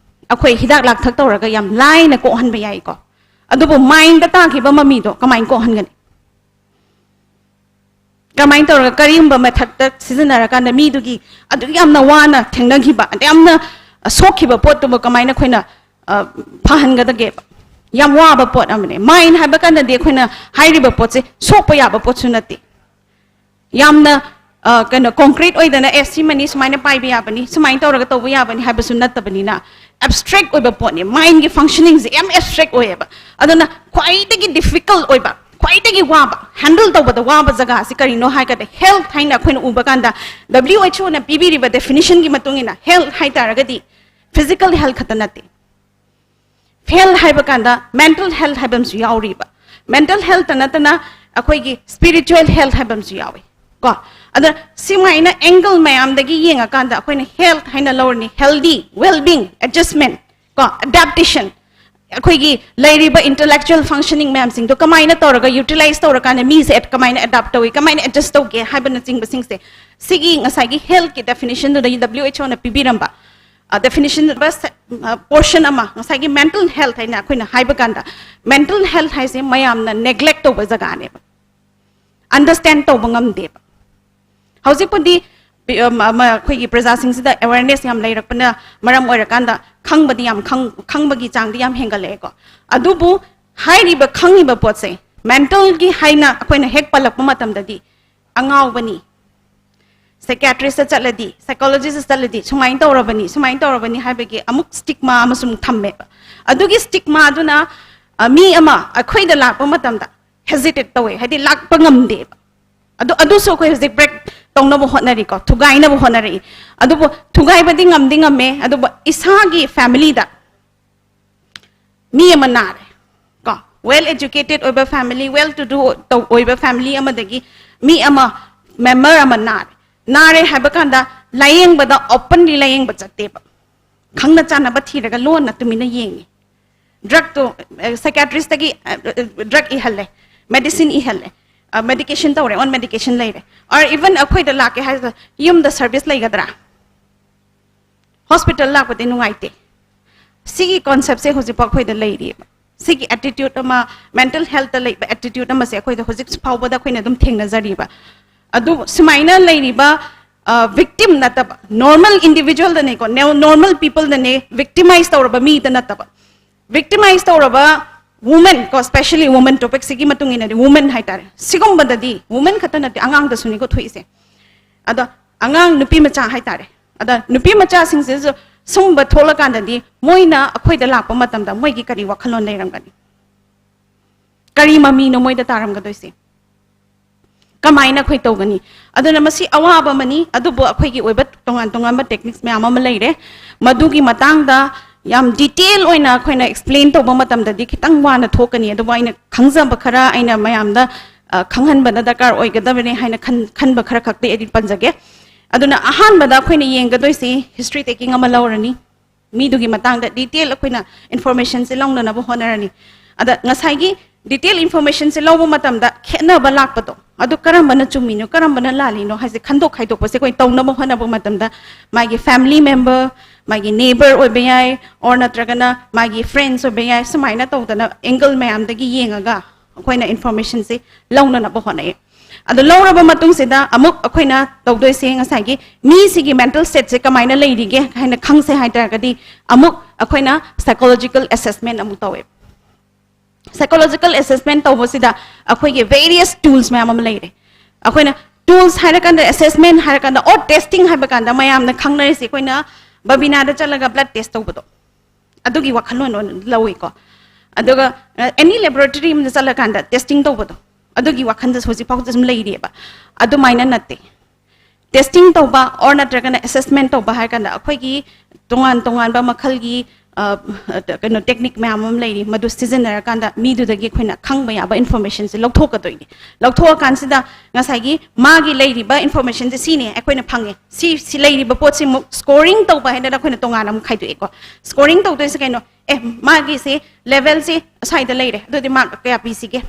ꯑꯩꯈꯣꯏ ꯍꯤꯗꯥꯛ ꯂꯥꯡꯊꯛ ꯇꯧꯔꯒ ꯌꯥꯝ ꯂꯥꯏꯅ ꯀꯣꯛꯍꯟꯕ ꯌꯥꯏꯀꯣ꯫ ꯑꯗꯨꯕꯨ mind ꯇ ꯇꯥꯈꯤꯕ ꯃꯃꯤꯗꯣ ꯀꯃꯥꯏꯅ ꯀꯣꯛꯍꯟꯒꯅꯤ? ꯀꯃꯥꯏꯅ ꯇꯧꯔꯒ, ꯀꯔꯤꯒꯨꯝꯕ method ꯇ ꯁꯤꯖꯤꯟꯅꯔꯀꯥꯟꯗ ꯃꯤꯗꯨꯒꯤ ꯑꯗꯨꯛ ꯌꯥꯝꯅ ꯋꯥꯅ ꯊꯦꯡꯅꯈꯤꯕ, ꯑꯗꯨꯛ ꯌꯥꯝꯅ ꯁꯣꯛꯈꯤꯕ ꯄꯣꯠꯇꯨꯕꯨ ꯀꯃꯥꯏꯅ ꯑꯩꯈꯣꯏꯅ, ꯑ, ꯐꯍꯟꯒꯗꯒꯦꯕ? ꯌꯥꯝ ꯋꯥꯕ ꯄꯣꯠ ꯑꯃꯅꯦ꯫ Mind ꯍꯥꯏꯕ ꯀꯥꯟꯗꯗꯤ ꯑꯩꯈꯣꯏꯅ ꯍꯥꯏꯔꯤꯕ ꯄꯣꯠꯁꯦ ꯁꯣꯛꯄ ꯌꯥꯕ ꯄꯣꯠꯁꯨ ꯅꯠꯇꯦ꯫ ꯌꯥꯝꯅ, ꯑ, ꯀꯩꯅꯣ, concrete ꯑꯣꯏꯗꯅ, "ꯑꯦ, ꯁꯤꯃꯅꯤ ꯁꯨꯃꯥꯏꯅ ꯄꯥꯏꯕ ꯌꯥꯕꯅꯤ, ꯁꯨꯃꯥꯏꯅ ꯇꯧꯔꯒ ꯇꯧꯕ ꯌꯥꯕꯅꯤ" ꯍꯥꯏꯕꯁꯨ ꯅꯠꯇꯕꯅꯤꯅ, abstract ꯑꯣꯏꯕ ꯄꯣꯠꯅꯤ꯫ Mind ꯒꯤ functioning ꯁꯦ ꯌꯥꯝ abstract ꯑꯣꯏꯌꯦꯕ꯫ ꯑꯗꯨꯅ ꯈ꯭ꯋꯥꯏꯗꯒꯤ difficult ꯑꯣꯏꯕ, ꯈ꯭ꯋꯥꯏꯗꯒꯤ ꯋꯥꯕ, handle ꯇꯧꯕꯗ ꯋꯥꯕ ꯖꯒꯥꯁꯤ ꯀꯔꯤꯅꯣ ꯍꯥꯏꯔꯒꯗꯤ, health ꯍꯥꯏꯅ ꯑꯩꯈꯣꯏꯅ ꯎꯕ ꯀꯥꯟꯗ, W H O ꯅ ꯄꯤꯕꯤꯔꯤꯕ definition ꯒꯤ ꯃꯇꯨꯡ ꯏꯟꯅ health ꯍꯥꯏ ꯇꯥꯔꯒꯗꯤ physical health ꯈꯛꯇ ꯅꯠꯇꯦ꯫ ꯍꯦꯜꯊ ꯍꯥꯏꯕ ꯀꯥꯟꯗ ꯃꯦꯟꯇꯦꯜ ꯍꯦꯜꯊ ꯍꯥꯏꯕ ꯑꯃꯁꯨ ꯌꯥꯎꯔꯤꯕ, ꯃꯦꯟꯇꯦꯜ ꯍꯦꯜꯊꯇ ꯅꯠꯇꯅ ꯑꯩꯈꯣꯏꯒꯤ ꯁ꯭ꯄꯤꯔꯤꯆꯨꯋꯦꯜ ꯍꯦꯜꯊ ꯍꯥꯏꯕ ꯑꯃꯁꯨ ꯌꯥꯎꯏ꯫ ꯀꯣ, ꯑꯗ ꯁꯤꯃꯥꯏꯅ ꯑꯦꯡꯒꯜ ꯃꯌꯥꯝꯗꯒꯤ ꯌꯦꯡꯉꯀꯥꯟꯗ ꯑꯩꯈꯣꯏꯅ ꯍꯦꯜꯊ ꯍꯥꯏꯅ ꯂꯧꯔꯅꯤ, ꯍꯦꯜꯗꯤ, ꯋꯦꯜꯕꯤꯡ, ꯑꯦꯗꯖꯁꯃꯦꯟ, ꯀꯣ, ꯑꯦꯗꯥꯞꯇꯦꯁꯟ, ꯑꯩꯈꯣꯏꯒꯤ ꯂꯩꯔꯤꯕ ꯏꯟꯇꯦꯂꯦꯛꯆꯨꯋꯦꯜ ꯐꯪꯁꯅꯤꯡ ꯃꯌꯥꯝꯁꯤꯡꯗꯣ ꯀꯃꯥꯏꯅ ꯇꯧꯔꯒ ꯌꯨꯇꯤꯂꯥꯏꯁ ꯇꯧꯔꯀꯥꯟꯗ ꯃꯤꯁꯦ ꯑꯦꯠ- ꯀꯃꯥꯏꯅ ꯑꯦꯗꯥꯞ ꯇꯧꯏ, ꯀꯃꯥꯏꯅ ꯑꯦꯗꯖꯁ ꯇꯧꯒꯦ ꯍꯥꯏꯕꯅꯆꯤꯡꯕꯁꯤꯡꯁꯦ, ꯁꯤꯒꯤ ꯉꯁꯥꯏꯒꯤ ꯍꯦꯜꯊꯀꯤ ꯗꯦꯐꯤꯅꯤꯁꯟꯗꯨꯗꯒꯤ W H O ꯅ ꯄꯤꯕꯤꯔꯝꯕ ꯗꯦꯐꯤꯅꯤꯁꯟ ꯄꯣꯔꯁꯟ ꯑꯃ, ꯉꯁꯥꯏꯒꯤ ꯃꯦꯟꯇꯦꯜ ꯍꯦꯜꯊ ꯍꯥꯏꯅ ꯑꯩꯈꯣꯏꯅ ꯍꯥꯏꯕ ꯀꯥꯟꯗ, ꯃꯦꯟꯇꯦꯜ ꯍꯦꯜꯊ ꯍꯥꯏꯁꯦ ꯃꯌꯥꯝꯅ ꯅꯦꯒ꯭ꯂꯦꯛ ꯇꯧꯕ ꯖꯒꯥꯅꯦꯕ, ꯑꯟꯗꯔꯁ꯭ꯇꯦꯟ ꯇꯧꯕ ꯉꯝꯗꯦꯕ꯫ ꯍꯧꯖꯤꯛꯄꯨꯗꯤ ꯄꯤ- ꯑ, ꯃ- ꯃ- ꯑꯩꯈꯣꯏꯒꯤ ꯄ꯭ꯔꯖꯥꯁꯤꯡꯁꯤꯗ ꯑꯦꯋꯦꯔꯅꯦꯁ ꯌꯥꯝ ꯂꯩꯔꯛꯄꯅ ꯃꯔꯝ ꯑꯣꯏꯔꯀꯥꯟꯗ ꯈꯪꯕꯗꯤ ꯌꯥꯝ ꯈꯪ- ꯈꯪꯕꯒꯤ ꯆꯥꯡꯗꯤ ꯌꯥꯝ ꯍꯦꯟꯒꯠꯂꯛꯑꯦꯀꯣ꯫ ꯑꯗꯨꯕꯨ ꯍꯥꯏꯔꯤꯕ ꯈꯪꯉꯤꯕ ꯄꯣꯠꯁꯦ ꯃꯦꯟꯇꯦꯜꯒꯤ ꯍꯥꯏꯅ ꯑꯩꯈꯣꯏꯅ ꯍꯦꯛ ꯄꯜꯂꯛꯄ ꯃꯇꯝꯗꯗꯤ ꯑꯉꯥꯎꯕꯅꯤ, ꯁꯥꯏꯀꯤꯌꯥꯇ꯭ꯔꯤꯁꯇ ꯆꯠꯂꯗꯤ, ꯁꯥꯏꯀꯣꯂꯣꯖꯤꯁꯇ ꯆꯠꯂꯗꯤ ꯁꯨꯃꯥꯏꯅ ꯇꯧꯔꯕꯅꯤ, ꯁꯨꯃꯥꯏꯅ ꯇꯧꯔꯕꯅꯤ ꯍꯥꯏꯕꯒꯤ ꯑꯃꯨꯛ ꯁ꯭ꯇꯤꯛꯃꯥ ꯑꯃꯁꯨ ꯑꯃꯨꯛ ꯊꯝꯃꯦꯕ꯫ ꯑꯗꯨꯒꯤ ꯁ꯭ꯇꯤꯛꯃꯥꯗꯨꯅ ꯑ, ꯃꯤ ꯑꯃ ꯑꯩꯈꯣꯏꯗ ꯂꯥꯛꯄ ꯃꯇꯝꯗ ꯍꯦꯖꯤꯇꯦꯠ ꯇꯧꯋꯦ, ꯍꯥꯏꯗꯤ ꯂꯥꯛꯄ ꯉꯝꯗꯦꯕ꯫ ꯑꯗꯨ ꯑꯗꯨꯁꯨ ꯑꯩꯈꯣꯏ ꯍꯧꯖꯤꯛ ꯕ꯭ꯔꯦꯛ ꯇꯧꯅꯕ ꯍꯣꯠꯅꯔꯤꯀꯣ, ꯊꯨꯒꯥꯏꯅꯕ ꯍꯣꯠꯅꯔꯛꯏ꯫ ꯑꯗꯨꯕꯨ ꯊꯨꯒꯥꯏꯕꯗꯤ ꯉꯝꯗꯤ ꯉꯝꯃꯦ, ꯑꯗꯨꯕꯨ ꯏꯁꯥꯒꯤ ꯐꯦꯃꯤꯂꯤꯗ ꯃꯤ ꯑꯃ ꯅꯥꯔꯦ ꯀꯣ, ꯋꯦꯜ ꯑꯦꯖꯨꯀꯦꯇꯦꯠ ꯑꯣꯏꯕ ꯐꯦꯃꯤꯂꯤ, ꯋꯦꯜ ꯇꯨ ꯗꯨ ꯑꯣꯏꯕ ꯐꯦꯃꯤꯂꯤ ꯑꯃꯗꯒꯤ ꯃꯤ ꯑꯃ, ꯃꯦꯝꯕꯔ ꯑꯃ ꯅꯥꯔꯦ꯫ ꯅꯥꯔꯦ ꯍꯥꯏꯕ ꯀꯥꯟꯗ ꯂꯥꯏꯌꯦꯡꯕꯗ ꯑꯣꯄꯟꯂꯤ ꯂꯥꯏꯌꯦꯡꯕ ꯆꯠꯇꯦꯕ, ꯈꯪꯅ ꯆꯥꯟꯅꯕ ꯊꯤꯔꯒ ꯂꯣꯟꯅ ꯇꯨꯃꯤꯟꯅ ꯌꯦꯡꯉꯤ꯫ ꯗ꯭ꯔꯛꯇꯣ, ꯁꯥꯏꯀꯤꯌꯥꯇ꯭ꯔꯤꯁꯇꯒꯤ ꯗ꯭ꯔꯛ ꯏꯍꯜꯂꯦ, ꯃꯦꯗꯤꯁꯤꯟ ꯏꯍꯜꯂꯦ, ꯃꯦꯗꯤꯀꯦꯁꯟ ꯇꯧꯔꯦ, ꯑꯣꯟ ꯃꯦꯗꯤꯀꯦꯁꯟ ꯂꯩꯔꯦ꯫ ꯑꯣꯔ ꯏꯚꯟ ꯑꯩꯈꯣꯏꯗ ꯂꯥꯛꯀꯦ ꯍꯥꯏꯔꯒ ꯌꯨꯝꯗ ꯁꯔꯚꯤꯁ ꯂꯩꯒꯗ꯭ꯔꯥ? ꯍꯣꯁꯄꯤꯇꯥꯜ ꯂꯥꯛꯄꯗꯤ ꯅꯨꯡꯉꯥꯏꯇꯦ꯫ ꯁꯤꯒꯤ ꯀꯣꯟꯁꯦꯞꯁꯦ ꯍꯧꯖꯤꯛꯐꯥꯎ ꯑꯩꯈꯣꯏꯗ ꯂꯩꯔꯤꯑꯕ꯫ ꯁꯤꯒꯤ ꯑꯦꯇꯤꯇ꯭ꯌꯨꯠ ꯑꯃ, ꯃꯦꯟꯇꯦꯜ ꯍꯦꯜꯠꯇ ꯂꯩꯕ ꯑꯦꯇꯤꯇ꯭ꯌꯨꯠ ꯑꯃꯁꯦ ꯑꯩꯈꯣꯏꯗ ꯍꯧꯖꯤꯛ ꯐꯥꯎꯕꯗ ꯑꯩꯈꯣꯏꯅ ꯑꯗꯨꯝ ꯊꯦꯡꯅꯖꯔꯤꯕ꯫ ꯑꯗꯨ ꯁꯨꯃꯥꯏꯅ ꯂꯩꯔꯤꯕ ꯚꯤꯛꯇꯤꯝ ꯅꯠꯇꯕ, ꯅꯣꯔꯃꯦꯜ ꯏꯟꯗꯤꯚꯤꯖꯨꯋꯦꯜꯗꯅꯦꯀꯣ, ꯅꯣꯔꯃꯦꯜ ꯄꯤꯄꯜꯗꯅꯦ, ꯚꯤꯛꯇꯤꯃꯥꯏꯁ ꯇꯧꯔꯕ ꯃꯤꯗ ꯅꯠꯇꯕ꯫ ꯚꯤꯛꯇꯤꯃꯥꯏꯁ ꯇꯧꯔꯕ ꯋꯨꯃꯦꯟ ꯀꯣ, ꯁ꯭ꯄꯦꯁꯦꯜꯂꯤ ꯋꯨꯃꯦꯟ ꯇꯣꯄꯤꯛꯁꯤꯒꯤ ꯃꯇꯨꯡ ꯏꯟꯅꯗꯤ, ꯋꯨꯃꯦꯟ ꯍꯥꯏꯇꯥꯔꯦ, ꯁꯤꯒꯨꯝꯕꯗꯗꯤ ꯋꯨꯃꯦꯟ ꯈꯛꯇ ꯅꯠꯇꯦ, ꯑꯉꯥꯡꯗꯁꯨꯅꯤꯀꯣ ꯊꯣꯛꯏꯁꯦ꯫ ꯑꯗꯣ ꯑꯉꯥꯡ ꯅꯨꯄꯤ ꯃꯆꯥ ꯍꯥꯏꯇꯥꯔꯦ, ꯑꯗ ꯅꯨꯄꯤ ꯃꯆꯥꯁꯤꯡꯁꯤꯁꯨ ꯁꯨꯝꯕ ꯊꯣꯛꯂꯀꯥꯟꯗꯗꯤ ꯃꯣꯏꯅ ꯑꯩꯈꯣꯏꯗ ꯂꯥꯛꯄ ꯃꯇꯝꯗ ꯃꯣꯏꯒꯤ ꯀꯔꯤ ꯋꯥꯈꯜꯂꯣꯟ ꯂꯩꯔꯝꯒꯅꯤ? ꯀꯔꯤ ꯃꯃꯤꯅꯣ ꯃꯣꯏꯗ ꯇꯥꯔꯝꯒꯗꯣꯏꯁꯦ? ꯀꯃꯥꯏꯅ ꯑꯩꯈꯣꯏ ꯇꯧꯒꯅꯤ? ꯑꯗꯨꯅ ꯃꯁꯤ ꯑꯋꯥꯕ ꯑꯃꯅꯤ, ꯑꯗꯨꯕꯨ ꯑꯩꯈꯣꯏꯒꯤ ꯑꯣꯏꯕ ꯇꯣꯉꯥꯟ ꯇꯣꯉꯥꯟꯕ ꯇꯦꯛꯅꯤꯛꯁ ꯃꯌꯥꯝ ꯑꯃ ꯂꯩꯔꯦ꯫ ꯃꯗꯨꯒꯤ ꯃꯇꯥꯡꯗ ꯌꯥꯝ ꯗꯤꯇꯦꯜ ꯑꯣꯏꯅ ꯑꯩꯈꯣꯏꯅ ꯑꯦꯛꯁꯄ꯭ꯂꯦꯟ ꯇꯧꯕ ꯃꯇꯝꯗꯗꯤ ꯈꯤꯇꯪ ꯋꯥꯅ ꯊꯣꯛꯀꯅꯤ, ꯑꯗꯨꯕꯨ ꯑꯩꯅ ꯈꯪꯖꯕ ꯈꯔ ꯑꯩꯅ ꯃꯌꯥꯝꯗ ꯈꯪꯍꯟꯕꯅ ꯗꯔꯀꯥꯔ ꯑꯣꯏꯒꯗꯕꯅꯤ ꯍꯥꯏꯅ ꯈꯟꯕ ꯈꯔ ꯈꯛꯇꯤ ꯑꯩꯗꯤ ꯄꯟꯖꯒꯦ꯫ ꯑꯗꯨꯅ ꯑꯍꯥꯟꯕꯗ ꯑꯩꯈꯣꯏꯅ ꯌꯦꯡꯒꯗꯣꯏꯁꯤ ꯍꯤꯁꯇ꯭ꯔꯤ ꯇꯦꯀꯤꯡ ꯑꯃ ꯂꯧꯔꯅꯤ꯫ ꯃꯤꯗꯨꯒꯤ ꯃꯇꯥꯡꯗ ꯗꯤꯇꯦꯜ ꯑꯩꯈꯣꯏꯅ ꯏꯟꯐꯣꯔꯃꯦꯁꯟꯁꯦ ꯂꯧꯅꯅꯕ ꯍꯣꯠꯅꯔꯅꯤ꯫ ꯑꯗ ꯉꯁꯥꯏꯒꯤ ꯗꯤꯇꯦꯜ ꯏꯟꯐꯣꯔꯃꯦꯁꯟꯁꯦ ꯂꯧꯕ ꯃꯇꯝꯗ ꯈꯦꯠꯅꯕ ꯂꯥꯛꯄꯗꯣ, ꯑꯗꯨ ꯀꯔꯝꯕꯅ ꯆꯨꯝꯃꯤꯅꯣ ꯀꯔꯝꯕꯅ ꯂꯥꯜꯂꯤꯅꯣ ꯍꯥꯏꯁꯦ ꯈꯟꯗꯣꯛ ꯈꯥꯏꯗꯣꯛꯄꯁꯦ ꯑꯩꯈꯣꯏ ꯇꯧꯅꯕ ꯍꯣꯠꯅꯕ ꯃꯇꯝꯗ ꯃꯥꯒꯤ ꯐꯦꯃꯤꯂꯤ ꯃꯦꯝꯕꯔ, ꯃꯥꯒꯤ ꯅꯦꯕꯔ ꯑꯣꯏꯕ ꯌꯥꯏ, ꯑꯣꯔ ꯅꯠꯇ꯭ꯔꯒꯅ ꯃꯥꯒꯤ ꯐ꯭ꯔꯦꯟꯁ ꯑꯣꯏꯕ ꯌꯥꯏ, ꯁꯨꯃꯥꯏꯅ ꯇꯧꯗꯅ ꯑꯦꯡꯒꯜ ꯃꯌꯥꯝꯗꯒꯤ ꯌꯦꯡꯉꯒ ꯑꯩꯈꯣꯏꯅ ꯏꯟꯐꯣꯔꯃꯦꯁꯟꯁꯦ ꯂꯧꯅꯅꯕ ꯍꯣꯠꯅꯩ꯫ ꯑꯗꯨ ꯂꯧꯔꯕ ꯃꯇꯨꯡꯁꯤꯗ ꯑꯃꯨꯛ ꯑꯩꯈꯣꯏꯅ ꯇꯧꯗꯣꯏꯁꯦ ꯉꯁꯥꯏꯒꯤ ꯃꯤꯁꯤꯒꯤ ꯃꯦꯟꯇꯦꯜ ꯁ꯭ꯇꯦꯠꯁꯦ ꯀꯃꯥꯏꯅ ꯂꯩꯔꯤꯒꯦ ꯍꯥꯏꯅ ꯈꯪꯁꯦ ꯍꯥꯏ ꯇꯥꯔꯒꯗꯤ ꯑꯃꯨꯛ ꯑꯩꯈꯣꯏꯅ ꯁꯥꯏꯀꯣꯂꯣꯖꯤꯀꯦꯜ ꯑꯦꯁꯦꯁꯃꯦꯟ ꯑꯃꯨꯛ ꯇꯧꯋꯦ꯫ ꯁꯥꯏꯀꯣꯂꯣꯖꯤꯀꯦꯜ ꯑꯦꯁꯦꯁꯃꯦꯟ ꯇꯧꯕꯁꯤꯗ ꯑꯩꯈꯣꯏꯒꯤ ꯚꯦꯔꯤꯌꯁ ꯇꯨꯜꯁ ꯃꯌꯥꯝ ꯑꯃ ꯂꯩꯔꯦ꯫ ꯑꯩꯈꯣꯏꯅ ꯇꯨꯜꯁ ꯍꯥꯏꯔꯀꯥꯟꯗ, ꯑꯦꯁꯦꯁꯃꯦꯟ ꯍꯥꯏꯔꯀꯥꯟꯗ, ꯑꯣꯔ ꯇꯦꯁꯇꯤꯡ ꯍꯥꯏꯕ ꯀꯥꯟꯗ ꯃꯌꯥꯝꯅ ꯈꯪꯅꯔꯤꯁꯦ ꯑꯩꯈꯣꯏꯅ ꯕꯕꯤꯅꯥꯗ ꯆꯠꯂꯒ ꯕ꯭ꯂꯗ ꯇꯦꯁ ꯇꯧꯕꯗꯣ, ꯑꯗꯨꯒꯤ ꯋꯥꯈꯜꯂꯣꯟ ꯑꯣꯏꯅ ꯂꯧꯏꯀꯣ꯫ ꯑꯗꯨꯒ ꯑꯦꯅꯤ ꯂꯦꯕꯣꯔꯦꯇꯔꯤ ꯑꯃꯗ ꯆꯠꯂꯀꯥꯟꯗ ꯇꯦꯁꯇꯤꯡ ꯇꯧꯕꯗꯣ, ꯑꯗꯨꯒꯤ ꯋꯥꯈꯜꯗ ꯍꯧꯖꯤꯛ ꯐꯥꯎꯗ ꯁꯨꯝ ꯂꯩꯔꯤꯑꯕ꯫ ꯑꯗꯨꯃꯥꯏꯅ ꯅꯠꯇꯦ꯫ ꯇꯦꯁꯇꯤꯡ ꯇꯧꯕ ꯑꯣꯔ ꯅꯠꯇ꯭ꯔꯒꯅ ꯑꯦꯁꯦꯁꯃꯦꯟ ꯇꯧꯕ ꯍꯥꯏꯔ ꯀꯥꯟꯗ ꯑꯩꯈꯣꯏꯒꯤ ꯇꯣꯉꯥꯟ ꯇꯣꯉꯥꯟꯕ ꯃꯈꯜꯒꯤ ꯑ, ꯀꯩꯅꯣ, ꯇꯦꯛꯅꯤꯛ ꯃꯌꯥꯝ ꯑꯃ ꯂꯩꯔꯤ, ꯃꯗꯨ ꯁꯤꯖꯤꯟꯅꯔꯀꯥꯟꯗ ꯃꯤꯗꯨꯗꯒꯤ ꯑꯩꯈꯣꯏꯅ ꯈꯪꯕ ꯌꯥꯕ ꯏꯟꯐꯣꯔꯃꯦꯁꯟꯁꯦ ꯂꯧꯊꯣꯛꯀꯗꯣꯏꯅꯤ꯫ ꯂꯧꯊꯣꯛꯑꯀꯥꯟꯁꯤꯗ ꯉꯁꯥꯏꯒꯤ ꯃꯥꯒꯤ ꯂꯩꯔꯤꯕ ꯏꯟꯐꯣꯔꯃꯦꯁꯟꯁꯦ ꯁꯤꯅꯦ ꯑꯩꯈꯣꯏꯅ ꯐꯪꯉꯦ, ꯁꯤ ꯁꯤ ꯂꯩꯔꯤꯕ ꯄꯣꯠꯁꯤ ꯑꯃꯨꯛ ꯁ꯭ꯀꯣꯔꯤꯡ ꯇꯧꯕ ꯍꯥꯏꯗꯅ ꯑꯩꯈꯣꯏꯅ ꯇꯣꯉꯥꯟꯅ ꯑꯃꯨꯛ ꯈꯥꯏꯗꯣꯛꯑꯦꯀꯣ꯫ ꯁ꯭ꯀꯣꯔꯤꯡ ꯇꯧꯗꯣꯏꯁꯦ ꯀꯩꯅꯣ? ꯑꯦ, ꯃꯥꯒꯤꯁꯦ ꯂꯦꯚꯦꯜꯁꯦ ꯑꯁ꯭ꯋꯥꯏꯗ ꯂꯩꯔꯦ, ꯑꯗꯨꯗꯤ ꯃꯥꯔꯛ ꯀꯌꯥ ꯄꯤꯁꯤꯒꯦ,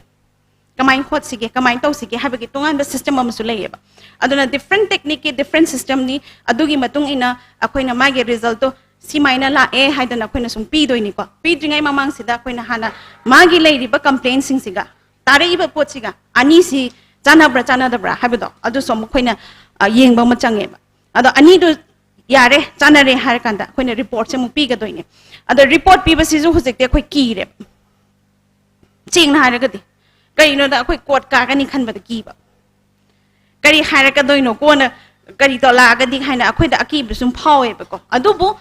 ꯀꯃꯥꯏꯅ ꯍꯣꯠꯁꯤꯒꯦ, ꯀꯃꯥꯏꯅ ꯇꯧꯁꯤꯒꯦ ꯍꯥꯏꯕꯒꯤ ꯇꯣꯉꯥꯟꯕ ꯁꯤꯁꯇꯦꯝ ꯑꯃꯁꯨ ꯂꯩꯌꯦꯕ꯫ ꯑꯗꯨꯅ ꯗꯤꯐ꯭ꯔꯦꯟ ꯇꯦꯛꯅꯤꯛꯀꯤ ꯗꯤꯐ꯭ꯔꯦꯟ ꯁꯤꯁꯇꯦꯝꯅꯤ꯫ ꯑꯗꯨꯒꯤ ꯃꯇꯨꯡ ꯏꯟꯅ ꯑꯩꯈꯣꯏꯅ ꯃꯥꯒꯤ ꯔꯤꯖꯜꯠꯇꯣ ꯁꯤꯃꯥꯏꯅ ꯂꯥꯛꯑꯦ ꯍꯥꯏꯗꯅ ꯑꯩꯈꯣꯏꯅ ꯁꯨꯝ ꯄꯤꯗꯣꯏꯅꯤꯀꯣ꯫ ꯄꯤꯗ꯭ꯔꯤꯉꯩ ꯃꯃꯥꯡꯁꯤꯗ ꯑꯩꯈꯣꯏꯅ ꯍꯥꯟꯅ ꯃꯥꯒꯤ ꯂꯩꯔꯤꯕ ꯀꯝꯄ꯭ꯂꯦꯟꯁꯤꯡꯁꯤꯒ ꯇꯥꯔꯛꯏꯕ ꯄꯣꯠꯁꯤꯒ ꯑꯅꯤꯁꯤ ꯆꯥꯟꯅꯕ꯭ꯔꯥ ꯆꯥꯟꯅꯗꯕ꯭ꯔꯥ ꯍꯥꯏꯕꯗꯣ ꯑꯗꯨꯁꯨ ꯑꯃꯨꯛ ꯑꯩꯈꯣꯏꯅ, ꯑ, ꯌꯦꯡꯕ ꯑꯃ ꯆꯪꯉꯦꯕ꯫ ꯑꯗꯣ ꯑꯅꯤꯗꯨ ꯌꯥꯔꯦ, ꯆꯥꯟꯅꯔꯦ ꯍꯥꯏꯔ ꯀꯥꯟꯗ ꯑꯩꯈꯣꯏꯅ ꯔꯤꯄꯣꯔꯠꯁꯦ ꯑꯃꯨꯛ ꯄꯤꯒꯗꯣꯏꯅꯦ꯫ ꯑꯗꯣ ꯔꯤꯄꯣꯔꯠ ꯄꯤꯕꯁꯤꯁꯨ ꯍꯧꯖꯤꯛꯇꯤ ꯑꯩꯈꯣꯏ ꯀꯤꯔꯦ, ꯁꯦꯡꯅ ꯍꯥꯏꯔꯒꯗꯤ꯫ ꯀꯩꯒꯤꯅꯣꯗ ꯑꯩꯈꯣꯏ ꯀꯣꯔꯠ ꯀꯥꯒꯅꯤ ꯈꯟꯕꯗ ꯀꯤꯕ꯫ ꯀꯔꯤ ꯍꯥꯏꯔꯛꯀꯗꯣꯏꯅꯣ, ꯀꯣꯟꯅ ꯀꯔꯤ ꯇꯧꯔꯛꯑꯒꯗꯤ ꯍꯥꯏꯅ ꯑꯩꯈꯣꯏꯗ ꯑꯀꯤꯕ ꯁꯨꯝ ꯐꯥꯎꯋꯦꯕꯀꯣ꯫ ꯑꯗꯨꯕꯨ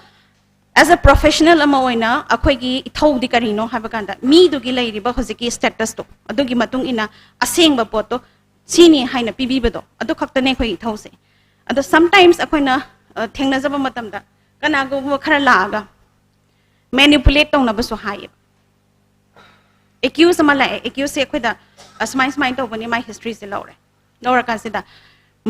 as a professional ꯑꯃ ꯑꯣꯏꯅ ꯑꯩꯈꯣꯏꯒꯤ ꯏꯊꯧꯗꯤ ꯀꯔꯤꯅꯣ ꯍꯥꯏꯕ ꯀꯥꯟꯗ ꯃꯤꯗꯨꯒꯤ ꯂꯩꯔꯤꯕ ꯍꯧꯖꯤꯛꯀꯤ ꯁ꯭ꯇꯦꯇꯁꯇꯣ ꯑꯗꯨꯒꯤ ꯃꯇꯨꯡ ꯏꯟꯅ ꯑꯁꯦꯡꯕ ꯄꯣꯠꯇꯣ ꯁꯤꯅꯤ ꯍꯥꯏꯅ ꯄꯤꯕꯤꯕꯗꯣ ꯑꯗꯨ ꯈꯛꯇꯅꯦ ꯑꯩꯈꯣꯏꯒꯤ ꯏꯊꯧꯁꯦ꯫ ꯑꯗꯣ sometimes ꯑꯩꯈꯣꯏꯅ, ꯑ, ꯊꯦꯡꯅꯖꯕ ꯃꯇꯝꯗ ꯀꯅꯥꯒꯨꯝꯕ ꯈꯔ ꯂꯥꯛꯑꯒ ꯃꯦꯅꯤꯄꯨꯂꯦꯠ ꯇꯧꯅꯕꯁꯨ ꯍꯥꯏꯌꯦꯕ꯫ ꯑꯦꯀ꯭ꯌꯨꯁ ꯑꯃ ꯂꯥꯛꯑꯦ, ꯑꯦꯀ꯭ꯌꯨꯁꯁꯦ ꯑꯩꯈꯣꯏꯗ ꯑꯁꯨꯃꯥꯏ ꯁꯨꯃꯥꯏꯅ ꯇꯧꯕꯅꯤ, ꯃꯥꯏ ꯍꯤꯁꯇ꯭ꯔꯤꯁꯦ ꯂꯧꯔꯦ꯫ ꯂꯧꯔꯀꯥꯟꯁꯤꯗ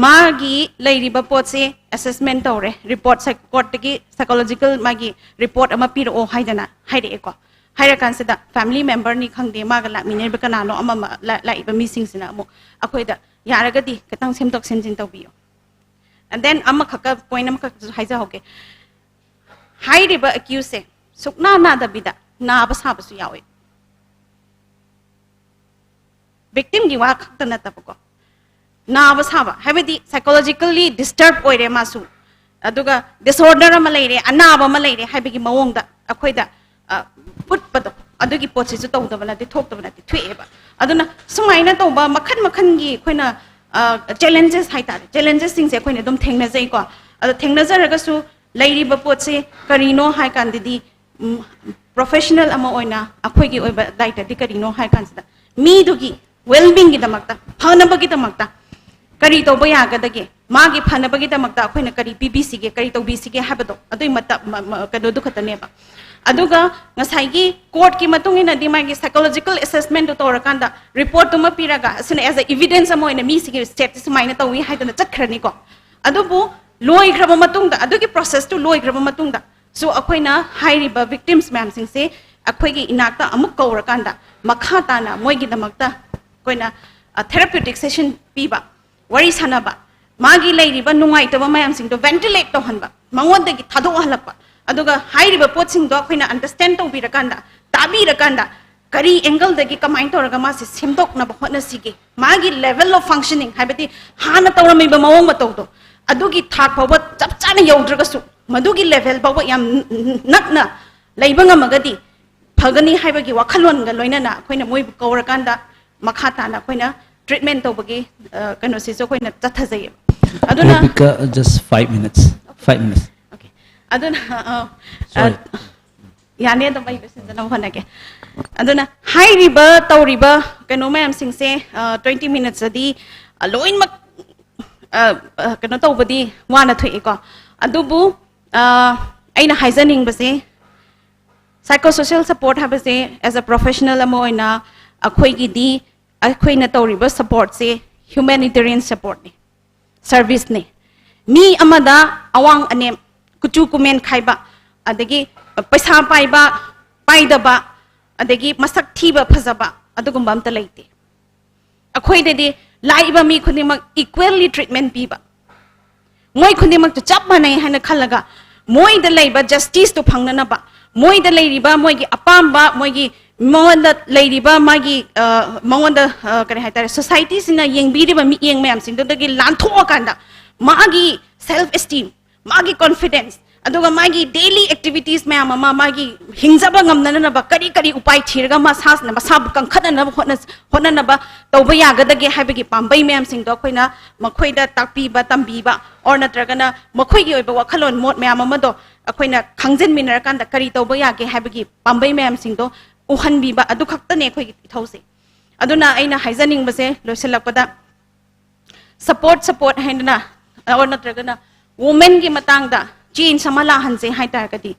ꯃꯥꯒꯤ ꯂꯩꯔꯤꯕ ꯄꯣꯠꯁꯦ ꯑꯦꯁꯦꯁꯃꯦꯟ ꯇꯧꯔꯦ, ꯔꯤꯄꯣꯔꯠ ꯀꯣꯔꯠꯇꯒꯤ ꯁꯥꯏꯀꯣꯂꯣꯖꯤꯀꯦꯜ ꯃꯥꯒꯤ ꯔꯤꯄꯣꯔꯠ ꯑꯃ ꯄꯤꯔꯛꯑꯣ ꯍꯥꯏꯗꯅ ꯍꯥꯏꯔꯛꯑꯦꯀꯣ꯫ ꯍꯥꯏꯔꯀꯥꯟꯁꯤꯗ ꯐꯦꯃꯤꯂꯤ ꯃꯦꯝꯕꯔꯅꯤ ꯈꯪꯗꯦ, ꯃꯥꯒ ꯂꯥꯛꯃꯤꯟꯅꯔꯤꯕ ꯀꯅꯥꯅꯣ ꯑꯃ ꯑꯃ ꯂꯥꯛꯏꯕ ꯃꯤꯁꯤꯡꯁꯤꯅ ꯑꯃꯨꯛ ꯑꯩꯈꯣꯏꯗ ꯌꯥꯔꯒꯗꯤ ꯈꯤꯇꯪ ꯁꯦꯝꯗꯣꯛ ꯁꯦꯝꯖꯤꯟ ꯇꯧꯕꯤꯌꯨ꯫ ꯑꯦꯟ ꯗꯦꯟ ꯑꯃꯈꯛꯀ ꯄꯣꯏꯟ ꯑꯃꯈꯛꯁꯨ ꯍꯥꯏꯖꯍꯧꯒꯦ꯫ ꯍꯥꯏꯔꯤꯕ ꯑꯦꯀ꯭ꯌꯨꯁꯁꯦ ꯁꯨꯛꯅꯥ ꯅꯥꯗꯕꯤꯗ ꯅꯥꯕ ꯁꯥꯕꯁꯨ ꯌꯥꯎꯋꯦ꯫ ꯚꯤꯛꯇꯤꯝꯒꯤ ꯋꯥ ꯈꯛꯇ ꯅꯠꯇꯕꯀꯣ, ꯅꯥꯕ ꯁꯥꯕ ꯍꯥꯏꯕꯗꯤ ꯁꯥꯏꯀꯣꯂꯣꯖꯤꯀꯦꯜꯂꯤ ꯗꯤꯁꯇꯔꯕ ꯑꯣꯏꯔꯦ ꯃꯥꯁꯨ, ꯑꯗꯨꯒ ꯗꯤꯁꯑꯣꯔꯗꯔ ꯑꯃ ꯂꯩꯔꯦ, ꯑꯅꯥꯕ ꯑꯃ ꯂꯩꯔꯦ ꯍꯥꯏꯕꯒꯤ ꯃꯑꯣꯡꯗ ꯑꯩꯈꯣꯏꯗ ꯑ, ꯎꯠꯄꯗꯣ, ꯑꯗꯨꯒꯤ ꯄꯣꯠꯁꯤꯁꯨ ꯇꯧꯗꯕ ꯅꯠꯇꯦ, ꯊꯣꯛꯇꯕ ꯅꯠꯇꯦ, ꯊꯣꯛꯑꯦꯕ꯫ ꯑꯗꯨꯅ ꯁꯨꯃꯥꯏꯅ ꯇꯧꯕ ꯃꯈꯜ ꯃꯈꯜꯒꯤ ꯑꯩꯈꯣꯏꯅ ꯆꯦꯂꯦꯟꯖꯦꯁ ꯍꯥꯏꯇꯥꯔꯦ, ꯆꯦꯂꯦꯟꯖꯦꯁꯁꯤꯡꯁꯦ ꯑꯩꯈꯣꯏꯅ ꯑꯗꯨꯝ ꯊꯦꯡꯅꯖꯩꯀꯣ꯫ ꯑꯗꯣ ꯊꯦꯡꯅꯖꯔꯒꯁꯨ ꯂꯩꯔꯤꯕ ꯄꯣꯠꯁꯦ ꯀꯔꯤꯅꯣ ꯍꯥꯏ ꯀꯥꯟꯗꯗꯤ ꯄ꯭ꯔꯣꯐꯦꯁꯅꯦꯜ ꯑꯃ ꯑꯣꯏꯅ ꯑꯩꯈꯣꯏꯒꯤ ꯑꯣꯏꯕ ꯗꯥꯏꯇꯗꯤ ꯀꯔꯤꯅꯣ ꯍꯥꯏ ꯀꯥꯟꯁꯤꯗ ꯃꯤꯗꯨꯒꯤ ꯋꯦꯜꯕꯤꯡꯒꯤꯗꯃꯛꯇ, ꯐꯅꯕꯒꯤꯗꯃꯛꯇ ꯀꯔꯤ ꯇꯧꯕ ꯌꯥꯒꯗꯒꯦ, ꯃꯥꯒꯤ ꯐꯅꯕꯒꯤꯗꯃꯛꯇ ꯑꯩꯈꯣꯏꯅ ꯀꯔꯤ ꯄꯤꯕꯤꯁꯤꯒꯦ, ꯀꯔꯤ ꯇꯧꯕꯤꯁꯤꯒꯦ ꯍꯥꯏꯕꯗꯣ ꯑꯗꯨꯒꯤ ꯃꯇꯝ ꯀꯩꯅꯣꯗꯨ ꯈꯛꯇꯅꯦꯕ꯫ ꯑꯗꯨꯒ ꯉꯁꯥꯏꯒꯤ ꯀꯣꯔꯠꯀꯤ ꯃꯇꯨꯡ ꯏꯟꯅꯗꯤ ꯃꯥꯒꯤ ꯁꯥꯏꯀꯣꯂꯣꯖꯤꯀꯦꯜ ꯑꯦꯁꯦꯁꯃꯦꯟꯗꯨ ꯇꯧꯔꯀꯥꯟꯗ ꯔꯤꯄꯣꯔꯠꯇꯨꯃ ꯄꯤꯔꯒ ꯑꯁꯤꯅ ꯑꯦꯁ ꯑꯦ ꯏꯚꯤꯗꯦꯟꯁ ꯑꯃ ꯑꯣꯏꯅ ꯃꯤꯁꯤꯒꯤ ꯁ꯭ꯇꯦꯠꯁꯤ ꯁꯨꯃꯥꯏꯅ ꯇꯧꯏ ꯍꯥꯏꯗꯅ ꯆꯠꯈ꯭ꯔꯅꯤꯀꯣ꯫ ꯑꯗꯨꯕꯨ ꯂꯣꯏꯈ꯭ꯔꯕ ꯃꯇꯨꯡꯗ, ꯑꯗꯨꯒꯤ ꯄ꯭ꯔꯣꯁꯦꯁꯇꯨ ꯂꯣꯏꯈ꯭ꯔꯕ ꯃꯇꯨꯡꯗ ꯁꯨ ꯑꯩꯈꯣꯏꯅ ꯍꯥꯏꯔꯤꯕ ꯚꯤꯛꯇꯤꯝꯁ ꯃꯌꯥꯝꯁꯤꯡꯁꯦ ꯑꯩꯈꯣꯏꯒꯤ ꯏꯅꯥꯛꯇ ꯑꯃꯨꯛ ꯀꯧꯔꯀꯥꯟꯗ ꯃꯈꯥ ꯇꯥꯅ ꯃꯣꯏꯒꯤꯗꯃꯛꯇ ꯑꯩꯈꯣꯏꯅ ꯊꯦꯔꯥꯄ꯭ꯌꯨꯇꯤꯛ ꯁꯦꯁꯟ ꯄꯤꯕ, ꯋꯥꯔꯤ ꯁꯥꯟꯅꯕ, ꯃꯥꯒꯤ ꯂꯩꯔꯤꯕ ꯅꯨꯡꯉꯥꯏꯇꯕ ꯃꯌꯥꯝꯁꯤꯡꯗꯣ ꯚꯦꯟꯇꯤꯂꯦꯠ ꯇꯧꯍꯟꯕ, ꯃꯉꯣꯟꯗꯒꯤ ꯊꯥꯗꯣꯛꯍꯜꯂꯛꯄ, ꯑꯗꯨꯒ ꯍꯥꯏꯔꯤꯕ ꯄꯣꯠꯁꯤꯡꯗꯣ ꯑꯩꯈꯣꯏꯅ ꯑꯟꯗꯔꯁ꯭ꯇꯦꯟ ꯇꯧꯕꯤꯔꯀꯥꯟꯗ, ꯇꯥꯕꯤꯔꯀꯥꯟꯗ ꯀꯔꯤ ꯑꯦꯡꯒꯜꯗꯒꯤ ꯀꯃꯥꯏꯅ ꯇꯧꯔꯒ ꯃꯥꯁꯦ ꯁꯦꯝꯗꯣꯛꯅꯕ ꯍꯣꯠꯅꯁꯤꯒꯦ, ꯃꯥꯒꯤ ꯂꯦꯚꯦꯜ ꯑꯣꯐ ꯐꯪꯁꯅꯤꯡ ꯍꯥꯏꯕꯗꯤ ꯍꯥꯟꯅ ꯇꯧꯔꯝꯃꯤꯕ ꯃꯑꯣꯡ ꯃꯇꯧꯗꯣ ꯑꯗꯨꯒꯤ ꯊꯥꯛ ꯐꯥꯎꯕ ꯆꯞ ꯆꯥꯅ ꯌꯧꯗ꯭ꯔꯒꯁꯨ ꯃꯗꯨꯒꯤ ꯂꯦꯚꯦꯜ ꯐꯥꯎꯕ ꯌꯥꯝ ꯅꯛꯅ ꯂꯩꯕ ꯉꯝꯃꯒꯗꯤ ꯐꯒꯅꯤ ꯍꯥꯏꯕꯒꯤ ꯋꯥꯈꯜꯂꯣꯟꯒ ꯂꯣꯏꯅꯅ ꯑꯩꯈꯣꯏꯅ ꯃꯣꯏꯕꯨ ꯀꯧꯔꯀꯥꯟꯗ ꯃꯈꯥ ꯇꯥꯅ ꯑꯩꯈꯣꯏꯅ ꯇ꯭ꯔꯤꯠꯃꯦꯟ ꯇꯧꯕꯒꯤ ꯀꯩꯅꯣꯁꯤꯁꯨ ꯑꯩꯈꯣꯏꯅ ꯆꯠꯊꯖꯩꯌꯦꯕ꯫ ꯑꯗꯨꯅ Rebecca, just five minutes. Five minutes. Okay. ꯑꯗꯨꯅ ꯌꯥꯅꯤ, ꯑꯗꯨꯝ ꯑꯩ ꯂꯣꯏꯁꯤꯟꯖꯅꯕ ꯍꯣꯠꯅꯒꯦ꯫ ꯑꯗꯨꯅ ꯍꯥꯏꯔꯤꯕ ꯇꯧꯔꯤꯕ ꯀꯩꯅꯣ ꯃꯌꯥꯝꯁꯤꯡꯁꯦ ꯇ꯭ꯋꯦꯟꯇꯤ ꯃꯤꯅꯠꯁꯇꯗꯤ ꯂꯣꯏꯅꯃꯛ ꯀꯩꯅꯣ ꯇꯧꯕꯗꯤ ꯋꯥꯅ ꯊꯣꯛꯏꯀꯣ꯫ ꯑꯗꯨꯕꯨ ꯑꯩꯅ ꯍꯥꯏꯖꯅꯤꯡꯕꯁꯦ Psychosocial support ꯍꯥꯏꯕꯁꯦ as a professional ꯑꯃ ꯑꯣꯏꯅ ꯑꯩꯈꯣꯏꯒꯤꯗꯤ ꯑꯩꯈꯣꯏꯅ ꯇꯧꯔꯤꯕ supportꯁꯦ humanitarian supportꯅꯤ, serviceꯅꯤ꯫ ꯃꯤ ꯑꯃꯗ ꯑꯋꯥꯡ ꯑꯅꯦꯝ, ꯀꯨꯆꯨ ꯀꯨꯃꯦꯟ ꯈꯥꯏꯕ, ꯑꯗꯒꯤ ꯄꯩꯁꯥ ꯄꯥꯏꯕ, ꯄꯥꯏꯗꯕ, ꯑꯗꯒꯤ ꯃꯁꯛ ꯊꯤꯕ ꯐꯖꯕ ꯑꯗꯨꯒꯨꯝꯕ ꯑꯝꯇ ꯂꯩꯇꯦ꯫ ꯑꯩꯈꯣꯏꯗꯗꯤ ꯂꯥꯛꯏꯕ ꯃꯤ ꯈꯨꯗꯤꯡꯃꯛ equally treatment ꯄꯤꯕ, ꯃꯣꯏ ꯈꯨꯗꯤꯡꯃꯛꯇꯨ ꯆꯞ ꯃꯥꯟꯅꯩ ꯍꯥꯏꯅ ꯈꯜꯂꯒ ꯃꯣꯏꯗ ꯂꯩꯕ justiceꯇꯨ ꯐꯪꯅꯅꯕ, ꯃꯣꯏꯗ ꯂꯩꯔꯤꯕ ꯃꯣꯏꯒꯤ ꯑꯄꯥꯝꯕ, ꯃꯣꯏꯒꯤ ꯃꯉꯣꯟꯗ ꯂꯩꯔꯤꯕ ꯃꯥꯒꯤ ꯑ, ꯃꯉꯣꯟꯗ ꯑ, ꯀꯔꯤ ꯍꯥꯏꯇꯥꯔꯦ, societyꯁꯤꯅ ꯌꯦꯡꯕꯤꯔꯤꯕ ꯃꯤꯠꯌꯦꯡ ꯃꯌꯥꯝꯁꯤꯡꯗꯨꯗꯒꯤ ꯂꯥꯟꯊꯣꯛꯑꯀꯥꯟꯗ ꯃꯥꯒꯤ self esteem, ꯃꯥꯒꯤ confidence, ꯑꯗꯨꯒ ꯃꯥꯒꯤ daily activities ꯃꯌꯥꯝ ꯑꯃ ꯃꯥꯒꯤ ꯍꯤꯡꯖꯕ ꯉꯝꯅꯅꯕ ꯀꯔꯤ ꯀꯔꯤ ꯎꯄꯥꯏ ꯊꯤꯔꯒ ꯃꯁꯥꯁꯤꯅ ꯃꯁꯥꯕꯨ ꯀꯟꯈꯠꯅꯅꯕ ꯍꯣꯠꯅ ꯍꯣꯠꯅꯅꯕ ꯇꯧꯕ ꯌꯥꯒꯗꯒꯦ ꯍꯥꯏꯕꯒꯤ ꯄꯥꯝꯕꯩ ꯃꯌꯥꯝꯁꯤꯡꯗꯣ ꯑꯩꯈꯣꯏꯅ ꯃꯈꯣꯏꯗ ꯇꯥꯛꯄꯤꯕ ꯇꯝꯕꯤꯕ, or ꯅꯠꯇ꯭ꯔꯒꯅ ꯃꯈꯣꯏꯒꯤ ꯑꯣꯏꯕ ꯋꯥꯈꯜꯂꯣꯟ ꯃꯣꯠ ꯃꯌꯥꯝ ꯑꯃꯗꯣ ꯑꯩꯈꯣꯏꯅ ꯈꯪꯖꯤꯟꯃꯤꯟꯅꯔꯀꯥꯟꯗ ꯀꯔꯤ ꯇꯧꯕ ꯌꯥꯒꯦ ꯍꯥꯏꯕꯒꯤ ꯄꯥꯝꯕꯩ ꯃꯌꯥꯝꯁꯤꯡꯗꯣ ꯎꯍꯟꯕꯤꯕ, ꯑꯗꯨ ꯈꯛꯇꯅꯦ ꯑꯩꯈꯣꯏꯒꯤ ꯏꯊꯧꯁꯦ꯫ ꯑꯗꯨꯅ ꯑꯩꯅ ꯍꯥꯏꯖꯅꯤꯡꯕꯁꯦ ꯂꯣꯏꯁꯤꯜꯂꯛꯄꯗ, support support ꯍꯥꯏꯗꯅ, or ꯅꯠꯇ꯭ꯔꯒꯅ womenꯒꯤ ꯃꯇꯥꯡꯗ change ꯑꯃ ꯂꯥꯛꯍꯟꯁꯦ ꯍꯥꯏ ꯇꯥꯔꯒꯗꯤ,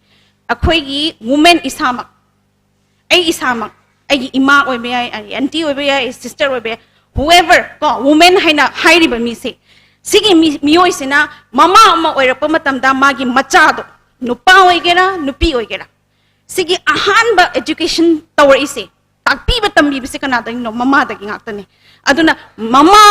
ꯑꯩꯈꯣꯏꯒꯤ women ꯏꯁꯥꯃꯛ, ꯑꯩ ꯏꯁꯥꯃꯛ, ꯑꯩꯒꯤ ꯏꯃꯥ ꯑꯣꯏꯕ ꯌꯥꯏ, ꯑꯩꯒꯤ aunty ꯑꯣꯏꯕ ꯌꯥꯏ, ꯑꯩ sister ꯑꯣꯏꯕ ꯌꯥꯏ, whoever, ꯀꯣ, women ꯍꯥꯏꯅ ꯍꯥꯏꯔꯤꯕ ꯃꯤꯁꯦ, ꯁꯤꯒꯤ ꯃꯤ ꯃꯤꯑꯣꯏꯁꯤꯅ ꯃꯃꯥ ꯑꯃ ꯑꯣꯏꯔꯛꯄ ꯃꯇꯝꯗ ꯃꯥꯒꯤ ꯃꯆꯥꯗꯣ, ꯅꯨꯄꯥ ꯑꯣꯏꯒꯦꯔꯥ ꯅꯨꯄꯤ ꯑꯣꯏꯒꯦꯔꯥ, ꯁꯤꯒꯤ ꯑꯍꯥꯟꯕ education ꯇꯧꯔꯛꯏꯁꯦ, ꯇꯥꯛꯄꯤꯕ ꯇꯝꯕꯤꯕꯁꯦ ꯀꯅꯥꯗꯒꯤꯅꯣ? ꯃꯃꯥꯗꯒꯤ ꯉꯥꯛꯇꯅꯦ꯫ ꯑꯗꯨꯅ ꯃꯃꯥ,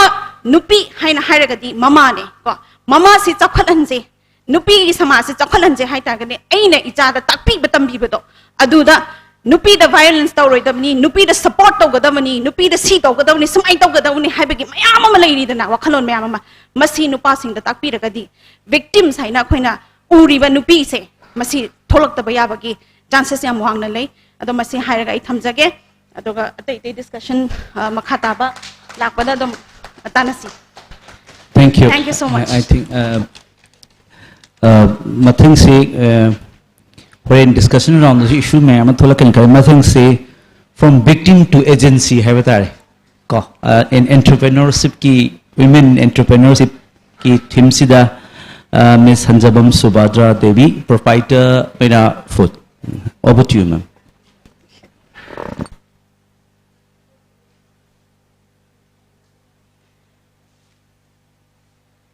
ꯅꯨꯄꯤ ꯍꯥꯏꯅ ꯍꯥꯏꯔꯒꯗꯤ ꯃꯃꯥꯅꯦ ꯀꯣ꯫ ꯃꯃꯥꯁꯤ ꯆꯥꯎꯈꯠꯍꯟꯁꯦ, ꯅꯨꯄꯤꯒꯤ ꯁꯃꯥꯖꯁꯤ ꯆꯥꯎꯈꯠꯍꯟꯁꯦ ꯍꯥꯏ ꯇꯥꯔꯒꯗꯤ ꯑꯩꯅ ꯏꯆꯥꯗ ꯇꯥꯛꯄꯤꯕ ꯇꯝꯕꯤꯕꯗꯣ, ꯑꯗꯨꯗ ꯅꯨꯄꯤꯗ violence ꯇꯧꯔꯣꯏꯗꯕꯅꯤ, ꯅꯨꯄꯤꯗ support ꯇꯧꯒꯗꯕꯅꯤ, ꯅꯨꯄꯤꯗ ꯁꯤ ꯇꯧꯒꯗꯕꯅꯤ, ꯁꯨꯃꯥꯏꯅ ꯇꯧꯒꯗꯕꯅꯤ ꯍꯥꯏꯕꯒꯤ ꯃꯌꯥꯝ ꯑꯃ ꯂꯩꯔꯤꯗꯅ, ꯋꯥꯈꯜꯂꯣꯟ ꯃꯌꯥꯝ ꯑꯃ꯫ ꯃꯁꯤ ꯅꯨꯄꯥꯁꯤꯡꯗ ꯇꯥꯛꯄꯤꯔꯒꯗꯤ victims ꯍꯥꯏꯅ ꯑꯩꯈꯣꯏꯅ ꯎꯔꯤꯕ ꯅꯨꯄꯤꯁꯦ, ꯃꯁꯤ ꯊꯣꯛꯂꯛꯇꯕ ꯌꯥꯕꯒꯤ chances ꯌꯥꯝ ꯋꯥꯡꯅ ꯂꯩ꯫ ꯑꯗꯣ ꯃꯁꯤ ꯍꯥꯏꯔꯒ ꯑꯩ ꯊꯝꯖꯒꯦ꯫ ꯑꯗꯨꯒ ꯑꯇꯩ ꯑꯇꯩ discussion, ꯑ, ꯃꯈꯥ ꯇꯥꯕ ꯂꯥꯛꯄꯗ ꯑꯗꯨꯝ ꯇꯥꯟꯅꯁꯤ꯫ Thank you. Thank you so much. I, I think uh, uh, ꯃꯊꯪꯁꯤ, uh, ꯍꯣꯔꯦꯟ discussion roundꯗꯁꯨ issue ꯃꯌꯥꯝ ꯑꯃ ꯊꯣꯛꯂꯛꯀꯅꯤ ꯈꯜꯂꯤ꯫ ꯃꯊꯪꯁꯤ from victim to agency ꯍꯥꯏꯕ ꯇꯥꯔꯦ ꯀꯣ, uh, in entrepreneurshipꯀꯤ, women entrepreneurshipꯀꯤ themeꯁꯤꯗ, uh, Miss ꯍꯟꯖꯕꯝ ꯁꯨꯕꯥꯗ꯭ꯔ Devi, proprietor ꯑꯣꯏꯅ food꯫ Over to you, ma'am.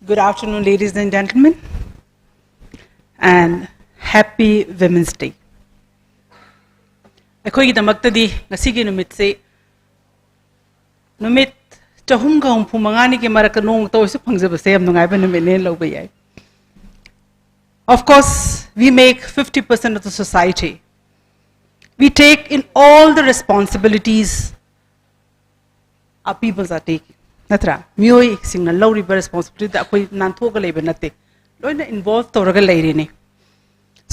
Good afternoon, ladies and gentlemen, and happy Women's Day. ꯑꯩꯈꯣꯏꯒꯤꯗꯃꯛꯇꯗꯤ ꯉꯁꯤꯒꯤ ꯅꯨꯃꯤꯠꯁꯤ ꯅꯨꯃꯤꯠ ꯆꯍꯨꯝꯒ ꯍꯨꯝꯐꯨ ꯃꯉꯥꯅꯤꯒꯤ ꯃꯔꯛꯇ ꯅꯣꯡꯃꯇ ꯑꯣꯏꯔꯁꯨ ꯐꯪꯖꯕꯁꯦ ꯌꯥꯝ ꯅꯨꯡꯉꯥꯏꯕ ꯅꯨꯃꯤꯠꯅꯦꯅ ꯂꯧꯕ ꯌꯥꯏ. Of course, we make fifty percent of the society. We take in all the responsibilities our peoples are taking. ꯅꯠꯇ꯭ꯔꯥ? ꯃꯤꯑꯣꯏꯁꯤꯡꯅ ꯂꯧꯔꯤꯕ ꯔꯦꯁꯄꯣꯟꯁꯤꯕꯤꯂꯤꯇꯤꯗ ꯑꯩꯈꯣꯏ ꯅꯥꯟꯊꯣꯛꯑꯒ ꯂꯩꯕ ꯅꯠꯇꯦ, ꯂꯣꯏꯅ ꯏꯟꯚꯣꯜꯚ ꯇꯧꯔꯒ ꯂꯩꯔꯤꯅꯤ.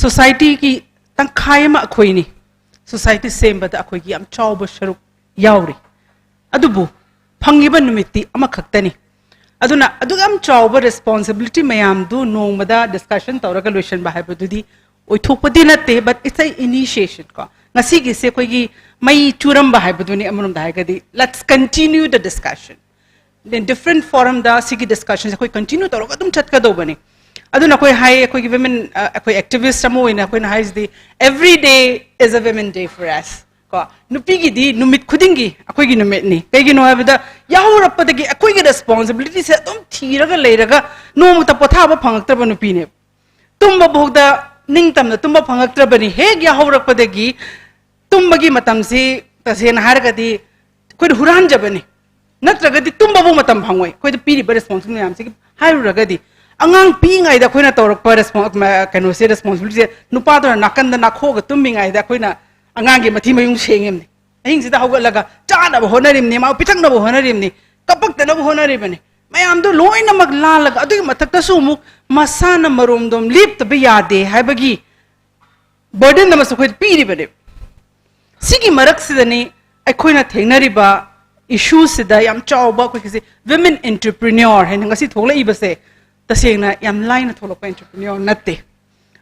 ꯁꯣꯁꯥꯏꯇꯤꯒꯤ ꯇꯪꯈꯥꯏ ꯑꯃ ꯑꯩꯈꯣꯏꯅꯤ. ꯁꯣꯁꯥꯏꯇꯤ ꯁꯦꯝꯕꯗ ꯑꯩꯈꯣꯏꯒꯤ ꯌꯥꯝ ꯆꯥꯎꯕ ꯁꯔꯨꯛ ꯌꯥꯎꯔꯤ. ꯑꯗꯨꯕꯨ ꯐꯪꯉꯤꯕ ꯅꯨꯃꯤꯠꯇꯤ ꯑꯃꯈꯛꯇꯅꯤ. ꯑꯗꯨꯅ ꯑꯗꯨꯛ ꯌꯥꯝ ꯆꯥꯎꯕ ꯔꯦꯁꯄꯣꯟꯁꯤꯕꯤꯂꯤꯇꯤ ꯃꯌꯥꯝꯗꯨ ꯅꯣꯡꯃꯗ ꯗꯤꯁꯀꯁꯟ ꯇꯧꯔꯒ ꯂꯣꯏꯁꯤꯟꯕ ꯍꯥꯏꯕꯗꯨꯗꯤ ꯑꯣꯏꯊꯣꯛꯄꯗꯤ ꯅꯠꯇꯦ, but it's a initiation ꯀꯣ. ꯉꯁꯤꯒꯤꯁꯦ ꯑꯩꯈꯣꯏꯒꯤ ꯃꯩ ꯆꯨꯔꯝꯕ ꯍꯥꯏꯕꯗꯨꯅꯤ ꯑꯃꯔꯣꯝꯗ ꯍꯥꯏꯔꯒꯗꯤ. Let's continue the discussion. Then different forumꯗ ꯁꯤꯒꯤ ꯗꯤꯁꯀꯁꯟꯁꯦ ꯑꯩꯈꯣꯏ ꯀꯟꯇꯤꯅ꯭ꯌꯨ ꯇꯧꯔꯒ ꯑꯗꯨꯝ ꯆꯠꯀꯗꯧꯕꯅꯤ. ꯑꯗꯨꯅ ꯑꯩꯈꯣꯏ ꯍꯥꯏ, ꯑꯩꯈꯣꯏꯒꯤ ꯋꯤꯃꯦꯟ, ꯑꯩꯈꯣꯏ ꯑꯦꯛꯇꯤꯚꯤꯁ ꯑꯃ ꯑꯣꯏꯅ ꯑꯩꯈꯣꯏꯅ ꯍꯥꯏꯁꯤꯗꯤ, every day is a women day for us. ꯀꯣ, ꯅꯨꯄꯤꯒꯤꯗꯤ ꯅꯨꯃꯤꯠ ꯈꯨꯗꯤꯡꯒꯤ ꯑꯩꯈꯣꯏꯒꯤ ꯅꯨꯃꯤꯠꯅꯤ. ꯀꯩꯒꯤꯅꯣ ꯍꯥꯏꯕꯗ, ꯌꯥꯍꯧꯔꯛꯄꯗꯒꯤ ꯑꯩꯈꯣꯏꯒꯤ ꯔꯦꯁꯄꯣꯟꯁꯤꯕꯤꯂꯤꯇꯤꯁꯦ ꯑꯗꯨꯝ ꯊꯤꯔꯒ ꯂꯩꯔꯒ ꯅꯣꯡꯃꯇ ꯄꯣꯊꯥꯕ ꯐꯪꯉꯛꯇ꯭ꯔꯕ ꯅꯨꯄꯤꯅꯦꯕ. ꯇꯨꯝꯕ ꯐꯥꯎꯗ ꯅꯤꯡꯇꯝꯅ ꯇꯨꯝꯕ ꯐꯪꯉꯛꯇ꯭ꯔꯕꯅꯤ. ꯍꯦꯛ ꯌꯥꯍꯧꯔꯛꯄꯗꯒꯤ ꯇꯨꯝꯕꯒꯤ ꯃꯇꯝꯁꯤ ꯇꯁꯦꯡꯅ ꯍꯥꯏꯔꯒꯗꯤ ꯑꯩꯈꯣꯏꯅ ꯍꯨꯔꯥꯟꯖꯕꯅꯤ. ꯅꯠꯇ꯭ꯔꯒꯗꯤ ꯇꯨꯝꯕꯕꯨ ꯃꯇꯝ ꯐꯪꯉꯣꯏ, ꯑꯩꯈꯣꯏꯗ ꯄꯤꯔꯤꯕ ꯔꯦꯁꯄꯣꯟꯁꯤꯕꯤꯂꯤꯇꯤ ꯃꯌꯥꯝꯁꯤꯒꯤ ꯍꯥꯏꯔꯨꯔꯒꯗꯤ. ꯑꯉꯥꯡ ꯄꯤꯛꯏꯉꯩꯗ ꯑꯩꯈꯣꯏꯅ ꯇꯧꯔꯛꯄ ꯔꯦꯁꯄꯣꯟ-, ꯃ-, ꯀꯩꯅꯣꯁꯦ, ꯔꯦꯁꯄꯣꯟꯁꯤꯕꯤꯂꯤꯇꯤꯁꯦ, ꯅꯨꯄꯥꯗꯨꯅ ꯅꯥꯀꯟꯗ ꯅꯥꯈꯣꯛꯑꯒ ꯇꯨꯝꯃꯤꯉꯩꯗ ꯑꯩꯈꯣꯏꯅ ꯑꯉꯥꯡꯒꯤ ꯃꯊꯤ ꯃꯌꯨꯡ ꯁꯦꯡꯉꯤꯕꯅꯤ. ꯑꯍꯤꯡꯁꯤꯗ ꯍꯧꯒꯠꯂꯒ ꯆꯥꯅꯕ ꯍꯣꯠꯅꯔꯤꯕꯅꯤ, ꯃꯥ ꯄꯤꯊꯛꯅꯕ ꯍꯣꯠꯅꯔꯤꯕꯅꯤ, ꯀꯞꯄꯛꯇꯅꯕ ꯍꯣꯠꯅꯔꯤꯕꯅꯤ. ꯃꯌꯥꯝꯗꯣ ꯂꯣꯏꯅꯃꯛ ꯂꯥꯜꯂꯒ, ꯑꯗꯨꯒꯤ ꯃꯊꯛꯇꯁꯨ ꯑꯃꯨꯛ ꯃꯁꯥꯅ ꯃꯔꯣꯝꯗꯣꯝ ꯂꯦꯞꯇꯕ ꯌꯥꯗꯦ ꯍꯥꯏꯕꯒꯤ ꯕꯔꯗꯟ ꯑꯃꯁꯨ ꯑꯩꯈꯣꯏꯗ ꯄꯤꯔꯤꯕꯅꯦꯕ. ꯁꯤꯒꯤ ꯃꯔꯛꯁꯤꯗꯅꯤ ꯑꯩꯈꯣꯏꯅ ꯊꯦꯡꯅꯔꯤꯕ ꯏꯁꯨꯁꯤꯗ ꯌꯥꯝ ꯆꯥꯎꯕ ꯑꯩꯈꯣꯏꯒꯤꯁꯦ ꯋꯤꯃꯦꯟ ꯑꯦꯟꯇꯔꯄ꯭ꯔꯤꯅ꯭ꯌꯣꯔ ꯍꯥꯏꯅ ꯉꯁꯤ ꯊꯣꯛꯂꯛꯏꯕꯁꯦ ꯇꯁꯦꯡꯅ ꯌꯥꯝ ꯂꯥꯏꯅ ꯊꯣꯛꯂꯛꯄ ꯑꯦꯟꯇꯔꯄ꯭ꯔꯤꯅ꯭ꯌꯣꯔ ꯅꯠꯇꯦ.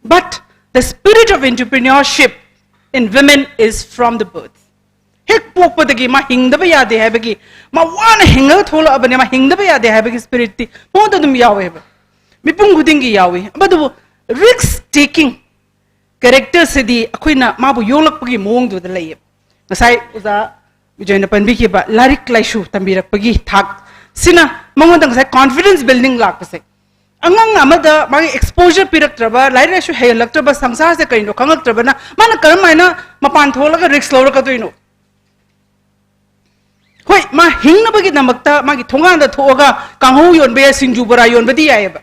But the spirit of entrepreneurship in women is from the birth. ꯍꯦꯛ ꯄꯣꯛꯄꯗꯒꯤ ꯃꯥ ꯍꯤꯡꯗꯕ ꯌꯥꯗꯦ ꯍꯥꯏꯕꯒꯤ, ꯃꯥ ꯋꯥꯅ ꯍꯤꯡꯉꯒ ꯊꯣꯛꯂꯛꯑꯕꯅꯦ, ꯃꯥ ꯍꯤꯡꯗꯕ ꯌꯥꯗꯦ ꯍꯥꯏꯕꯒꯤ ꯁ꯭ꯄꯤꯔꯤꯠꯇꯤ ꯃꯉꯣꯟꯗ ꯑꯗꯨꯝ ꯌꯥꯎꯋꯦꯕ, ꯃꯤꯄꯨꯝ ꯈꯨꯗꯤꯡꯒꯤ ꯌꯥꯎꯏ꯫ ꯑꯗꯨꯕꯨ ꯔꯤꯁꯛ ꯇꯦꯀꯤꯡ, ꯀꯦꯔꯦꯛꯇꯔꯁꯤꯗꯤ ꯑꯩꯈꯣꯏꯅ ꯃꯥꯕꯨ ꯌꯣꯛꯂꯛꯄꯒꯤ ꯃꯑꯣꯡꯗꯨꯗ ꯂꯩꯌꯦꯕ꯫ ꯉꯁꯥꯏ ꯑꯣꯖꯥ ꯕꯤꯖꯣꯏꯅ ꯄꯟꯕꯤꯈꯤꯕ ꯂꯥꯏꯔꯤꯛ ꯂꯥꯏꯁꯨ ꯇꯝꯕꯤꯔꯛꯄꯒꯤ ꯊꯥꯛ ꯁꯤꯅ ꯃꯉꯣꯟꯗ ꯉꯁꯥꯏ ꯀꯣꯟꯐꯤꯗꯦꯟꯁ ꯕꯤꯜꯗꯤꯡ ꯂꯥꯛꯄꯁꯦ꯫ ꯑꯉꯥꯡ ꯑꯃꯗ ꯃꯥꯒꯤ ꯑꯦꯛꯁꯄꯣꯖꯔ ꯄꯤꯔꯛꯇ꯭ꯔꯕ, ꯂꯥꯏꯔꯤꯛ ꯂꯥꯏꯁꯨ ꯍꯩꯍꯜꯂꯛꯇ꯭ꯔꯕ, ꯁꯪꯁꯥꯔꯁꯦ ꯀꯩꯅꯣ ꯈꯪꯉꯛꯇ꯭ꯔꯕꯅ ꯃꯥꯅ ꯀꯔꯝ ꯍꯥꯏꯅ ꯃꯄꯥꯟ ꯊꯣꯛꯂꯒ ꯔꯤꯛꯁ ꯂꯧꯔꯛꯀꯗꯣꯏꯅꯣ? ꯍꯣꯏ, ꯃꯥ ꯍꯤꯡꯅꯕꯒꯤꯗꯃꯛꯇ ꯃꯥꯒꯤ ꯊꯣꯡꯒꯥꯟꯗ ꯊꯣꯛꯑꯒ ꯀꯥꯡꯍꯧ ꯌꯣꯟꯕ ꯌꯥꯏ, ꯁꯤꯡꯖꯨ ꯕꯣꯔꯥ ꯌꯣꯟꯕꯗꯤ ꯌꯥꯏꯑꯕ꯫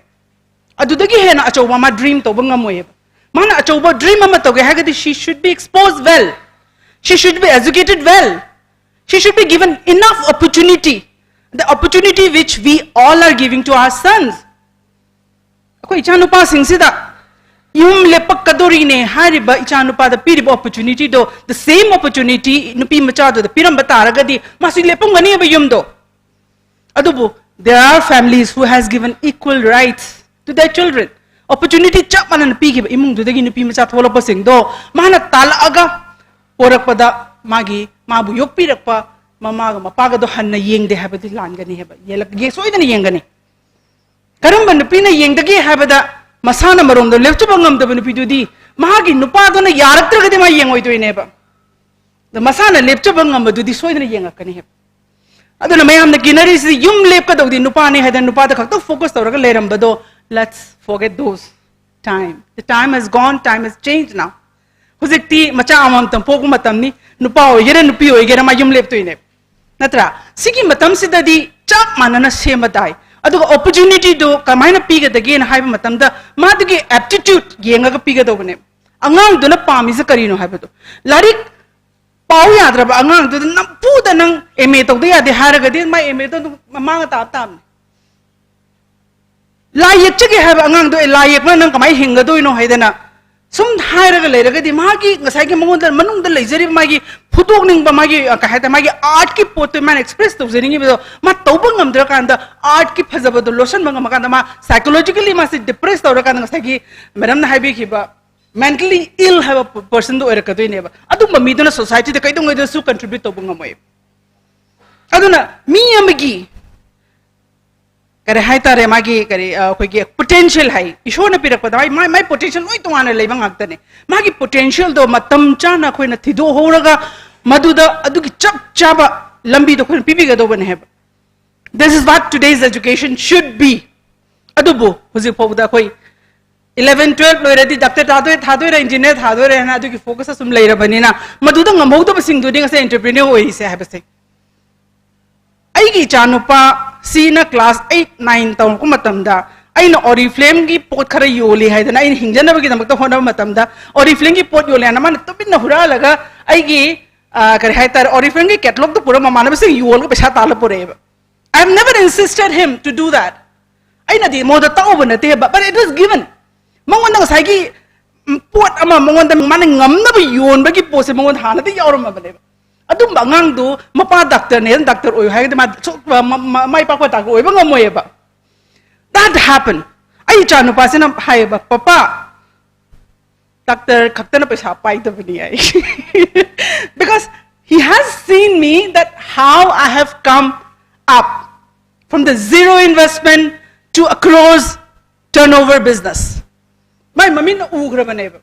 ꯑꯗꯨꯗꯒꯤ ꯍꯦꯟꯅ ꯑꯆꯧꯕ ꯃꯥ ꯗ꯭ꯔꯤꯝ ꯇꯧꯕ ꯉꯝꯃꯣꯏꯑꯕ꯫ ꯃꯥꯅ ꯑꯆꯧꯕ ꯗ꯭ꯔꯤꯝ ꯑꯃ ꯇꯧꯒꯦ ꯍꯥꯏꯔꯒꯗꯤ she should be exposed well, she should be educated well, she should be given enough opportunity, the opportunity which we all are giving to our sons. ꯑꯩꯈꯣꯏ ꯏꯆꯥꯅꯨꯄꯥꯁꯤꯡꯁꯤꯗ ꯌꯨꯝ ꯂꯦꯞꯄꯛꯀꯗꯣꯔꯤꯅꯦ ꯍꯥꯏꯔꯤꯕ ꯏꯆꯥꯅꯨꯄꯥꯗ ꯄꯤꯔꯤꯕ ꯑꯣꯄꯣꯔꯆꯨꯅꯤꯇꯤꯗꯣ, the same opportunity ꯅꯨꯄꯤ ꯃꯆꯥꯗꯨꯗ ꯄꯤꯔꯝꯕ ꯇꯥꯔꯒꯗꯤ ꯃꯥꯁꯤ ꯂꯦꯞꯄꯝꯒꯅꯦꯕ ꯌꯨꯝꯗꯣ꯫ ꯑꯗꯨꯕꯨ there are families who has given equal rights to their children. Opportunity ꯆꯞ ꯃꯥꯟꯅꯅ ꯄꯤꯈꯤꯕ ꯏꯃꯨꯡꯗꯨꯗꯒꯤ ꯅꯨꯄꯤ ꯃꯆꯥ ꯊꯣꯛꯂꯛꯄꯁꯤꯡꯗꯣ ꯃꯥꯅ ꯇꯥꯜꯂꯛꯑꯒ ꯄꯣꯔꯛꯄꯗ ꯃꯥꯒꯤ, ꯃꯥꯕꯨ ꯌꯣꯛꯄꯤꯔꯛꯄ ꯃꯃꯥꯒ ꯃꯄꯥꯒꯗꯣ ꯍꯟꯅ ꯌꯦꯡꯗꯦ ꯍꯥꯏꯕꯗꯤ ꯂꯥꯟꯒꯅꯤ ꯍꯥꯏꯕ, ꯌꯦꯜꯂꯛ-, ꯌꯦ-, ꯁꯣꯏꯗꯅ ꯌꯦꯡꯒꯅꯤ꯫ ꯀꯔꯝꯕ ꯅꯨꯄꯤꯅ ꯌꯦꯡꯗꯒꯦ ꯍꯥꯏꯕꯗ ꯃꯁꯥꯅ ꯃꯔꯣꯝꯗꯣ ꯂꯦꯞꯆꯕ ꯉꯝꯗꯕ ꯅꯨꯄꯤꯗꯨꯗꯤ ꯃꯥꯒꯤ ꯅꯨꯄꯥꯗꯨꯅ ꯌꯥꯔꯛꯇ꯭ꯔꯒꯗꯤ ꯃꯥ ꯌꯦꯡꯉꯣꯏꯗꯣꯏꯅꯦꯕ꯫ ꯑꯗ ꯃꯁꯥꯅ ꯂꯦꯞꯆꯕ ꯉꯝꯕꯗꯨꯗꯤ ꯁꯣꯏꯗꯅ ꯌꯦꯡꯉꯛꯀꯅꯤ ꯍꯥꯏꯕ꯫ ꯑꯗꯨꯅ ꯃꯌꯥꯝꯅ ꯀꯤꯅꯔꯤꯁꯤꯗꯤ ꯌꯨꯝ ꯂꯦꯞꯀꯗꯧꯗꯤ ꯅꯨꯄꯥꯅꯤ ꯍꯥꯏꯗꯅ ꯅꯨꯄꯥꯗ ꯈꯛꯇ ꯐꯣꯀꯁ ꯇꯧꯔꯒ ꯂꯩꯔꯝꯕꯗꯣ, let's forget those time. The time has gone, time has changed now. ꯍꯧꯖꯤꯛꯇꯤ ꯃꯆꯥ ꯑꯃꯃꯝꯇꯪ ꯄꯣꯛꯄ ꯃꯇꯝꯅꯤ꯫ ꯅꯨꯄꯥ ꯑꯣꯏꯒꯦꯔꯥ ꯅꯨꯄꯤ ꯑꯣꯏꯒꯦꯔꯥ ꯃꯥ ꯌꯨꯝ ꯂꯦꯞꯇꯣꯏꯅꯦꯕ, ꯅꯠꯇ꯭ꯔꯥ? ꯁꯤꯒꯤ ꯃꯇꯝꯁꯤꯗꯗꯤ ꯆꯞ ꯃꯥꯟꯅꯅ ꯁꯦꯝꯕ ꯇꯥꯏ꯫ ꯑꯗꯨꯒ ꯑꯣꯄꯣꯔꯆꯨꯅꯤꯇꯤꯗꯣ ꯀꯃꯥꯏꯅ ꯄꯤꯒꯗꯒꯦꯅ ꯍꯥꯏꯕ ꯃꯇꯝꯗ ꯃꯥꯗꯨꯒꯤ ꯑꯦꯞꯇꯤꯇ꯭ꯌꯨꯠ ꯌꯦꯡꯉꯒ ꯄꯤꯒꯗꯧꯕꯅꯦꯕ꯫ ꯑꯉꯥꯡꯗꯨꯅ ꯄꯥꯝꯃꯤꯁꯦ ꯀꯔꯤꯅꯣ ꯍꯥꯏꯕꯗꯣ꯫ ꯂꯥꯏꯔꯤꯛ ꯄꯥꯎ ꯌꯥꯗ꯭ꯔꯕ ꯑꯉꯥꯡꯗꯨꯗ ꯅꯝꯐꯨꯗ ꯅꯪ ꯑꯦꯝ ꯑꯦ ꯇꯧꯗ ꯌꯥꯗꯦ ꯍꯥꯏꯔꯒꯗꯤ ꯃꯥ ꯑꯦꯝ ꯑꯦꯗꯣ ꯑꯗꯨꯝ ꯃꯃꯥꯡꯗ ꯇꯥꯕ ꯇꯥꯕꯅꯤ꯫ ꯂꯥꯏ ꯌꯦꯛꯆꯒꯦ ꯍꯥꯏꯕ ꯑꯉꯥꯡꯗꯣ, "ꯑꯦ, ꯂꯥꯏ ꯌꯦꯛꯄꯅ ꯅꯪ ꯀꯃꯥꯏꯅ ꯍꯤꯡꯒꯗꯣꯏꯅꯣ?" ꯍꯥꯏꯗꯅ ꯁꯨꯝ ꯍꯥꯏꯔꯒ ꯂꯩꯔꯒꯗꯤ ꯃꯥꯒꯤ ꯉꯁꯥꯏꯒꯤ ꯃꯉꯣꯟꯗ ꯃꯅꯨꯡꯗ ꯂꯩꯖꯔꯤꯕ ꯃꯥꯒꯤ ꯐꯨꯗꯣꯛꯅꯤꯡꯕ ꯃꯥꯒꯤ, ꯑ, ꯀꯩ ꯍꯥꯏꯇꯥꯔꯦ, ꯃꯥꯒꯤ ꯑꯥꯔꯠꯀꯤ ꯄꯣꯠꯇꯣ ꯃꯥꯅ ꯑꯦꯛꯁꯄ꯭ꯔꯦꯁ ꯇꯧꯖꯅꯤꯡꯉꯤꯕꯗꯣ ꯃꯥ ꯇꯧꯕ ꯉꯝꯗ꯭ꯔꯀꯥꯟꯗ ꯑꯥꯔꯠꯀꯤ ꯐꯖꯕꯗꯣ ꯂꯣꯠꯁꯤꯟꯕ ꯉꯝꯃꯀꯥꯟꯗ ꯃꯥ ꯁꯥꯏꯀꯣꯂꯣꯖꯤꯀꯦꯜꯂꯤ ꯃꯥꯁꯦ ꯗꯤꯄ꯭ꯔꯦꯁ ꯇꯧꯔꯀꯥꯟꯗ ꯉꯁꯥꯏꯒꯤ ꯃꯦꯗꯝꯅ ꯍꯥꯏꯕꯤꯈꯤꯕ ꯃꯦꯟꯇꯂꯤ ꯏꯜ ꯍꯥꯏꯕ ꯄꯔꯁꯟꯗꯣ ꯑꯣꯏꯔꯛꯀꯗꯣꯏꯅꯦꯕ꯫ ꯑꯗꯨꯝꯕ ꯃꯤꯗꯨꯅ ꯁꯣꯁꯥꯏꯇꯤꯗ ꯀꯩꯗꯧꯉꯩꯗꯁꯨ ꯀꯟꯇ꯭ꯔꯤꯕ꯭ꯌꯨꯠ ꯇꯧꯕ ꯉꯝꯃꯣꯏ꯫ ꯑꯗꯨꯅ ꯃꯤ ꯑꯃꯒꯤ ꯀꯔꯤ ꯍꯥꯏꯇꯥꯔꯦ, ꯃꯥꯒꯤ ꯀꯔꯤ, ꯑ, ꯑꯩꯈꯣꯏꯒꯤ ꯄꯣꯇꯦꯟꯁꯤꯌꯦꯜ ꯍꯥꯏ, ꯏꯁꯣꯔꯅ ꯄꯤꯔꯛꯄꯗ ꯃꯥꯏ, ꯃꯥꯏ, ꯃꯥꯏ ꯄꯣꯇꯦꯟꯁꯤꯌꯦꯜ ꯂꯣꯏ ꯇꯣꯉꯥꯟꯅ ꯂꯩꯕ ꯉꯥꯛꯇꯅꯦ꯫ ꯃꯥꯒꯤ ꯄꯣꯇꯦꯟꯁꯤꯌꯦꯜꯗꯣ ꯃꯇꯝ ꯆꯥꯅ ꯑꯩꯈꯣꯏꯅ ꯊꯤꯗꯣꯛꯍꯧꯔꯒ ꯃꯗꯨꯗ ꯑꯗꯨꯒꯤ ꯆꯞ ꯆꯥꯕ ꯂꯝꯕꯤꯗꯣ ꯑꯩꯈꯣꯏꯅ ꯄꯤꯕꯤꯒꯗꯧꯕꯅꯦ ꯍꯥꯏꯕ꯫ This is what today's education should be. ꯑꯗꯨꯕꯨ ꯍꯧꯖꯤꯛ ꯐꯥꯎꯕꯗ ꯑꯩꯈꯣꯏ eleven twelve ꯂꯣꯏꯔꯗꯤ ꯗꯥꯛꯇꯔ ꯊꯥꯗꯣꯏ-, ꯊꯥꯗꯣꯏꯔꯥ, ꯏꯟꯖꯤꯅꯤꯌꯥꯔ ꯊꯥꯗꯣꯏꯔꯥ ꯍꯥꯏꯅ ꯑꯗꯨꯒꯤ ꯐꯣꯀꯁꯇ ꯁꯨꯝ ꯂꯩꯔꯕꯅꯤꯅ, ꯃꯗꯨꯗ ꯉꯝꯍꯧꯗꯕꯁꯤꯡꯗꯨꯗꯤ ꯉꯁꯥꯏ ꯑꯦꯟꯇꯔꯄ꯭ꯔꯤꯅꯔ ꯑꯣꯏꯔꯤꯁꯦ ꯍꯥꯏꯕꯁꯦ꯫ ꯑꯩꯒꯤ ꯏꯆꯥꯅꯨꯄꯥꯁꯤꯅ ꯀ꯭ꯂꯥꯁ eight nine ꯇꯧꯔꯛꯄ ꯃꯇꯝꯗ, ꯑꯩꯅ ꯑꯣꯔꯤꯐ꯭ꯂꯦꯝꯒꯤ ꯄꯣꯠ ꯈꯔ ꯌꯣꯜꯂꯤ ꯍꯥꯏꯗꯅ ꯑꯩꯅ ꯍꯤꯡꯖꯅꯕꯒꯤꯗꯃꯛꯇ ꯍꯣꯠꯅꯕ ꯃꯇꯝꯗ, ꯑꯣꯔꯤꯐ꯭ꯂꯦꯝꯒꯤ ꯄꯣꯠ ꯌꯣꯜꯂꯦ ꯍꯥꯏꯅ ꯃꯥꯅ ꯇꯨꯃꯤꯟꯅ ꯍꯨꯔꯥꯜꯂꯒ ꯑꯩꯒꯤ, ꯑ, ꯀꯔꯤ ꯍꯥꯏꯇꯥꯔꯦ, ꯑꯣꯔꯤꯐ꯭ꯂꯦꯝꯒꯤ ꯀꯦꯇꯂꯣꯛꯇꯣ ꯄꯨꯔ ꯃꯃꯥꯟꯅꯕꯁꯤꯡ ꯌꯣꯜꯂꯒ ꯄꯩꯁꯥ ꯇꯥꯜꯂ ꯄꯨꯔꯛꯑꯦꯕ꯫ I have never insisted him to do that. ꯑꯩꯅꯗꯤ ꯃꯉꯣꯟꯗ ꯇꯛꯎꯕ ꯅꯠꯇꯦꯕ, but it was given. ꯃꯉꯣꯟꯗ ꯉꯁꯥꯏꯒꯤ, ꯎꯝ, ꯄꯣꯠ ꯑꯃ ꯃꯉꯣꯟꯗ ꯃꯥꯅ ꯉꯝꯅꯕ ꯌꯣꯟꯕꯒꯤ ꯄꯣꯠꯁꯦ ꯃꯉꯣꯟꯗ ꯍꯥꯟꯅꯗꯤ ꯌꯥꯎꯔꯝꯃꯕꯅꯦꯕ꯫ ꯑꯗꯨꯝꯕ ꯑꯉꯥꯡꯗꯨ ꯃꯄꯥ ꯗꯥꯛꯇꯔꯅꯦ, ꯗꯥꯛꯇꯔ ꯑꯣꯏꯌꯨ ꯍꯥꯏꯔꯒꯗꯤ ꯃꯥ ꯁꯨꯛ-, ꯃ-, ꯃ-, ꯃꯥꯏ ꯄꯥꯛꯄ ꯗꯥꯛꯇꯔ ꯑꯣꯏꯕ ꯉꯝꯃꯣꯏꯌꯦꯕ꯫ That happened. ꯑꯩ ꯏꯆꯥ ꯅꯨꯄꯥꯁꯤꯅ ꯍꯥꯏꯌꯦꯕ, "ꯄꯄꯥ, ꯗꯥꯛꯇꯔ ꯈꯛꯇꯅ ꯄꯩꯁꯥ ꯄꯥꯏꯗꯕꯅꯤ" ꯍꯥꯏ꯫ Because he has seen me that how I have come up from the zero investment to a crores turnover business. ꯃꯥꯏ ꯃꯃꯤꯠꯅ ꯎꯈ꯭ꯔꯕꯅꯦꯕ꯫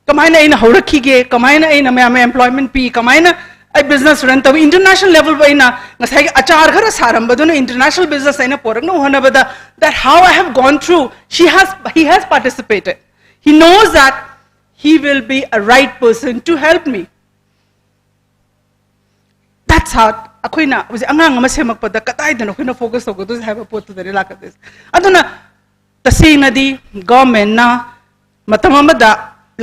ꯀꯃꯥꯏꯅ ꯑꯩꯅ ꯍꯧꯔꯛꯈꯤꯒꯦ, ꯀꯃꯥꯏꯅ ꯑꯩꯅ ꯃꯌꯥꯝ ꯑꯃ employment ꯄꯤ, ꯀꯃꯥꯏꯅ ꯑꯩ business run ꯇꯧꯏ, international level ꯐꯥꯎ ꯑꯩꯅ ꯉꯁꯥꯏꯒꯤ ꯑꯆꯥꯔ ꯈꯔ ꯁꯥꯔꯝꯕꯗꯨꯅ international business ꯑꯩꯅ ꯄꯣꯔꯛꯅꯕ ꯍꯣꯠꯅꯕꯗ, that how I have gone through, she has, he has participated. He knows that he will be a right person to help me. That's how ꯑꯩꯈꯣꯏꯅ ꯍꯧꯖꯤꯛ ꯑꯉꯥꯡ ꯑꯃ ꯁꯦꯝꯃꯛꯄꯗ ꯀꯗꯥꯏꯗꯅꯣ ꯑꯩꯈꯣꯏꯅ focus ꯇꯧꯒꯗꯣꯏꯁꯦ ꯍꯥꯏꯕ ꯄꯣꯠꯇꯨꯗꯅꯤ ꯂꯥꯛꯀꯗꯣꯏꯁꯦ꯫ ꯑꯗꯨꯅ ꯇꯁꯦꯡꯅꯗꯤ government ꯅ ꯃꯇꯝ ꯑꯃꯗ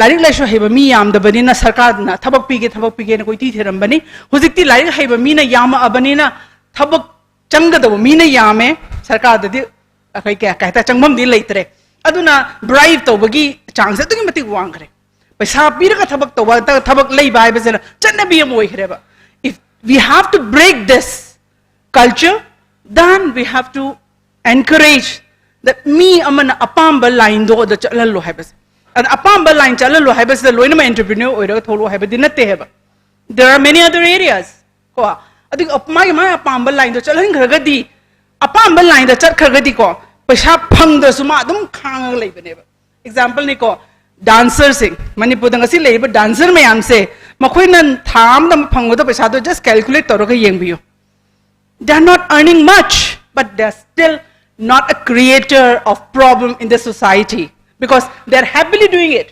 ꯂꯥꯏꯔꯤꯛ ꯂꯥꯏꯁꯨ ꯍꯩꯕ ꯃꯤ ꯌꯥꯝꯗꯕꯅꯤꯅ ꯁꯔꯀꯥꯔꯅ ꯊꯕꯛ ꯄꯤꯒꯦ, ꯊꯕꯛ ꯄꯤꯒꯦꯅ ꯀꯣꯏꯊꯤ ꯊꯤꯔꯝꯕꯅꯤ꯫ ꯍꯧꯖꯤꯛꯇꯤ ꯂꯥꯏꯔꯤꯛ ꯍꯩꯕ ꯃꯤꯅ ꯌꯥꯝꯃꯛꯑꯕꯅꯤꯅ ꯊꯕꯛ ꯆꯪꯒꯗꯧꯕ ꯃꯤꯅ ꯌꯥꯝꯃꯦ, ꯁꯔꯀꯥꯔꯗꯗꯤ ꯑꯩꯈꯣꯏ ꯀꯌꯥ, ꯀꯩ ꯍꯥꯏꯇꯥꯔꯦ, ꯆꯪꯐꯝꯗꯤ ꯂꯩꯇ꯭ꯔꯦ꯫ ꯑꯗꯨꯅ bribe ꯇꯧꯕꯒꯤ ꯆꯥꯡꯁꯦ ꯑꯗꯨꯛꯀꯤ ꯃꯇꯤꯛ ꯋꯥꯡꯈ꯭ꯔꯦ꯫ ꯄꯩꯁꯥ ꯄꯤꯔꯒ ꯊꯕꯛ ꯇꯧꯕ, ꯊ-, ꯊꯕꯛ ꯂꯩꯕ ꯍꯥꯏꯕꯁꯤꯅ ꯆꯠꯅꯕꯤ ꯑꯃ ꯑꯣꯏꯈ꯭ꯔꯦꯕ꯫ If we have to break this culture, then we have to encourage that ꯃꯤ ꯑꯃꯅ ꯑꯄꯥꯝꯕ line ꯗꯣ ꯑꯗ ꯆꯠꯍꯜꯂꯣ ꯍꯥꯏꯕꯁꯦ꯫ ꯑꯗ ꯑꯄꯥꯝꯕ line ꯆꯠꯍꯜꯂꯣ ꯍꯥꯏꯕꯁꯤꯗ ꯂꯣꯏꯅꯃꯛ entrepreneur ꯑꯣꯏꯔꯒ ꯊꯣꯛꯂꯛꯑꯣ ꯍꯥꯏꯕꯗꯤ ꯅꯠꯇꯦ ꯍꯥꯏꯕ꯫ There are many other areas ꯀꯣ꯫ ꯑꯗꯨꯒ ꯑꯞ-, ꯃꯥꯒꯤ, ꯃꯥꯒꯤ ꯑꯄꯥꯝꯕ line ꯗꯣ ꯆꯠꯍꯟꯈ꯭ꯔꯒꯗꯤ ꯑꯄꯥꯝꯕ ꯂꯥꯏꯟꯗ ꯆꯠꯈ꯭ꯔꯒꯗꯤꯀꯣ, ꯄꯩꯁꯥ ꯐꯪꯗ꯭ꯔꯁꯨ ꯃꯥ ꯑꯗꯨꯝ ꯈꯥꯡꯉꯒ ꯂꯩꯕꯅꯦꯕ꯫ ꯑꯦꯛꯖꯥꯝꯄꯜꯅꯤꯀꯣ, ꯗꯥꯟꯁꯔꯁꯤꯡ, ꯃꯅꯤꯄꯨꯔꯗ ꯉꯁꯤ ꯂꯩꯔꯤꯕ ꯗꯥꯟꯁꯔ ꯃꯌꯥꯝꯁꯦ, ꯃꯈꯣꯏꯅ ꯊꯥ ꯑꯃꯗ ꯐꯪꯒꯗꯕ ꯄꯩꯁꯥꯗꯣ just calculate ꯇꯧꯔꯒ ꯌꯦꯡꯕꯤꯌꯨ꯫ They are not earning much, but they are still not a creator of problem in the society because they are happily doing it.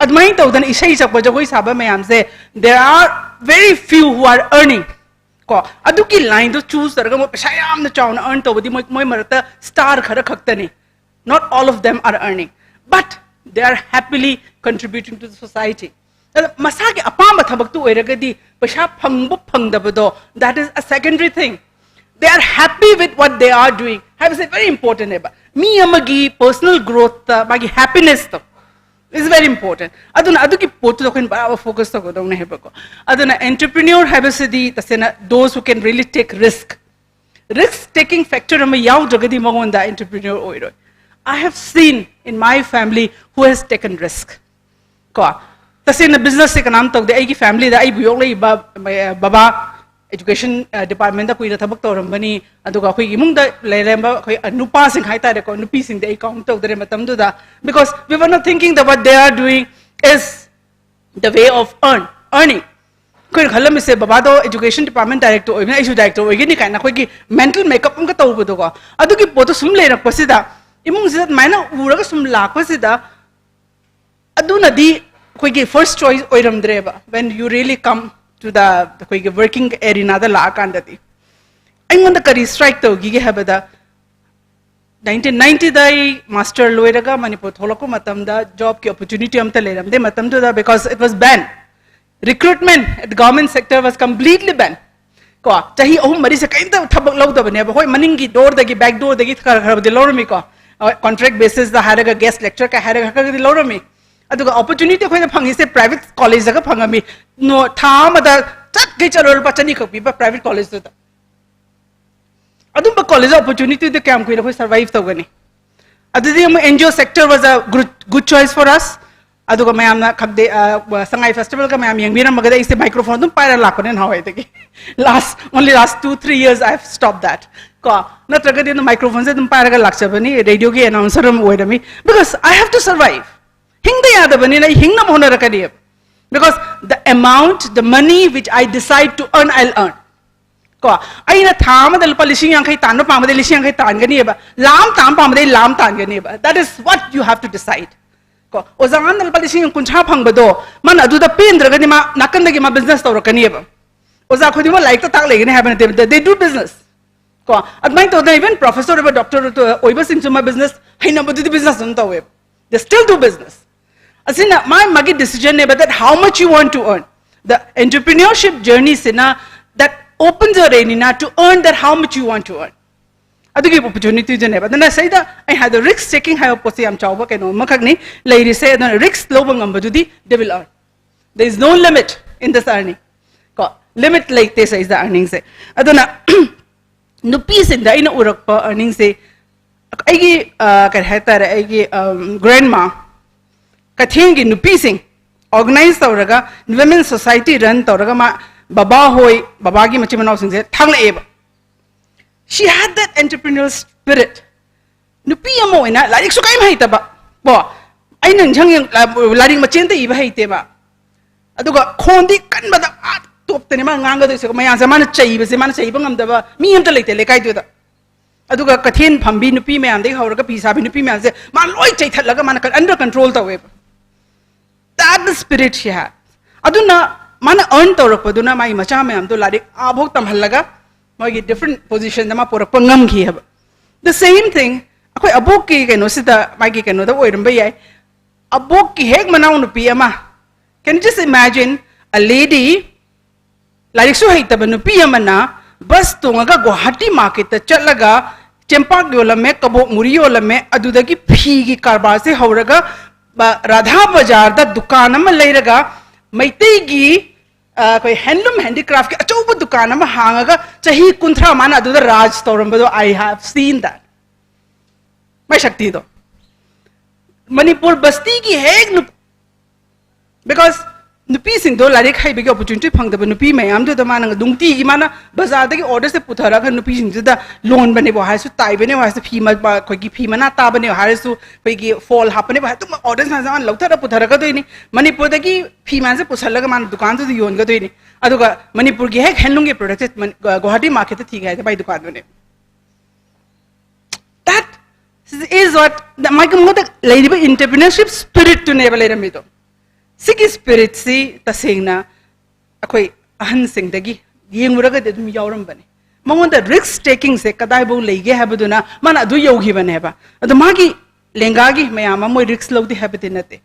ꯑꯗꯨꯃꯥꯏꯅ ꯇꯧꯗꯅ ꯏꯁꯩ ꯁꯛꯄ, ꯖꯒꯣꯏ ꯁꯥꯕ ꯃꯌꯥꯝꯁꯦ, there are very few who are earning. ꯀꯣ, ꯑꯗꯨꯒꯤ ꯂꯥꯏꯟꯗꯣ ꯆꯨꯁ ꯇꯧꯔꯒ ꯃꯣꯏ ꯄꯩꯁꯥ ꯌꯥꯝꯅ ꯆꯥꯎꯅ ꯑꯔꯟ ꯇꯧꯕꯗꯤ ꯃꯣꯏ ꯃꯣꯏ ꯃꯔꯛꯇ ꯁ꯭ꯇꯥꯔ ꯈꯔ ꯈꯛꯇꯅꯤ꯫ Not all of them are earning, but they are happily contributing to the society. ꯑꯗ ꯃꯁꯥꯒꯤ ꯑꯄꯥꯝꯕ ꯊꯕꯛꯇꯨ ꯑꯣꯏꯔꯒꯗꯤ ꯄꯩꯁꯥ ꯐꯪꯕ ꯐꯪꯗꯕꯗꯣ, that is a secondary thing. They are happy with what they are doing ꯍꯥꯏꯕꯁꯦ very important ꯅꯦꯕ꯫ ꯃꯤ ꯑꯃꯒꯤ personal growth ꯇ ꯃꯥꯒꯤ happiness to is very important. ꯑꯗꯨꯅ ꯑꯗꯨꯒꯤ ꯄꯣꯠꯇꯨꯗ ꯑꯩꯈꯣꯏꯅ ꯕꯔꯥꯕꯔ ꯐꯣꯀꯁ ꯇꯧꯒꯗꯧꯅꯦ ꯍꯥꯏꯕꯀꯣ꯫ ꯑꯗꯨꯅ entrepreneur ꯍꯥꯏꯕꯁꯤꯗꯤ ꯇꯁꯦꯡꯅ those who can really take risk. Risk taking factor ꯑꯃ ꯌꯥꯎꯗ꯭ꯔꯒꯗꯤ ꯃꯉꯣꯟꯗ entrepreneur ꯑꯣꯏꯔꯣꯏ꯫ I have seen in my family who has taken risk. ꯀꯣ, ꯇꯁꯦꯡꯅ ꯕꯤꯖꯤꯅꯦꯁꯁꯦ ꯀꯅꯥꯝ ꯇꯧꯗꯦ꯫ ꯑꯩꯒꯤ ꯐꯦꯃꯤꯂꯤꯗ ꯑꯩꯕꯨ ꯌꯣꯛꯂꯛꯏꯕ ꯕꯕꯥ education department ꯇ ꯀꯨꯏꯅ ꯊꯕꯛ ꯇꯧꯔꯝꯕꯅꯤ꯫ ꯑꯗꯨꯒ ꯑꯩꯈꯣꯏꯒꯤ ꯏꯃꯨꯡꯗ ꯂꯩꯔꯝꯕ ꯑꯩꯈꯣꯏ ꯅꯨꯄꯥꯁꯤꯡ ꯍꯥꯏꯇꯥꯔꯦꯀꯣ, ꯅꯨꯄꯤꯁꯤꯡꯗꯤ ꯑꯩ ꯀꯥꯎꯟ ꯇꯧꯗ꯭ꯔꯦ ꯃꯇꯝꯗꯨꯗ, because we were not thinking that what they are doing is the way of earn earning. ꯑꯩꯈꯣꯏꯅ ꯈꯜꯂꯝꯃꯤꯁꯦ, ꯕꯕꯥꯗꯣ education department director ꯑꯣꯏꯕꯅꯤꯅ ꯑꯩꯁꯨ director ꯑꯣꯏꯒꯅꯤ ꯀꯥꯏꯅ ꯑꯩꯈꯣꯏꯒꯤ mental makeup ꯑꯃꯒ ꯇꯧꯕꯗꯣꯀꯣ꯫ ꯑꯗꯨꯒꯤ ꯄꯣꯠꯇꯣ ꯁꯨꯝ ꯂꯩꯔꯛꯄꯁꯤꯗ, ꯏꯃꯨꯡꯁꯤꯗ ꯑꯗꯨꯃꯥꯏꯅ ꯎꯔꯒ ꯁꯨꯝ ꯂꯥꯛꯄꯁꯤꯗ, ꯑꯗꯨꯅꯗꯤ ꯑꯩꯈꯣꯏꯒꯤ first choice ꯑꯣꯏꯔꯝꯗ꯭ꯔꯦꯕ, when you really come to the ꯑꯩꯈꯣꯏꯒꯤ working arena ꯗ ꯂꯥꯛꯑꯀꯥꯟꯗꯗꯤ꯫ ꯑꯩꯉꯣꯟꯗ ꯀꯔꯤ strike ꯇꯧꯈꯤꯒꯦ ꯍꯥꯏꯕꯗ, nineteen ninety ꯗ ꯑꯩ master ꯂꯣꯏꯔꯒ ꯃꯅꯤꯄꯨꯔ ꯊꯣꯛꯂꯛꯄ ꯃꯇꯝꯗ job ꯀꯤ opportunity ꯑꯝꯇ ꯂꯩꯔꯝꯗꯦ ꯃꯇꯝꯗꯨꯗ, because it was ban. Recruitment at the government sector was completely ban. ꯀꯣ, ꯆꯍꯤ ꯑꯍꯨꯝ ꯃꯔꯤꯁꯦ ꯀꯔꯤꯝꯇ ꯊꯕꯛ ꯂꯧꯗꯕꯅꯦꯕ꯫ ꯍꯣꯏ, ꯃꯅꯤꯡꯒꯤ door ꯗꯒꯤ, back door ꯗꯒꯤ ꯈꯔ ꯈꯔꯕꯨꯗꯤ ꯂꯧꯔꯝꯃꯤꯀꯣ꯫ ꯍꯣꯏ, contract basis ꯗ ꯍꯥꯏꯔꯒ guest lecture ꯀ ꯍꯥꯏꯔꯒ ꯈꯔ ꯈꯔꯗꯤ ꯂꯧꯔꯝꯃꯤ꯫ ꯑꯗꯨꯒ opportunity ꯑꯩꯈꯣꯏꯅ ꯐꯪꯉꯤꯁꯦ private college ꯇꯒ ꯐꯪꯉꯝꯃꯤ꯫ ꯅꯣ-, ꯊꯥ ꯑꯃꯗ ꯆꯠꯈꯩ ꯆꯠꯂꯣ ꯂꯨꯄꯥ ꯆꯅꯤ ꯈꯛ ꯄꯤꯕ private college ꯇꯨꯗ꯫ ꯑꯗꯨꯝꯕ college opportunity ꯗ ꯀꯌꯥꯝ ꯀꯨꯏꯅ ꯑꯩꯈꯣꯏ survive ꯇꯧꯒꯅꯤ? ꯑꯗꯨꯗꯤ ꯑꯃꯨꯛ N G O sector was a good, good choice for us. ꯑꯗꯨꯒ ꯃꯌꯥꯝꯅ ꯈꯪꯗꯦ, ꯑ, ꯁꯉꯥꯏ festival ꯒ ꯃꯌꯥꯝ ꯌꯦꯡꯕꯤꯔꯝꯃꯒꯗꯤ ꯑꯩꯁꯦ microphone ꯑꯗꯨꯝ ꯄꯥꯏꯔ ꯂꯥꯛꯄꯅꯦ ꯅꯍꯥꯟꯋꯥꯏꯗꯒꯤ꯫ Last, only last two, three years I have stopped that. ꯀꯣ, ꯅꯠꯇ꯭ꯔꯒꯗꯤ ꯑꯗꯨꯝ ꯃꯥꯏꯀ꯭ꯔꯣꯐꯣꯟꯁꯦ ꯑꯗꯨꯝ ꯄꯥꯏꯔꯒ ꯂꯥꯛꯆꯕꯅꯤ, ꯔꯦꯗꯤꯑꯣꯒꯤ ꯑꯦꯅꯥꯎꯟꯁꯔ ꯑꯃ ꯑꯣꯏꯔꯝꯃꯤ, because I have to survive. ꯍꯤꯡꯗ ꯌꯥꯗꯕꯅꯤꯅ ꯑꯩ ꯍꯤꯡꯅꯕ ꯍꯣꯠꯅꯔꯛꯀꯅꯦꯕ, because the amount, the money which I decide to earn, I'll earn. ꯀꯣ, ꯑꯩꯅ ꯊꯥ ꯑꯃꯗ ꯂꯨꯄꯥ ꯂꯤꯁꯤꯡ ꯌꯥꯡꯈꯩ ꯇꯥꯟꯕ ꯄꯥꯝꯃꯗꯤ ꯂꯤꯁꯤꯡ ꯌꯥꯡꯈꯩ ꯇꯥꯟꯒꯅꯦꯕ, ꯂꯥꯝ ꯇꯥꯟꯕ ꯄꯥꯝꯃꯗꯤ ꯑꯩ ꯂꯥꯝ ꯇꯥꯟꯒꯅꯦꯕ. That is what you have to decide. ꯀꯣ, ꯑꯣꯖꯥ ꯑꯃꯅ ꯂꯨꯄꯥ ꯂꯤꯁꯤꯡ ꯀꯨꯟꯊ꯭ꯔꯥ ꯐꯪꯕꯗꯣ, ꯃꯥꯅ ꯑꯗꯨꯗ ꯄꯦꯟꯗ꯭ꯔꯒꯗꯤ ꯃꯥ ꯅꯥꯀꯟꯗꯒꯤ ꯃꯥ ꯕꯤꯖꯤꯅꯦꯁ ꯇꯧꯔꯛꯀꯅꯦꯕ. ꯑꯣꯖꯥ ꯈꯨꯗꯤꯡꯃꯛ ꯂꯥꯏꯔꯤꯛꯇ ꯇꯥꯛ ꯂꯩꯒꯅꯤ ꯍꯥꯏꯕ ꯅꯠꯇꯦꯕ, they do business. ꯀꯣ, ꯑꯗꯨꯃꯥꯏꯅ ꯇꯧꯗꯅ even ꯄ꯭ꯔꯣꯐꯦꯁꯔ ꯑꯣꯏꯕ, ꯗꯣꯛꯇꯔ ꯑꯣꯏꯕꯁꯤꯡꯁꯨ ꯃꯥ ꯕꯤꯖꯤꯅꯦꯁ ꯍꯩꯅꯕꯗꯨꯗꯤ ꯕꯤꯖꯤꯅꯦꯁ ꯑꯗꯨꯝ ꯇꯧꯋꯦꯕ. They still do business. ꯑꯁꯤꯅ ꯃꯥ ꯃꯥꯒꯤ ꯗꯤꯁꯤꯖꯟꯅꯦꯕ, that how much you want to earn. The entrepreneurship journey ꯁꯤꯅ that opens your arena to earn that how much you want to earn. ꯑꯗꯨꯒꯤ ꯑꯣꯄꯣꯔꯆꯨꯅꯤꯇꯤꯗꯨꯅꯦꯕ. ꯑꯗꯨꯅ ꯁꯤꯗ ꯑꯩ ꯍꯥꯏꯗꯣ, ꯔꯤꯁꯛ ꯇꯦꯀꯤꯡ ꯍꯥꯏꯕ ꯄꯣꯠꯁꯦ ꯌꯥꯝ ꯆꯥꯎꯕ ꯀꯩꯅꯣ ꯑꯃꯈꯛꯅꯤ ꯂꯩꯔꯤꯁꯦ. ꯑꯗꯨꯅ ꯔꯤꯁꯛ ꯂꯧꯕ ꯉꯝꯕꯗꯨꯗꯤ they will earn. There is no limit in this earning. ꯀꯣ, ꯂꯤꯃꯤꯠ ꯂꯩꯇꯦ ꯁꯤꯗ ꯑꯔꯅꯤꯡꯁꯦ. ꯑꯗꯨꯅ ꯅꯨꯄꯤꯁꯤꯡꯗ ꯑꯩꯅ ꯎꯔꯛꯄ ꯑꯔꯅꯤꯡꯁꯦ, ꯑꯩꯒꯤ ꯑ, ꯀꯔꯤ ꯍꯥꯏꯇꯥꯔꯦ, ꯑꯩꯒꯤ ꯒ꯭ꯔꯦꯟꯃꯥ, ꯀꯩꯊꯦꯜꯒꯤ ꯅꯨꯄꯤꯁꯤꯡ ꯑꯣꯔꯒꯅꯥꯏꯖ ꯇꯧꯔꯒ ꯋꯤꯃꯦꯟ ꯁꯣꯁꯥꯏꯇꯤ ꯔꯟ ꯇꯧꯔꯒ ꯃꯥ, ꯕꯕꯥ ꯍꯣꯏ, ꯕꯕꯥꯒꯤ ꯃꯆꯤꯟ ꯃꯅꯥꯎꯁꯤꯡꯁꯦ ꯊꯥꯡꯂꯛꯑꯦꯕ. She had that entrepreneurial spirit. ꯅꯨꯄꯤ ꯑꯃ ꯑꯣꯏꯅ ꯂꯥꯏꯔꯤꯛꯁꯨ ꯀꯔꯤꯝ ꯍꯩꯇꯕ, ꯀꯣ, ꯑꯩꯅ ꯅꯤꯡꯁꯤꯡ ꯌꯦꯡ-, ꯂꯥꯏꯔꯤꯛ ꯃꯆꯦ ꯑꯝꯇ ꯏꯕ ꯍꯩꯇꯦꯕ. ꯑꯗꯨꯒ ꯈꯣꯟꯗꯤ ꯀꯟꯕꯗ ꯑꯥ ꯇꯣꯞꯇꯅꯦ ꯃꯥ ꯉꯥꯡꯒꯗꯣꯏꯁꯦ, ꯃꯌꯥꯝꯁꯦ ꯃꯥꯅ ꯆꯩꯕꯁꯦ, ꯃꯥꯅ ꯆꯩꯕ ꯉꯝꯗꯕ ꯃꯤ ꯑꯝꯇ ꯂꯩꯇꯦ ꯂꯩꯀꯥꯏꯗꯨꯗ. ꯑꯗꯨꯒ ꯀꯩꯊꯦꯜ ꯐꯝꯕꯤ ꯅꯨꯄꯤ ꯃꯌꯥꯝꯗꯒꯤ ꯍꯧꯔꯒ ꯐꯤ ꯁꯥꯕꯤ ꯅꯨꯄꯤ ꯃꯌꯥꯝꯁꯦ ꯃꯥ ꯂꯣꯏ ꯆꯩꯊꯠꯂꯒ ꯃꯥꯅ ꯑꯟꯗꯔ ꯀꯟꯇ꯭ꯔꯣꯜ ꯇꯧꯋꯦꯕ. That the spirit she had. ꯑꯗꯨꯅ ꯃꯥꯅ ꯑꯔꯟ ꯇꯧꯔꯛꯄꯗꯨꯅ ꯃꯥꯒꯤ ꯃꯆꯥ ꯃꯌꯥꯝꯗꯣ ꯂꯥꯏꯔꯤꯛ ꯑꯥꯐꯥꯎ ꯇꯝꯍꯜꯂꯒ ꯃꯣꯏꯒꯤ ꯗꯤꯐ꯭ꯔꯦꯟ ꯄꯣꯖꯤꯁꯟꯗ ꯃꯥ ꯄꯨꯔꯛꯄ ꯉꯝꯈꯤ ꯍꯥꯏꯕ. The same thing, ꯑꯩꯈꯣꯏ ꯑꯕꯣꯛꯀꯤ ꯀꯩꯅꯣꯁꯤꯗ, ꯃꯥꯒꯤ ꯀꯩꯅꯣꯗ ꯑꯣꯏꯔꯝꯕ ꯌꯥꯏ, ꯑꯕꯣꯛꯀꯤ ꯍꯦꯛ ꯃꯅꯥꯎꯅꯨꯄꯤ ꯑꯃ, can you just imagine a lady, ꯂꯥꯏꯔꯤꯛꯁꯨ ꯍꯩꯇꯕ ꯅꯨꯄꯤ ꯑꯃꯅ ꯕꯁ ꯇꯣꯡꯉꯒ ꯒꯨꯋꯥꯍꯥꯇꯤ ꯃꯥꯔꯀꯦꯠꯇ ꯆꯠꯂꯒ ꯆꯦꯡꯄꯥꯛ ꯌꯣꯜꯂꯝꯃꯦ, ꯀꯕꯣꯛ ꯃꯨꯔꯤ ꯌꯣꯜꯂꯝꯃꯦ, ꯑꯗꯨꯗꯒꯤ ꯐꯤꯒꯤ ꯀꯔꯕꯥꯔꯁꯦ ꯍꯧꯔꯒ ꯕ-, ꯔꯥꯙꯥ ꯕꯖꯥꯔꯗ ꯗꯨꯀꯥꯟ ꯑꯃ ꯂꯩꯔꯒ ꯃꯩꯇꯩꯒꯤ, ꯑ, ꯑꯩꯈꯣꯏ ꯍꯦꯟꯂꯨꯝ ꯍꯦꯟꯗꯤꯀ꯭ꯔꯥꯐꯀꯤ ꯑꯆꯧꯕ ꯗꯨꯀꯥꯟ ꯑꯃ ꯍꯥꯡꯉꯒ ꯆꯍꯤ ꯀꯨꯟꯊ꯭ꯔꯥ ꯃꯥꯅ ꯑꯗꯨꯗ ꯔꯥꯖ ꯇꯧꯔꯝꯕꯗꯣ, I have seen that. ꯃꯥꯏ ꯁꯛꯇꯤꯗꯣ. ꯃꯅꯤꯄꯨꯔ ꯕꯁꯇꯤꯒꯤ ꯍꯦꯛ ꯅꯨꯞ-, because ꯅꯨꯄꯤꯁꯤꯡꯗꯣ ꯂꯥꯏꯔꯤꯛ ꯍꯩꯕꯒꯤ ꯑꯣꯄꯣꯔꯆꯨꯅꯤꯇꯤ ꯐꯪꯗꯕ ꯅꯨꯄꯤ ꯃꯌꯥꯝꯗꯨꯗ ꯃꯥꯅ ꯅꯨꯡꯇꯤꯒꯤ ꯃꯥꯅ ꯕꯖꯥꯔꯗꯒꯤ ꯑꯣꯔꯗꯔꯁꯦ ꯄꯨꯊꯔꯒ ꯅꯨꯄꯤꯁꯤꯡꯗꯨꯗ ꯂꯣꯟꯕꯅꯦꯕꯨ ꯍꯥꯏꯔꯁꯨ, ꯇꯥꯏꯕꯅꯦꯕꯨ ꯍꯥꯏꯔꯁꯨ, ꯐꯤ ꯃ- ꯃ- ꯑꯩꯈꯣꯏꯒꯤ ꯐꯤ ꯃꯅꯥ ꯇꯥꯕꯅꯦꯕꯨ ꯍꯥꯏꯔꯁꯨ, ꯑꯩꯈꯣꯏꯒꯤ ꯐꯣꯜ ꯍꯥꯞꯄꯅꯦꯕꯨ ꯍꯥꯏꯔꯁꯨ, ꯑꯗꯨꯝ ꯑꯣꯔꯗꯔꯁ ꯃꯌꯥꯝꯁꯦ ꯃꯥꯅ ꯂꯧꯊꯔ ꯄꯨꯊꯔꯛꯀꯗꯣꯏꯅꯤ꯫ ꯃꯅꯤꯄꯨꯔꯗꯒꯤ ꯐꯤ ꯃꯌꯥꯝꯁꯦ ꯄꯨꯁꯜꯂꯒ ꯃꯥꯅ ꯗꯨꯀꯥꯟꯗꯨꯗ ꯌꯣꯟꯒꯗꯣꯏꯅꯤ꯫ ꯑꯗꯨꯒ ꯃꯅꯤꯄꯨꯔꯒꯤ ꯍꯦꯛ ꯍꯦꯟꯂꯨꯝꯒꯤ ꯄ꯭ꯔꯗꯛꯁꯦ ꯃꯅꯤ- ꯒ- ꯒꯨꯋꯥꯍꯥꯇꯤ ꯃꯥꯔꯀꯦꯠꯇ ꯊꯤꯒꯦ ꯍꯥꯏꯔꯗꯤ ꯃꯥꯏ ꯗꯨꯀꯥꯟꯗꯨꯅꯦ꯫ That is what ꯃꯥꯒꯤ ꯃꯉꯣꯟꯗ ꯂꯩꯔꯤꯕ ꯏꯟꯇꯔꯄ꯭ꯔꯤꯅꯔꯁꯤꯞ ꯁ꯭ꯄꯤꯔꯤꯠꯇꯨꯅꯦꯕ ꯂꯩꯔꯝꯃꯤꯗꯣ꯫ ꯁꯤꯒꯤ ꯁ꯭ꯄꯤꯔꯤꯠꯁꯤ ꯇꯁꯦꯡꯅ ꯑꯩꯈꯣꯏ ꯑꯍꯟꯁꯤꯡꯗꯒꯤ ꯌꯦꯡꯂꯨꯔꯒꯗꯤ ꯑꯗꯨꯝ ꯌꯥꯎꯔꯝꯕꯅꯤ꯫ ꯃꯉꯣꯟꯗ ꯔꯤꯁꯛ ꯇꯦꯀꯤꯡꯁꯦ ꯀꯗꯥꯏꯐꯥꯎ ꯂꯩꯒꯦ ꯍꯥꯏꯕꯗꯨꯅ ꯃꯥꯅ ꯑꯗꯨ ꯌꯧꯈꯤꯕꯅꯦꯕ꯫ ꯑꯗꯣ ꯃꯥꯒꯤ ꯂꯦꯡꯒꯥꯒꯤ ꯃꯌꯥꯝ ꯑꯃ ꯃꯣꯏ ꯔꯤꯁꯛ ꯂꯧꯗꯦ ꯍꯥꯏꯕꯗꯤ ꯅꯠꯇꯦ꯫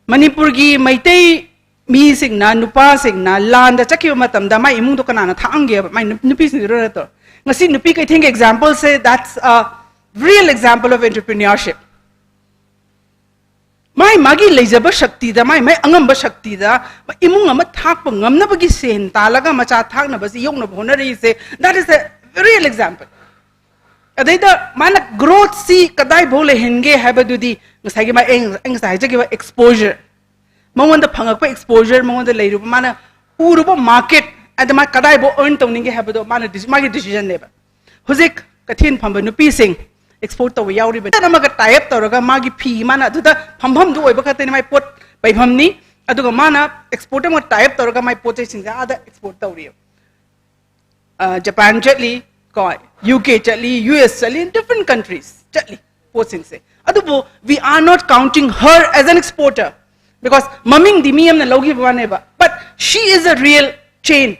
ꯃꯅꯤꯄꯨꯔꯒꯤ ꯃꯩꯇꯩ ꯃꯤꯁꯤꯡꯅ, ꯅꯨꯄꯥꯁꯤꯡꯅ ꯂꯥꯟꯗ ꯆꯠꯈꯤꯕ ꯃꯇꯝꯗ ꯃꯥꯏ ꯏꯃꯨꯡꯗꯣ ꯀꯅꯥꯅ ꯊꯥꯛꯑꯝꯒꯦꯕ? ꯃꯥꯏ ꯅꯨ- ꯅꯨꯄꯤꯁꯤꯡꯗꯨ ꯅꯠꯇ꯭ꯔꯣ? ꯉꯁꯤ ꯅꯨꯄꯤ ꯀꯩꯊꯦꯜꯒꯤ ꯑꯦꯛꯖꯥꯝꯄꯜꯁꯦ, that's a real example of entrepreneurship. ꯃꯥꯏ ꯃꯥꯒꯤ ꯂꯩꯖꯕ ꯁꯛꯇꯤꯗ, ꯃꯥꯏ ꯃꯥꯏ ꯑꯉꯝꯕ ꯁꯛꯇꯤꯗ ꯏꯃꯨꯡ ꯑꯃ ꯊꯥꯛꯄ ꯉꯝꯅꯕꯒꯤ ꯁꯦꯟ ꯇꯥꯜꯂꯒ ꯃꯆꯥ ꯊꯥꯛꯅꯕꯁꯤ ꯌꯣꯛꯅꯕ ꯍꯣꯠꯅꯔꯤꯁꯦ, that is a real example. ꯑꯗꯩꯗ ꯃꯥꯅ ꯒ꯭ꯔꯣꯠꯁꯤ ꯀꯗꯥꯏꯐꯥꯎ ꯂꯩꯍꯟꯒꯦ ꯍꯥꯏꯕꯗꯨꯗꯤ ꯉꯁꯥꯏꯒꯤ ꯃꯥ-, ꯑꯩ ꯑꯩ ꯉꯁꯥꯏ ꯍꯥꯏꯖꯈꯤꯕ ꯑꯦꯛꯁꯄꯣꯖꯔ, ꯃꯉꯣꯟꯗ ꯐꯪꯉꯛꯄ ꯑꯦꯛꯁꯄꯣꯖꯔ, ꯃꯉꯣꯟꯗ ꯂꯩꯔꯨꯕ, ꯃꯥꯅ ꯎꯔꯨꯕ ꯃꯥꯔꯀꯦꯠ, ꯑꯗ ꯃꯥ ꯀꯗꯥꯏꯐꯥꯎ ꯑꯔꯟ ꯇꯧꯅꯤꯡꯒꯦ ꯍꯥꯏꯕꯗꯣ ꯃꯥꯅ ꯗꯤꯁꯤ- ꯃꯥꯒꯤ ꯗꯤꯁꯤꯖꯟꯅꯦꯕ꯫ ꯍꯧꯖꯤꯛ ꯀꯩꯊꯦꯜ ꯐꯝꯕ ꯅꯨꯄꯤꯁꯤꯡ ꯑꯦꯛꯁꯄꯣꯔꯠ ꯇꯧꯕ ꯌꯥꯎꯔꯤꯕꯅꯤ꯫ ꯑꯃꯒ ꯇꯥꯏ ꯑꯞ ꯇꯧꯔꯒ ꯃꯥꯒꯤ ꯐꯤ, ꯃꯥꯅ ꯑꯗꯨꯗ ꯐꯝꯐꯝꯗꯨ ꯑꯣꯏꯕ ꯈꯛꯇꯅꯤ, ꯃꯥꯏ ꯄꯣꯠ ꯄꯩꯐꯝꯅꯤ꯫ ꯑꯗꯨꯒ ꯃꯥꯅ ꯑꯦꯛꯁꯄꯣꯔꯠ ꯑꯃꯒ ꯇꯥꯏ ꯑꯞ ꯇꯧꯔꯒ ꯃꯥꯏ ꯄꯣꯠ ꯆꯩꯁꯤꯡꯁꯦ ꯑꯥꯗ ꯑꯦꯛꯁꯄꯣꯔꯠ ꯇꯧꯔꯤꯑꯕ꯫ ꯑ, ꯖꯄꯥꯟ ꯆꯠꯂꯤ, ꯀꯣ, ꯌꯨ ꯀꯦ ꯆꯠꯂꯤ, ꯌꯨ ꯑꯦꯁ ꯆꯠꯂꯤ, different countries ꯆꯠꯂꯤ ꯄꯣꯠꯁꯤꯡꯁꯦ꯫ ꯑꯗꯨꯕꯨ we are not counting her as an exporter, because ꯃꯃꯤꯡꯗꯤ ꯃꯤ ꯑꯃꯅ ꯂꯧꯈꯤꯕ ꯋꯥꯅꯦꯕ, but she is a real chain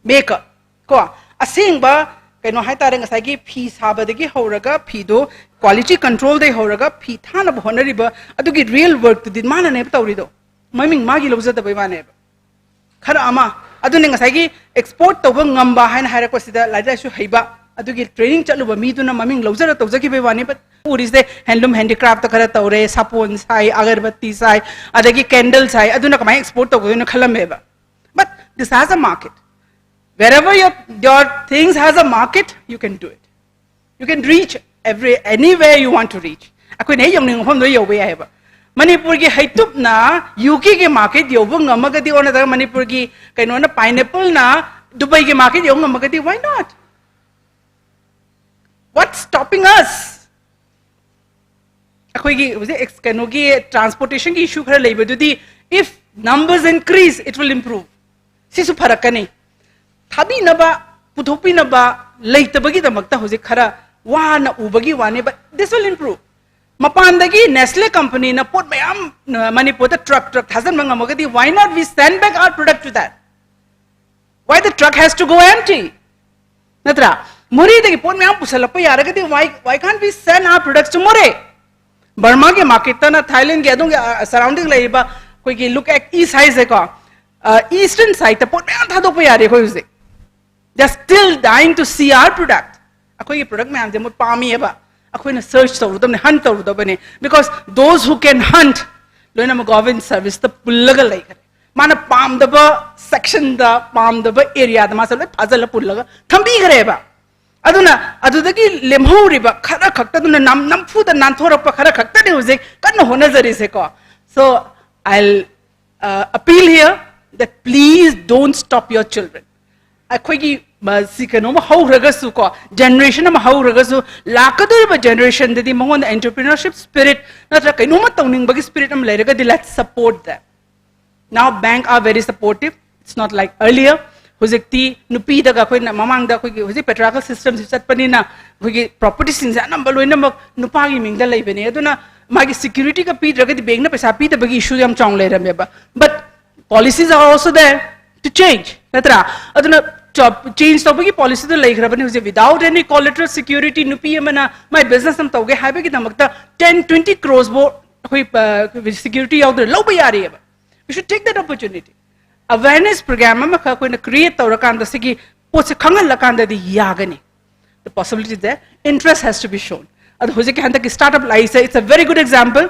maker. ꯀꯣ, ꯑꯁꯦꯡꯕ ꯀꯩꯅꯣ ꯍꯥꯏꯇꯥꯔꯦ, ꯉꯁꯥꯏꯒꯤ ꯐꯤ ꯁꯥꯕꯗꯒꯤ ꯍꯧꯔꯒ ꯐꯤꯗꯣ ꯀ꯭ꯋꯥꯂꯤꯇꯤ ꯀꯟꯇ꯭ꯔꯣꯜꯗꯒꯤ ꯍꯧꯔꯒ ꯐꯤ ꯊꯥꯅꯕ ꯍꯣꯠꯅꯔꯤꯕ ꯑꯗꯨꯒꯤ ꯔꯤꯌꯦꯜ ꯋꯥꯔꯛꯇꯨꯗꯤ ꯃꯥꯅꯅꯦꯕ ꯇꯧꯔꯤꯗꯣ, ꯃꯃꯤꯡ ꯃꯥꯒꯤ ꯂꯧꯖꯗꯕꯩ ꯋꯥꯅꯦꯕ꯫ ꯈꯔ ꯑꯃ ꯑꯗꯨꯅꯤ ꯉꯁꯥꯏꯒꯤ ꯑꯦꯛꯁꯄꯣꯔꯠ ꯇꯧꯕ ꯉꯝꯕ ꯍꯥꯏꯅ ꯍꯥꯏꯔꯛꯄꯁꯤꯗ ꯂꯥꯏꯔꯤꯛ ꯂꯥꯏꯁꯨ ꯍꯩꯕ ꯑꯗꯨꯒꯤ ꯇ꯭ꯔꯦꯅꯤꯡ ꯆꯠꯂꯨꯕ ꯃꯤꯗꯨꯅ ꯃꯃꯤꯡ ꯂꯧꯖꯔ ꯇꯧꯖꯈꯤꯕꯩ ꯋꯥꯅꯤ꯫ But ꯎꯔꯤꯁꯦ ꯍꯦꯟꯂꯨꯝ ꯍꯦꯟꯗꯤꯀ꯭ꯔꯥꯐꯇ ꯈꯔ ꯇꯧꯔꯦ, ꯁꯥꯄꯣꯟ ꯁꯥꯏ, ꯑꯒꯔꯕꯠꯇꯤ ꯁꯥꯏ, ꯑꯗꯒꯤ ꯀꯦꯟꯗꯜ ꯁꯥꯏ, ꯑꯗꯨꯅ ꯀꯃꯥꯏꯅ export ꯇꯧꯒꯗꯣꯏꯅꯣ ꯈꯜꯂꯝꯃꯦꯕ꯫ But this has a market. Wherever your, your things has a market, you can do it. You can reach every, anywhere you want to reach. ꯑꯩꯈꯣꯏꯅ ꯍꯦꯛ ꯌꯧꯅꯤꯡꯕ ꯃꯐꯝꯗ ꯌꯧꯕ ꯌꯥꯏꯑꯕ꯫ ꯃꯅꯤꯄꯨꯔꯒꯤ ꯍꯩꯇꯨꯞꯅ ꯌꯨ ꯀꯦꯒꯤ ꯃꯥꯔꯀꯦꯠ ꯌꯧꯕ ꯉꯝꯃꯒꯗꯤ, ꯑꯣꯔ ꯅꯠꯇ꯭ꯔꯒ ꯃꯅꯤꯄꯨꯔꯒꯤ ꯀꯩꯅꯣꯅ, ꯄꯥꯏꯅꯦꯄꯜꯅ ꯗꯨꯕꯩꯒꯤ ꯃꯥꯔꯀꯦꯠ ꯌꯧꯕ ꯉꯝꯃꯒꯗꯤ, why not? What's stopping us? ꯑꯩꯈꯣꯏꯒꯤ ꯍꯧꯖꯤꯛ ꯑꯦꯛꯁ- ꯀꯩꯅꯣꯒꯤ ꯇ꯭ꯔꯥꯟꯁꯄꯣꯔꯇꯦꯁꯟꯒꯤ ꯏꯁꯨ ꯈꯔ ꯂꯩꯕꯗꯨꯗꯤ, if numbers increase, it will improve. ꯁꯤꯁꯨ ꯐꯔꯛꯀꯅꯤ. ꯊꯥꯕꯤꯅꯕ, ꯄꯨꯊꯣꯛꯄꯤꯅꯕ ꯂꯩꯇꯕꯒꯤꯗꯃꯛꯇ ꯍꯧꯖꯤꯛ ꯈꯔ ꯋꯥꯅ ꯎꯕꯒꯤ ꯋꯥꯅꯤ, but this will improve. ꯃꯄꯥꯟꯗꯒꯤ ꯅꯦꯁꯂꯦ ꯀꯝꯄꯅꯤꯅ ꯄꯣꯠ ꯃꯌꯥꯝ, ꯑ, ꯃꯅꯤꯄꯨꯔꯗ ꯇ꯭ꯔꯛ ꯇ꯭ꯔꯛ ꯊꯥꯖꯤꯟꯕ ꯉꯝꯃꯒꯗꯤ, why not we send back our product to that? Why the truck has to go empty? ꯅꯠꯇ꯭ꯔꯥ? ꯃꯣꯔꯦꯗꯒꯤ ꯄꯣꯠ ꯃꯌꯥꯝ ꯄꯨꯁꯜꯂꯛꯄ ꯌꯥꯔꯒꯗꯤ, why, why can't we send our products to Moreh? ꯕꯔꯃꯥꯒꯤ ꯃꯥꯔꯀꯦꯠꯇꯅ, ꯊꯥꯏꯂꯦꯟꯒꯤ ꯑꯗꯣꯝꯒꯤ, ꯑ, ꯁꯔꯥꯎꯟꯗꯤꯡ ꯂꯩꯔꯤꯕ ꯑꯩꯈꯣꯏꯒꯤ, look at east ꯍꯥꯏꯁꯦꯀꯣ, ꯏꯁꯇꯔꯟ ꯁꯥꯏꯠꯇ ꯄꯣꯠ ꯃꯌꯥꯝ ꯊꯥꯗꯣꯛꯄ ꯌꯥꯔꯦ ꯑꯩꯈꯣꯏ ꯍꯧꯖꯤꯛ. They're still dying to see our product. ꯑꯩꯈꯣꯏꯒꯤ ꯄ꯭ꯔꯗꯛ ꯃꯌꯥꯝꯁꯦ ꯃꯣꯏ ꯄꯥꯝꯃꯤꯑꯕ. ꯑꯩꯈꯣꯏꯅ ꯁꯔꯆ ꯇꯧꯔꯨꯗꯕꯅꯤ, ꯍꯟ ꯇꯧꯔꯨꯗꯕꯅꯤ. Because those who can hunt, ꯂꯣꯏꯅꯃꯛ ꯒꯣꯚꯔꯟꯃꯦꯟꯠ ꯁꯔꯚꯤꯁꯇ ꯄꯨꯜꯂꯒ ꯂꯩꯈ꯭ꯔꯦ. ꯃꯥꯅ ꯄꯥꯝꯗꯕ ꯁꯦꯛꯁꯟꯗ, ꯄꯥꯝꯗꯕ ꯑꯦꯔꯤꯌꯥꯗ ꯃꯥꯁꯦ ꯂꯣꯏ ꯐꯥꯖꯤꯜꯂ ꯄꯨꯜꯂꯒ ꯊꯝꯕꯤꯈ꯭ꯔꯦꯕ. ꯑꯗꯨꯅ ꯑꯗꯨꯗꯒꯤ ꯂꯦꯝꯍꯧꯔꯤꯕ ꯈꯔ ꯈꯛꯇꯗꯨꯅ ꯅꯝ-, ꯅꯝꯐꯨꯗ ꯅꯥꯟꯊꯣꯔꯛꯄ ꯈꯔ ꯈꯛꯇꯅꯤ ꯍꯧꯖꯤꯛ ꯀꯟꯅ ꯍꯣꯠꯅꯖꯔꯤꯁꯦꯀꯣ. So, I'll, uh, appeal here that please don't stop your children. ꯑꯩꯈꯣꯏꯒꯤ, ꯃ-, ꯁꯤ ꯀꯩꯅꯣꯝꯃ ꯍꯧꯈ꯭ꯔꯒꯁꯨ ꯀꯣ, ꯖꯦꯅꯦꯔꯦꯁꯟ ꯑꯃ ꯍꯧꯈ꯭ꯔꯒꯁꯨ, ꯂꯥꯛꯀꯗꯧꯔꯤꯕ ꯖꯦꯅꯦꯔꯦꯁꯟꯗꯗꯤ ꯃꯉꯣꯟꯗ ꯑꯦꯟꯇꯔꯄ꯭ꯔꯤꯅꯔꯁꯤꯞ ꯁ꯭ꯄꯤꯔꯤꯠ ꯅꯠꯇ꯭ꯔꯒ ꯀꯩꯅꯣꯝꯃ ꯇꯧꯅꯤꯡꯕꯒꯤ ꯁ꯭ꯄꯤꯔꯤꯠ ꯑꯃ ꯂꯩꯔꯒꯗꯤ, let's support them. Now bank are very supportive. It's not like earlier. ꯍꯧꯖꯤꯛꯇꯤ ꯅꯨꯄꯤꯗꯒ ꯑꯩꯈꯣꯏꯅ ꯃꯃꯥꯡꯗ ꯑꯩꯈꯣꯏꯒꯤ ꯍꯧꯖꯤꯛ ꯄꯦꯇ꯭ꯔꯤꯌꯥꯔꯀꯦꯜ ꯁꯤꯁꯇꯦꯝꯁꯤ ꯆꯠꯄꯅꯤꯅ, ꯑꯩꯈꯣꯏꯒꯤ ꯄ꯭ꯔꯣꯄꯔꯇꯤꯁꯤꯡꯁꯦ ꯑꯅꯝꯕ ꯂꯣꯏꯅꯃꯛ ꯅꯨꯄꯥꯒꯤ ꯃꯤꯡꯗ ꯂꯩꯕꯅꯦ. ꯑꯗꯨꯅ ꯃꯥꯒꯤ ꯁꯦꯀ꯭ꯌꯨꯔꯤꯇꯤꯒ ꯄꯤꯗ꯭ꯔꯒꯗꯤ ꯕꯦꯡꯛꯅ ꯄꯩꯁꯥ ꯄꯤꯗꯕꯒꯤ ꯏꯁꯨ ꯌꯥꯝ ꯆꯥꯎꯅ ꯂꯩꯔꯝꯃꯦꯕ. But policies are also there to change, ꯅꯠꯇ꯭ꯔꯥ? ꯑꯗꯨꯅ ꯆꯦꯟꯖ ꯇꯧꯕꯒꯤ ꯄꯣꯂꯤꯁꯤꯗ ꯂꯩꯈ꯭ꯔꯕꯅꯤ ꯍꯧꯖꯤꯛ. Without any collateral security, ꯅꯨꯄꯤ ꯑꯃꯅ ꯃꯥꯏ ꯕꯤꯖꯤꯅꯦꯁ ꯑꯃ ꯇꯧꯒꯦ ꯍꯥꯏꯕꯒꯤꯗꯃꯛꯇ ten, twenty crores ꯕꯨ ꯑꯩꯈꯣꯏ, ꯑ, ꯁꯦꯀ꯭ꯌꯨꯔꯤꯇꯤ ꯌꯥꯎꯗꯅ ꯂꯧꯕ ꯌꯥꯔꯤꯑꯕ. We should take that opportunity. Awareness programme ꯑꯃꯈꯛ ꯑꯩꯈꯣꯏꯅ ꯀ꯭ꯔꯤꯌꯦꯠ ꯇꯧꯔꯀꯥꯟꯗ ꯁꯤꯒꯤ ꯄꯣꯠꯁꯦ ꯈꯪꯍꯜꯂꯀꯥꯟꯗꯗꯤ ꯌꯥꯒꯅꯤ. The possibility is there. Interest has to be shown. ꯑꯗꯣ ꯍꯧꯖꯤꯛꯀꯤ ꯍꯟꯗꯛꯀꯤ ꯁ꯭ꯇꯥꯔꯠ ꯑꯞ ꯂꯥꯛꯏꯁꯦ, it's a very good example.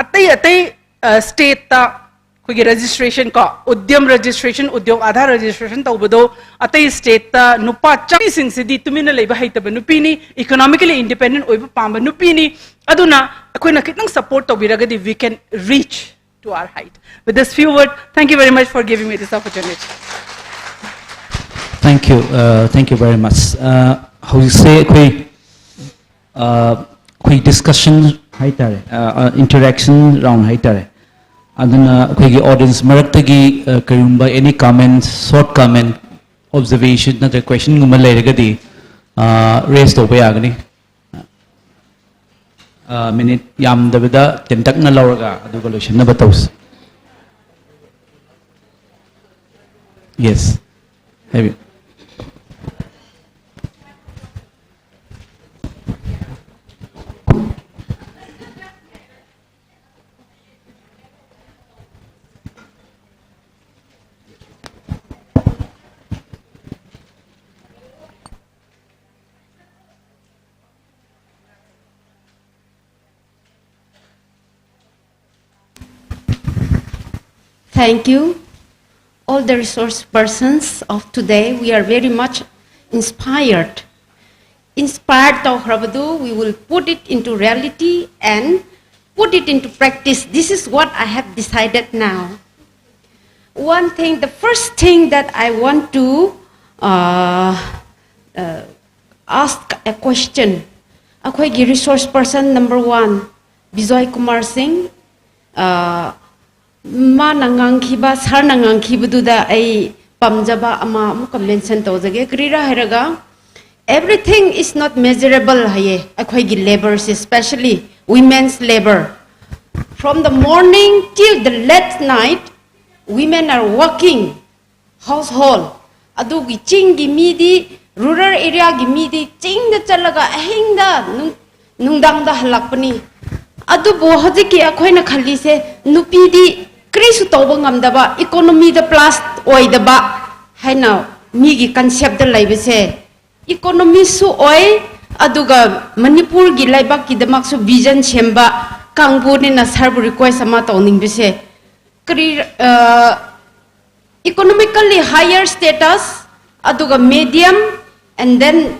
ꯑꯇꯩ ꯑꯇꯩ, ꯑ, ꯁ꯭ꯇꯦꯠꯇ ꯑꯩꯈꯣꯏꯒꯤ ꯔꯦꯖꯤꯁꯇ꯭ꯔꯦꯁꯟ ꯀꯣ, ꯎꯗ꯭ꯌꯝ ꯔꯦꯖꯤꯁꯇ꯭ꯔꯦꯁꯟ, ꯎꯗ꯭ꯌꯣꯛ ꯑꯥꯙꯥ ꯔꯦꯖꯤꯁꯇ꯭ꯔꯦꯁꯟ ꯇꯧꯕꯗꯣ, ꯑꯇꯩ ꯁ꯭ꯇꯦꯠꯇ ꯅꯨꯄꯥ ꯆꯥꯃꯤꯁꯤꯡꯁꯤꯗꯤ ꯇꯨꯃꯤꯟꯅ ꯂꯩꯕ ꯍꯩꯇꯕ ꯅꯨꯄꯤꯅꯤ, ꯏꯀꯣꯅꯣꯃꯤꯀꯦꯂꯤ ꯏꯟꯗꯤꯄꯦꯟꯗꯦꯟ ꯑꯣꯏꯕ ꯄꯥꯝꯕ ꯅꯨꯄꯤꯅꯤ. ꯑꯗꯨꯅ ꯑꯩꯈꯣꯏꯅ ꯈꯤꯇꯪ support ꯇꯧꯕꯤꯔꯒꯗꯤ we can reach to our height. With this few words, thank you very much for giving me this opportunity. Thank you, uh, thank you very much. Uh, ꯍꯧꯖꯤꯛꯁꯦ ꯑꯩꯈꯣꯏ ꯑꯩꯈꯣꯏ discussion ꯍꯥꯏꯇꯥꯔꯦ, interaction round ꯍꯥꯏꯇꯥꯔꯦ. ꯑꯗꯨꯅ ꯑꯩꯈꯣꯏꯒꯤ audience ꯃꯔꯛꯇꯒꯤ ꯀꯔꯤꯒꯨꯝꯕ any comment, short comment, observation ꯅꯠꯇ꯭ꯔꯒ questionꯒꯨꯝꯕ ꯂꯩꯔꯒꯗꯤ raise ꯇꯧꯕ ꯌꯥꯒꯅꯤ. Minute ꯌꯥꯝꯗꯕꯤꯗ ꯇꯦꯟꯇꯛꯅ ꯂꯧꯔꯒ ꯑꯗꯨꯒ ꯂꯣꯏꯁꯤꯟꯅꯕ ꯇꯧꯁꯤ. Yes, ꯍꯥꯏꯕꯤꯌꯨ. Thank you. All the resource persons of today, we are very much inspired. Inspired ꯇꯧꯈ꯭ꯔꯕꯗꯨ, we will put it into reality and put it into practice. This is what I have decided now. One thing, the first thing that I want to uh, uh, ask a question. ꯑꯩꯈꯣꯏꯒꯤ resource person number one, Bijoy Kumar ꯁꯤꯡ, ꯃꯥꯅ ꯉꯥꯡꯈꯤꯕ, ꯁꯥꯔꯅ ꯉꯥꯡꯈꯤꯕꯗꯨꯗ ꯑꯩ ꯄꯥꯝꯖꯕ ꯑꯃ ꯑꯃꯨꯛꯀ mention ꯇꯧꯖꯒꯦ꯫ ꯀꯔꯤꯔꯥ ꯍꯥꯏꯔꯒ, everything is not measurable ꯍꯥꯏꯌꯦ꯫ ꯑꯩꯈꯣꯏꯒꯤ labourꯁꯦ, especially women's labour, from the morning till the late night, women are working, household. ꯑꯗꯨꯒꯤ ꯆꯤꯡꯒꯤ ꯃꯤꯗꯤ, rural areaꯒꯤ ꯃꯤꯗꯤ ꯆꯤꯡꯗ ꯆꯠꯂꯒ ꯑꯍꯤꯡꯗ ꯅꯨꯡ- ꯅꯨꯡꯗꯥꯡꯗ ꯍꯜꯂꯛꯄꯅꯤ꯫ ꯑꯗꯨꯕꯨ ꯍꯧꯖꯤꯛꯀꯤ ꯑꯩꯈꯣꯏꯅ ꯈꯜꯂꯤꯁꯦ, ꯅꯨꯄꯤꯗꯤ ꯀꯔꯤꯁꯨ ꯇꯧꯕ ꯉꯝꯗꯕ, economyꯗ plus ꯑꯣꯏꯗꯕ ꯍꯥꯏꯅ ꯃꯤꯒꯤ conceptꯇ ꯂꯩꯕꯁꯦ, economyꯁꯨ ꯑꯣꯏ, ꯑꯗꯨꯒ ꯃꯅꯤꯄꯨꯔꯒꯤ ꯂꯩꯕꯥꯛꯀꯤꯗꯃꯛꯁꯨ vision ꯁꯦꯝꯕ ꯀꯥꯡꯕꯨꯅꯤꯅ ꯁꯥꯔꯕꯨ request ꯑꯃ ꯇꯧꯅꯤꯡꯕꯁꯦ, ꯀꯔꯤ economically higher status, ꯑꯗꯨꯒ medium, and then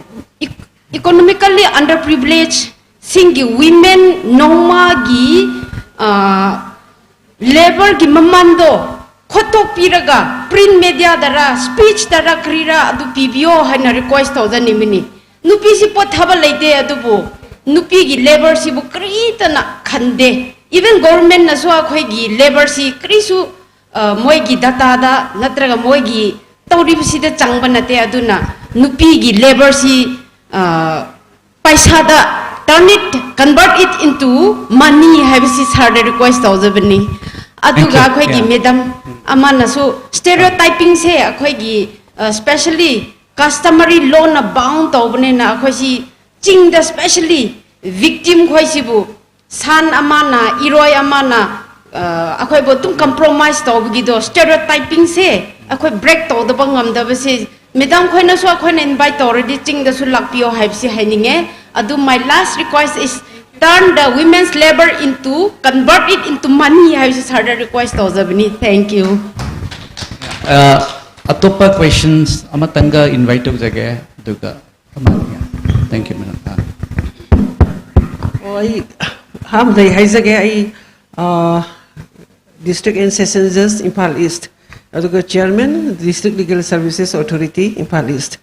economically underprivileged ꯁꯤꯡꯒꯤ women ꯅꯣꯡꯃꯒꯤ ꯂꯦꯕꯔꯒꯤ ꯃꯃꯟꯗꯣ ꯈꯣꯠꯇꯣꯛꯄꯤꯔꯒ ꯄ꯭ꯔꯤꯟ ꯃꯦꯗꯤꯌꯥꯗꯔ ꯁ꯭ꯄꯤꯆꯇꯔ ꯀꯔꯤꯔꯥ ꯑꯗꯨ ꯄꯤꯕꯤꯌꯣ ꯍꯥꯏꯅ ꯔꯤꯀ꯭ꯋꯦꯁ ꯇꯧꯖꯅꯤꯡꯕꯅꯤ꯫ ꯅꯨꯄꯤꯁꯤ ꯄꯣꯊꯥꯕ ꯂꯩꯇꯦ, ꯑꯗꯨꯕꯨ ꯅꯨꯄꯤꯒꯤ ꯂꯦꯕꯔꯁꯤꯕꯨ ꯀꯔꯤꯇꯅ ꯈꯟꯗꯦ꯫ ꯏꯚꯟ ꯒꯣꯚꯔꯟꯃꯦꯟꯠꯅꯁꯨ ꯑꯩꯈꯣꯏꯒꯤ ꯂꯦꯕꯔꯁꯤ ꯀꯔꯤꯁꯨ ꯃꯣꯏꯒꯤ ꯗꯇꯥꯗ ꯅꯠꯇ꯭ꯔꯒ ꯃꯣꯏꯒꯤ ꯇꯧꯔꯤꯕꯁꯤꯗ ꯆꯪꯕ ꯅꯠꯇꯦ꯫ ꯑꯗꯨꯅ ꯅꯨꯄꯤꯒꯤ ꯂꯦꯕꯔꯁꯤ ꯄꯩꯁꯥꯗ turn it, convert it into money ꯍꯥꯏꯕꯁꯤ ꯁꯥꯔꯗ ꯔꯤꯀ꯭ꯋꯦꯁ ꯇꯧꯖꯕꯅꯤ꯫ ꯑꯗꯨꯒ ꯑꯩꯈꯣꯏꯒꯤ ꯃꯦꯗꯥꯝ ꯑꯃꯅꯁꯨ ꯁ꯭ꯇꯦꯔꯤꯑꯣ ꯇꯥꯏꯄꯤꯡꯁꯦ ꯑꯩꯈꯣꯏꯒꯤ ꯁ꯭ꯄꯦꯁꯦꯜꯂꯤ ꯀꯁꯇꯃꯔꯤ ꯂꯣꯅ ꯕꯥꯎꯟ ꯇꯧꯕꯅꯤꯅ ꯑꯩꯈꯣꯏꯁꯤ ꯆꯤꯡꯗ ꯁ꯭ꯄꯦꯁꯦꯜꯂꯤ ꯚꯤꯛꯇꯤꯝ ꯈꯣꯏꯁꯤꯕꯨ ꯁꯟ ꯑꯃꯅ, ꯏꯔꯣꯏ ꯑꯃꯅ ꯑꯩꯈꯣꯏꯕꯨ ꯑꯗꯨꯝ ꯀꯝꯄ꯭ꯔꯣꯃꯥꯏꯁ ꯇꯧꯕꯒꯤꯗꯣ ꯁ꯭ꯇꯦꯔꯤꯑꯣ ꯇꯥꯏꯄꯤꯡꯁꯦ ꯑꯩꯈꯣꯏ ꯕ꯭ꯔꯦꯛ ꯇꯧꯗꯕ ꯉꯝꯗꯕꯁꯦ꯫ ꯃꯦꯗꯥꯝ ꯈꯣꯏꯅꯁꯨ ꯑꯩꯈꯣꯏꯅ ꯏꯟꯚꯥꯏꯠ ꯇꯧꯔꯗꯤ ꯆꯤꯡꯗꯁꯨ ꯂꯥꯛꯄꯤꯌꯣ ꯍꯥꯏꯕꯁꯤ ꯍꯥꯏꯅꯤꯡꯉꯦ꯫ ꯑꯗꯨ my last request is turn the women's labor into, convert it into money ꯍꯥꯏꯕꯁꯤ ꯁꯥꯔꯗ ꯔꯤꯀ꯭ꯋꯦꯁ ꯇꯧꯖꯕꯅꯤ꯫ Thank you. ꯑꯇꯣꯞꯄ ꯀ꯭ꯋꯦꯁꯟꯁ ꯑꯃꯇꯪꯒ ꯏꯟꯚꯥꯏꯠ ꯇꯧꯖꯒꯦ, ꯑꯗꯨꯒ ꯀꯃꯥꯏꯅ? Thank you, madam. ꯑꯣ, ꯑꯩ ꯑꯍꯥꯟꯕꯗ ꯑꯩ ꯍꯥꯏꯖꯒꯦ, ꯑꯩ District and Session Judge, Imphal East, ꯑꯗꯨꯒ Chairman, District Legal Services Authority, Imphal East.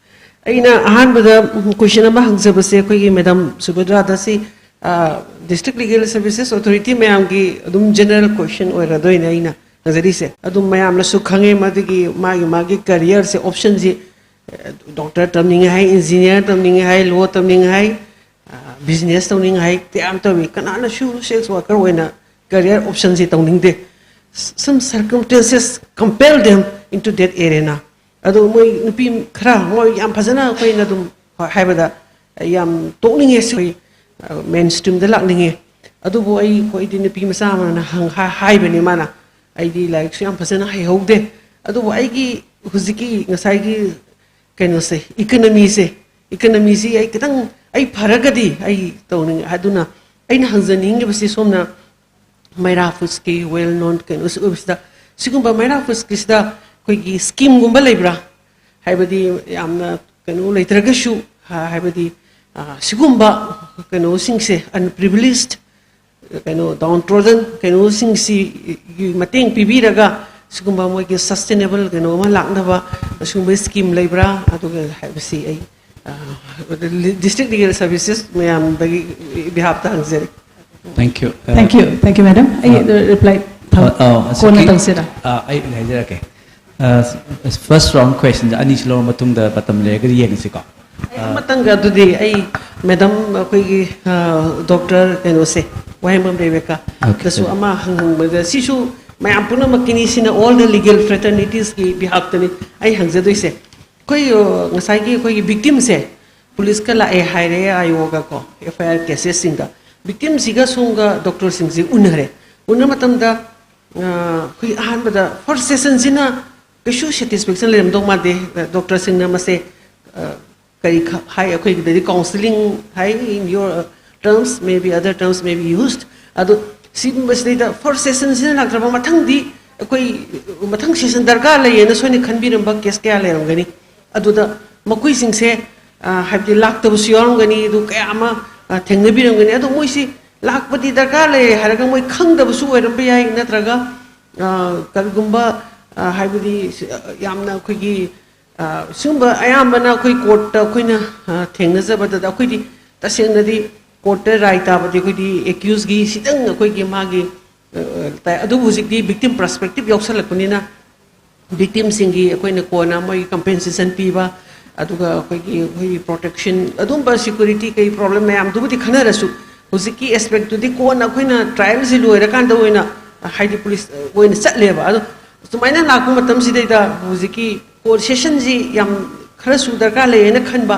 ꯑꯩꯅ ꯑꯍꯥꯟꯕꯗ ꯀ꯭ꯋꯦꯁꯟ ꯑꯃ ꯍꯪꯖꯕꯁꯦ, ꯑꯩꯈꯣꯏꯒꯤ ꯃꯦꯗꯥꯝ ꯁꯨꯚꯗ꯭ꯔꯥꯗ ꯁꯤ District Legal Services Authority ꯃꯌꯥꯝꯒꯤ ꯑꯗꯨꯝ ꯖꯦꯅꯔꯦꯜ ꯀ꯭ꯋꯦꯁꯟ ꯑꯣꯏꯔꯗꯣꯏꯅꯦ ꯑꯩꯅ ꯍꯪꯖꯔꯤꯁꯦ꯫ ꯑꯗꯨꯝ ꯃꯌꯥꯝꯅꯁꯨ ꯈꯪꯉꯦ, ꯃꯗꯨꯒꯤ ꯃꯥꯒꯤ ꯃꯥꯒꯤ ꯀꯦꯔꯤꯌꯔꯁꯦ, ꯑꯣꯞꯁꯟꯁꯤ ꯗꯣꯛꯇꯔ ꯇꯝꯅꯤꯡꯉꯦ ꯍꯥꯏ, ꯏꯟꯖꯤꯅꯤꯌꯥꯔ ꯇꯝꯅꯤꯡꯉꯦ ꯍꯥꯏ, ꯂꯣ ꯇꯝꯅꯤꯡꯉꯦ ꯍꯥꯏ, ꯕꯤꯖꯤꯅꯦꯁ ꯇꯧꯅꯤꯡꯉꯦ ꯍꯥꯏ, ꯀꯌꯥꯝ ꯇꯧꯏ꯫ ꯀꯅꯥꯅꯁꯨ ꯁꯦꯜꯁ ꯋꯥꯔꯀꯔ ꯑꯣꯏꯅ ꯀꯦꯔꯤꯌꯔ ꯑꯣꯞꯁꯟꯁꯤ ꯇꯧꯅꯤꯡꯗꯦ꯫ Some circumstances compel them into that arena. ꯑꯗꯣ ꯃꯣꯏ ꯅꯨꯄꯤ ꯈꯔ, ꯃꯣꯏ ꯌꯥꯝ ꯐꯖꯅ ꯑꯩꯈꯣꯏꯅ ꯑꯗꯨꯝ ꯍꯥꯏꯕꯗ ꯌꯥꯝ ꯇꯣꯛꯅꯤꯡꯉꯦ, ꯁꯤ ꯃꯦꯟ ꯁ꯭ꯇ꯭ꯔꯤꯝꯗ ꯂꯥꯛꯅꯤꯡꯉꯦ꯫ ꯑꯗꯨꯕꯨ ꯑꯩ, ꯑꯩꯈꯣꯏꯗꯤ ꯅꯨꯄꯤ ꯃꯆꯥ ꯑꯃꯅ ꯍꯪ-, ꯍꯥ-, ꯍꯥꯏꯕꯅꯤ ꯃꯥꯅ, "ꯑꯩꯗꯤ ꯂꯥꯏꯔꯤꯛꯁꯨ ꯌꯥꯝ ꯐꯖꯅ ꯍꯩꯍꯧꯗꯦ, ꯑꯗꯨꯕꯨ ꯑꯩꯒꯤ ꯍꯧꯖꯤꯛꯀꯤ ꯉꯁꯥꯏꯒꯤ ꯀꯩꯅꯣꯁꯦ, ꯏꯀꯅꯃꯤꯁꯦ, ꯏꯀꯅꯃꯤꯁꯤ ꯑꯩ ꯈꯤꯇꯪ ꯑꯩ ꯐꯔꯒꯗꯤ ꯑꯩ ꯇꯧꯅꯤꯡꯉꯦ꯫" ꯑꯗꯨꯅ ꯑꯩꯅ ꯍꯪꯖꯅꯤꯡꯉꯤꯕꯁꯤ ꯁꯣꯝꯅ ꯃꯩꯔꯥ ꯐꯨꯗꯁꯀꯤ ꯋꯦꯜ ꯅꯣꯟ ꯀꯩꯅꯣꯁꯤ ꯑꯣꯏꯕꯁꯤꯗ, ꯁꯤꯒꯨꯝꯕ ꯃꯩꯔꯥ ꯐꯨꯗꯁꯀꯤꯁꯤꯗ ꯑꯩꯈꯣꯏꯒꯤ ꯁ꯭ꯀꯤꯝꯒꯨꯝꯕ ꯂꯩꯕ꯭ꯔꯥ? ꯍꯥꯏꯕꯗꯤ ꯌꯥꯝꯅ ꯀꯩꯅꯣ ꯂꯩꯇ꯭ꯔꯒꯁꯨ, ꯍꯥ-, ꯍꯥꯏꯕꯗꯤ, ꯑ, ꯁꯤꯒꯨꯝꯕ ꯀꯩꯅꯣꯁꯤꯡꯁꯦ, unprivileged, ꯀꯩꯅꯣ, downtrodden ꯀꯩꯅꯣꯁꯤꯡꯁꯤ ꯃꯇꯦꯡ ꯄꯤꯕꯤꯔꯒ ꯁꯤꯒꯨꯝꯕ ꯃꯣꯏꯒꯤ sustainable ꯀꯩꯅꯣ ꯑꯃ ꯂꯥꯛꯅꯕ ꯑꯁꯤꯒꯨꯝꯕ scheme ꯂꯩꯕ꯭ꯔꯥ? ꯑꯗꯨꯒ ꯍꯥꯏꯕꯁꯤ ꯑꯩ, ꯑ, district legal services ꯃꯌꯥꯝꯗꯒꯤ behalf ꯇ ꯍꯪꯖꯔꯤ꯫ Thank you. Thank you, thank you, madam. ꯑꯩ ꯑ, reply ꯑ, ꯑ, ꯀꯣꯟꯅ second- ꯇꯧꯁꯤꯔꯥ? ꯑ, ꯑꯩ ꯍꯥꯏꯖꯔꯛꯀꯦ꯫ First round question ꯑꯅꯤꯁꯤ ꯂꯧꯔ ꯃꯇꯨꯡꯗ ꯃꯇꯝ ꯂꯩꯔꯒꯗꯤ ꯌꯦꯡꯉꯁꯤꯀꯣ꯫ ꯑꯩ ꯑꯃꯇꯪꯒ ꯑꯗꯨꯗꯤ ꯑꯩ ꯃꯦꯗꯝ ꯑꯩꯈꯣꯏꯒꯤ ꯗꯣꯛꯇꯔ ꯀꯩꯅꯣꯁꯦ, ꯋꯥꯍꯦꯡꯕꯝ ꯔꯦꯕꯦꯀꯥ Okay, ꯗꯁꯨ thank you. ꯑꯃ ꯍꯪꯍꯪꯕꯗ, ꯁꯤꯁꯨ ꯃꯌꯥꯝ ꯄꯨꯝꯅꯃꯛꯀꯤꯅꯤ, ꯁꯤꯅ all the legal fraternities ꯀꯤ behalf ꯇꯅꯤ ꯑꯩ ꯍꯪꯖꯗꯣꯏꯁꯦ꯫ ꯑꯩꯈꯣꯏ, ꯑ, ꯉꯁꯥꯏꯒꯤ ꯑꯩꯈꯣꯏꯒꯤ victim ꯁꯦ ꯄꯨꯂꯤꯁꯀ ꯂꯥꯛꯑꯦ ꯍꯥꯏꯔꯦ, ꯑꯥꯏ ꯑꯣꯒ ꯀꯣ, ꯑꯦꯐ ꯑꯥꯏ ꯑꯥꯔ ꯀꯦꯁꯦꯁꯁꯤꯡꯗ꯫ Victim ꯁꯤꯒ ꯁꯣꯝꯒ ꯗꯣꯛꯇꯔꯁꯤꯡꯁꯤ ꯎꯅꯔꯦ꯫ ꯎꯅ ꯃꯇꯝꯗ, ꯑ, ꯑꯩꯈꯣꯏ ꯑꯍꯥꯟꯕꯗ first session ꯁꯤꯅ ꯀꯩꯁꯨ satisfaction ꯂꯩꯔꯝꯗꯧ ꯃꯥꯟꯗꯦ꯫ ꯗꯣꯛꯇꯔꯁꯤꯡꯅ ꯃꯁꯦ, ꯑ, ꯀꯔꯤ ꯈ-, ꯍꯥꯏ, ꯑꯩꯈꯣꯏꯒꯤꯗꯗꯤ counselling high, in your terms, maybe other terms may be used꯫ ꯑꯗꯣ ꯁꯤꯒꯨꯝꯕꯁꯤꯗꯩꯗ first session ꯁꯤꯅ ꯂꯥꯛꯇ꯭ꯔꯕ ꯃꯊꯪꯗꯤ ꯑꯩꯈꯣꯏ ꯃꯊꯪ session ꯗꯔꯀꯥꯔ ꯂꯩꯌꯦꯅ ꯁꯣꯏꯅ ꯈꯟꯕꯤꯔꯝꯕ case ꯀꯌꯥ ꯂꯩꯔꯝꯒꯅꯤ꯫ ꯑꯗꯨꯗ ꯃꯈꯣꯏꯁꯤꯡꯁꯦ, ꯑ, ꯍꯥꯏꯕꯗꯤ ꯂꯥꯛꯇꯕꯁꯨ ꯌꯥꯎꯔꯝꯒꯅꯤ, ꯑꯗꯨ ꯀꯌꯥ ꯑꯃ, ꯑ, ꯊꯦꯡꯅꯕꯤꯔꯝꯒꯅꯤ꯫ ꯑꯗꯣ ꯃꯣꯏꯁꯤ ꯂꯥꯛꯄꯗꯤ ꯗꯔꯀꯥꯔ ꯂꯩ ꯍꯥꯏꯔꯒ ꯃꯣꯏ ꯈꯪꯗꯕꯁꯨ ꯑꯣꯏꯔꯝꯕ ꯌꯥꯏ, ꯅꯠꯇ꯭ꯔꯒ, ꯑ, ꯀꯔꯤꯒꯨꯝꯕ, ꯑ, ꯍꯥꯏꯕꯗꯤ, ꯑ, ꯌꯥꯝꯅ ꯑꯩꯈꯣꯏꯒꯤ, ꯑ, ꯁꯤꯒꯨꯝꯕ ꯑꯌꯥꯝꯕꯅ ꯑꯩꯈꯣꯏ ꯀꯣꯔꯠꯇ ꯑꯩꯈꯣꯏꯅ, ꯑ, ꯊꯦꯡꯅꯖꯕꯗꯗ ꯑꯩꯈꯣꯏꯗꯤ ꯇꯁꯦꯡꯅꯗꯤ ꯀꯣꯔꯠꯇ ꯔꯥꯏ ꯇꯥꯕꯗꯤ ꯑꯩꯈꯣꯏꯗꯤ ꯑꯦꯀ꯭ꯌꯨꯁꯒꯤ ꯁꯤꯇꯪ ꯑꯩꯈꯣꯏꯒꯤ ꯃꯥꯒꯤ, ꯑ, ꯇꯥꯏ꯫ ꯑꯗꯨꯕꯨ ꯍꯧꯖꯤꯛꯇꯤ victim perspective ꯌꯥꯎꯁꯜꯂꯛꯄꯅꯤꯅ victim ꯁꯤꯡꯒꯤ ꯑꯩꯈꯣꯏꯅ ꯀꯣꯟꯅ ꯃꯣꯏꯒꯤ compensation ꯄꯤꯕ, ꯑꯗꯨꯒ ꯑꯩꯈꯣꯏꯒꯤ, ꯑꯩꯈꯣꯏꯒꯤ protection, ꯑꯗꯨꯝꯕ security ꯀꯩ problem ꯃꯌꯥꯝꯗꯨꯕꯨꯗꯤ ꯈꯟꯅꯔꯁꯨ, ꯍꯧꯖꯤꯛꯀꯤ aspect ꯇꯨꯗꯤ ꯀꯣꯟꯅ ꯑꯩꯈꯣꯏꯅ trial ꯁꯤ ꯂꯣꯏꯔꯀꯥꯟꯗ ꯑꯣꯏꯅ, ꯍꯥꯏꯗꯤ ꯄꯨꯂꯤꯁ ꯑꯣꯏꯅ ꯆꯠꯂꯦꯕ꯫ ꯑꯗꯣ ꯁꯨꯃꯥꯏꯅ ꯂꯥꯛꯄ ꯃꯇꯝꯁꯤꯗꯩꯗ ꯍꯧꯖꯤꯛꯀꯤ court session ꯁꯤ ꯌꯥꯝ ꯈꯔꯁꯨ ꯗꯔꯀꯥꯔ ꯂꯩꯌꯦꯅ ꯈꯟꯕ꯫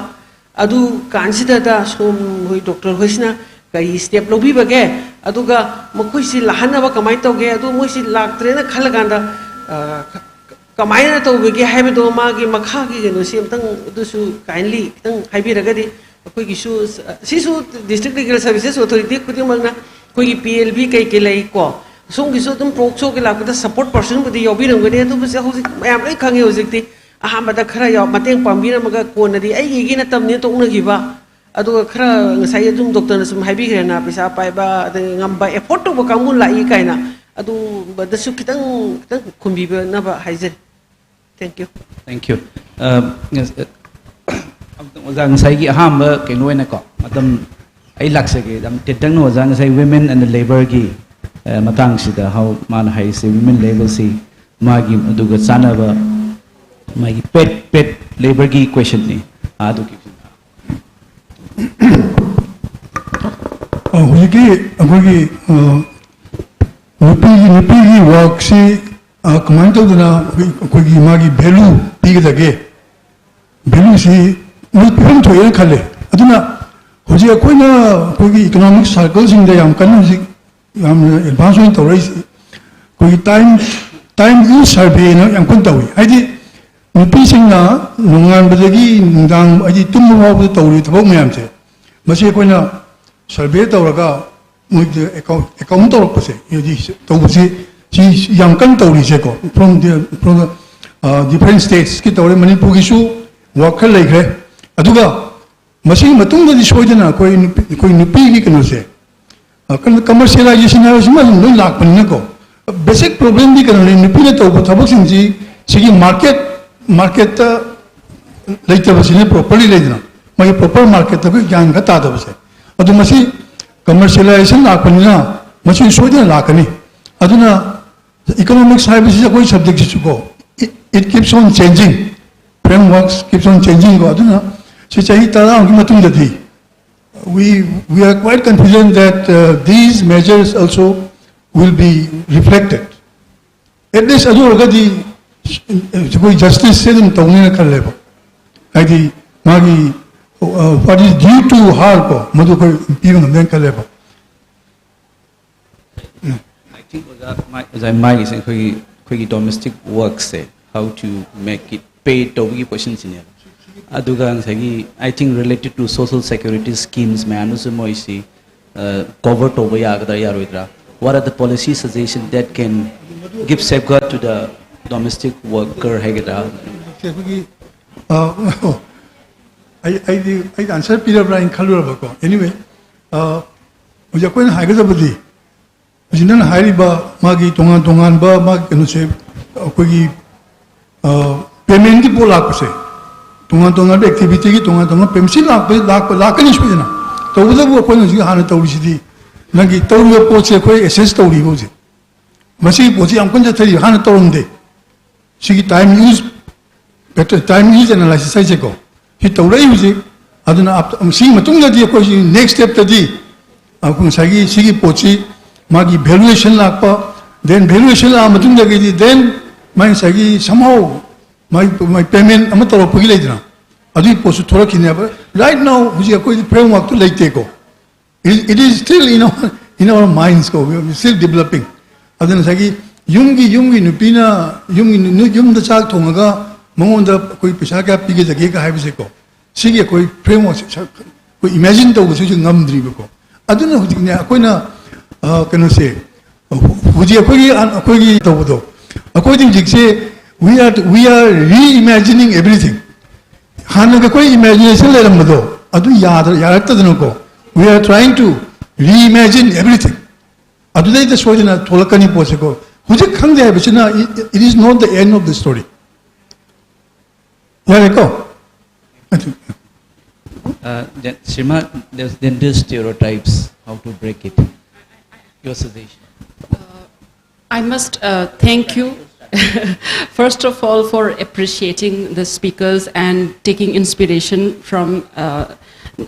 ꯑꯗꯨ ꯀꯥꯟꯁꯤꯗꯗ ꯁꯣꯝ ꯍꯣꯏ, ꯗꯣꯛꯇꯔ ꯍꯣꯏꯁꯤꯅ ꯀꯔꯤ step ꯂꯧꯕꯤꯕꯒꯦ, ꯑꯗꯨꯒ ꯃꯈꯣꯏꯁꯤ ꯂꯥꯛꯍꯟꯅꯕ ꯀꯃꯥꯏꯅ ꯇꯧꯒꯦ, ꯑꯗꯨ ꯃꯣꯏꯁꯤ ꯂꯥꯛꯇ꯭ꯔꯦꯅ ꯈꯜꯂꯀꯥꯟꯗ, ꯑ, ꯀ-, ꯀꯃꯥꯏꯅ ꯇꯧꯕꯒꯦ ꯍꯥꯏꯕꯗꯣ, ꯃꯥꯒꯤ ꯃꯈꯥꯒꯤ ꯀꯩꯅꯣꯁꯤ ꯑꯝꯇꯪ ꯑꯗꯨꯁꯨ kindly ꯈꯤꯇꯪ ꯍꯥꯏꯕꯤꯔꯒꯗꯤ, ꯑꯩꯈꯣꯏꯒꯤꯁꯨ, ꯑ, ꯁꯤꯁꯨ district legal services authority ꯈꯨꯗꯤꯡꯃꯛꯅ ꯑꯩꯈꯣꯏꯒꯤ P L B ꯀꯩ ꯀꯩ ꯂꯩ ꯀꯣ, ꯁꯣꯝꯒꯤꯁꯨ ꯑꯗꯨꯝ POCSO ꯒꯤ ꯂꯥꯛꯄꯗ support person ꯕꯨꯗꯤ ꯌꯥꯎꯕꯤꯔꯝꯒꯅꯤ꯫ ꯑꯗꯨꯕꯨ ꯍꯧꯖꯤꯛ ꯃꯌꯥꯝ ꯂꯣꯏ ꯈꯪꯉꯤ꯫ ꯍꯧꯖꯤꯛꯇꯤ ꯑꯍꯥꯟꯕꯗ ꯈꯔ ꯌꯥꯎ-, ꯃꯇꯦꯡ ꯄꯥꯡꯕꯤꯔꯝꯃꯒ ꯀꯣꯟꯅꯗꯤ ꯑꯩꯒꯤ ꯑꯩꯒꯤ ꯅꯠꯇꯕꯅꯦ ꯇꯣꯛꯅꯈꯤꯕ, ꯑꯗꯨꯒ ꯈꯔ ꯉꯁꯥꯏ ꯑꯗꯨꯝ ꯗꯣꯛꯇꯔꯅ ꯁꯨꯝ ꯍꯥꯏꯕꯤꯈ꯭ꯔꯦꯅ, ꯄꯩꯁꯥ ꯄꯥꯏꯕ ꯑꯗꯩ ꯉꯝꯕ, ꯑꯦꯐꯣꯔꯠ ꯇꯧꯕ ꯀꯥꯡꯕꯨ ꯂꯥꯛꯏ ꯀꯥꯏꯅ, ꯑꯗꯨꯗꯁꯨ ꯈꯤꯇꯪ ꯈꯤꯇꯪ ꯈꯨꯝꯕꯤꯅꯕ ꯍꯥꯏꯖꯔꯤ꯫ Thank you. Thank you. ꯑ, ꯉꯁ-, ꯑ, ꯑꯣꯖꯥ, ꯉꯁꯥꯏꯒꯤ ꯑꯍꯥꯟꯕ ꯀꯩꯅꯣ ꯑꯣꯏꯅꯀꯣ, ꯃꯇꯝ ꯑꯩ ꯂꯥꯛꯆꯒꯦ꯫ ꯌꯥꯝ ꯇꯦꯟꯇꯛꯅ ꯑꯣꯖꯥ, ꯉꯁꯥꯏ women and labourꯒꯤ, ꯑ, ꯃꯇꯥꯡꯁꯤꯗ how ꯃꯥꯅ ꯍꯥꯏꯔꯤꯁꯦ, women labourꯁꯤ ꯃꯥꯒꯤ ꯑꯗꯨꯒ ꯆꯥꯟꯅꯕ ꯃꯥꯒꯤ paid, paid labourꯒꯤ questionꯅꯤ꯫ ꯑꯗꯨꯒꯤ ꯑ, ꯍꯧꯖꯤꯛꯀꯤ ꯑꯩꯈꯣꯏꯒꯤ, ꯑ, ꯅꯨꯄꯤꯒꯤ, ꯅꯨꯄꯤꯒꯤ workꯁꯤ, ꯑ, ꯀꯃꯥꯏꯅ ꯇꯧꯗꯅ ꯑꯩꯈꯣꯏ-, ꯑꯩꯈꯣꯏꯒꯤ ꯃꯥꯒꯤ value ꯄꯤꯒꯗꯒꯦ? Valueꯁꯤ ꯃꯣꯏ ꯄꯤꯐꯝ ꯊꯣꯛꯑꯦꯅ ꯈꯜꯂꯦ꯫ ꯑꯗꯨꯅ ꯍꯧꯖꯤꯛ ꯑꯩꯈꯣꯏꯅ ꯑꯩꯈꯣꯏꯒꯤ economic circleꯁꯤꯡꯗ ꯌꯥꯝ ꯀꯟꯅ ꯍꯧꯖꯤꯛ ꯌꯥꯝꯅ advance ꯑꯣꯏꯅ ꯇꯧꯔꯛꯏꯁꯤ ꯑꯩꯈꯣꯏꯒꯤ time, time in surveyꯅ ꯌꯥꯝ ꯀꯟꯅ ꯇꯧꯏ꯫ ꯍꯥꯏꯗꯤ ꯅꯨꯄꯤꯁꯤꯡꯅ ꯅꯣꯡꯉꯥꯟꯕꯗꯒꯤ ꯅꯨꯡꯗꯥꯡ, ꯍꯥꯏꯗꯤ ꯇꯨꯝꯕ ꯐꯥꯎꯕꯗ ꯇꯧꯔꯤ ꯊꯕꯛ ꯃꯌꯥꯝꯁꯦ, ꯃꯁꯤ ꯑꯩꯈꯣꯏꯅ survey ꯇꯧꯔꯒ ꯃꯣꯏꯗ account, account ꯇꯧꯔꯛꯄꯁꯦ, ꯍꯥꯏꯗꯤ ꯇꯧꯕꯁꯤ, ꯁꯤ ꯌꯥꯝ ꯀꯟꯅ ꯇꯧꯔꯤꯁꯦꯀꯣ, from the, from the, uh, different statesꯀꯤ ꯇꯧꯔꯦ, ꯃꯅꯤꯄꯨꯔꯒꯤꯁꯨ work ꯈꯔ ꯂꯩꯈ꯭ꯔꯦ꯫ ꯑꯗꯨꯒ ꯃꯁꯤꯒꯤ ꯃꯇꯨꯡꯗꯗꯤ ꯁꯣꯏꯗꯅ ꯑꯩꯈꯣꯏ ꯅꯨꯄꯤ, ꯑꯩꯈꯣꯏ ꯅꯨꯄꯤꯒꯤ ꯀꯩꯅꯣꯁꯦ, ꯑ, ꯀꯩꯅꯣ, commercialisation ꯍꯥꯏꯕꯁꯤꯃ ꯑꯗꯨꯝ ꯂꯣꯏ ꯂꯥꯛꯄꯅꯤꯅꯀꯣ, basic problemꯗꯤ ꯀꯩꯅꯣꯅꯤ, ꯅꯨꯄꯤꯅ ꯇꯧꯕ ꯊꯕꯛꯁꯤꯡꯁꯤ ꯁꯤꯒꯤ market, marketꯇ ꯂꯩꯇꯕꯁꯤꯅ, properly ꯂꯩꯗꯅ, ꯃꯥꯒꯤ proper marketꯇ ꯑꯩꯈꯣꯏ ꯒ꯭ꯌꯥꯟ ꯈꯔ ꯇꯥꯗꯕꯁꯦ꯫ ꯑꯗꯨ ꯃꯁꯤ commercialisation ꯂꯥꯛꯄꯅꯤꯅ ꯃꯁꯤ ꯁꯣꯏꯗꯅ ꯂꯥꯛꯀꯅꯤ꯫ ꯑꯗꯨꯅ economics ꯍꯥꯏꯕꯁꯤ ꯑꯩꯈꯣꯏ subjectꯁꯤꯁꯨꯀꯣ, it, it keeps on changing, frameworks keeps on changing ꯀꯣ꯫ ꯑꯗꯨꯅ ꯁꯤ ꯆꯍꯤ ꯇꯔꯥꯃꯨꯛꯀꯤ ꯃꯇꯨꯡꯗꯗꯤ we, we are quite confident that, uh, these measures also will be reflected. At least ꯑꯗꯨ ꯑꯣꯏꯔꯒꯗꯤ ꯑꯩꯈꯣꯏ justiceꯁꯦ ꯑꯗꯨꯝ ꯇꯧꯅꯤꯅ ꯈꯜꯂꯦꯕ꯫ ꯍꯥꯏꯗꯤ ꯃꯥꯒꯤ, uh, what is due to her ꯀꯣ, ꯃꯗꯨ ꯑꯩꯈꯣꯏ ꯄꯤꯕ ꯉꯝꯅꯦꯅ ꯈꯜꯂꯦꯕ꯫ I think ꯑꯣꯖꯥ ꯃꯥꯏ-, ꯑꯣꯖꯥ ꯃꯥꯒꯤꯁꯦ ꯑꯩꯈꯣꯏꯒꯤ, ꯑꯩꯈꯣꯏꯒꯤ domestic workꯁꯦ, how to make it pay ꯇꯧꯕꯒꯤ questionꯁꯤꯅꯦꯕ꯫ ꯑꯗꯨꯒ ꯉꯁꯥꯏꯒꯤ, I think, related to social security schemes ꯃꯌꯥꯝꯗꯨꯁꯨ ꯃꯣꯏꯁꯤ, ꯑ, cover ꯇꯧꯕ ꯌꯥꯒꯗ꯭ꯔꯥ ꯌꯥꯔꯣꯏꯗ꯭ꯔꯥ? What are the policy suggestion that can give safeguard to the domestic worker ꯍꯥꯏꯒꯗ꯭ꯔꯥ? ꯑꯩꯈꯣꯏꯒꯤ, ꯑ, ꯑꯩ ꯑꯩꯗꯤ ꯑꯩꯗꯤ ꯑꯟꯁꯔ ꯄꯤꯔꯕ꯭ꯔꯥ ꯍꯥꯏꯅ ꯈꯜꯂꯨꯔꯕꯀꯣ꯫ ꯑꯦꯅꯤꯋꯦ, ꯍꯧꯖꯤꯛ ꯑꯩꯈꯣꯏꯅ ꯍꯥꯏꯒꯗꯕꯗꯤ, ꯍꯧꯖꯤꯛ ꯅꯪꯅ ꯍꯥꯏꯔꯤꯕ ꯃꯥꯒꯤ ꯇꯣꯉꯥꯟ ꯇꯣꯉꯥꯟꯕ ꯃꯥꯒꯤ ꯀꯩꯅꯣꯁꯦ, ꯑꯩꯈꯣꯏꯒꯤ ꯄꯦꯃꯦꯟꯒꯤ ꯄꯣꯠ ꯂꯥꯛꯄꯁꯦ, ꯇꯣꯉꯥꯟ ꯇꯣꯉꯥꯟꯕ ꯑꯦꯛꯇꯤꯚꯤꯇꯤꯒꯤ ꯇꯣꯉꯥꯟ ꯇꯣꯉꯥꯟꯕ ꯄꯦꯃꯦꯟ ꯁꯤ ꯂꯥꯛꯄ ꯂꯥꯛꯄ ꯂꯥꯛꯀꯅꯤ ꯁꯣꯏꯗꯅ꯫ ꯇꯧꯕꯇꯕꯨ ꯑꯩꯈꯣꯏꯅ ꯍꯧꯖꯤꯛ ꯍꯥꯟꯅ ꯇꯧꯔꯤꯁꯤꯗꯤ ꯅꯪꯒꯤ ꯇꯧꯔꯤꯕ ꯄꯣꯠꯁꯦ ꯑꯩꯈꯣꯏ ꯑꯦꯁꯦꯁ ꯇꯧꯔꯤꯕ ꯍꯧꯖꯤꯛ꯫ ꯃꯁꯤꯒꯤ ꯄꯣꯠꯁꯤ ꯌꯥꯝ ꯀꯟꯅ ꯆꯠꯊꯔꯤ, ꯍꯥꯟꯅ ꯇꯧꯔꯝꯗꯦ꯫ ꯁꯤꯒꯤ time use, time use analysis ꯍꯥꯏꯁꯦꯀꯣ, ꯁꯤ ꯇꯧꯔꯛꯏ ꯍꯧꯖꯤꯛ꯫ ꯑꯗꯨꯅ ꯑꯞ-, ꯁꯤꯒꯤ ꯃꯇꯨꯡꯗꯗꯤ ꯑꯩꯈꯣꯏꯁꯤ ꯅꯦꯛꯁ ꯁ꯭ꯇꯦꯞꯇꯗꯤ ꯑꯩꯈꯣꯏ ꯉꯁꯥꯏꯒꯤ ꯁꯤꯒꯤ ꯄꯣꯠꯁꯤ ꯃꯥꯒꯤ ꯚꯦꯂꯨꯑꯦꯁꯟ ꯂꯥꯛꯄ, ꯗꯦꯟ ꯚꯦꯂꯨꯑꯦꯁꯟ ꯂꯥꯛꯑ ꯃꯇꯨꯡꯗꯒꯤꯗꯤ ꯗꯦꯟ ꯃꯥꯒꯤ ꯉꯁꯥꯏꯒꯤ ꯁꯝꯍꯥꯎ ꯃꯥꯒꯤ, ꯃꯥꯒꯤ ꯄꯦꯃꯦꯟ ꯑꯃ ꯇꯧꯔꯛꯄꯒꯤ ꯂꯩꯗꯅ, ꯑꯗꯨꯒꯤ ꯄꯣꯠꯁꯨ ꯊꯣꯛꯂꯛꯈꯤꯅꯦꯕ꯫ ꯔꯥꯏꯠ ꯅꯥꯎ ꯍꯧꯖꯤꯛ ꯑꯩꯈꯣꯏꯗꯤ ꯐ꯭ꯔꯦꯝꯋꯥꯔꯛꯇꯨ ꯂꯩꯇꯦꯀꯣ꯫ It, it is still in our, in our minds ꯀꯣ, we are still developing. ꯑꯗꯨꯅ ꯉꯁꯥꯏꯒꯤ ꯌꯨꯝꯒꯤ, ꯌꯨꯝꯒꯤ ꯅꯨꯄꯤꯅ ꯌꯨꯝꯒꯤ ꯅꯨ-, ꯌꯨꯝꯗ ꯆꯥꯛ ꯊꯣꯡꯉꯒ ꯃꯉꯣꯟꯗ ꯑꯩꯈꯣꯏ ꯄꯩꯁꯥ ꯀꯌꯥ ꯄꯤꯒꯗꯒꯦꯒ ꯍꯥꯏꯕꯁꯦꯀꯣ, ꯁꯤꯒꯤ ꯑꯩꯈꯣꯏ ꯐ꯭ꯔꯦꯝꯋꯥꯔꯛꯁꯦ ꯑꯩꯈꯣꯏ ꯏꯃꯦꯖꯤꯟ ꯇꯧꯕꯁꯤꯁꯨ ꯉꯝꯗ꯭ꯔꯤꯕꯀꯣ꯫ ꯑꯗꯨꯅ ꯍꯧꯖꯤꯛꯅꯦ ꯑꯩꯈꯣꯏꯅ, ꯑ, ꯀꯩꯅꯣꯁꯦ, ꯍꯧꯖꯤꯛ ꯑꯩꯈꯣꯏꯒꯤ, ꯑꯩꯈꯣꯏꯒꯤ ꯇꯧꯕꯗꯣ, ꯑꯩꯈꯣꯏꯗꯤ ꯍꯧꯖꯤꯛꯁꯦ we are, we are reimagining everything. ꯍꯥꯟꯅꯒꯤ ꯑꯩꯈꯣꯏ ꯏꯃꯦꯖꯤꯅꯦꯁꯟ ꯂꯩꯔꯝꯕꯗꯣ ꯑꯗꯨ ꯌꯥꯗ-, ꯌꯥꯔꯛꯇꯗꯅꯀꯣ, we are trying to reimagine everything. ꯑꯗꯨꯗꯩꯗ ꯁꯣꯏꯗꯅ ꯊꯣꯛꯂꯛꯀꯅꯤ ꯄꯣꯠꯁꯦꯀꯣ꯫ ꯍꯧꯖꯤꯛ ꯈꯪꯗꯦ ꯍꯥꯏꯕꯁꯤꯅ it, it is not the end of the story. ꯌꯥꯔꯦꯀꯣ? ꯑꯗꯨ- Uh, then, Srima, there's, then there's stereotypes, how to break it? Your suggestion. I must uh, thank you, first of all, for appreciating the speakers and taking inspiration from uh,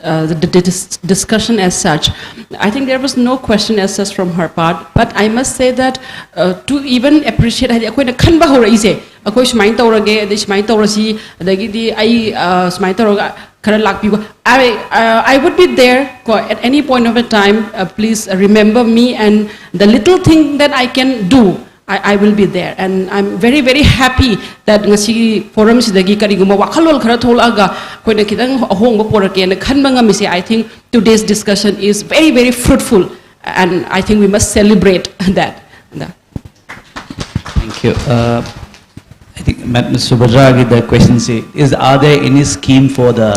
uh, the dis- discussion as such. I think there was no question as such from her part, but I must say that uh, to even appreciate ꯍꯥꯏꯗꯤ ꯑꯩꯈꯣꯏꯅ ꯈꯟꯕ ꯍꯧꯔꯛꯏꯁꯦ, ꯑꯩꯈꯣꯏ ꯁꯨꯃꯥꯏꯅ ꯇꯧꯔꯒꯦ, ꯑꯗꯩ ꯁꯨꯃꯥꯏꯅ ꯇꯧꯔꯁꯤ, ꯑꯗꯒꯤꯗꯤ ꯑꯩ ꯑ, ꯁꯨꯃꯥꯏꯅ ꯇꯧꯔꯒ ꯈꯔ ꯂꯥꯛꯄꯤꯌꯨ꯫ I, uh, I would be there ꯀꯣ, at any point of a time. Uh, please remember me and the little thing that I can do, I, I will be there. And I'm very, very happy that ꯉꯁꯤꯒꯤ ꯐꯣꯔꯝꯁꯤꯗꯒꯤ ꯀꯔꯤꯒꯨꯝꯕ ꯋꯥꯈꯜꯂꯣꯟ ꯈꯔ ꯊꯣꯛꯂꯛꯑꯒ ꯑꯩꯈꯣꯏꯅ ꯈꯤꯇꯪ ꯑꯍꯣꯡꯕ ꯄꯣꯔꯛꯀꯦꯅ ꯈꯟꯕ ꯉꯝꯃꯤꯁꯦ. I think today's discussion is very, very fruitful, and I think we must celebrate that. Thank you. Uh, I think Madam Subhadra, the question is, is, are there any scheme for the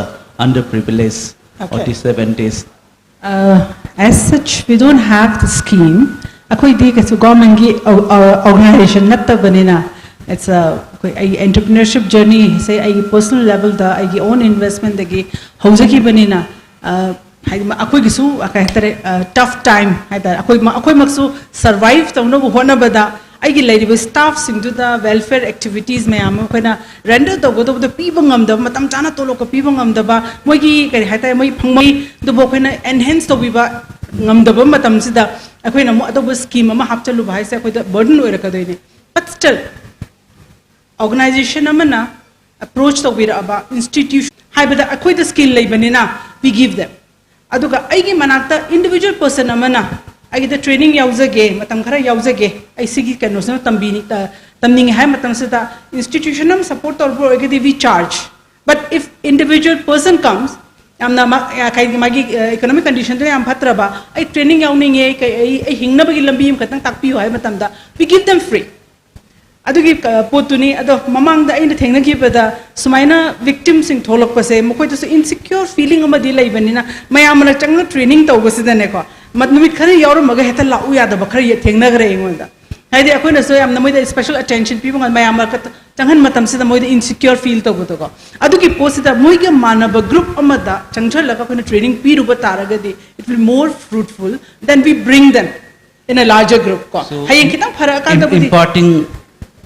underprivileged or Okay. disadvantaged? Uh, as such, we don't have the scheme. ꯑꯩꯈꯣꯏꯗꯤ ꯀꯩꯁꯨ ꯒꯣꯔꯃꯦꯟꯒꯤ ꯑꯣꯔꯒꯅꯥꯏꯖꯦꯁꯟ ꯅꯠꯇꯕꯅꯤꯅ, it's a, ꯑꯩꯈꯣꯏ ꯑꯩꯒꯤ ꯑꯦꯟꯇꯔꯄ꯭ꯔꯤꯅꯔꯁꯤꯞ ꯖꯔꯅꯤꯁꯦ ꯑꯩꯒꯤ ꯄꯔꯁꯣꯅꯦꯜ ꯂꯦꯕꯦꯜꯗ ꯑꯩꯒꯤ ꯑꯣꯟ ꯏꯟꯚꯦꯁꯃꯦꯟꯗꯒꯤ ꯍꯧꯖꯈꯤꯕꯅꯤꯅ, uh, ꯍꯥꯏꯗꯤ ꯑꯩꯈꯣꯏꯒꯤꯁꯨ, uh, ꯀꯩ ꯍꯥꯏꯇꯥꯔꯦ, ꯇꯐ ꯇꯥꯏꯝ ꯍꯥꯏꯇꯥꯔꯦ, ꯑꯩꯈꯣꯏ ꯑꯩꯈꯣꯏꯃꯛꯁꯨ ꯁꯔꯚꯥꯏꯚ ꯇꯧꯅꯕ ꯍꯣꯠꯅꯕꯗ ꯑꯩꯒꯤ ꯂꯩꯔꯤꯕ ꯁ꯭ꯇꯥꯐꯁꯤꯡꯗꯨꯗ ꯋꯦꯜꯐꯤꯌꯔ ꯑꯦꯛꯇꯤꯚꯤꯇꯤꯁ ꯃꯌꯥꯝ ꯑꯃ ꯑꯩꯈꯣꯏꯅ ꯔꯦꯟꯗꯔ ꯇꯧꯒꯗꯧꯕꯗꯣ ꯄꯤꯕ ꯉꯝꯗꯕ, ꯃꯇꯝ ꯆꯥꯅ ꯇꯣꯂꯣꯞꯀ ꯄꯤꯕ ꯉꯝꯗꯕ, ꯃꯣꯏꯒꯤ ꯀꯔꯤ ꯍꯥꯏꯇꯥꯔꯦ, ꯃꯣꯏ ꯐꯪꯕꯗꯨꯕꯨ ꯑꯩꯈꯣꯏꯅ ꯑꯦꯟꯍꯦꯟꯁ ꯇꯧꯕꯤꯕ ꯉꯝꯗꯕ ꯃꯇꯝꯁꯤꯗ ꯑꯩꯈꯣꯏꯅ ꯑꯃꯨꯛ ꯑꯇꯣꯞꯄ ꯁ꯭ꯀꯤꯝ ꯑꯃ ꯍꯥꯞꯆꯜꯂꯨꯕ ꯍꯥꯏꯁꯦ ꯑꯩꯈꯣꯏꯗ ꯕꯔꯗꯟ ꯑꯣꯏꯔꯛꯀꯗꯣꯏꯅꯦ꯫ But still, organization ꯑꯃꯅ ꯑꯦꯄ꯭ꯔꯣꯆ ꯇꯧꯕꯤꯔꯛꯑꯕ ꯏꯟꯁꯇꯤꯇ꯭ꯌꯨꯁꯟ ꯍꯥꯏꯕꯗ ꯑꯩꯈꯣꯏꯗ ꯁ꯭ꯀꯤꯜ ꯂꯩꯕꯅꯤꯅ we give them. ꯑꯗꯨꯒ ꯑꯩꯒꯤ ꯃꯅꯥꯛꯇ ꯏꯟꯗꯤꯕꯤꯖꯨꯋꯦꯜ ꯄꯔꯁꯟ ꯑꯃꯅ ꯑꯩꯒꯤꯗ ꯇ꯭ꯔꯦꯅꯤꯡ ꯌꯥꯎꯖꯒꯦ, ꯃꯇꯝ ꯈꯔ ꯌꯥꯎꯖꯒꯦ, ꯑꯩ ꯁꯤꯒꯤ ꯀꯩꯅꯣꯁꯤꯃ ꯇꯝꯕꯤꯅꯤ-, ꯇ-, ꯇꯝꯅꯤꯡꯉꯦ ꯍꯥꯏꯕ ꯃꯇꯝꯁꯤꯗ ꯏꯟꯁꯇꯤꯇ꯭ꯌꯨꯁꯟ ꯑꯃ ꯁꯞꯄꯣꯔꯠ ꯇꯧꯔꯛꯄ ꯑꯣꯏꯔꯒꯗꯤ we charge. But if individual person comes, ꯌꯥꯝꯅ ꯃꯥ-, ꯌꯥ-, ꯀꯩ-, ꯃꯥꯒꯤ ꯏꯀꯣꯅꯣꯃꯤꯛ ꯀꯟꯗꯤꯁꯟꯗꯣ ꯌꯥꯝ ꯐꯠꯇ꯭ꯔꯕ, ꯑꯩ ꯇ꯭ꯔꯦꯅꯤꯡ ꯌꯥꯎꯅꯤꯡꯉꯦ, ꯀꯩ-, ꯑꯩ ꯑꯩ ꯍꯤꯡꯅꯕꯒꯤ ꯂꯝꯕꯤ ꯑꯃꯈꯛꯇꯪ ꯇꯥꯛꯄꯤꯌꯨ ꯍꯥꯏꯕ ꯃꯇꯝꯗ we give them free. ꯑꯗꯨꯒꯤ ꯀ-, ꯄꯣꯠꯇꯨꯅꯤ꯫ ꯑꯗꯣ ꯃꯃꯥꯡꯗ ꯑꯩꯅ ꯊꯦꯡꯅꯈꯤꯕꯗ ꯁꯨꯃꯥꯏꯅ ꯚꯤꯛꯇꯤꯝꯁꯤꯡ ꯊꯣꯛꯂꯛꯄꯁꯦ ꯃꯈꯣꯏꯗꯁꯨ ꯏꯟꯁꯤꯀ꯭ꯌꯣꯔ ꯐꯤꯂꯤꯡ ꯑꯃꯗꯤ ꯂꯩꯕꯅꯤꯅ ꯃꯌꯥꯝ ꯑꯃꯅ ꯆꯪꯅ ꯇ꯭ꯔꯦꯅꯤꯡ ꯇꯧꯕꯁꯤꯗꯅꯦꯀꯣ, ꯃ-, ꯅꯨꯃꯤꯠ ꯈꯔ ꯌꯥꯎꯔꯝꯃꯒ ꯍꯦꯛꯇ ꯂꯥꯛꯎ ꯌꯥꯗꯕ ꯈꯔ ꯌꯦ-, ꯊꯦꯡꯅꯈ꯭ꯔꯦ ꯑꯩꯉꯣꯟꯗ꯫ ꯍꯥꯏꯗꯤ ꯑꯩꯈꯣꯏꯅꯁꯨ ꯌꯥꯝꯅ ꯃꯣꯏꯗ ꯁ꯭ꯄꯦꯁꯦꯜ ꯑꯦꯇꯦꯟꯁꯟ ꯄꯤꯕ ꯉꯝ-, ꯃꯌꯥꯝ ꯃꯔꯛꯇ ꯆꯪꯍꯟ ꯃꯇꯝꯁꯤꯗ ꯃꯣꯏꯗ ꯏꯟꯁꯤꯀ꯭ꯌꯣꯔ ꯐꯤꯜ ꯇꯧꯕꯗꯣꯀꯣ꯫ ꯑꯗꯨꯒꯤ ꯄꯣꯠꯁꯤꯗ ꯃꯣꯏꯒ ꯃꯥꯟꯅꯕ ꯒ꯭ꯔꯨꯞ ꯑꯃꯗ ꯆꯪꯁꯤꯜꯂꯒ ꯑꯩꯈꯣꯏꯅ ꯇ꯭ꯔꯦꯅꯤꯡ ꯄꯤꯔꯨꯕ ꯇꯥꯔꯒꯗꯤ it will more fruitful than we bring them in a larger group ꯀꯣ꯫ So, ꯍꯌꯦꯡ ꯈꯤꯇꯪ ꯐꯔꯛꯑꯀꯥꯟꯗꯕꯨꯗꯤ Imparting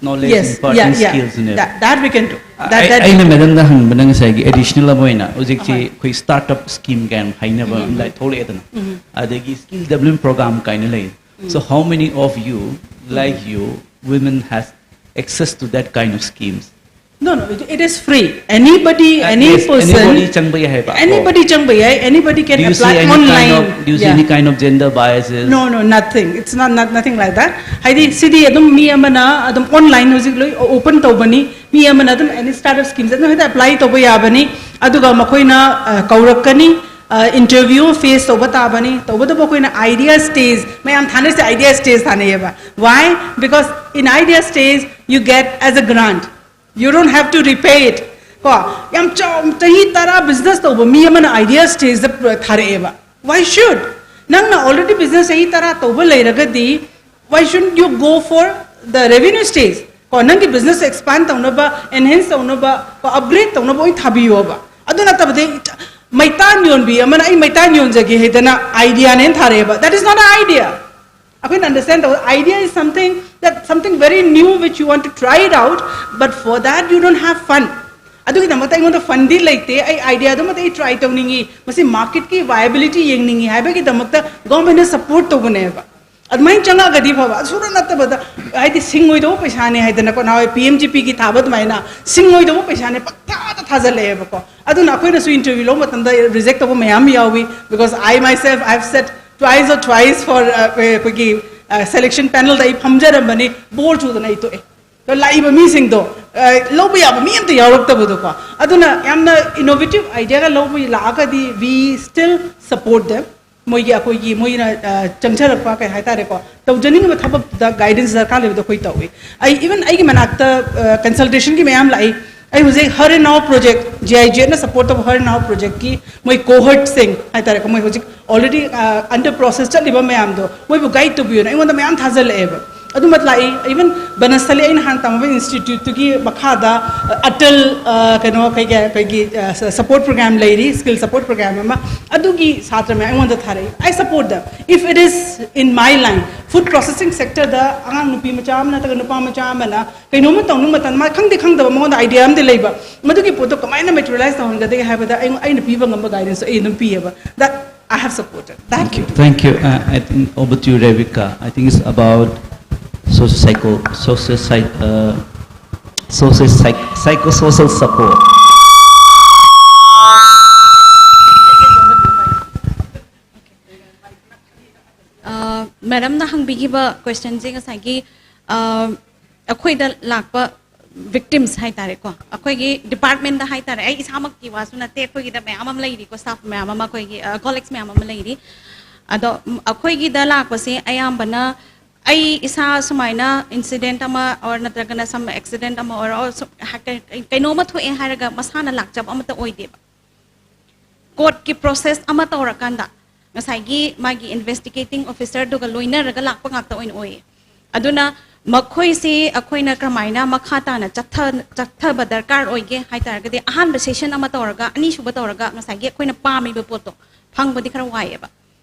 knowledge, Yes, imparting yeah, yeah. skills ꯅꯦꯕ꯫ That, that we can do. That, ꯑꯩ- that we ꯑꯩꯅ can do. ꯃꯦꯗꯝꯗ ꯍꯪꯕꯗ ꯉꯁꯥꯏꯒꯤ ꯑꯦꯗꯤꯁꯅꯦꯜ ꯑꯃ ꯑꯣꯏꯅ ꯍꯧꯖꯤꯛꯁꯤ ꯑꯍꯣꯏ꯫ ꯑꯩꯈꯣꯏ ꯁ꯭ꯇꯥꯔꯠ ꯑꯞ ꯁ꯭ꯀꯤꯝ ꯀꯥꯏꯅ ꯍꯥꯏꯅꯕ ꯑꯃ ꯂꯥꯏ-, ꯊꯣꯛꯂꯛꯑꯦꯗꯅ, ꯑꯗꯒꯤ ꯁ꯭ꯀꯤꯜ ꯗꯦꯕꯂꯞꯃꯦꯟ ꯄ꯭ꯔꯣꯒ꯭ꯔꯥꯝ ꯀꯥꯏꯅ ꯂꯩ. So how many of you, like you, women has access to that kind of schemes? No, no, it, it is free. Anybody, Uh, any yes, person, anybody ꯆꯪꯕ ꯌꯥꯏ ꯍꯥꯏꯕ? Anybody ꯆꯪꯕ ꯌꯥꯏ, anybody can Do you see apply any online. Kind of, do you see Yeah. any kind of gender biases? No, no, nothing. It's not, not nothing like that. ꯍꯥꯏꯗꯤ ꯁꯤꯗꯤ ꯑꯗꯨꯝ ꯃꯤ ꯑꯃꯅ ꯑꯗꯨꯝ ꯑꯣꯟꯂꯥꯏꯟ ꯍꯧꯖꯤꯛ ꯂꯣꯏ ꯑꯣꯄꯟ ꯇꯧꯕꯅꯤ꯫ ꯃꯤ ꯑꯃꯅ ꯑꯗꯨꯝ ꯑꯦꯅꯤ ꯁ꯭ꯇꯥꯔꯠ ꯑꯞ ꯁ꯭ꯀꯤꯝꯁꯦ ꯑꯗꯨꯝ ꯍꯦꯛꯇ ꯑꯦꯄ꯭ꯂꯥꯏ ꯇꯧꯕ ꯌꯥꯕꯅꯤ꯫ ꯑꯗꯨꯒ ꯃꯈꯣꯏꯅ, ꯑ, ꯀꯧꯔꯛꯀꯅꯤ, ꯏꯟꯇꯔꯚ꯭ꯌꯨ ꯐꯦꯁ ꯇꯧꯕ ꯇꯥꯕꯅꯤ꯫ ꯇꯧꯕꯇꯕꯨ ꯑꯩꯈꯣꯏꯅ ꯑꯥꯏꯗꯤꯌꯥ ꯁ꯭ꯇꯦꯖ, ꯃꯌꯥꯝ ꯊꯥꯅꯔꯤꯁꯦ ꯑꯥꯏꯗꯤꯌꯥ ꯁ꯭ꯇꯦꯖ ꯊꯥꯅꯩꯌꯦꯕ꯫ Why? Because in idea stage you get as a grant. You don't have to repay it. ꯀꯣ, ꯌꯥꯝ ꯆꯥꯎ, ꯆꯍꯤ ꯇꯔꯥ ꯕꯤꯖꯤꯅꯦꯁ ꯇꯧꯕ ꯃꯤ ꯑꯃꯅ ꯑꯥꯏꯗꯤꯌꯥ ꯁ꯭ꯇꯦꯖꯇ ꯊꯥꯔꯛꯑꯦꯕ꯫ Why should? ꯅꯪꯅ ꯑꯣꯜꯔꯦꯗꯤ ꯕꯤꯖꯤꯅꯦꯁ ꯆꯍꯤ ꯇꯔꯥ ꯇꯧꯕ ꯂꯩꯔꯒꯗꯤ, why shouldn't you go for the revenue stage? ꯀꯣ, ꯅꯪꯒꯤ ꯕꯤꯖꯤꯅꯦꯁ ꯑꯦꯛꯁꯄꯥꯟ ꯇꯧꯅꯕ, ꯑꯦꯟꯍꯦꯟꯁ ꯇꯧꯅꯕ, ꯀꯣ, ꯑꯞꯒ꯭ꯔꯦꯗ ꯇꯧꯅꯕ ꯑꯣꯏꯅ ꯊꯥꯕꯤꯌꯣꯕ꯫ ꯑꯗꯨ ꯅꯠꯇꯕꯗꯤ, ꯃꯩꯇꯥꯟ ꯌꯣꯟꯕꯤ ꯑꯃꯅ ꯑꯩ ꯃꯩꯇꯥꯟ ꯌꯣꯟꯖꯒꯦ ꯍꯥꯏꯗꯅ ꯑꯥꯏꯗꯤꯌꯥꯅꯦꯅ ꯊꯥꯔꯛꯑꯦꯕ꯫ That is not an idea. ꯑꯩꯈꯣꯏꯅ ꯑꯟꯗꯔꯁ꯭ꯇꯦꯟ ꯇꯧꯕ, idea is something that, something very new which you want to try it out, but for that you don't have fund. ꯑꯗꯨꯒꯤꯗꯃꯛꯇ ꯑꯩꯉꯣꯟꯗ ꯐꯟꯗꯤ ꯂꯩꯇꯦ, ꯑꯩ ꯑꯥꯏꯗꯤꯌꯥꯗꯨꯃꯗꯤ ꯑꯩ ꯇ꯭ꯔꯥꯏ ꯇꯧꯅꯤꯡꯉꯤ, ꯃꯁꯤ ꯃꯥꯔꯀꯦꯠꯀꯤ ꯋꯥꯏꯕꯤꯂꯤꯇꯤ ꯌꯦꯡꯅꯤꯡꯉꯤ ꯍꯥꯏꯕꯒꯤꯗꯃꯛꯇ ꯒꯣꯔꯃꯦꯟꯅ ꯁꯄꯣꯔꯠ ꯇꯧꯕꯅꯦꯕ꯫ ꯑꯗꯨꯃꯥꯏꯅ ꯆꯪꯉꯛꯑꯒꯗꯤ ꯐꯕ, ꯑꯁꯨꯔ ꯅꯠꯇꯕꯗ, ꯍꯥꯏꯗꯤ ꯁꯤꯡꯉꯣꯏꯗꯧꯕ ꯄꯩꯁꯥꯅꯦ ꯍꯥꯏꯗꯅꯀꯣ, ꯅꯍꯥꯟꯋꯥꯏ ꯄꯤ ꯑꯦꯝ ꯖꯤ ꯄꯤꯒꯤ ꯊꯥꯕ ꯑꯗꯨꯃꯥꯏꯅ ꯁꯤꯡꯉꯣꯏꯗꯧꯕ ꯄꯩꯁꯥꯅꯦ ꯄꯛꯊꯥꯗ ꯊꯥꯖꯜꯂꯛꯑꯦꯕꯀꯣ꯫ ꯑꯗꯨꯅ ꯑꯩꯈꯣꯏꯅꯁꯨ ꯏꯟꯇꯔꯚ꯭ꯌꯨ ꯂꯧꯕ ꯃꯇꯝꯗ ꯔꯤꯖꯦꯛ ꯇꯧꯕ ꯃꯌꯥꯝ ꯌꯥꯎꯏ, because I myself, I have sat twice or thrice for, uh, ꯑꯩꯈꯣꯏꯒꯤ ꯁꯦꯂꯦꯛꯁꯟ ꯄꯦꯅꯦꯜꯗ ꯑꯩ ꯐꯝꯖꯔꯝꯕꯅꯤ, ꯕꯣꯔ ꯆꯨꯗꯅ ꯑꯩ ꯇꯣꯛꯑꯦ꯫ ꯑꯗꯣ ꯂꯥꯛꯏꯕ ꯃꯤꯁꯤꯡꯗꯣ, ꯑ, ꯂꯧꯕ ꯌꯥꯕ ꯃꯤ ꯑꯝꯇ ꯌꯥꯎꯔꯛꯇꯕꯗꯣꯀꯣ꯫ ꯑꯗꯨꯅ ꯌꯥꯝꯅ ꯏꯅꯣꯚꯦꯇꯤꯚ ꯑꯥꯏꯗꯤꯌꯥꯒ ꯂꯧꯕ ꯂꯥꯛꯑꯒꯗꯤ, we still support them. ꯃꯣꯏꯒꯤ, ꯑꯩꯈꯣꯏꯒꯤ, ꯃꯣꯏꯅ, ꯑ, ꯆꯪꯖꯔꯛꯄ, ꯀꯩ ꯍꯥꯏꯇꯥꯔꯦꯀꯣ, ꯇꯧꯖꯅꯤꯡꯉꯤꯕ ꯊꯕꯛꯇꯨꯗ ꯒꯥꯏꯗꯦꯟꯁ ꯗꯔꯀꯥꯔ ꯂꯩꯕꯗꯣ ꯑꯩꯈꯣꯏ ꯇꯧꯏ꯫ ꯑꯩ, ꯏꯚꯟ ꯑꯩꯒꯤ ꯃꯅꯥꯛꯇ, ꯑ, ꯀꯟꯁꯜꯇꯦꯁꯟꯒꯤ ꯃꯌꯥꯝ ꯂꯥꯛꯏ꯫ ꯑꯩ ꯍꯧꯖꯤꯛ her and now project, G I ꯖꯦꯠꯅ ꯁꯄꯣꯔꯠ ꯇꯧꯕ ꯍꯔ ꯑꯦꯟ ꯅꯥꯎ ꯄ꯭ꯔꯣꯖꯦꯛꯀꯤ ꯃꯣꯏ ꯀꯣꯍꯔꯠꯁꯤꯡ ꯍꯥꯏꯇꯥꯔꯦꯀꯣ, ꯃꯣꯏ ꯍꯧꯖꯤꯛ ꯑꯣꯜꯔꯦꯗꯤ ꯑꯟꯗꯔ ꯄ꯭ꯔꯣꯁꯦꯁ ꯆꯠꯂꯤꯕ ꯃꯌꯥꯝꯗꯣ, ꯃꯣꯏꯕꯨ ꯒꯥꯏꯗ ꯇꯧꯕꯤꯌꯨꯅ ꯑꯩꯉꯣꯟꯗ ꯃꯌꯥꯝ ꯊꯥꯖꯜꯂꯛꯑꯦꯕ꯫ ꯑꯗꯨꯃ ꯂꯥꯛꯏ꯫ ꯏꯚꯟ ꯕꯅꯁꯊꯂꯤ, ꯑꯩꯅ ꯍꯥꯟꯅ ꯇꯝꯃꯝꯕ ꯏꯟꯁꯇꯤꯇ꯭ꯌꯨꯠꯇꯨꯒꯤ ꯃꯈꯥꯗ, ꯑ, ꯑꯇꯜ, ꯑ, ꯀꯩꯅꯣ, ꯀꯩ, ꯀꯩ, ꯑꯩꯈꯣꯏꯒꯤ, ꯑ, ꯁ-, ꯁꯄꯣꯔꯠ ꯄ꯭ꯔꯣꯒ꯭ꯔꯥꯝ ꯂꯩꯔꯤ, ꯁ꯭ꯀꯤꯜ ꯁꯄꯣꯔꯠ ꯄ꯭ꯔꯣꯒ꯭ꯔꯥꯝ ꯑꯃ, ꯑꯗꯨꯒꯤ ꯁꯥꯇ꯭ꯔ ꯃꯌꯥꯝ ꯑꯩꯉꯣꯟꯗ ꯊꯥꯔꯛꯏ꯫ I support them. If it is in my line, food processing ꯁꯦꯛꯇꯔꯗ ꯑꯉꯥꯡ ꯅꯨꯄꯤ ꯃꯆꯥ ꯑꯃ ꯅꯠꯇ꯭ꯔꯒ ꯅꯨꯄꯥ ꯃꯆꯥ ꯑꯃꯅ ꯀꯩꯅꯣꯝꯃ ꯇꯧꯅꯤꯡꯕ ꯃꯇꯝꯗ, ꯃꯥ ꯈꯪꯗꯦ ꯈꯪꯗꯕ, ꯃꯉꯣꯟꯗ ꯑꯥꯏꯗꯤꯌꯥ ꯑꯃꯗꯤ ꯂꯩꯕ, ꯃꯗꯨꯒꯤ ꯄꯣꯠꯇꯣ ꯀꯃꯥꯏꯅ ꯃꯦꯇꯔꯤꯌꯦꯂꯥꯏꯁ ꯇꯧꯍꯟꯒꯗꯒꯦ ꯍꯥꯏꯕꯗ ꯑꯩ, ꯑꯩꯅ ꯄꯤꯕ ꯉꯝꯕ ꯒꯥꯏꯗꯦꯟꯁꯇꯣ ꯑꯩ ꯑꯗꯨꯝ ꯄꯤꯌꯦꯕ꯫ That I have supported. Thank you. Thank you. Uh, I think over to you, Revika. I think it's about socio-psycho, socio-psych, uh, socio-psych, psychosocial support. ꯃꯦꯗꯝꯅ ꯍꯪꯕꯤꯈꯤꯕ ꯀꯣꯏꯁꯟꯁꯦ ꯉꯁꯥꯏꯒꯤ ꯑ, ꯑꯩꯈꯣꯏꯗ ꯂꯥꯛꯄ ꯚꯤꯛꯇꯤꯝꯁ ꯍꯥꯏꯇꯥꯔꯦꯀꯣ, ꯑꯩꯈꯣꯏꯒꯤ ꯗꯤꯄꯥꯔꯠꯃꯦꯟꯗ ꯍꯥꯏꯇꯥꯔꯦ, ꯑꯩ ꯏꯁꯥꯃꯛꯀꯤ ꯋꯥꯁꯨ ꯅꯠꯇꯦ, ꯑꯩꯈꯣꯏꯒꯤꯗ ꯃꯌꯥꯝ ꯑꯃ ꯂꯩꯔꯤꯀꯣ, ꯁ꯭ꯇꯥꯐ ꯃꯌꯥꯝ ꯑꯃ, ꯑꯩꯈꯣꯏꯒꯤ ꯀꯣꯂꯤꯛꯁ ꯃꯌꯥꯝ ꯑꯃ ꯂꯩꯔꯤ꯫ ꯑꯗꯣ ꯎꯝ, ꯑꯩꯈꯣꯏꯒꯤꯗ ꯂꯥꯛꯄꯁꯦ ꯑꯌꯥꯝꯕꯅ ꯑꯩ ꯏꯁꯥ ꯁꯨꯃꯥꯏꯅ incident ꯑꯃ or ꯅꯠꯇ꯭ꯔꯒꯅ some accident ꯑꯃ ꯑꯣꯏꯔꯣ, ꯁꯨꯝ ꯍꯥ-, ꯀꯩ-, ꯀꯩ-, ꯀꯩꯅꯣꯝꯃ ꯊꯣꯛꯑꯦ ꯍꯥꯏꯔꯒ ꯃꯁꯥꯅ ꯂꯥꯛꯆꯕ ꯑꯃꯠꯇ ꯑꯣꯏꯗꯦꯕ꯫ Courtꯀꯤ process ꯑꯃ ꯇꯧꯔꯀꯥꯟꯗ ꯉꯁꯥꯏꯒꯤ ꯃꯥꯒꯤ investigating officerꯗꯨꯒ ꯂꯣꯏꯅꯔꯒ ꯂꯥꯛꯄ ꯉꯥꯛꯇ ꯑꯣꯏꯅ ꯑꯣꯏꯌꯦ꯫ ꯑꯗꯨꯅ ꯃꯈꯣꯏꯁꯤ ꯑꯩꯈꯣꯏꯅ ꯀꯔꯝꯍꯥꯏꯅ ꯃꯈꯥ ꯇꯥꯅ ꯆꯠꯊ-, ꯆꯠꯊꯕ ꯗꯔꯀꯥꯔ ꯑꯣꯏꯒꯦ ꯍꯥꯏ ꯇꯥꯔꯒꯗꯤ, ꯑꯍꯥꯟꯕ session ꯑꯃ ꯇꯧꯔꯒ, ꯑꯅꯤꯁꯨꯕ ꯇꯧꯔꯒ, ꯉꯁꯥꯏꯒꯤ ꯑꯩꯈꯣꯏꯅ ꯄꯥꯝꯃꯤꯕ ꯄꯣꯠꯇꯣ ꯐꯪꯕꯗꯤ ꯈꯔ ꯋꯥꯏꯌꯦꯕ꯫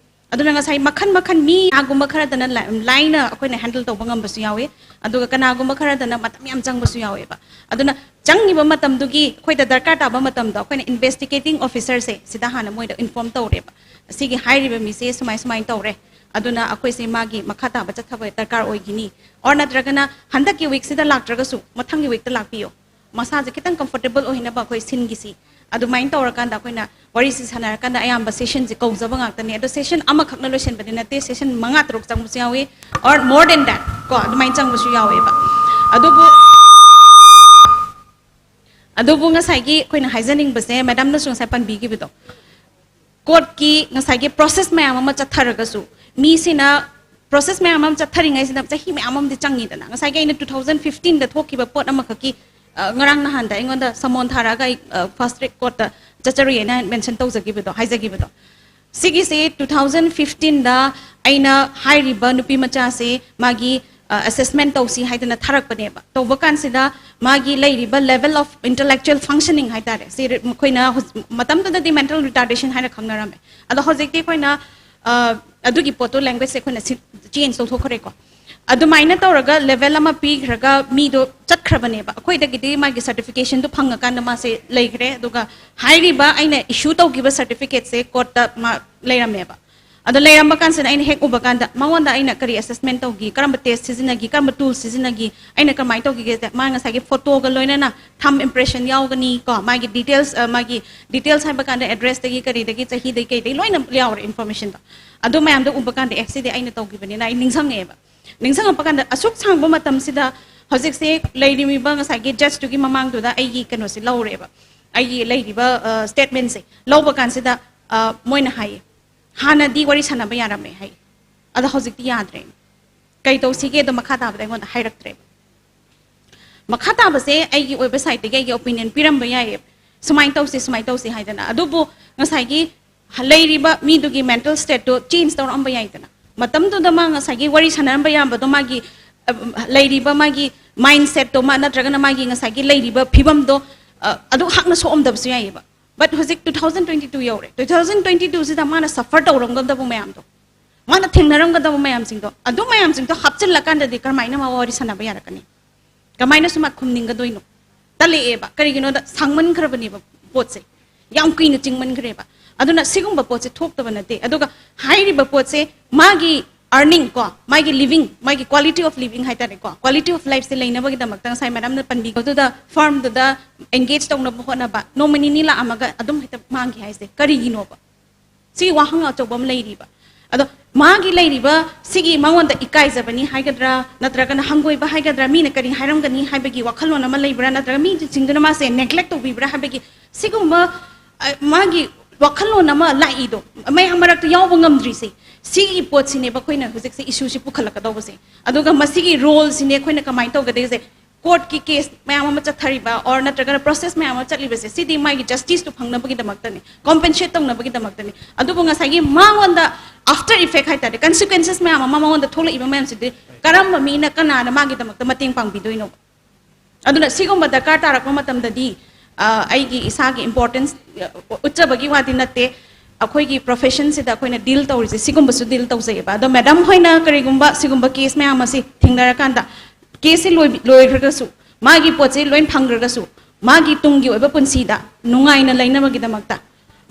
ꯑꯗꯨꯅ ꯉꯁꯥꯏ ꯃꯈꯟ ꯃꯈꯟ ꯃꯤ ꯀꯅꯥꯒꯨꯝꯕ ꯈꯔꯗꯅ ꯂꯥ-, ꯂꯥꯏꯅ ꯑꯩꯈꯣꯏꯅ handle ꯇꯧꯕ ꯉꯝꯕꯁꯨ ꯌꯥꯎꯏ, ꯑꯗꯨꯒ ꯀꯅꯥꯒꯨꯝꯕ ꯈꯔꯗꯅ ꯃꯇꯝ ꯌꯥꯝ ꯆꯪꯕꯁꯨ ꯌꯥꯎꯋꯦꯕ꯫ ꯑꯗꯨꯅ ꯆꯪꯉꯤꯕ ꯃꯇꯝꯗꯨꯒꯤ ꯑꯩꯈꯣꯏꯗ ꯗꯔꯀꯥꯔ ꯇꯥꯕ ꯃꯇꯝꯗꯣ ꯑꯩꯈꯣꯏꯅ investigating officerꯁꯦ ꯁꯤꯗ ꯍꯥꯟꯅ ꯃꯣꯏꯗ inform ꯇꯧꯔꯦꯕ, "ꯁꯤꯒꯤ ꯍꯥꯏꯔꯤꯕ ꯃꯤꯁꯦ ꯁꯨꯃꯥꯏ ꯁꯨꯃꯥꯏꯅ ꯇꯧꯔꯦ, ꯑꯗꯨꯅ ꯑꯩꯈꯣꯏꯁꯦ ꯃꯥꯒꯤ ꯃꯈꯥ ꯇꯥꯕ ꯆꯠꯊꯕ ꯗꯔꯀꯥꯔ ꯑꯣꯏꯒꯅꯤ, or ꯅꯠꯇ꯭ꯔꯒꯅ ꯍꯟꯗꯛꯀꯤ weekꯁꯤꯗ ꯂꯥꯛꯇ꯭ꯔꯒꯁꯨ ꯃꯊꯪꯒꯤ weekꯇ ꯂꯥꯛꯄꯤꯌꯣ, ꯃꯁꯥꯁꯦ ꯈꯤꯇꯪ comfortable ꯑꯣꯏꯅꯕ ꯑꯩꯈꯣꯏ ꯁꯤꯟꯈꯤꯁꯤ"꯫ ꯑꯗꯨꯃꯥꯏꯅ ꯇꯧꯔꯀꯥꯟꯗ ꯑꯩꯈꯣꯏꯅ ꯋꯥꯔꯤꯁꯤ ꯁꯥꯟꯅꯔꯀꯥꯟꯗ ꯑꯌꯥꯝꯕ sessionꯁꯦ ꯀꯧꯖꯕ ꯉꯥꯛꯇꯅꯦ꯫ ꯑꯗꯣ session ꯑꯃꯈꯛꯅ ꯂꯣꯏꯁꯤꯟꯕꯗꯤ ꯅꯠꯇꯦ, session ꯃꯉꯥ ꯇꯔꯨꯛ ꯆꯪꯕꯁꯨ ꯌꯥꯎꯏ, or more than that ꯀꯣ, ꯑꯗꯨꯃꯥꯏꯅ ꯆꯪꯕꯁꯨ ꯌꯥꯎꯋꯦꯕ꯫ ꯑꯗꯨꯕꯨ, ꯑꯗꯨꯕꯨ ꯉꯁꯥꯏꯒꯤ ꯑꯩꯈꯣꯏꯅ ꯍꯥꯏꯖꯅꯤꯡꯕꯁꯦ, madamꯅꯁꯨ ꯉꯁꯥꯏ ꯄꯟꯕꯤꯈꯤꯕꯗꯣ, courtꯀꯤ ꯉꯁꯥꯏꯒꯤ process ꯃꯌꯥꯝ ꯑꯃ ꯆꯠꯊꯔꯒꯁꯨ, ꯃꯤꯁꯤꯅ process ꯃꯌꯥꯝ ꯑꯃ ꯆꯠꯊꯔꯤꯉꯩꯁꯤꯗ ꯆꯍꯤ ꯃꯌꯥꯝ ꯑꯃꯗꯤ ꯆꯪꯉꯤꯗꯅ꯫ ꯉꯁꯥꯏꯒꯤ ꯑꯩꯅ two thousand fifteenꯗ ꯊꯣꯛꯈꯤꯕ ꯄꯣꯠ ꯑꯃꯈꯛꯀꯤ, ꯑ, ꯉꯔꯥꯡ ꯅꯍꯥꯟꯗ ꯑꯩꯉꯣꯟꯗ summon ꯊꯥꯔꯛꯑꯒ ꯑꯩ, ꯑ, fast track courtꯇ ꯆꯠꯆꯔꯨꯏꯅ mention ꯇꯧꯖꯈꯤꯕꯗꯣ, ꯍꯥꯏꯖꯈꯤꯕꯗꯣ, ꯁꯤꯒꯤꯁꯦ two thousand fifteenꯗ ꯑꯩꯅ ꯍꯥꯏꯔꯤꯕ ꯅꯨꯄꯤ ꯃꯆꯥꯁꯦ ꯃꯥꯒꯤ, ꯑ, assessment ꯇꯧꯁꯤ ꯍꯥꯏꯗꯅ ꯊꯥꯔꯛꯄꯅꯦꯕ꯫ ꯇꯧꯕ ꯀꯥꯟꯁꯤꯗ ꯃꯥꯒꯤ ꯂꯩꯔꯤꯕ level of intellectual functioning ꯍꯥꯏꯇꯥꯔꯦ, ꯁꯤ ꯔꯤ-, ꯃꯈꯣꯏꯅ ꯍꯧꯖꯤꯛ ꯃꯇꯝꯗꯨꯗꯗꯤ mental retardation ꯍꯥꯏꯅ ꯈꯪꯅꯔꯝꯃꯦ꯫ ꯑꯗꯣ ꯍꯧꯖꯤꯛꯇꯤ ꯑꯩꯈꯣꯏꯅ, ꯑ, ꯑꯗꯨꯒꯤ ꯄꯣꯠꯇꯣ languageꯁꯦ ꯑꯩꯈꯣꯏꯅ ꯁꯤ-, change ꯇꯧꯊꯣꯛꯈ꯭ꯔꯦꯀꯣ꯫ ꯑꯗꯨꯃꯥꯏꯅ ꯇꯧꯔꯒ level ꯑꯃ ꯄꯤꯈ꯭ꯔꯒ ꯃꯤꯗꯣ ꯆꯠꯈ꯭ꯔꯕꯅꯦꯕ꯫ ꯑꯩꯈꯣꯏꯗꯒꯤꯗꯤ ꯃꯥꯒꯤ certificationꯗꯣ ꯐꯪꯉꯀꯥꯟꯗ ꯃꯥꯁꯦ ꯂꯩꯈ꯭ꯔꯦ, ꯑꯗꯨꯒ ꯍꯥꯏꯔꯤꯕ ꯑꯩꯅ issue ꯇꯧꯈꯤꯕ certificateꯁꯦ courtꯇ ꯃꯥ ꯂꯩꯔꯝꯃꯦꯕ꯫ ꯑꯗꯣ ꯂꯩꯔꯝꯕ ꯀꯥꯟꯁꯤꯗ ꯑꯩꯅ ꯍꯦꯛ ꯎꯕ ꯀꯥꯟꯗ ꯃꯉꯣꯟꯗ ꯑꯩꯅ ꯀꯔꯤ assessment ꯇꯧꯈꯤ, ꯀꯔꯝꯕ test ꯁꯤꯖꯤꯟꯅꯈꯤ, ꯀꯔꯝꯕ tool ꯁꯤꯖꯤꯟꯅꯈꯤ, ꯑꯩꯅ ꯀꯃꯥꯏꯅ ꯇꯧꯈꯤꯒꯦꯁꯦ, ꯃꯥ ꯉꯁꯥꯏꯒꯤ photoꯒ ꯂꯣꯏꯅꯅ thumb impression ꯌꯥꯎꯒꯅꯤ ꯀꯣ, ꯃꯥꯒꯤ details, ꯑ, ꯃꯥꯒꯤ details ꯍꯥꯏꯕ ꯀꯥꯟꯗ addressꯇꯒꯤ ꯀꯔꯤꯗꯒꯤ ꯆꯍꯤꯗꯒꯤ ꯀꯩꯗꯒꯤ ꯂꯣꯏꯅ ꯌꯥꯎꯔꯦ informationꯗꯣ꯫ ꯑꯗꯨ ꯃꯌꯥꯝꯗꯣ ꯎꯕ ꯀꯥꯟꯗ, "ꯑꯦ, ꯁꯤꯗꯤ ꯑꯩꯅ ꯇꯧꯈꯤꯕꯅꯤꯅ" ꯑꯩ ꯅꯤꯡꯁꯤꯡꯉꯛꯑꯦꯕ꯫ ꯅꯤꯡꯁꯤꯡꯉꯛꯄ ꯀꯥꯟꯗ ꯑꯁꯨꯛ ꯁꯥꯡꯕ ꯃꯇꯝꯁꯤꯗ ꯍꯧꯖꯤꯛꯁꯦ ꯂꯩꯔꯤꯕ ꯉꯁꯥꯏꯒꯤ judgeꯇꯨꯒꯤ ꯃꯃꯥꯡꯗꯨꯗ ꯑꯩꯒꯤ ꯀꯩꯅꯣꯁꯦ ꯂꯧꯔꯦꯕ, ꯑꯩꯒꯤ ꯂꯩꯔꯤꯕ, ꯑ, statementꯁꯦ ꯂꯧꯕ ꯀꯥꯟꯁꯤꯗ, ꯑ, ꯃꯣꯏꯅ ꯍꯥꯏꯌꯦ, "ꯍꯥꯟꯅꯗꯤ ꯋꯥꯔꯤ ꯁꯥꯟꯅꯕ ꯌꯥꯔꯝꯃꯦ" ꯍꯥꯏ, "ꯑꯗꯣ ꯍꯧꯖꯤꯛꯇꯤ ꯌꯥꯗ꯭ꯔꯦ"꯫ ꯀꯩ ꯇꯧꯁꯤꯒꯦꯗꯣ ꯃꯈꯥ ꯇꯥꯕꯗ ꯑꯩꯉꯣꯟꯗ ꯍꯥꯏꯔꯛꯇ꯭ꯔꯦꯕ꯫ ꯃꯈꯥ ꯇꯥꯕꯁꯦ ꯑꯩꯒꯤ ꯑꯣꯏꯕ ꯁꯥꯏꯠꯇꯒꯤ ꯑꯩꯒꯤ ꯑꯣꯄꯤꯅꯤꯌꯟ ꯄꯤꯔꯝꯕ ꯌꯥꯏꯌꯦ, ꯁꯨꯃꯥꯏꯅ ꯇꯧꯁꯤ, ꯁꯨꯃꯥꯏꯅ ꯇꯧꯁꯤ ꯍꯥꯏꯗꯅ꯫ ꯑꯗꯨꯕꯨ ꯉꯁꯥꯏꯒꯤ ꯂꯩꯔꯤꯕ ꯃꯤꯗꯨꯒꯤ ꯃꯦꯟꯇꯦꯜ ꯁ꯭ꯇꯦꯠꯇꯣ ꯆꯦꯟꯖ ꯇꯧꯔꯛꯑꯝꯕ ꯌꯥꯏꯗꯅ꯫ ꯃꯇꯝꯗꯨꯗ ꯃꯥ ꯉꯁꯥꯏꯒꯤ ꯋꯥꯔꯤ ꯁꯥꯟꯅꯔꯝꯕ ꯌꯥꯕꯗꯣ, ꯃꯥꯒꯤ ꯑ, ꯂꯩꯔꯤꯕ ꯃꯥꯒꯤ ꯃꯥꯏꯟ ꯁꯦꯠꯇꯣ, ꯃꯥ ꯅꯠꯇ꯭ꯔꯒꯅ ꯃꯥꯒꯤ ꯉꯁꯥꯏꯒꯤ ꯂꯩꯔꯤꯕ ꯐꯤꯕꯝꯗꯣ, ꯑ, ꯑꯗꯨ ꯍꯥꯛꯅ ꯁꯣꯛꯑꯝꯗꯕꯁꯨ ꯌꯥꯏꯌꯦꯕ꯫ ꯕꯠ ꯍꯧꯖꯤꯛ ꯇꯨ ꯊꯥꯎꯖꯟ ꯇ꯭ꯋꯦꯟꯇꯤ ꯇꯨ ꯌꯧꯔꯦ꯫ ꯇꯨ ꯊꯥꯎꯖꯟ ꯇ꯭ꯋꯦꯟꯇꯤ ꯇꯨꯁꯤꯗ ꯃꯥꯅ ꯁꯐꯔ ꯇꯧꯔꯝꯒꯗꯕ ꯃꯌꯥꯝꯗꯣ, ꯃꯥꯅ ꯊꯦꯡꯅꯔꯝꯒꯗꯕ ꯃꯌꯥꯝꯁꯤꯡꯗꯣ, ꯑꯗꯨ ꯃꯌꯥꯝꯁꯤꯡꯗꯣ ꯍꯥꯞꯆꯤꯜꯂꯀꯥꯟꯗꯗꯤ ꯀꯔꯝꯍꯥꯏꯅ ꯃꯥ ꯋꯥꯔꯤ ꯁꯥꯟꯅꯕ ꯌꯥꯔꯛꯀꯅꯤ? ꯀꯃꯥꯏꯅꯁꯨ ꯃꯥ ꯈꯨꯝꯅꯤꯡꯒꯗꯣꯏꯅꯣ? ꯇꯜꯂꯛꯑꯦꯕ꯫ ꯀꯔꯤꯒꯤꯅꯣꯗ ꯁꯥꯡꯃꯟꯈ꯭ꯔꯕꯅꯦꯕ ꯄꯣꯠꯁꯦ, ꯌꯥꯝ ꯀꯨꯏꯅ ꯆꯤꯡꯃꯟꯈ꯭ꯔꯦꯕ꯫ ꯑꯗꯨꯅ ꯁꯤꯒꯨꯝꯕ ꯄꯣꯠꯁꯦ ꯊꯣꯛꯇꯕ ꯅꯠꯇꯦ꯫ ꯑꯗꯨꯒ ꯍꯥꯏꯔꯤꯕ ꯄꯣꯠꯁꯦ ꯃꯥꯒꯤ ꯑꯥꯔꯅꯤꯡ ꯀꯣ, ꯃꯥꯒꯤ ꯂꯤꯕꯤꯡ, ꯃꯥꯒꯤ ꯀ꯭ꯋꯥꯂꯤꯇꯤ ꯑꯣꯐ ꯂꯤꯕꯤꯡ ꯍꯥꯏꯇꯥꯔꯦꯀꯣ, ꯀ꯭ꯋꯥꯂꯤꯇꯤ ꯑꯣꯐ ꯂꯥꯏꯐꯁꯦ ꯂꯩꯅꯕꯒꯤꯗꯃꯛꯇ ꯉꯁꯥꯏ ꯃꯦꯗꯥꯝꯅ ꯄꯟꯕꯤꯕꯗꯨꯗ ꯐꯥꯔꯝꯗꯨꯗ ꯑꯦꯡꯒꯦꯖ ꯇꯧꯅꯕ ꯍꯣꯠꯅꯕ, ꯅꯣꯡꯃ ꯅꯤꯅꯤ ꯂꯥꯛꯑꯝꯃꯒ ꯑꯗꯨꯝ ꯍꯦꯛꯇ ꯃꯥꯡꯈꯤ ꯍꯥꯏꯁꯦ ꯀꯔꯤꯒꯤꯅꯣꯕ? ꯁꯤ ꯋꯥꯍꯪ ꯑꯆꯧꯕ ꯑꯃ ꯂꯩꯔꯤꯕ꯫ ꯑꯗꯣ ꯃꯥꯒꯤ ꯂꯩꯔꯤꯕ ꯁꯤꯒꯤ ꯃꯉꯣꯟꯗ ꯏꯀꯥꯏꯖꯕꯅꯤ ꯍꯥꯏꯒꯗ꯭ꯔꯥ, ꯅꯠꯇ꯭ꯔꯒꯅ ꯍꯪꯒꯣꯏꯕ ꯍꯥꯏꯒꯗ꯭ꯔꯥ, ꯃꯤꯅ ꯀꯔꯤ ꯍꯥꯏꯔꯝꯒꯅꯤ ꯍꯥꯏꯕꯒꯤ ꯋꯥꯈꯜꯂꯣꯟ ꯑꯃ ꯂꯩꯕ꯭ꯔꯥ, ꯅꯠꯇ꯭ꯔꯒ ꯃꯤꯁꯤꯡꯗꯨꯅ ꯃꯥꯁꯦ ꯅꯦꯒ꯭ꯂꯦꯛ ꯇꯧꯕꯤꯕ꯭ꯔꯥ ꯍꯥꯏꯕꯒꯤ ꯁꯤꯒꯨꯝꯕ, ꯑ, ꯃꯥꯒꯤ ꯋꯥꯈꯜꯂꯣꯟ ꯑꯃ ꯂꯥꯛꯏꯗꯣ, ꯃꯌꯥꯝ ꯃꯔꯛꯇ ꯌꯥꯎꯕ ꯉꯝꯗ꯭ꯔꯤꯁꯦ, ꯁꯤꯒꯤ ꯄꯣꯠꯁꯤꯅꯦꯕ ꯑꯩꯈꯣꯏꯅ ꯍꯧꯖꯤꯛꯁꯦ ꯏꯁꯨꯁꯤ ꯄꯨꯈꯠꯂꯛꯀꯗꯧꯕꯁꯦ꯫ ꯑꯗꯨꯒ ꯃꯁꯤꯒꯤ ꯔꯣꯜꯁꯤꯅꯦ ꯑꯩꯈꯣꯏꯅ ꯀꯃꯥꯏꯅ ꯇꯧꯒꯗꯒꯦꯁꯦ, ꯀꯣꯔꯠꯀꯤ ꯀꯦꯁ ꯃꯌꯥꯝ ꯑꯃ ꯆꯠꯊꯔꯤꯕ, or ꯅꯠꯇ꯭ꯔꯒꯅ ꯄ꯭ꯔꯣꯁꯦꯁ ꯃꯌꯥꯝ ꯑꯃ ꯆꯠꯂꯤꯕꯁꯦ, ꯁꯤꯗꯤ ꯃꯥꯒꯤ ꯖꯁꯇꯤꯁꯇꯨ ꯐꯪꯅꯕꯒꯤꯗꯃꯛꯇꯅꯤ, ꯀꯣꯝꯄꯦꯟꯁꯦꯠ ꯇꯧꯅꯕꯒꯤꯗꯃꯛꯇꯅꯤ꯫ ꯑꯗꯨꯕꯨ ꯉꯁꯥꯏꯒꯤ ꯃꯉꯣꯟꯗ ꯑꯥꯐꯇꯔ ꯏꯐꯦꯛ ꯍꯥꯏꯇꯥꯔꯦ, ꯀꯟꯁꯤꯀ꯭ꯋꯦꯟꯁꯦꯁ ꯃꯌꯥꯝ ꯑꯃ ꯃꯉꯣꯟꯗ ꯊꯣꯛꯂꯛꯏꯕ ꯃꯌꯥꯝꯁꯤꯗꯤ ꯀꯔꯝꯕ ꯃꯤꯅ ꯀꯅꯥꯅ ꯃꯥꯒꯤꯗꯃꯛꯇ ꯃꯇꯦꯡ ꯄꯥꯡꯕꯤꯗꯣꯏꯅꯣ? ꯑꯗꯨꯅ ꯁꯤꯒꯨꯝꯕ ꯗꯔꯀꯥꯔ ꯇꯥꯔꯛꯄ ꯃꯇꯝꯗꯗꯤ, ꯑ, ꯑꯩꯒꯤ ꯏꯁꯥꯒꯤ ꯏꯝꯄꯣꯔꯇꯦꯟꯁ, ꯑ, ꯎꯠꯆꯕꯒꯤ ꯋꯥꯗꯤ ꯅꯠꯇꯦ, ꯑꯩꯈꯣꯏꯒꯤ ꯄ꯭ꯔꯣꯐꯦꯁꯟꯁꯤꯗ ꯑꯩꯈꯣꯏꯅ ꯗꯤꯜ ꯇꯧꯔꯤꯁꯦ ꯁꯤꯒꯨꯝꯕꯁꯨ ꯗꯤꯜ ꯇꯧꯖꯩꯑꯕ꯫ ꯑꯗꯣ ꯃꯦꯗꯥꯝ ꯍꯣꯏꯅ ꯀꯔꯤꯒꯨꯝꯕ ꯁꯤꯒꯨꯝꯕ ꯀꯦꯁ ꯃꯌꯥꯝ ꯑꯁꯤ ꯊꯦꯡꯅꯔꯀꯥꯟꯗ, ꯀꯦꯁꯁꯤ ꯂꯣꯏꯕꯤ-, ꯂꯣꯏꯈ꯭ꯔꯒꯁꯨ, ꯃꯥꯒꯤ ꯄꯣꯠꯁꯤ ꯂꯣꯏ ꯐꯪꯈ꯭ꯔꯒꯁꯨ, ꯃꯥꯒꯤ ꯇꯨꯡꯒꯤ ꯑꯣꯏꯕ ꯄꯨꯟꯁꯤꯗ ꯅꯨꯡꯉꯥꯏꯅ ꯂꯩꯅꯕꯒꯤꯗꯃꯛꯇ,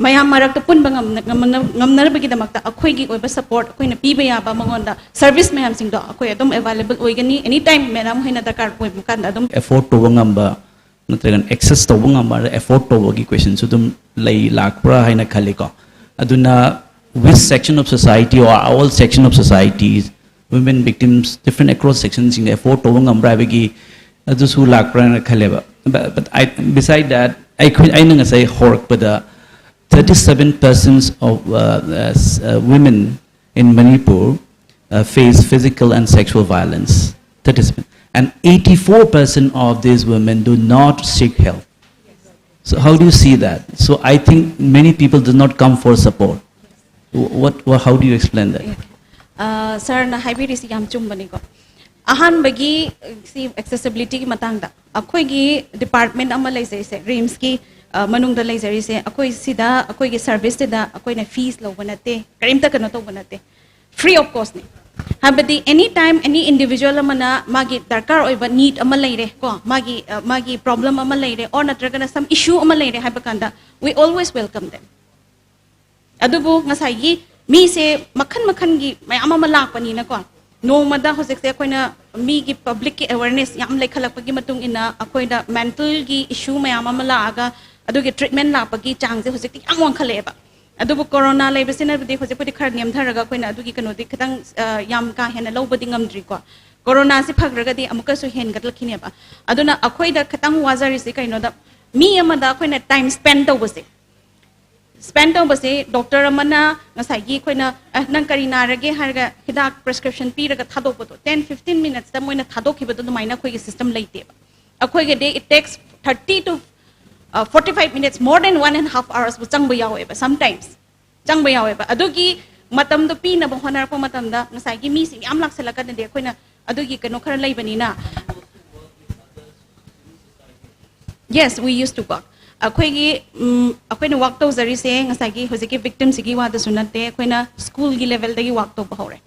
ꯃꯌꯥꯝ ꯃꯔꯛꯇ ꯄꯨꯟꯕ ꯉꯝꯅ-, ꯉꯝꯅ-, ꯉꯝꯅꯕꯒꯤꯗꯃꯛꯇ ꯑꯩꯈꯣꯏꯒꯤ ꯑꯣꯏꯕ ꯁꯄꯣꯔꯠ ꯑꯩꯈꯣꯏꯅ ꯄꯤꯕ ꯌꯥꯕ ꯃꯉꯣꯟꯗ ꯁꯔꯚꯤꯁ ꯃꯌꯥꯝꯁꯤꯡꯗꯣ ꯑꯩꯈꯣꯏ ꯑꯗꯨꯝ ꯑꯦꯚꯥꯏꯂꯦꯕꯜ ꯑꯣꯏꯒꯅꯤ꯫ ꯑꯦꯅꯤ ꯇꯥꯏꯝ ꯃꯦꯗꯥꯝ ꯍꯣꯏꯅ ꯗꯔꯀꯥꯔ ꯑꯣꯏꯕ ꯀꯥꯟꯗ ꯑꯗꯨꯝ ꯑꯦꯐꯣꯔꯗ ꯇꯧꯕ ꯉꯝꯕ ꯅꯠꯇ꯭ꯔꯒꯅ ꯑꯦꯛꯁꯦꯁ ꯇꯧꯕ ꯉꯝꯕ, ꯑꯦꯐꯣꯔꯗ ꯇꯧꯕꯒꯤ ꯀꯣꯏꯁꯟꯁꯨ ꯑꯗꯨꯝ ꯂꯩ, ꯂꯥꯛꯄ꯭ꯔꯥ ꯍꯥꯏꯅ ꯈꯜꯂꯤꯀꯣ꯫ ꯑꯗꯨꯅ which section of society or all section of societies, women victims, different across sectionꯁꯤꯡꯗ ꯑꯦꯐꯣꯔꯗ ꯇꯧꯕ ꯉꯝꯕ꯭ꯔꯥ ꯍꯥꯏꯕꯒꯤ ꯑꯗꯨꯁꯨ ꯂꯥꯛꯄ꯭ꯔꯥꯅ ꯈꯜꯂꯦꯕ꯫ But, but I, beside that, ꯑꯩꯈꯣꯏ, ꯑꯩꯅ ꯉꯁꯥꯏ ꯍꯧꯔꯛꯄꯗ thirty-seven percent of, uh, uh, women in Manipur uh, face physical and sexual violence. That is, and eighty-four percent of these women do not seek help. So how do you see that? So I think many people do not come for support. Wh- What, what how do you explain that? ꯁꯥꯔꯅ ꯍꯥꯏꯕꯤꯔꯤꯁꯤ ꯌꯥꯝ ꯆꯨꯝꯕꯅꯤꯀꯣ꯫ ꯑꯍꯥꯟꯕꯒꯤ ꯁꯤ ꯑꯦꯛꯁꯦꯁꯤꯕꯤꯂꯤꯇꯤꯒꯤ ꯃꯇꯥꯡꯗ ꯑꯩꯈꯣꯏꯒꯤ ꯗꯤꯄꯥꯔꯠꯃꯦꯟ ꯑꯃ ꯂꯩꯖꯩꯁꯦ, ꯔꯤꯝꯁꯀꯤ ꯃꯅꯨꯡꯗ ꯂꯩꯖꯔꯤꯁꯦ, ꯑꯩꯈꯣꯏ ꯁꯤꯗ ꯑꯩꯈꯣꯏꯒꯤ ꯁꯔꯚꯤꯁꯁꯤꯗ ꯑꯩꯈꯣꯏꯅ ꯐꯤꯁ ꯂꯧꯕ ꯅꯠꯇꯦ, ꯀꯔꯤꯝꯇ ꯀꯩꯅꯣ ꯇꯧꯕ ꯅꯠꯇꯦ, ꯐ꯭ꯔꯤ ꯑꯣꯐ ꯀꯣꯁꯅꯤ꯫ ꯍꯥꯏꯕꯗꯤ ꯑꯦꯅꯤ ꯇꯥꯏꯝ ꯑꯦꯅꯤ ꯏꯟꯗꯤꯕꯤꯖꯨꯋꯦꯜ ꯑꯃꯅ ꯃꯥꯒꯤ ꯗꯔꯀꯥꯔ ꯑꯣꯏꯕ ꯅꯤꯗ ꯑꯃ ꯂꯩꯔꯦ ꯀꯣ, ꯃꯥꯒꯤ ꯃꯥꯒꯤ ꯄ꯭ꯔꯣꯕ꯭ꯂꯦꯝ ꯑꯃ ꯂꯩꯔꯦ, ꯑꯣꯔ ꯅꯠꯇ꯭ꯔꯒꯅ ꯁꯝ ꯏꯁꯨ ꯑꯃ ꯂꯩꯔꯦ ꯍꯥꯏꯕ ꯀꯥꯟꯗ, we always welcome them꯫ ꯑꯗꯨꯕꯨ ꯉꯁꯥꯏꯒꯤ ꯃꯤꯁꯦ ꯃꯈꯟ ꯃꯈꯟꯒꯤ ꯃꯌꯥꯝ ꯑꯃ ꯂꯥꯛꯄꯅꯤꯅꯀꯣ, ꯅꯣꯡꯃꯗ ꯍꯧꯖꯤꯛꯁꯦ ꯑꯩꯈꯣꯏꯅ ꯃꯤꯒꯤ ꯄꯕ꯭ꯂꯤꯛꯀꯤ ꯑꯦꯋꯦꯔꯅꯦꯁ ꯌꯥꯝ ꯂꯩꯈꯠꯂꯛꯄꯒꯤ ꯃꯇꯨꯡ ꯏꯟꯅ ꯑꯩꯈꯣꯏꯗ ꯃꯦꯟꯇꯜꯒꯤ ꯏꯁꯨ ꯃꯌꯥꯝ ꯑꯃ ꯂꯥꯛꯑꯒ ꯑꯗꯨꯒꯤ ꯇ꯭ꯔꯤꯠꯃꯦꯟ ꯂꯥꯛꯄꯒꯤ ꯆꯥꯡꯁꯦ ꯍꯧꯖꯤꯛꯇꯤ ꯌꯥꯝ ꯋꯥꯡꯈꯠꯂꯛꯑꯦꯕ꯫ ꯑꯗꯨꯕꯨ ꯀꯣꯔꯣꯅꯥ ꯂꯩꯕꯁꯤꯅꯕꯨꯗꯤ ꯍꯧꯖꯤꯛꯄꯨꯗꯤ ꯈꯔ ꯅꯦꯝꯊꯔꯒ ꯑꯩꯈꯣꯏꯅ ꯑꯗꯨꯒꯤ ꯀꯩꯅꯣꯗꯤ ꯈꯤꯇꯪ ꯌꯥꯝ ꯀꯥ ꯍꯦꯟꯅ ꯂꯧꯕꯗꯤ ꯉꯝꯗ꯭ꯔꯤꯀꯣ꯫ ꯀꯣꯔꯣꯅꯥꯁꯤ ꯐꯈ꯭ꯔꯒꯗꯤ ꯑꯃꯨꯛꯀꯁꯨ ꯍꯦꯟꯒꯠꯂꯛꯈꯤꯅꯦꯕ꯫ ꯑꯗꯨꯅ ꯑꯩꯈꯣꯏꯗ ꯈꯤꯇꯪ ꯋꯥꯖꯔꯤꯁꯤ ꯀꯩꯅꯣꯗ, ꯃꯤ ꯑꯃꯗ ꯑꯩꯈꯣꯏꯅ ꯇꯥꯏꯝ ꯁ꯭ꯄꯦꯟ ꯇꯧꯕꯁꯦ, ꯁ꯭ꯄꯦꯟ ꯇꯧꯕꯁꯦ ꯗꯣꯛꯇꯔ ꯑꯃꯅ ꯉꯁꯥꯏꯒꯤ ꯑꯩꯈꯣꯏꯅ "ꯑꯦ, ꯅꯪ ꯀꯔꯤ ꯅꯥꯔꯒꯦ?" ꯍꯥꯏꯔꯒ ꯍꯤꯗꯥꯛ ꯄ꯭ꯔꯦꯁꯀ꯭ꯔꯤꯞꯁꯟ ꯄꯤꯔꯒ ꯊꯥꯗꯣꯛꯄꯗꯣ, ꯇꯦꯟ ꯐꯤꯐꯇꯤꯟ ꯃꯤꯅꯠꯁꯇ ꯃꯣꯏꯅ ꯊꯥꯗꯣꯛꯈꯤꯕꯗꯣ, ꯑꯗꯨꯃꯥꯏꯅ ꯑꯩꯈꯣꯏꯒꯤ ꯁꯤꯁꯇꯝ ꯂꯩꯇꯦꯕ꯫ ꯑꯩꯈꯣꯏꯒꯤꯗꯤ it takes thirty to forty five minutes, more than one and half hours ꯕꯨ ꯆꯪꯕ ꯌꯥꯎꯋꯦꯕ, ꯁꯝꯇꯥꯏꯝꯁ ꯆꯪꯕ ꯌꯥꯎꯋꯦꯕ꯫ ꯑꯗꯨꯒꯤ ꯃꯇꯝꯗꯣ ꯄꯤꯅꯕ ꯍꯣꯠꯅꯔꯛꯄ ꯃꯇꯝꯗ ꯉꯁꯥꯏꯒꯤ ꯃꯤꯁꯤꯡ ꯌꯥꯝ ꯂꯥꯛꯁꯜꯂꯛꯀꯗꯗꯤ ꯑꯩꯈꯣꯏꯅ ꯑꯗꯨꯒꯤ ꯀꯩꯅꯣ ꯈꯔ ꯂꯩꯕꯅꯤꯅ꯫ Yes, we used to work. ꯑꯩꯈꯣꯏꯒꯤ ꯎꯝ, ꯑꯩꯈꯣꯏꯅ ꯋꯥꯛ ꯇꯧꯖꯔꯤꯁꯦ ꯉꯁꯥꯏꯒꯤ ꯍꯧꯖꯤꯛꯀꯤ ꯚꯤꯛꯇꯤꯝꯁꯤꯒꯤ ꯋꯥꯗꯁꯨ ꯅꯠꯇꯦ, ꯑꯩꯈꯣꯏꯅ ꯁ꯭ꯀꯨꯜꯒꯤ ꯂꯦꯚꯦꯜꯗꯒꯤ ꯋꯥꯛ ꯇꯧꯕ ꯍꯧꯔꯦ꯫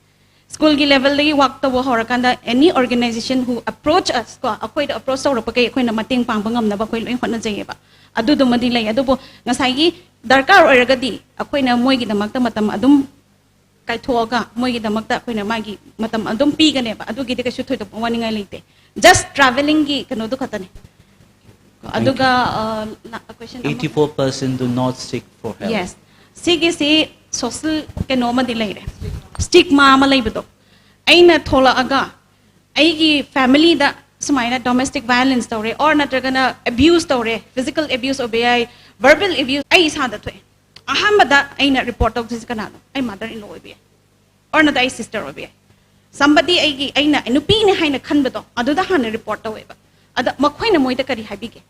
ꯁ꯭ꯀꯨꯜꯒꯤ ꯂꯦꯚꯦꯜꯗꯒꯤ ꯋꯥꯛ ꯇꯧꯕ ꯍꯧꯔꯀꯥꯟꯗ, any organization who approach us, ꯀꯣ, ꯑꯩꯈꯣꯏꯗ ꯑꯦꯄ꯭ꯔꯣꯆ ꯇꯧꯔꯛꯄꯈꯩ ꯑꯩꯈꯣꯏꯅ ꯃꯇꯦꯡ ꯄꯥꯡꯕ ꯉꯝꯅꯕ ꯑꯩꯈꯣꯏ ꯂꯣꯏ ꯍꯣꯠꯅꯖꯩꯌꯦꯕ꯫ ꯑꯗꯨꯗꯨꯃꯗꯤ ꯂꯩ꯫ ꯑꯗꯨꯕꯨ ꯉꯁꯥꯏꯒꯤ ꯗꯔꯀꯥꯔ ꯑꯣꯏꯔꯒꯗꯤ ꯑꯩꯈꯣꯏꯅ ꯃꯣꯏꯒꯤꯗꯃꯛꯇ ꯃꯇꯝ ꯑꯗꯨꯝ ꯀꯥꯏꯊꯣꯛꯑꯒ ꯃꯣꯏꯒꯤꯗꯃꯛꯇ ꯑꯩꯈꯣꯏꯅ ꯃꯥꯒꯤ ꯃꯇꯝ ꯑꯗꯨꯝ ꯄꯤꯒꯅꯦꯕ꯫ ꯑꯗꯨꯒꯤꯗꯤ ꯀꯩꯁꯨ ꯊꯣꯏꯗꯣꯛꯄ ꯋꯥꯅꯤꯡꯉꯥꯏ ꯂꯩꯇꯦ꯫ ꯖꯁ ꯇ꯭ꯔꯥꯚꯦꯂꯤꯡꯒꯤ ꯀꯩꯅꯣꯗꯨ ꯈꯛꯇꯅꯤ꯫ ꯑꯗꯨꯒ ꯑ, ꯅ- question ꯑꯃ- Eighty-four percent do not seek for help. Yes. ꯁꯤꯒꯤꯁꯤ ꯁꯣꯁꯦꯜ ꯀꯩꯅꯣ ꯑꯃꯗꯤ ꯂꯩꯔꯦ, ꯁ꯭ꯇꯤꯛꯃꯥ ꯑꯃ ꯂꯩꯕꯗꯣ꯫ ꯑꯩꯅ ꯊꯣꯛꯂꯛꯑꯒ ꯑꯩꯒꯤ ꯐꯦꯃꯤꯂꯤꯗ ꯁꯨꯃꯥꯏꯅ ꯗꯣꯃꯦꯁꯇꯤꯛ ꯚꯥꯏꯑꯣꯂꯦꯟꯁ ꯇꯧꯔꯦ, ꯑꯣꯔ ꯅꯠꯇ꯭ꯔꯒꯅ ꯑꯦꯕ꯭ꯌꯨꯁ ꯇꯧꯔꯦ, ꯐꯤꯖꯤꯀꯦꯜ ꯑꯦꯕ꯭ꯌꯨꯁ ꯑꯣꯏꯕ ꯌꯥꯏ, ꯚꯔꯕꯦꯜ ꯑꯦꯕ꯭ꯌꯨꯁ ꯑꯩ ꯏꯁꯥꯗ ꯊꯣꯛꯑꯦ꯫ ꯑꯍꯥꯟꯕꯗ ꯑꯩꯅ ꯔꯤꯄꯣꯔꯠ ꯇꯧꯗꯣꯏꯁꯦ ꯀꯅꯥꯅꯣ? ꯑꯩ ꯃꯥꯗꯔ ꯏꯟ ꯂꯣ ꯑꯣꯏꯕ ꯌꯥꯏ꯫ ꯑꯣꯔ ꯅꯠꯇ꯭ꯔ ꯑꯩ ꯁꯤꯁꯇꯔ ꯑꯣꯏꯕ ꯌꯥꯏ, ꯁꯝꯕꯗꯤ ꯑꯩꯒꯤ, ꯑꯩꯅ ꯅꯨꯄꯤꯅꯦ ꯍꯥꯏꯅ ꯈꯟꯕꯗꯣ ꯑꯗꯨꯗ ꯍꯥꯟꯅ ꯔꯤꯄꯣꯔꯠ ꯇꯧꯋꯦꯕ꯫ ꯑꯗ ꯃꯈꯣꯏꯅ ꯃꯣꯏꯗ ꯀꯔꯤ ꯍꯥꯏꯕꯤꯒꯦ?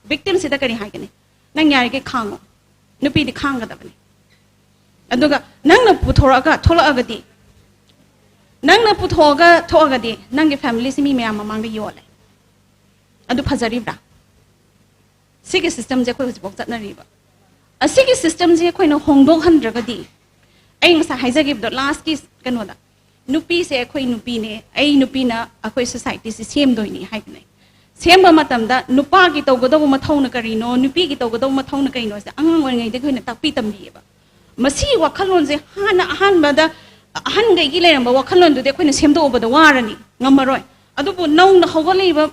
ꯚꯤꯛꯇꯤꯝꯁꯤꯗ ꯀꯔꯤ ꯍꯥꯏꯒꯅꯤ? "ꯅꯪ ꯌꯥꯔꯤꯈꯩ ꯈꯥꯡꯉꯣ"꯫ ꯅꯨꯄꯤꯗꯤ ꯈꯥꯡꯒꯗꯕꯅꯤ꯫ ꯑꯗꯨꯒ ꯅꯪꯅ ꯄꯨꯊꯣꯔꯛꯑꯒ ꯊꯣꯛꯂꯛꯑꯒꯗꯤ, ꯅꯪꯅ ꯄꯨꯊꯣꯛꯑꯒ ꯊꯣꯛꯑꯒꯗꯤ ꯅꯪꯒꯤ ꯐꯦꯃꯤꯂꯤꯁꯤ ꯃꯤ ꯃꯌꯥꯝ ꯃꯃꯥꯡꯗ ꯌꯣꯜꯂꯦ꯫ ꯑꯗꯨ ꯐꯖꯔꯤꯕ꯭ꯔꯥ? ꯁꯤꯒꯤ ꯁꯤꯁꯇꯦꯝꯁꯦ ꯑꯩꯈꯣꯏ ꯍꯧꯖꯤꯛꯐꯥꯎ ꯆꯠꯅꯔꯤꯕ꯫ ꯑꯁꯤꯒꯤ ꯁꯤꯁꯇꯦꯝꯁꯦ ꯑꯩꯈꯣꯏꯅ ꯍꯣꯡꯗꯣꯛꯍꯟꯗ꯭ꯔꯒꯗꯤ, ꯑꯩ ꯉꯁꯥꯏ ꯍꯥꯏꯖꯈꯤꯕꯗꯣ, ꯂꯥꯁꯀꯤ ꯀꯩꯅꯣꯗ, ꯅꯨꯄꯤꯁꯦ ꯑꯩꯈꯣꯏ ꯅꯨꯄꯤꯅꯦ, ꯑꯩ ꯅꯨꯄꯤꯅ ꯑꯩꯈꯣꯏ ꯁꯣꯁꯥꯏꯇꯤꯁꯦ ꯁꯦꯝꯗꯣꯏꯅꯤ ꯍꯥꯏꯕꯅꯦ꯫ ꯁꯦꯝꯕ ꯃꯇꯝꯗ ꯅꯨꯄꯥꯒꯤ ꯇꯧꯒꯗꯧꯕ ꯃꯊꯧꯅ ꯀꯔꯤꯅꯣ, ꯅꯨꯄꯤꯒꯤ ꯇꯧꯒꯗꯧꯕ ꯃꯊꯧꯅ ꯀꯩꯅꯣꯁꯦ ꯑꯉꯥꯡ ꯑꯣꯏꯔꯤꯉꯩꯗꯒꯤ ꯑꯩꯈꯣꯏꯅ ꯇꯥꯛꯄꯤ ꯇꯝꯕꯤꯌꯦꯕ꯫ ꯃꯁꯤꯒꯤ ꯋꯥꯈꯜꯂꯣꯟꯁꯦ ꯍꯥꯟꯅ ꯑꯍꯥꯟꯕꯗ ꯑꯍꯟꯈꯩꯒꯤ ꯂꯩꯔꯝꯕ ꯋꯥꯈꯜꯂꯣꯟꯗꯨꯗꯤ ꯑꯩꯈꯣꯏꯅ ꯁꯦꯝꯗꯣꯛꯎꯕꯗ ꯋꯥꯔꯅꯤ, ꯉꯝꯃꯔꯣꯏ꯫ ꯑꯗꯨꯕꯨ ꯅꯧꯅ ꯍꯧꯒꯠꯂꯛꯏꯕ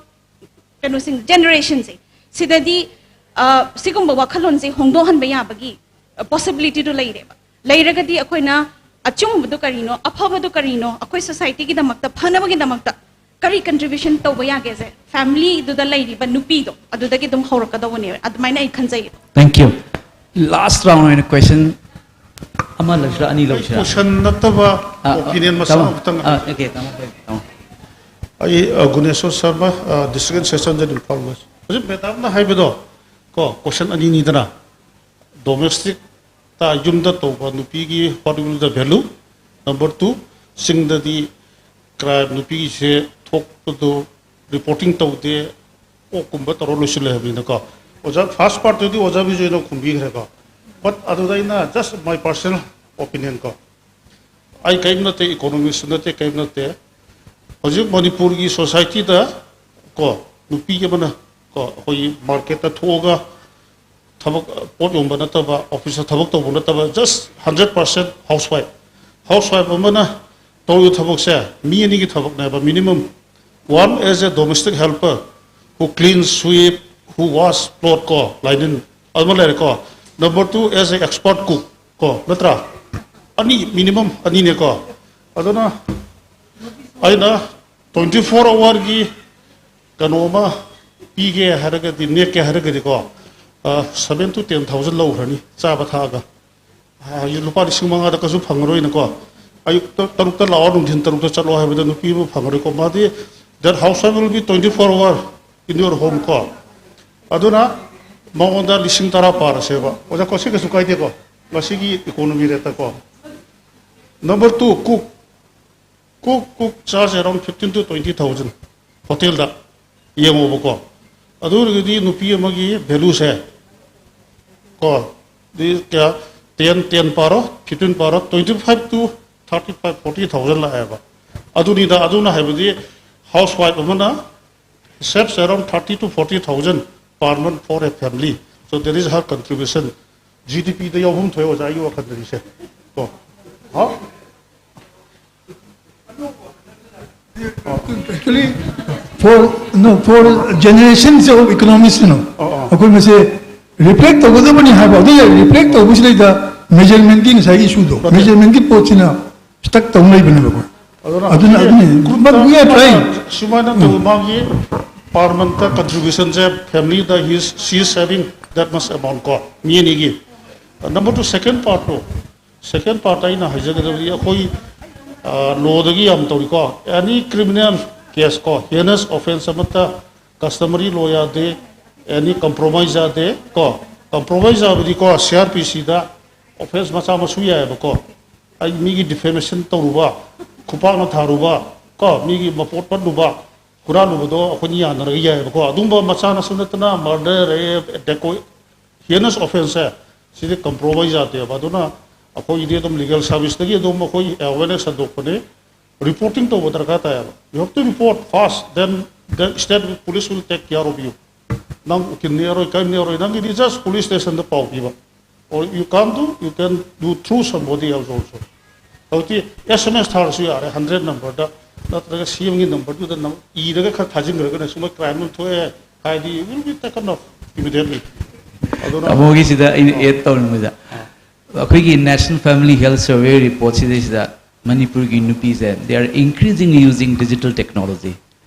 ꯀꯩꯅꯣꯁꯤꯡ, ꯖꯦꯅꯦꯔꯦꯁꯟꯁꯦ, ꯁꯤꯗꯗꯤ, ꯑ, ꯁꯤꯒꯨꯝꯕ ꯋꯥꯈꯜꯂꯣꯟꯁꯦ ꯍꯣꯡꯗꯣꯛꯍꯟꯕ ꯌꯥꯕꯒꯤ, ꯑ, ꯄꯣꯁꯤꯕꯤꯂꯤꯇꯤꯗꯨ ꯂꯩꯔꯦꯕ꯫ ꯂꯩꯔꯒꯗꯤ ꯑꯩꯈꯣꯏꯅ ꯑꯆꯨꯝꯕꯗꯨ ꯀꯔꯤꯅꯣ, ꯑꯐꯕꯗꯨ ꯀꯔꯤꯅꯣ, ꯑꯩꯈꯣꯏ ꯁꯣꯁꯥꯏꯇꯤꯒꯤꯗꯃꯛꯇ, ꯐꯅꯕꯒꯤꯗꯃꯛꯇ ꯀꯔꯤ ꯀꯟꯇ꯭ꯔꯤꯕ꯭ꯌꯨꯁꯟ ꯇꯧꯕ ꯌꯥꯒꯦꯁꯦ ꯐꯦꯃꯤꯂꯤꯗꯨꯗ ꯂꯩꯔꯤꯕ ꯅꯨꯄꯤꯗꯣ ꯑꯗꯨꯗꯒꯤ ꯑꯗꯨꯝ ꯍꯧꯔꯛꯀꯗꯧꯕꯅꯦꯕ, ꯑꯗꯨꯃꯥꯏꯅ ꯑꯩ ꯈꯟꯖꯩꯌꯦꯕ꯫ Thank you. Last round ꯑꯣꯏꯅ question ꯑꯃ ꯂꯧꯁꯤꯔꯥ, ꯑꯅꯤ ꯂꯧꯁꯤꯔꯥ? ꯀꯣꯏꯁꯟ ꯅꯠꯇꯕ ꯑꯥ, ꯑꯣꯄꯤꯅꯤꯌꯟ ꯃꯆꯥ ꯇꯥꯃꯣ, ꯑꯃꯈꯛꯇꯪ꯫ ꯑꯥ, okay, ꯇꯥꯃꯣ, ꯇꯥꯃꯣ꯫ ꯑꯩ ꯑ, Guneshor Sharma, district session Imphal West. ꯍꯧꯖꯤꯛ ꯃꯦꯗꯥꯝꯅ ꯍꯥꯏꯕꯗꯣ, ꯀꯣ, ꯀꯣꯏꯁꯟ ꯑꯅꯤꯅꯤꯗꯅ, ꯗꯣꯃꯦꯁꯇꯤꯛꯇ ꯌꯨꯝꯗ ꯇꯧꯕ ꯅꯨꯄꯤꯒꯤ what will the value, number two, ꯆꯤꯡꯗꯗꯤ ꯀ꯭ꯔꯥꯏꯝ, ꯅꯨꯄꯤꯁꯦ ꯊꯣꯛꯄꯗꯣ ꯔꯤꯄꯣꯔꯇꯤꯡ ꯇꯧꯗꯦ, ꯑꯣꯛꯀꯨꯝꯕ ꯇꯧꯔ ꯂꯣꯏꯁꯤꯜꯂꯦ ꯍꯥꯏꯕꯅꯤꯅꯀꯣ꯫ ꯑꯣꯖꯥ, ꯐꯥꯔꯁ ꯄꯥꯔꯠꯇꯨꯗꯤ ꯑꯣꯖꯥ ꯕꯤꯖꯣꯏꯅ ꯈꯨꯝꯕꯤꯈ꯭ꯔꯦꯀꯣ꯫ But ꯑꯗꯨꯗ ꯑꯩꯅ just my personal opinion ꯀꯣ, ꯑꯩ ꯀꯔꯤꯝ ꯅꯠꯇꯦ, ꯏꯀꯣꯅꯣꯃꯤꯛꯁ ꯅꯠꯇꯦ, ꯀꯔꯤꯝ ꯅꯠꯇꯦ꯫ ꯍꯧꯖꯤꯛ ꯃꯅꯤꯄꯨꯔꯒꯤ ꯁꯣꯁꯥꯏꯇꯤꯗ ꯀꯣ, ꯅꯨꯄꯤ ꯑꯃꯅ ꯀꯣ, ꯑꯩꯈꯣꯏꯒꯤ ꯃꯥꯔꯀꯦꯠꯇ ꯊꯣꯛꯑꯒ ꯊꯕꯛ, ꯄꯣꯠ ꯌꯣꯟꯕ ꯅꯠꯇꯕ, ꯑꯣꯐꯤꯁꯇ ꯊꯕꯛ ꯇꯧꯕ ꯅꯠꯇꯕ, just hundred percent housewife, housewife ꯑꯃꯅ ꯇꯧꯔꯤꯕ ꯊꯕꯛꯁꯦ ꯃꯤ ꯑꯅꯤꯒꯤ ꯊꯕꯛꯅꯦꯕ, minimum. One as a domestic helper who clean, sweep, who wash cloth ꯀꯣ, ꯂꯥꯏꯅꯤꯟ ꯑꯃ ꯂꯩꯔꯦꯀꯣ꯫ Number two as a expert cook ꯀꯣ, ꯅꯠꯇ꯭ꯔꯥ? ꯑꯅꯤ, minimum ꯑꯅꯤꯅꯦꯀꯣ꯫ ꯑꯗꯨꯅ ꯑꯩꯅ twenty four hourꯒꯤ ꯀꯩꯅꯣ ꯑꯃ ꯄꯤꯒꯦ ꯍꯥꯏꯔꯒꯗꯤ, ꯅꯦꯛꯀꯦ ꯍꯥꯏꯔꯒꯗꯤꯀꯣ, seven to ten thousand ꯂꯧꯈ꯭ꯔꯅꯤ ꯆꯥꯕ ꯊꯛꯑꯒ꯫ ꯂꯨꯄꯥ ꯂꯤꯁꯤꯡ ꯃꯉꯥꯗ ꯀꯩꯁꯨ ꯐꯪꯉꯔꯣꯏꯅꯀꯣ꯫ ꯑꯌꯨꯛꯇ ꯇꯔꯨꯛꯇ ꯂꯥꯛꯑꯣ, ꯅꯨꯡꯊꯤꯟ ꯇꯔꯨꯛꯇ ꯆꯠꯂꯣ ꯍꯥꯏꯕꯗ ꯅꯨꯄꯤ ꯑꯃ ꯐꯪꯉꯔꯣꯏꯀꯣ꯫ ꯃꯥꯗꯤ that housewife will be twenty four hour in your home ꯀꯣ꯫ ꯑꯗꯨꯅ ꯃꯉꯣꯟꯗ ꯂꯤꯁꯤꯡ ꯇꯔꯥ ꯄꯥꯔꯁꯦꯕ ꯑꯣꯖꯥ ꯀꯣ, ꯁꯤ ꯀꯩꯁꯨ ꯀꯥꯏꯗꯦꯀꯣ꯫ ꯉꯁꯤꯒꯤ economy rate ꯀꯣ꯫ Number two, cook. Cook, cook charge around fifteen to twenty thousand hotel ꯗ꯫ ꯌꯦꯡꯉꯣꯕꯀꯣ꯫ ꯑꯗꯨ ꯑꯣꯏꯔꯒꯗꯤ ꯅꯨꯄꯤ ꯑꯃꯒꯤ value ꯁꯦ ꯀꯣ, ꯗꯤ ꯀꯌꯥ, ten, ten ꯄꯥꯔꯣ, fifteen ꯄꯥꯔꯣ, twenty five to thirty five, forty thousand ꯂꯥꯛꯑꯦꯕ꯫ ꯑꯗꯨꯅꯤꯗ, ꯑꯗꯨꯅ ꯍꯥꯏꯕꯗꯤ housewife ꯑꯃꯅ saves around thirty to forty thousand per month for a family. So there is her contribution. GDP ꯗ ꯌꯥꯎꯐꯝ ꯊꯣꯛꯑꯦ ꯑꯣꯖꯥ, ꯑꯩꯒꯤ ꯋꯥꯈꯜꯗꯗꯤ ꯁꯦ꯫ ꯀꯣ꯫ ꯍꯥ? Actually, for, no, for generations of economics, you know, ꯑꯣ, ꯑꯣ꯫ ꯑꯩꯈꯣꯏ ꯃꯁꯦ reflect ꯇꯧꯒꯗꯕꯅꯤ ꯍꯥꯏꯕ꯫ ꯑꯗꯨ reflect ꯇꯧꯕꯁꯤꯗꯩꯗ measurement ꯀꯤ ꯉꯁꯥꯏꯒꯤ issue ꯗꯣ, Okay. measurement ꯀꯤ ꯄꯣꯠꯁꯤꯅ stuck ꯇꯧ ꯂꯩꯕꯅꯦꯕꯀꯣ꯫ ꯑꯗꯨꯅ ꯑꯗꯨꯅ, ꯍꯧꯖꯤꯛꯀꯤ ꯑꯗꯨꯅꯤ, group but ꯇ we are trying. ꯁꯨꯃꯥꯏꯅ ꯇꯧꯕ ꯃꯥꯒꯤ per month ꯇ contribution say family the he is, she is saving that much amount ꯀꯣ, ꯃꯤ ꯑꯅꯤꯒꯤ꯫ Number two, second part ꯇꯣ, second part ꯑꯩꯅ ꯍꯥꯏꯖꯒꯗꯕꯗꯤ ꯑꯩꯈꯣꯏ law ꯗꯒꯤ ꯌꯥꯝ ꯇꯧꯔꯤꯀꯣ, any criminal case ꯀꯣ, heinous offence ꯑꯃꯠꯇ customary law ꯌꯥꯗꯦ, any compromise ꯌꯥꯗꯦ ꯀꯣ꯫ Compromise ꯌꯥꯕꯗꯤꯀꯣ, CrPC ꯗ offence ꯃꯆꯥ ꯃꯁꯨ ꯌꯥꯏꯑꯕꯀꯣ꯫ ꯑꯩ ꯃꯤꯒꯤ defamation ꯇꯧꯔꯨꯕ, ꯈꯨꯄꯥꯛꯅ ꯊꯥꯔꯨꯕ ꯀꯣ, ꯃꯤꯒꯤ ꯃꯄꯣꯠ ꯄꯠꯂꯨꯕ, ꯍꯨꯔꯥꯜꯂꯨꯕꯗꯣ ꯑꯩꯈꯣꯏꯅ ꯌꯥꯅꯔꯒ ꯌꯥꯏꯑꯕꯀꯣ꯫ ꯑꯗꯨꯝꯕ ꯃꯆꯥ ꯃꯁꯨ ꯅꯠꯇꯅ murder, rape, dacoit, heinous offence ꯁꯦ, ꯁꯤꯗꯤ compromise ꯌꯥꯗꯦꯕ꯫ ꯑꯗꯨꯅ ꯑꯩꯈꯣꯏꯒꯤꯗꯤ ꯑꯗꯨꯝ legal service ꯇꯒꯤ ꯑꯗꯨꯝ ꯑꯩꯈꯣꯏ awareness ꯁꯟꯗꯣꯛꯄꯅꯦ꯫ Reporting ꯇꯧꯕ ꯗꯔꯀꯥꯔ ꯇꯥꯏꯌꯦꯕ꯫ You have to report fast, then the state police will take care of you. ꯅꯪ ꯎꯀꯤꯜ ꯅꯦꯛꯑꯔꯣꯏ, ꯀꯔꯤꯝ ꯅꯦꯛꯑꯔꯣꯏ, ꯅꯪꯒꯤꯗꯤ just police station ꯗ ꯄꯥꯎ ꯄꯤꯕ꯫ Or you can't do, you can do through somebody else also. ꯍꯧꯖꯤꯛꯇꯤ SMS ꯊꯥꯔꯁꯨ ꯌꯥꯔꯦ, hundred number ꯗ, ꯅꯠꯇ꯭ꯔꯒ CM ꯒꯤ number ꯗꯨꯗ ꯅꯪ ꯏꯔꯒ ꯈꯔ ꯊꯥꯖꯤꯟꯈ꯭ꯔꯒꯅ ꯁꯨꯃꯥꯏꯅ crime ꯑꯃ ꯊꯣꯛꯑꯦ ꯍꯥꯏꯗꯤ, you will be taken off immediately. ꯑꯗꯨꯅ ꯇꯥꯃꯣꯒꯤꯁꯤꯗ ꯑꯩꯅ add ꯇꯧꯅꯤꯡꯕꯗ, ꯑꯩꯈꯣꯏꯒꯤ National Family Health Survey report ꯁꯤꯗꯩꯁꯤꯗ ꯃꯅꯤꯄꯨꯔꯒꯤ ꯅꯨꯄꯤꯁꯦ, they are increasingly using digital technology.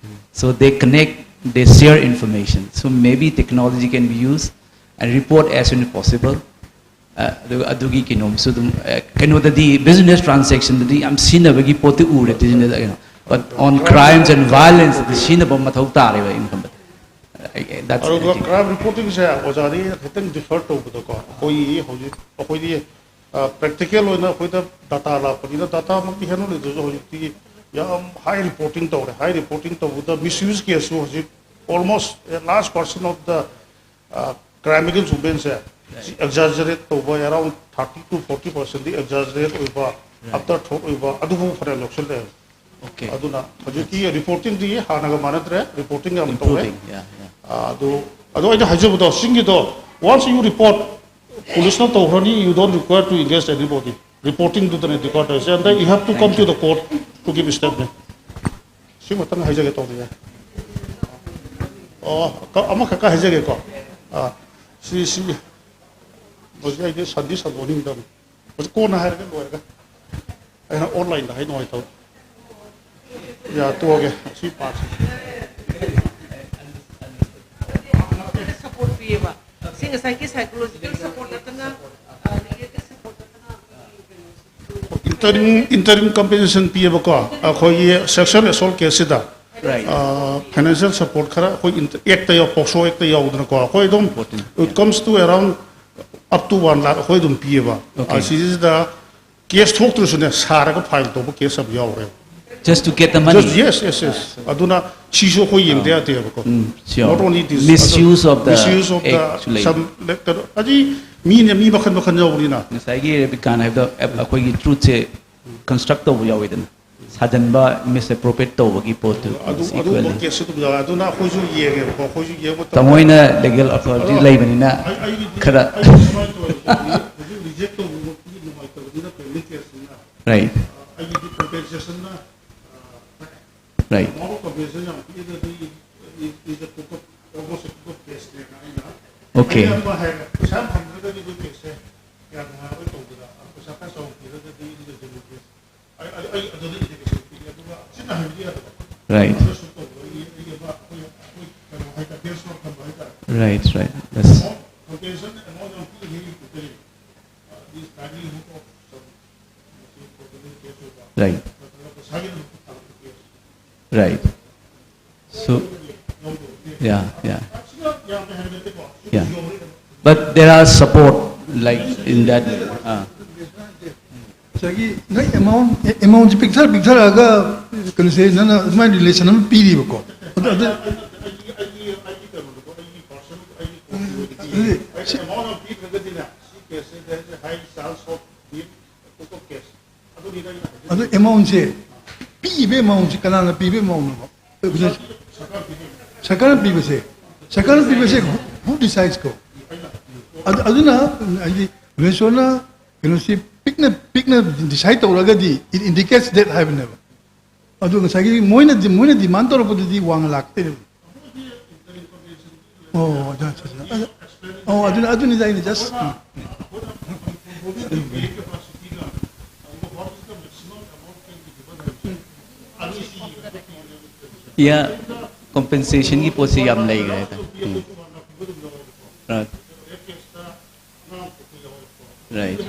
So they connect, they share information. So maybe technology can be used and report as soon as possible. ꯑꯗꯨꯒ ꯑꯗꯨꯒꯤ ꯀꯩꯅꯣꯝꯁꯨ ꯑꯗꯨꯝ ꯀꯩꯅꯣꯗꯗꯤ business transaction ꯗꯗꯤ ꯌꯥꯝ ꯁꯤꯖꯤꯟꯅꯕꯒꯤ ꯄꯣꯠꯇꯤ ꯎꯔꯦ ꯇꯤꯖꯤꯟꯗ ꯀꯩꯅꯣ, but on crimes and violence ꯗꯤ ꯁꯤꯖꯤꯟꯅꯕ ꯃꯊꯧ ꯇꯥꯔꯦꯕ ꯑꯩꯅ ꯈꯟꯕꯗ꯫ ꯑꯗꯨꯒ crime reporting ꯁꯦ ꯑꯣꯖꯥꯗꯤ ꯈꯤꯇꯪ differ ꯇꯧꯕꯗꯀꯣ, ꯑꯩꯈꯣꯏꯒꯤ ꯍꯧꯖꯤꯛ ꯑꯩꯈꯣꯏꯗꯤ practical ꯑꯣꯏꯅ ꯑꯩꯈꯣꯏꯗ data ꯂꯥꯛꯄꯅꯤꯅ data ꯃꯛꯇꯤ ꯍꯦꯟꯅ ꯂꯩꯇ꯭ꯔꯁꯨ ꯍꯧꯖꯤꯛꯇꯤ ꯌꯥꯝ high reporting ꯇꯧꯔꯦ꯫ High reporting ꯇꯧꯕꯗ misuse case ꯁꯨ ꯍꯧꯖꯤꯛ almost large portion of the crime against women say exaggerate ꯇꯧꯕ, around thirty to forty percent D exaggerate ꯑꯣꯏꯕ, afterthought ꯑꯣꯏꯕ, ꯑꯗꯨꯕꯨ ꯐꯅꯌꯥꯝ ꯌꯥꯎꯁꯜꯂꯛꯑꯦ꯫ ꯑꯗꯨꯅ ꯍꯧꯖꯤꯛꯇꯤ reporting ꯗꯤ ꯍꯥꯟꯅꯒ ꯃꯥꯟꯅꯗ꯭ꯔꯦ, reporting ꯌꯥꯝ ꯇꯧꯔꯦ꯫ ꯑꯗꯨ ꯑꯗꯣ ꯑꯩꯅ ꯍꯥꯏꯖꯕꯗꯣ, ꯆꯤꯡꯒꯤꯗꯣ, once you report, police ꯅ ꯇꯧꯈ꯭ꯔꯅꯤ, you don't require to engage anybody꯫ Reporting ꯗꯨꯗꯅꯦ ꯗꯔꯀꯥꯔ ꯇꯧꯔꯤꯁꯦ꯫ And then you have to come to the court to give statement꯫ ꯁꯤ ꯈꯛꯇꯪ ꯍꯥꯏꯖꯒꯦ ꯇꯧꯕꯅꯦ꯫ ꯑꯣ, ꯑꯃꯈꯛꯀ ꯍꯥꯏꯖꯒꯦꯀꯣ꯫ ꯑꯥ, ꯁꯤ ꯁꯤ ꯍꯧꯖꯤꯛ ꯑꯩꯗꯤ ꯁꯟꯗꯤ ꯁꯟꯗꯣꯛꯅꯤꯡꯗꯕꯅꯤ꯫ ꯍꯧꯖꯤꯛ ꯀꯣꯟꯅ ꯍꯥꯏꯔꯒ ꯂꯣꯏꯔꯒ꯫ ꯑꯩꯅ online ꯗ ꯍꯥꯏ ꯅꯨꯡꯉꯥꯏꯇꯕ꯫ ꯌꯥ, ꯇꯣꯛꯑꯒꯦ ꯁꯤ part ꯁꯤ꯫ Support ꯄꯤꯌꯦꯕ꯫ ꯁꯤ ꯉꯁꯥꯏꯒꯤ psychological support ꯅꯠꯇꯅ, legal support ꯅꯠꯇꯅ꯫ Interim, interim compensation ꯄꯤꯌꯦꯕꯀꯣ, ꯑꯩꯈꯣꯏꯒꯤ sexual assault case ꯁꯤꯗ꯫ Financial support ꯈꯔ ꯑꯩꯈꯣꯏ act ꯇ ꯌꯥꯎ, POCSO act ꯇ ꯌꯥꯎꯗꯅꯀꯣ, ꯑꯩꯈꯣꯏ ꯑꯗꯨꯝ, it comes to around up to one lakh ꯑꯩꯈꯣꯏ ꯑꯗꯨꯝ ꯄꯤꯌꯦꯕ꯫ ꯁꯤꯁꯤꯗ case ꯊꯣꯛꯇ꯭ꯔꯁꯨꯅꯦ, ꯁꯥꯔꯒ file ꯇꯧꯕ case ꯑꯃ ꯌꯥꯎꯔꯦ꯫ Just to get the money. Yes, yes, yes. ꯑꯗꯨꯅ ꯁꯤꯁꯨ ꯑꯩꯈꯣꯏ ꯌꯦꯡꯗ ꯌꯥꯗꯦꯕꯀꯣ꯫ Sure. Not only this, Misuse of the misuse of the act ꯁꯨ ꯂꯩ꯫ Some, like, ꯀꯩꯅꯣ, ꯍꯥꯏꯗꯤ ꯃꯤꯅ ꯃꯤ ꯃꯈꯜ ꯃꯈꯜ ꯌꯥꯎꯕꯅꯤꯅ꯫ ꯉꯁꯥꯏꯒꯤ ꯔꯦꯕꯤꯀꯥꯅ ꯍꯥꯏꯕꯗꯣ ꯑꯩꯈꯣꯏꯒꯤ truth ꯁꯦ construct ꯇꯧꯕ ꯌꯥꯎꯋꯤꯗꯅ, ꯁꯥꯖꯟꯕ, misappropriate ꯇꯧꯕꯒꯤ ꯄꯣꯠꯇꯨ ꯑꯗꯨ is ꯑꯗꯨꯒꯨꯝꯕ equally. Case ꯁꯨ ꯑꯗꯨꯝ ꯌꯥꯎꯋꯦ꯫ ꯑꯗꯨꯅ ꯑꯩꯈꯣꯏꯁꯨ ꯌꯦꯡꯉꯦꯕꯀꯣ, ꯑꯩꯈꯣꯏꯁꯨ ꯌꯦꯡꯕ ꯃꯇꯝꯗ ꯇꯥꯃꯣ ꯍꯣꯏꯅ legal authority ꯑꯗꯣ ꯂꯩꯕꯅꯤꯅ ꯑꯩ- ꯑꯩꯒꯤꯗꯤ- ꯈꯔ ꯑꯩꯒꯤꯗꯤ ꯁꯨꯃꯥꯏꯅ ꯇꯧꯋꯦ, ꯍꯧꯖꯤꯛ reject ꯇꯧꯕꯃꯛꯇꯤ ꯅꯨꯡꯉꯥꯏꯇꯕꯅꯤꯅ, pending case ꯅꯤꯅ꯫ Right. ꯑꯩꯒꯤꯗꯤ compensation ꯅ Right. Amount of compensation ꯌꯥꯝ ꯄꯤꯛꯑꯦꯗꯗꯤ is a cook of, almost a cook of case ꯅꯦꯅ ꯑꯩꯅ Okay. ꯑꯩꯅ ꯑꯃ ꯍꯥꯏꯔꯦ, ꯄꯩꯁꯥ ꯐꯪꯗ꯭ꯔꯒꯗꯤ ꯑꯩꯈꯣꯏ case ꯁꯦ ꯌꯥꯝ ꯅꯨꯡꯉꯥꯏꯔꯣꯏ ꯇꯧꯕꯗ, ꯄꯩꯁꯥ ꯈꯔ ꯆꯥꯎꯅ ꯄꯤꯔꯒꯗꯤ is a genuine case꯫ ꯑꯩ ꯑꯩ ꯑꯩ ꯑꯗꯨꯗ indication ꯄꯤꯒꯦ, ꯑꯗꯨꯒ ꯆꯤꯟꯅ ꯍꯥꯏꯕꯗꯤ ꯌꯥꯗꯕ꯫ Right. Understood ꯇꯧꯕ ꯑꯩ ꯑꯩ ꯑꯃ ꯑꯩꯈꯣꯏ ꯑꯩꯈꯣꯏ ꯀꯩꯅꯣ ꯍꯥꯏꯇꯥꯔꯦ, benchmark ꯊꯝꯕ ꯍꯥꯏꯇꯥꯔꯦ꯫ Right, right. That's Compensation amount ꯌꯥꯝ ꯄꯤꯛꯏ ꯍꯦ꯫ Right. Right. So, yeah, yeah. Yeah. But there are support, like, in that. Uh, ꯉꯁꯥꯏꯒꯤ ꯅꯣꯏ ꯑꯦꯃꯥꯎꯟ ꯑꯦꯃꯥꯎꯟꯁꯦ ꯄꯤꯛꯊꯔ ꯄꯤꯛꯊꯔꯛꯑꯒ ꯀꯩꯅꯣꯁꯦ ꯅꯪꯅ ꯑꯗꯨꯃꯥꯏꯅ ꯔꯤꯂꯦꯁꯟ ꯑꯃ ꯄꯤꯔꯤꯕꯀꯣ ꯑꯗꯨ ꯑꯗꯨ ꯑꯗꯨꯗꯤ ꯁꯤ ꯑꯗꯨ ꯑꯦꯃꯥꯎꯟꯁꯦ ꯄꯤꯕ ꯑꯦꯃꯥꯎꯟꯁꯦ ꯀꯅꯥꯅ ꯄꯤꯕ ꯑꯦꯃꯥꯎꯟꯅꯣꯕ? ꯁꯔꯀꯥꯔꯅ ꯄꯤꯕꯁꯦ ꯁꯔꯀꯥꯔꯅ ꯄꯤꯕꯁꯦ who decides ꯀꯣ? ꯑꯗꯨ ꯑꯗꯨꯅ ꯍꯥꯏꯗꯤ ꯔꯦꯁꯣꯅ ꯀꯩꯅꯣꯁꯤ ꯄꯤꯛꯅ ꯄꯤꯛꯅ ꯗꯤꯁꯥꯏꯠ ꯇꯧꯔꯒꯗꯤ it indicates that ꯍꯥꯏꯕꯅꯦꯕ꯫ ꯑꯗꯨ ꯉꯁꯥꯏꯒꯤ ꯃꯣꯏꯅ ꯃꯣꯏꯅ ꯗꯤꯃꯥꯟ ꯇꯧꯔꯛꯄꯗꯨꯗꯤ ꯋꯥꯡꯅ ꯂꯥꯛꯇꯦ꯫ ꯑꯣ ꯑꯗꯨ ꯑꯗꯨ ꯑꯗꯨ ꯑꯣ ꯑꯗꯨꯅ ꯑꯗꯨꯅꯤꯗ ꯑꯩꯅ ꯖꯁ Yeah, compensationꯒꯤ ꯄꯣꯠꯁꯤ ꯌꯥꯝ ꯂꯩꯈ꯭ꯔꯦ꯫ ꯎꯝ. Right. Right.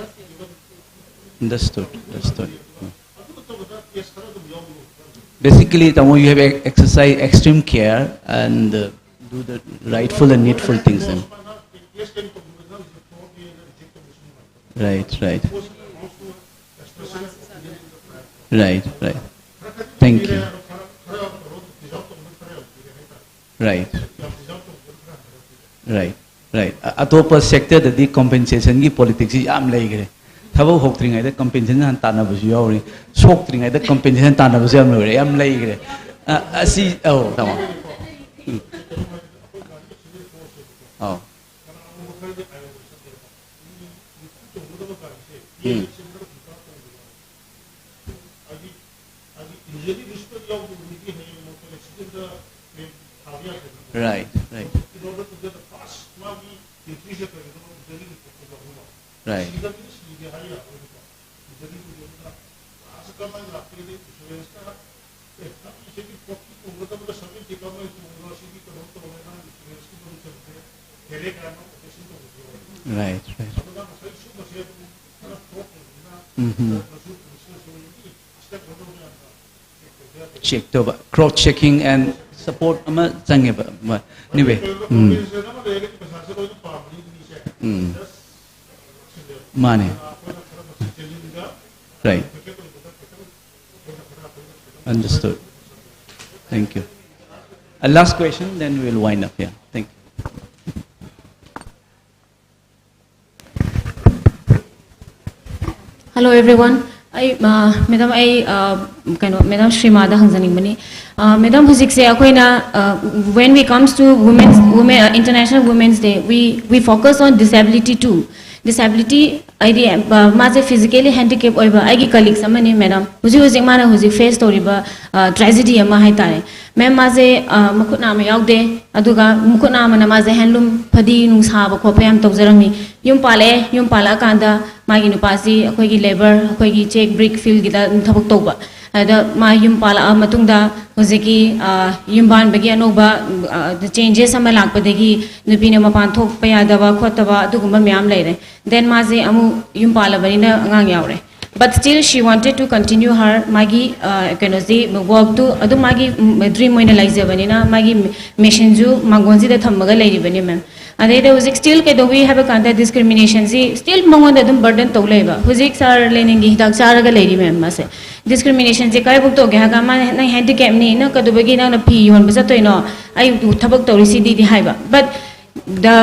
Understood. Understood. Basically, Tamo, you have exercised extreme care and uh, do the rightful and needful things. Then. Right, right. Right, right. Thank you. Right. Right, right. ꯑꯇꯣꯞꯄ ꯁꯦꯛꯇꯔꯗꯗꯤ ꯀꯝꯄꯦꯟꯁꯦꯁꯟꯒꯤ ꯄꯣꯂꯤꯇꯤꯛꯁꯁꯤ ꯌꯥꯝ ꯂꯩꯈ꯭ꯔꯦ꯫ ꯊꯕꯛ ꯍꯧꯗ꯭ꯔꯤꯉꯩꯗ ꯀꯝꯄꯦꯟꯁꯦꯁꯟ ꯍꯥꯟꯅ ꯇꯥꯟꯅꯕꯁꯨ ꯌꯥꯎꯔꯤ, ꯁꯣꯛꯇ꯭ꯔꯤꯉꯩꯗ ꯀꯝꯄꯦꯟꯁꯦꯁꯟ ꯇꯥꯟꯅꯕꯁꯨ ꯌꯥꯝ ꯂꯣꯏꯔꯦ, ꯌꯥꯝ ꯂꯩꯈ꯭ꯔꯦ꯫ ꯑꯁꯤ ꯑꯧ ꯇꯥꯃꯣ꯫ ꯎꯝ. ꯑꯧ꯫ ꯎꯝ. Right, right. Right. Right, right. ꯎꯝ꯫ ꯆꯦꯛ ꯇꯧꯕ, ꯀ꯭ꯔꯣꯁ ꯆꯦꯛꯀꯤꯡ ꯑꯦꯟ ꯁꯄꯣꯔꯠ ꯑꯃ ꯆꯪꯉꯦꯕ꯫ ꯑꯃ, anyway, ꯎꯝ꯫ ꯎꯝ꯫ ꯃꯥꯅꯦ꯫ Right. Understood. Thank you. A last question, then we'll wind up here. Thank you. Hello everyone. ꯑꯩ ꯃꯦꯗꯥꯝ ꯑꯩ ꯀꯩꯅꯣ ꯃꯦꯗꯥꯝ ꯁ꯭ꯔꯤꯃꯥꯗ ꯍꯪꯖꯅꯤꯡꯕꯅꯤ꯫ ꯃꯦꯗꯥꯝ, ꯍꯧꯖꯤꯛꯁꯦ ꯑꯩꯈꯣꯏꯅ, when we comes to women's women International Women's Day, we we focus on disability too. Disability ꯍꯥꯏꯗꯤ ꯃꯥꯁꯦ physically handicap ꯑꯣꯏꯕ ꯑꯩꯒꯤ colleagues ꯑꯃꯅꯤ ꯃꯦꯗꯥꯝ꯫ ꯍꯧꯖꯤꯛ ꯍꯧꯖꯤꯛ ꯃꯥꯅ ꯍꯧꯖꯤꯛ face ꯇꯧꯔꯤꯕ tragedy ꯑꯃ ꯍꯥꯏꯇꯥꯔꯦ꯫ ꯃꯦꯝ, ꯃꯥꯁꯦ ꯃꯈꯨꯠ ꯅꯥꯝꯃ ꯌꯥꯎꯗꯦ, ꯑꯗꯨꯒ ꯃꯈꯨꯠ ꯅꯥꯝꯃꯅ ꯃꯥꯁꯦ handloom ꯐꯗꯤ ꯅꯨꯡ ꯁꯥꯕ ꯈꯣꯠꯄ ꯌꯥꯝ ꯇꯧꯖꯔꯝꯃꯤ꯫ ꯌꯨꯝ ꯄꯥꯜꯂꯛꯑꯦ꯫ ꯌꯨꯝ ꯄꯥꯜꯂꯛꯑꯀꯥꯟꯗ ꯃꯥꯒꯤ ꯅꯨꯄꯥꯁꯤ ꯑꯩꯈꯣꯏꯒꯤ labour, ꯑꯩꯈꯣꯏꯒꯤ ꯆꯦꯛ brick field ꯒꯤꯗ ꯑꯗꯨꯝ ꯊꯕꯛ ꯇꯧꯕ꯫ ꯑꯗ ꯃꯥ ꯌꯨꯝ ꯄꯥꯜꯂꯛꯑ ꯃꯇꯨꯡꯗ ꯍꯧꯖꯤꯛꯀꯤ ꯌꯨꯝꯕꯥꯟꯕꯒꯤ ꯑꯅꯧꯕ changes ꯑꯃ ꯂꯥꯛꯄꯗꯒꯤ ꯅꯨꯄꯤꯅ ꯃꯄꯥꯟ ꯊꯣꯛꯄ ꯌꯥꯗꯕ ꯈꯣꯠꯇꯕ ꯑꯗꯨꯒꯨꯝꯕ ꯃꯌꯥꯝ ꯂꯩꯔꯦ꯫ Then ꯃꯥꯁꯦ ꯑꯃꯨꯛ ꯌꯨꯝ ꯄꯥꯜꯂꯕꯅꯤꯅ ꯑꯉꯥꯡ ꯌꯥꯎꯔꯦ꯫ But still she wanted to continue her ꯃꯥꯒꯤ ꯀꯩꯅꯣꯁꯤ, work ꯇꯨ ꯑꯗꯨꯝ ꯃꯥꯒꯤ dream ꯑꯣꯏꯅ ꯂꯩꯖꯕꯅꯤꯅ ꯃꯥꯒꯤ mission ꯁꯨ ꯃꯥꯡꯒꯣꯟꯁꯤꯗ ꯊꯝꯃꯒ ꯂꯩꯔꯤꯕꯅꯤ ꯃꯦꯝ꯫ ꯑꯗꯩꯗ ꯍꯧꯖꯤꯛ still ꯀꯩꯗꯧꯏ ꯍꯥꯏꯕ ꯀꯥꯟꯗ discrimination ꯁꯤ still ꯃꯉꯣꯟꯗ ꯑꯗꯨꯝ burden ꯇꯧ ꯂꯩꯕ꯫ ꯍꯧꯖꯤꯛ ꯁꯥꯔ ꯂꯦꯅꯤꯟꯒꯤ ꯍꯤꯗꯥꯛ ꯆꯥꯔꯒ ꯂꯩꯔꯤ ꯃꯦꯝ ꯃꯥꯁꯦ꯫ Discrimination ꯁꯦ ꯀꯥꯏꯐꯥꯎ ꯇꯧꯒꯦ ꯍꯥꯏꯔꯒ ꯃꯥꯅ "ꯅꯪ handicap ꯅꯤ, ꯅꯪ ꯀꯩꯗꯧꯕꯒꯤ ꯅꯪꯅ ꯐꯤ ꯌꯣꯟꯕ ꯆꯠꯇꯣꯏꯅꯣ? ꯑꯩ ꯊꯕꯛ ꯇꯧꯔꯤꯁꯤꯗꯤꯗꯤ" ꯍꯥꯏꯕ꯫ But the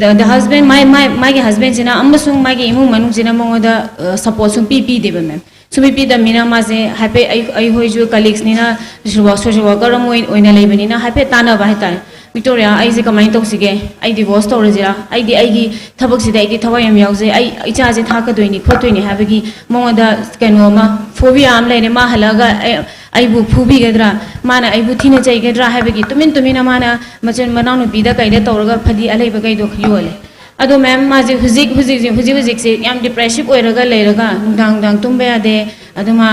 the the husband ꯃꯥꯏ ꯃꯥꯏ ꯃꯥꯒꯤ husband ꯁꯤꯅ ꯑꯃꯁꯨꯡ ꯃꯥꯒꯤ ꯏꯃꯨꯡ ꯃꯅꯨꯡꯁꯤꯅ ꯃꯉꯣꯟꯗ support ꯁꯨꯡꯄꯤ ꯄꯤꯗꯦꯕ ꯃꯦꯝ꯫ ꯁꯨꯡꯄꯤ ꯄꯤꯗꯕꯅꯤꯅ ꯃꯥꯁꯦ ꯍꯥꯏꯐꯦꯠ ꯑꯩ ꯑꯩꯈꯣꯏꯁꯨ colleagues ꯅꯤꯅ social work social worker ꯑꯃ ꯑꯣꯏꯅ ꯂꯩꯕꯅꯤꯅ ꯍꯥꯏꯐꯦꯠ ꯇꯥꯟꯅꯕ ꯍꯥꯏꯇꯥꯔꯦ꯫ "ꯕꯤꯛꯇꯣꯔꯤꯌꯥ, ꯑꯩꯁꯦ ꯀꯃꯥꯏꯅ ꯇꯧꯁꯤꯒꯦ? ꯑꯩ divorce ꯇꯧꯔꯁꯤꯔꯥ? ꯑꯩꯗꯤ ꯑꯩꯒꯤ ꯊꯕꯛꯁꯤꯗ ꯑꯩꯗꯤ ꯊꯋꯥꯏ ꯌꯥꯝ ꯌꯥꯎꯖꯩ꯫ ꯑꯩ ꯏꯆꯥꯁꯦ ꯊꯥꯛꯀꯗꯣꯏꯅꯤ ꯈꯣꯠꯇꯣꯏꯅꯤ" ꯍꯥꯏꯕꯒꯤ ꯃꯉꯣꯟꯗ ꯀꯩꯅꯣ ꯑꯃ phobia ꯑꯃ ꯂꯩꯔꯦ꯫ ꯃꯥ ꯍꯜꯂꯛꯑꯒ ꯑꯩ ꯑꯩꯕꯨ ꯐꯨꯕꯤꯒꯗ꯭ꯔꯥ, ꯃꯥꯅ ꯑꯩꯕꯨ ꯊꯤꯅ ꯆꯩꯒꯗ꯭ꯔꯥ ꯍꯥꯏꯕꯒꯤ ꯇꯨꯃꯤꯟ ꯇꯨꯃꯤꯟꯅ ꯃꯥꯅ ꯃꯆꯤꯟ ꯃꯅꯥꯎꯅꯨꯄꯤꯗ ꯀꯩꯗ ꯇꯧꯔꯒ ꯐꯗꯤ ꯑꯂꯩꯕꯈꯩꯗꯣ ꯌꯣꯜꯂꯦ꯫ ꯑꯗꯣ ꯃꯦꯝ, ꯃꯥꯁꯦ ꯍꯧꯖꯤꯛ ꯍꯧꯖꯤꯛꯁꯦ ꯍꯧꯖꯤꯛ ꯍꯧꯖꯤꯛꯁꯦ ꯌꯥꯝ depressive ꯑꯣꯏꯔꯒ ꯂꯩꯔꯒ ꯅꯨꯡꯗꯥꯡ ꯅꯨꯡꯗꯥꯡ ꯇꯨꯝꯕ ꯌꯥꯗꯦ꯫ ꯑꯗꯣ ꯃꯥ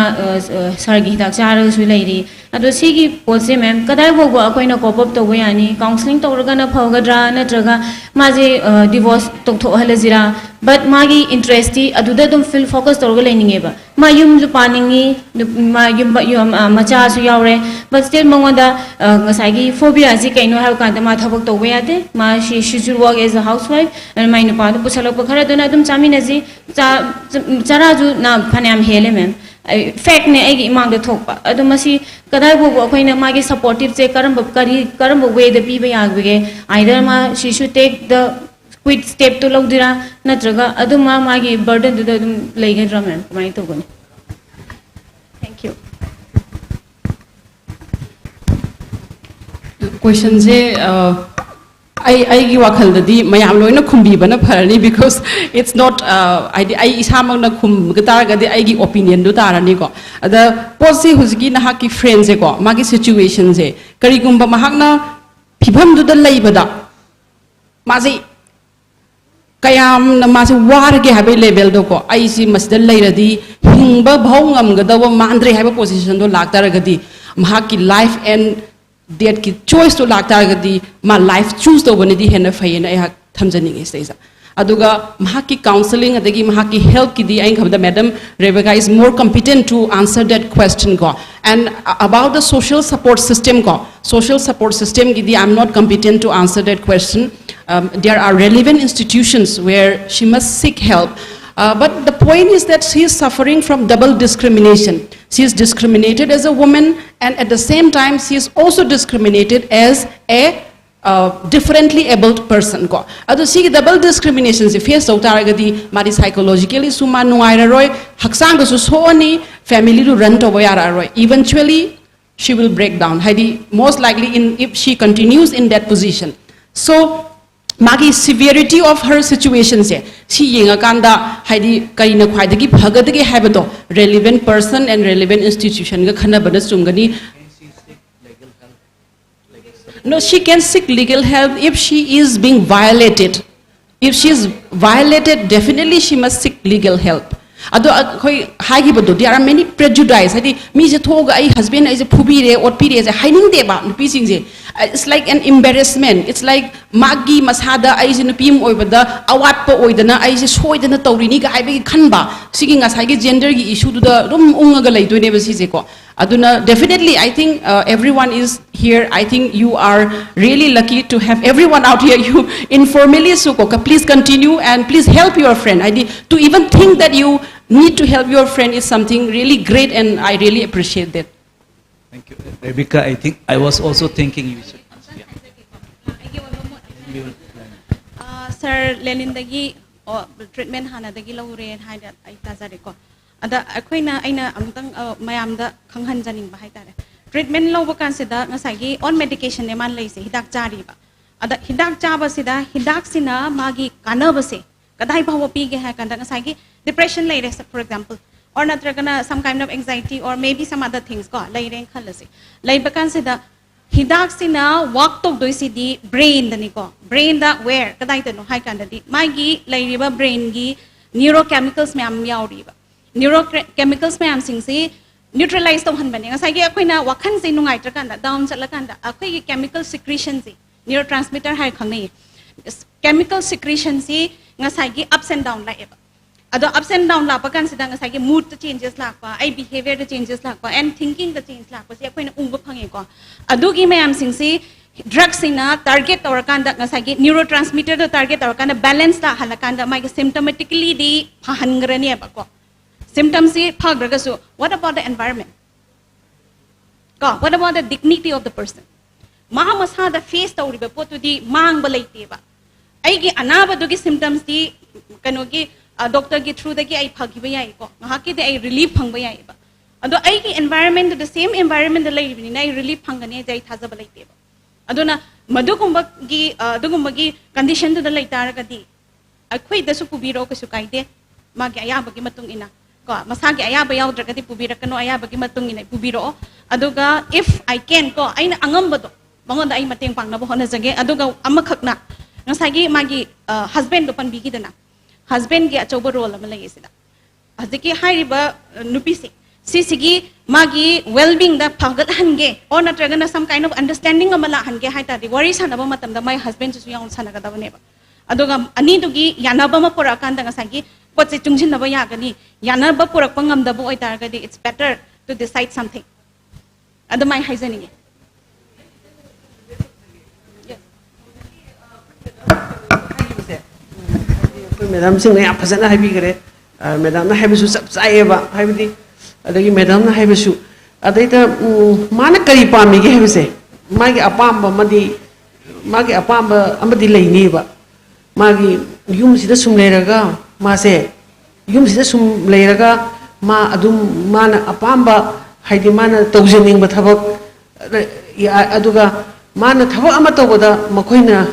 ꯁꯥꯔꯒꯤ ꯍꯤꯗꯥꯛ ꯆꯥꯔꯒꯁꯨ ꯂꯩꯔꯤ꯫ ꯑꯗꯣ ꯁꯤꯒꯤ ꯄꯣꯠꯁꯦ ꯃꯦꯝ, ꯀꯗꯥꯏ ꯐꯥꯎꯕ ꯑꯩꯈꯣꯏꯅ ꯀꯣꯞ ꯑꯞ ꯇꯧꯕ ꯌꯥꯅꯤ? ꯀꯥꯎꯟꯁꯤꯂꯤꯡ ꯇꯧꯔꯒꯅ ꯐꯒꯗ꯭ꯔꯥ, ꯅꯠꯇ꯭ꯔꯒ ꯃꯥꯁꯦ ꯗꯤꯚꯣꯔꯁ ꯇꯧꯊꯣꯛꯍꯜꯂꯁꯤꯔꯥ? ꯕꯠ ꯃꯥꯒꯤ ꯏꯟꯇꯔꯦꯁꯇꯤ ꯑꯗꯨꯗ ꯑꯗꯨꯝ ꯐꯤꯜ ꯐꯣꯀꯁ ꯇꯧꯔꯒ ꯂꯩꯅꯤꯡꯉꯦꯕ꯫ ꯃꯥ ꯌꯨꯝꯁꯨ ꯄꯥꯅꯤꯡꯉꯤ, ꯅꯨꯞ- ꯃꯥ ꯌꯨꯝ ꯌꯨꯝ, ꯑ, ꯃꯆꯥꯁꯨ ꯌꯥꯎꯔꯦ꯫ ꯕꯠ ꯁ꯭ꯇꯤꯜ ꯃꯉꯣꯟꯗ ꯑ, ꯉꯁꯥꯏꯒꯤ ꯐꯣꯕꯤꯌꯥꯁꯤ ꯀꯩꯅꯣ ꯍꯥꯏꯕ ꯀꯥꯟꯗ ꯃꯥ ꯊꯕꯛ ꯇꯧꯕ ꯌꯥꯗꯦ꯫ ꯃꯥ she should work as a housewife꯫ ꯑꯗꯨꯅ ꯃꯥꯏ ꯅꯨꯄꯥꯗꯣ ꯄꯨꯁꯜꯂꯛꯄ ꯈꯔꯗꯨꯅ ꯑꯗꯨꯝ ꯆꯥꯃꯤꯟꯅꯁꯤ꯫ ꯆꯥ- ꯆ- ꯆꯔꯥꯁꯨ ꯅꯥ ꯐꯅꯌꯥꯝ ꯍꯦꯜꯂꯦ ꯃꯦꯝ꯫ ꯐꯦꯛꯅꯦ ꯑꯩꯒꯤ ꯏꯃꯥꯡꯗ ꯊꯣꯛꯄ꯫ ꯑꯗꯣ ꯃꯁꯤ ꯀꯗꯥꯏ ꯐꯥꯎꯕ ꯑꯩꯈꯣꯏꯅ ꯃꯥꯒꯤ ꯁꯄꯣꯔꯇꯤꯞꯁꯦ ꯀꯔꯝꯕ, ꯀꯔꯤ, ꯀꯔꯝꯕ ꯋꯦꯗ ꯄꯤꯕ ꯌꯥꯕꯒꯦ? Either ꯃꯥ she should take the quit stepꯇꯣ ꯂꯧꯗꯣꯏꯔꯥ, ꯅꯠꯇ꯭ꯔꯒ ꯑꯗꯨꯝ ꯃꯥ ꯃꯥꯒꯤ ꯕꯔꯗꯟꯗꯨꯗ ꯑꯗꯨꯝ ꯂꯩꯒꯗ꯭ꯔꯥ ꯃꯦꯝ? ꯀꯃꯥꯏꯅ ꯇꯧꯒꯅꯤ? Thank you. ꯀꯣꯏꯁꯟꯁꯦ ꯑꯩ ꯑꯩꯒꯤ ꯋꯥꯈꯜꯗꯗꯤ ꯃꯌꯥꯝ ꯂꯣꯏꯅ ꯈꯨꯝꯕꯤꯕꯅ ꯐꯔꯅꯤ, because it's not, ꯍꯥꯏꯗꯤ ꯑꯩ ꯏꯁꯥꯃꯛꯅ ꯈꯨꯝꯕ ꯇꯥꯔꯒꯗꯤ ꯑꯩꯒꯤ ꯑꯣꯄꯤꯅꯤꯌꯟꯗꯨ ꯇꯥꯔꯅꯤꯀꯣ꯫ ꯑꯗ ꯄꯣꯠꯁꯤ ꯍꯧꯖꯤꯛꯀꯤ ꯅꯍꯥꯛꯀꯤ ꯐ꯭ꯔꯦꯟꯁꯦꯀꯣ, ꯃꯥꯒꯤ ꯁꯤꯆꯨꯋꯦꯁꯟꯁꯦ ꯀꯔꯤꯒꯨꯝꯕ ꯃꯍꯥꯛꯅ ꯐꯤꯕꯝꯗꯨꯗ ꯂꯩꯕꯗ ꯃꯥꯁꯦ ꯀꯌꯥꯝꯅ ꯃꯥꯁꯦ ꯋꯥꯔꯒꯦ ꯍꯥꯏꯕꯒꯤ ꯂꯦꯚꯦꯜꯗꯣꯀꯣ, ꯑꯩꯁꯤ ꯃꯁꯤꯗ ꯂꯩꯔꯗꯤ ꯍꯤꯡꯕ ꯐꯥꯎ ꯉꯝꯒꯗꯧꯕ ꯃꯥꯟꯗ꯭ꯔꯦ ꯍꯥꯏꯕ ꯄꯣꯖꯤꯁꯟꯗꯣ ꯂꯥꯛꯇꯥꯔꯒꯗꯤ, ꯃꯍꯥꯛꯀꯤ ꯂꯥꯏꯐ ꯑꯦꯟ ꯗꯦꯠꯀꯤ ꯆꯣꯏꯁꯇꯣ ꯂꯥꯛꯇꯥꯔꯒꯗꯤ ꯃꯥ ꯂꯥꯏꯐ ꯆꯨꯁ ꯇꯧꯕꯅꯗꯤ ꯍꯦꯟꯅ ꯐꯩꯌꯦꯅ ꯑꯩꯍꯥꯛ ꯊꯝꯖꯅꯤꯡꯉꯤ ꯁꯤꯗꯩꯁꯤꯗ꯫ ꯑꯗꯨꯒ ꯃꯍꯥꯛꯀꯤ ꯀꯥꯎꯟꯁꯤꯂꯤꯡ ꯑꯗꯒꯤ ꯃꯍꯥꯛꯀꯤ ꯍꯦꯜꯞꯀꯤꯗꯤ ꯑꯩꯅ ꯈꯟꯕꯗ Madam Rebecca is more competent to answer that question ꯀꯣ꯫ And about the social support system ꯀꯣ, social support systemꯒꯤꯗꯤ I'm not competent to answer that question. Um, there are relevant institutions where she must seek help. Uh, but the point is that she is suffering from double discrimination. She is discriminated as a woman, and at the same time, she is also discriminated as a uh, differently abled person ꯀꯣ꯫ ꯑꯗꯣ ꯁꯤꯒꯤ double discriminationꯁꯦ face ꯇꯧ ꯇꯥꯔꯒꯗꯤ ꯃꯥꯗꯤ psychologicallyꯁꯨ ꯃꯥ ꯅꯨꯡꯉꯥꯏꯔꯔꯣꯏ, ꯍꯛꯆꯥꯡꯗꯁꯨ ꯁꯣꯛꯑꯅꯤ, familyꯗꯨ run ꯇꯧꯕ ꯌꯥꯔꯛꯑꯔꯣꯏ꯫ Eventually she will break down, ꯍꯥꯏꯗꯤ most likely in, if she continues in that position. So ꯃꯥꯒꯤ severity of her situationꯁꯦ ꯁꯤ ꯌꯦꯡꯉꯀꯥꯟꯗ ꯍꯥꯏꯗꯤ ꯀꯔꯤꯅ ꯈ꯭ꯋꯥꯏꯗꯒꯤ ꯐꯒꯗꯒꯦ ꯍꯥꯏꯕꯗꯣ relevant person and relevant institutionꯒ ꯈꯟꯅꯕꯅ ꯆꯨꯝꯒꯅꯤ꯫ No, she can seek legal help if she is being violated. If she is violated, definitely she must seek legal help. ꯑꯗꯣ ꯑꯩꯈꯣꯏ ꯍꯥꯏꯈꯤꯕꯗꯣ, there are many prejudice, ꯍꯥꯏꯗꯤ ꯃꯤꯁꯦ ꯊꯣꯛꯑꯒ ꯑꯩ husband ꯑꯩꯁꯦ ꯐꯨꯕꯤꯔꯦ, ꯑꯣꯠꯄꯤꯔꯦꯁꯦ ꯍꯥꯏꯅꯤꯡꯗꯦꯕ ꯅꯨꯄꯤꯁꯤꯡꯁꯦ. It's like an embarrassment, it's like ꯃꯥꯒꯤ ꯃꯁꯥꯗ ꯑꯩꯁꯦ ꯅꯨꯄꯤ ꯑꯃ ꯑꯣꯏꯕꯗ ꯑꯋꯥꯠꯄ ꯑꯣꯏꯗꯅ ꯑꯩꯁꯦ ꯁꯣꯏꯗꯅ ꯇꯧꯔꯤꯅꯤꯒ ꯍꯥꯏꯕꯒꯤ ꯈꯟꯕ, ꯁꯤꯒꯤ ꯉꯁꯥꯏꯒꯤ genderꯒꯤ issueꯗꯨꯗ ꯑꯗꯨꯝ ꯎꯪꯉꯒ ꯂꯩꯗꯣꯏꯅꯦꯕ ꯁꯤꯁꯦꯀꯣ. ꯑꯗꯨꯅ definitely I think uh, everyone is here, I think you are really lucky to have everyone out here. You informally so, please continue and please help your friend. I mean, to even think that you need to help your friend is something really great, and I really appreciate that. Thank you. Rebecca, I think I was also thinking you should. Yeah. Sir ꯂꯦꯅꯤꯟꯗꯒꯤ ꯇ꯭ꯔꯤꯠꯃꯦꯟ ꯍꯥꯟꯅꯗꯒꯤ ꯂꯧꯔꯦ ꯍꯥꯏꯅ ꯑꯩ ꯇꯥꯖꯔꯦꯀꯣ. ꯑꯗ ꯑꯩꯈꯣꯏꯅ ꯑꯩꯅ ꯑꯃꯨꯛꯇꯪ ꯃꯌꯥꯝꯗ ꯈꯪꯍꯟꯖꯅꯤꯡꯕ ꯍꯥꯏꯇꯥꯔꯦ, ꯇ꯭ꯔꯤꯠꯃꯦꯟ ꯂꯧꯕ ꯀꯥꯟꯁꯤꯗ ꯉꯁꯥꯏꯒꯤ ꯑꯣꯟ ꯃꯦꯗꯤꯀꯦꯁꯟꯅꯦ ꯃꯥꯅ ꯂꯩꯁꯦ, ꯍꯤꯗꯥꯛ ꯆꯥꯔꯤꯕ. ꯑꯗ ꯍꯤꯗꯥꯛ ꯆꯥꯕꯁꯤꯗ ꯍꯤꯗꯥꯛꯁꯤꯅ ꯃꯥꯒꯤ ꯀꯥꯟꯅꯕꯁꯦ ꯀꯗꯥꯏ ꯐꯥꯎꯕ ꯄꯤꯒꯦ ꯍꯥꯏ ꯀꯥꯟꯗ, ꯉꯁꯥꯏꯒꯤ depression ꯂꯩꯔꯦ, for example, or ꯅꯠꯇ꯭ꯔꯒꯅ some kind of anxiety or maybe some other things ꯀꯣ ꯂꯩꯔꯦꯅ ꯈꯜꯂꯁꯤ. ꯂꯩꯕ ꯀꯥꯟꯁꯤꯗ ꯍꯤꯗꯥꯛꯁꯤꯅ ꯋꯥꯛ ꯇꯧꯗꯣꯏꯁꯤꯗꯤ ꯕ꯭ꯔꯦꯟꯗꯅꯤꯀꯣ. ꯕ꯭ꯔꯦꯟꯗ where, ꯀꯗꯥꯏꯗꯅꯣ ꯍꯥꯏ ꯀꯥꯟꯗꯗꯤ ꯃꯥꯒꯤ ꯂꯩꯔꯤꯕ ꯕ꯭ꯔꯦꯟꯒꯤ ꯅ꯭ꯌꯨꯔꯣ ꯀꯦꯃꯤꯀꯜꯁ ꯃꯌꯥꯝ ꯌꯥꯎꯔꯤꯕ. ꯅ꯭ꯌꯨꯔꯣ ꯀꯦꯃꯤꯀꯜꯁ ꯃꯌꯥꯝꯁꯤꯡꯁꯤ ꯅ꯭ꯌꯨꯇ꯭ꯔꯦꯂꯥꯏꯁ ꯇꯧꯍꯟꯕꯅꯦ. ꯉꯁꯥꯏꯒꯤ ꯑꯩꯈꯣꯏꯅ ꯋꯥꯈꯜꯁꯦ ꯅꯨꯡꯉꯥꯏꯇ꯭ꯔꯀꯥꯟꯗ, ꯗꯥꯎꯟ ꯆꯠꯂꯀꯥꯟꯗ ꯑꯩꯈꯣꯏꯒꯤ ꯀꯦꯃꯤꯀꯜ ꯁꯤꯀ꯭ꯔꯤꯁꯟꯁꯤ, ꯅ꯭ꯌꯨꯔꯣ ꯇ꯭ꯔꯥꯟꯁꯃꯤꯇꯔ ꯍꯥꯏꯔ ꯈꯪꯅꯩꯌꯦ, ꯀꯦꯃꯤꯀꯜ ꯁꯤꯀ꯭ꯔꯤꯁꯟꯁꯤ ꯉꯁꯥꯏꯒꯤ ꯑꯞꯁ ꯑꯦꯟ ꯗꯥꯎꯟ ꯂꯥꯛꯑꯦꯕ. ꯑꯗꯣ ꯑꯞꯁ ꯑꯦꯟ ꯗꯥꯎꯟ ꯂꯥꯛꯄ ꯀꯥꯟꯁꯤꯗ ꯉꯁꯥꯏꯒꯤ ꯃꯨꯗꯇ ꯆꯦꯟꯖꯦꯁ ꯂꯥꯛꯄ, ꯑꯩ ꯕꯤꯍꯦꯕꯤꯌꯔꯗ ꯆꯦꯟꯖꯦꯁ ꯂꯥꯛꯄ, ꯑꯦꯟ ꯊꯤꯡꯀꯤꯡꯗ ꯆꯦꯟꯖ ꯂꯥꯛꯄꯁꯦ ꯑꯩꯈꯣꯏꯅ ꯎꯕ ꯐꯪꯉꯦꯀꯣ. ꯑꯗꯨꯒꯤ ꯃꯌꯥꯝꯁꯤꯡꯁꯤ ꯗ꯭ꯔꯛꯁꯤꯡꯅ ꯇꯥꯔꯒꯦꯠ ꯇꯧꯔꯀꯥꯟꯗ ꯉꯁꯥꯏꯒꯤ ꯅ꯭ꯌꯨꯔꯣ ꯇ꯭ꯔꯥꯟꯁꯃꯤꯇꯔꯗꯣ ꯇꯥꯔꯒꯦꯠ ꯇꯧꯔꯀꯥꯟꯗ ꯕꯦꯂꯦꯟꯁ ꯂꯥꯛꯍꯜꯂꯀꯥꯟꯗ ꯃꯥꯒꯤ ꯁꯤꯝꯇꯣꯃꯦꯇꯤꯀꯂꯤꯗꯤ ꯐꯍꯟꯈ꯭ꯔꯅꯦꯕꯀꯣ. ꯁꯤꯝꯇꯝꯁꯤ ꯐꯈ꯭ꯔꯒꯁꯨ, what about the environment? ꯀꯣ, what about the dignity of the person? ꯃꯥ ꯃꯁꯥꯗ ꯐꯦꯁ ꯇꯧꯔꯤꯕ ꯄꯣꯠꯇꯨꯗꯤ ꯃꯥꯡꯕ ꯂꯩꯇꯦꯕ. ꯑꯩꯒꯤ ꯑꯅꯥꯕꯗꯨꯒꯤ ꯁꯤꯝꯇꯝꯁꯇꯤ ꯀꯩꯅꯣꯒꯤ ꯗꯣꯛꯇꯔꯒꯤ ꯊ꯭ꯔꯨꯗꯒꯤ ꯑꯩ ꯐꯈꯤꯕ ꯌꯥꯏꯀꯣ, ꯉꯥꯏꯍꯥꯛꯀꯤꯗꯤ ꯑꯩ ꯔꯤꯂꯤꯐ ꯐꯪꯕ ꯌꯥꯏꯑꯕ. ꯑꯗꯣ ꯑꯩꯒꯤ ꯑꯦꯟꯚꯥꯏꯔꯟꯃꯦꯟꯗꯨꯗ, ꯁꯦꯝ ꯑꯦꯟꯚꯥꯏꯔꯟꯃꯦꯟꯗ ꯂꯩꯔꯤꯕꯅꯤꯅ ꯑꯩ ꯔꯤꯂꯤꯐ ꯐꯪꯒꯅꯤ ꯍꯥꯏꯁꯦ ꯑꯩ ꯊꯥꯖꯕ ꯂꯩꯇꯦꯕ. ꯑꯗꯨꯅ ꯃꯗꯨꯒꯨꯝꯕꯒꯤ ꯑꯗꯨꯒꯨꯝꯕꯒꯤ ꯀꯟꯗꯤꯁꯟꯗꯨꯗ ꯂꯩꯇꯥꯔꯒꯗꯤ ꯑꯩꯈꯣꯏꯗꯁꯨ ꯄꯨꯕꯤꯔꯛꯑꯣ, ꯀꯩꯁꯨ ꯀꯥꯏꯗꯦ, ꯃꯥꯒꯤ ꯑꯌꯥꯕꯒꯤ ꯃꯇꯨꯡ ꯏꯟꯅ ꯀꯣ. ꯃꯁꯥꯒꯤ ꯑꯌꯥꯕ ꯌꯥꯎꯗ꯭ꯔꯒꯗꯤ ꯄꯨꯕꯤꯔꯛꯀꯅꯣ, ꯑꯌꯥꯕꯒꯤ ꯃꯇꯨꯡ ꯏꯟꯅ ꯄꯨꯕꯤꯔꯛꯑꯣ. ꯑꯗꯨꯒ if I can ꯀꯣ, ꯑꯩꯅ ꯑꯉꯝꯕꯗꯣ ꯃꯉꯣꯟꯗ ꯑꯩ ꯃꯇꯦꯡ ꯄꯥꯡꯅꯕ ꯍꯣꯠꯅꯖꯒꯦ. ꯑꯗꯨꯒ ꯑꯃꯈꯛꯅ ꯉꯁꯥꯏꯒꯤ ꯃꯥꯒꯤ ꯍꯁꯕꯦꯟꯗꯣ ꯄꯟꯕꯤꯈꯤꯗꯅ, ꯍꯁꯕꯦꯟꯒꯤ ꯑꯆꯧꯕ ꯔꯣꯜ ꯑꯃ ꯂꯩꯌꯦ ꯁꯤꯗ. ꯍꯧꯖꯤꯛꯀꯤ ꯍꯥꯏꯔꯤꯕ ꯅꯨꯄꯤꯁꯦ, ꯁꯤꯁꯤꯒꯤ ꯃꯥꯒꯤ well being ꯗ ꯐꯒꯠꯍꯟꯒꯦ, or ꯅꯠꯇ꯭ꯔꯒꯅ some kind of understanding ꯑꯃ ꯂꯥꯛꯍꯟꯒꯦ ꯍꯥꯏ ꯇꯥꯔꯗꯤ, ꯋꯥꯔꯤ ꯁꯥꯟꯅꯕ ꯃꯇꯝꯗ ꯃꯥꯏ husband ꯁꯤꯁꯨ ꯌꯥꯎꯅ ꯁꯥꯟꯅꯒꯗꯕꯅꯦꯕ꯫ ꯑꯗꯨꯒ ꯑꯅꯤꯗꯨꯒꯤ ꯌꯥꯅꯕ ꯑꯃ ꯄꯨꯔꯛꯑꯀꯥꯟꯗ ꯉꯁꯥꯏꯒꯤ ꯄꯣꯠꯁꯦ ꯆꯨꯡꯁꯤꯟꯅꯕ ꯌꯥꯒꯅꯤ꯫ ꯌꯥꯅꯕ ꯄꯨꯔꯛꯄ ꯉꯝꯗꯕ ꯑꯣꯏꯇꯥꯔꯒꯗꯤ, it's better to decide something꯫ ꯑꯗꯨꯃꯥꯏꯅ ꯍꯥꯏꯖꯅꯤꯡꯉꯤ꯫ ꯑꯩꯈꯣꯏ ꯃꯦꯗꯥꯝꯁꯤꯡꯅ ꯌꯥꯝ ꯐꯖꯅ ꯍꯥꯏꯕꯤꯈ꯭ꯔꯦ꯫ ꯃꯦꯗꯥꯝꯅ ꯍꯥꯏꯕꯁꯨ ꯆꯞ ꯆꯥꯏꯌꯦꯕ, ꯍꯥꯏꯕꯗꯤ ꯑꯗꯒꯤ ꯃꯦꯗꯥꯝꯅ ꯍꯥꯏꯕꯁꯨ ꯑꯗꯩꯗ, ꯎꯝ, ꯃꯥꯅ ꯀꯔꯤ ꯄꯥꯝꯃꯤꯒꯦ ꯍꯥꯏꯕꯁꯦ, ꯃꯥꯒꯤ ꯑꯄꯥꯝꯕ ꯑꯃꯗꯤ, ꯃꯥꯒꯤ ꯑꯄꯥꯝꯕ ꯑꯃꯗꯤ ꯂꯩꯅꯤꯕ꯫ ꯃꯥꯒꯤ ꯌꯨꯝꯁꯤꯗ ꯁꯨꯝ ꯂꯩꯔꯒ, ꯃꯥꯁꯦ ꯌꯨꯝꯁꯤꯗ ꯁꯨꯝ ꯂꯩꯔꯒ ꯃꯥ ꯑꯗꯨꯝ ꯃꯥꯅ ꯑꯄꯥꯝꯕ, ꯍꯥꯏꯗꯤ ꯃꯥꯅ ꯇꯧꯖꯅꯤꯡꯕ ꯊꯕꯛ, ꯑꯗꯨꯒ ꯃꯥꯅ ꯊꯕꯛ ꯑꯃ ꯇꯧꯕꯗ ꯃꯈꯣꯏꯅ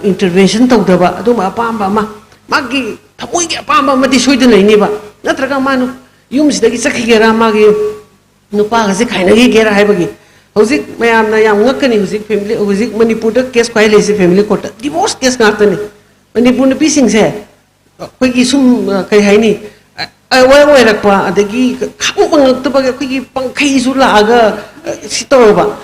intervention ꯇꯧꯗꯕ, ꯑꯗꯨꯝꯕ ꯑꯄꯥꯝꯕ ꯑꯃ, ꯃꯥꯒꯤ ꯊꯃꯣꯏꯒꯤ ꯑꯄꯥꯝꯕ ꯑꯃꯗꯤ ꯁꯣꯏꯗꯅ ꯂꯩꯅꯤꯕ꯫ ꯅꯠꯇ꯭ꯔꯒ ꯃꯥꯅ ꯌꯨꯝꯁꯤꯗꯒꯤ ꯆꯠꯈꯤꯒꯦꯔꯥ, ꯃꯥꯒꯤ ꯅꯨꯄꯥꯒꯁꯦ ꯈꯥꯏꯅꯈꯤꯒꯦꯔꯥ ꯍꯥꯏꯕꯒꯤ꯫ ꯍꯧꯖꯤꯛ ꯃꯌꯥꯝꯅ ꯌꯥꯝ ꯉꯛꯀꯅꯤ, ꯍꯧꯖꯤꯛ family, ꯍꯧꯖꯤꯛ ꯃꯅꯤꯄꯨꯔꯗ case ꯈ꯭ꯋꯥꯏ ꯂꯩꯁꯦ family court ꯇ divorce case ꯉꯥꯛꯇꯅꯤ꯫ ꯃꯅꯤꯄꯨꯔ ꯅꯨꯄꯤꯁꯤꯡꯁꯦ ꯑꯩꯈꯣꯏꯒꯤ ꯁꯨꯝ, ꯑ, ꯀꯩ ꯍꯥꯏꯅꯤ, ꯑ, aware ꯑꯣꯏꯔꯛꯄ, ꯑꯗꯒꯤ ꯈꯪꯕ ꯉꯛꯇꯕꯒꯤ ꯑꯩꯈꯣꯏꯒꯤ ꯄꯪꯈꯩꯁꯨ ꯂꯥꯛꯑꯒ, ꯑ, ꯁꯤ ꯇꯧꯔꯕ꯫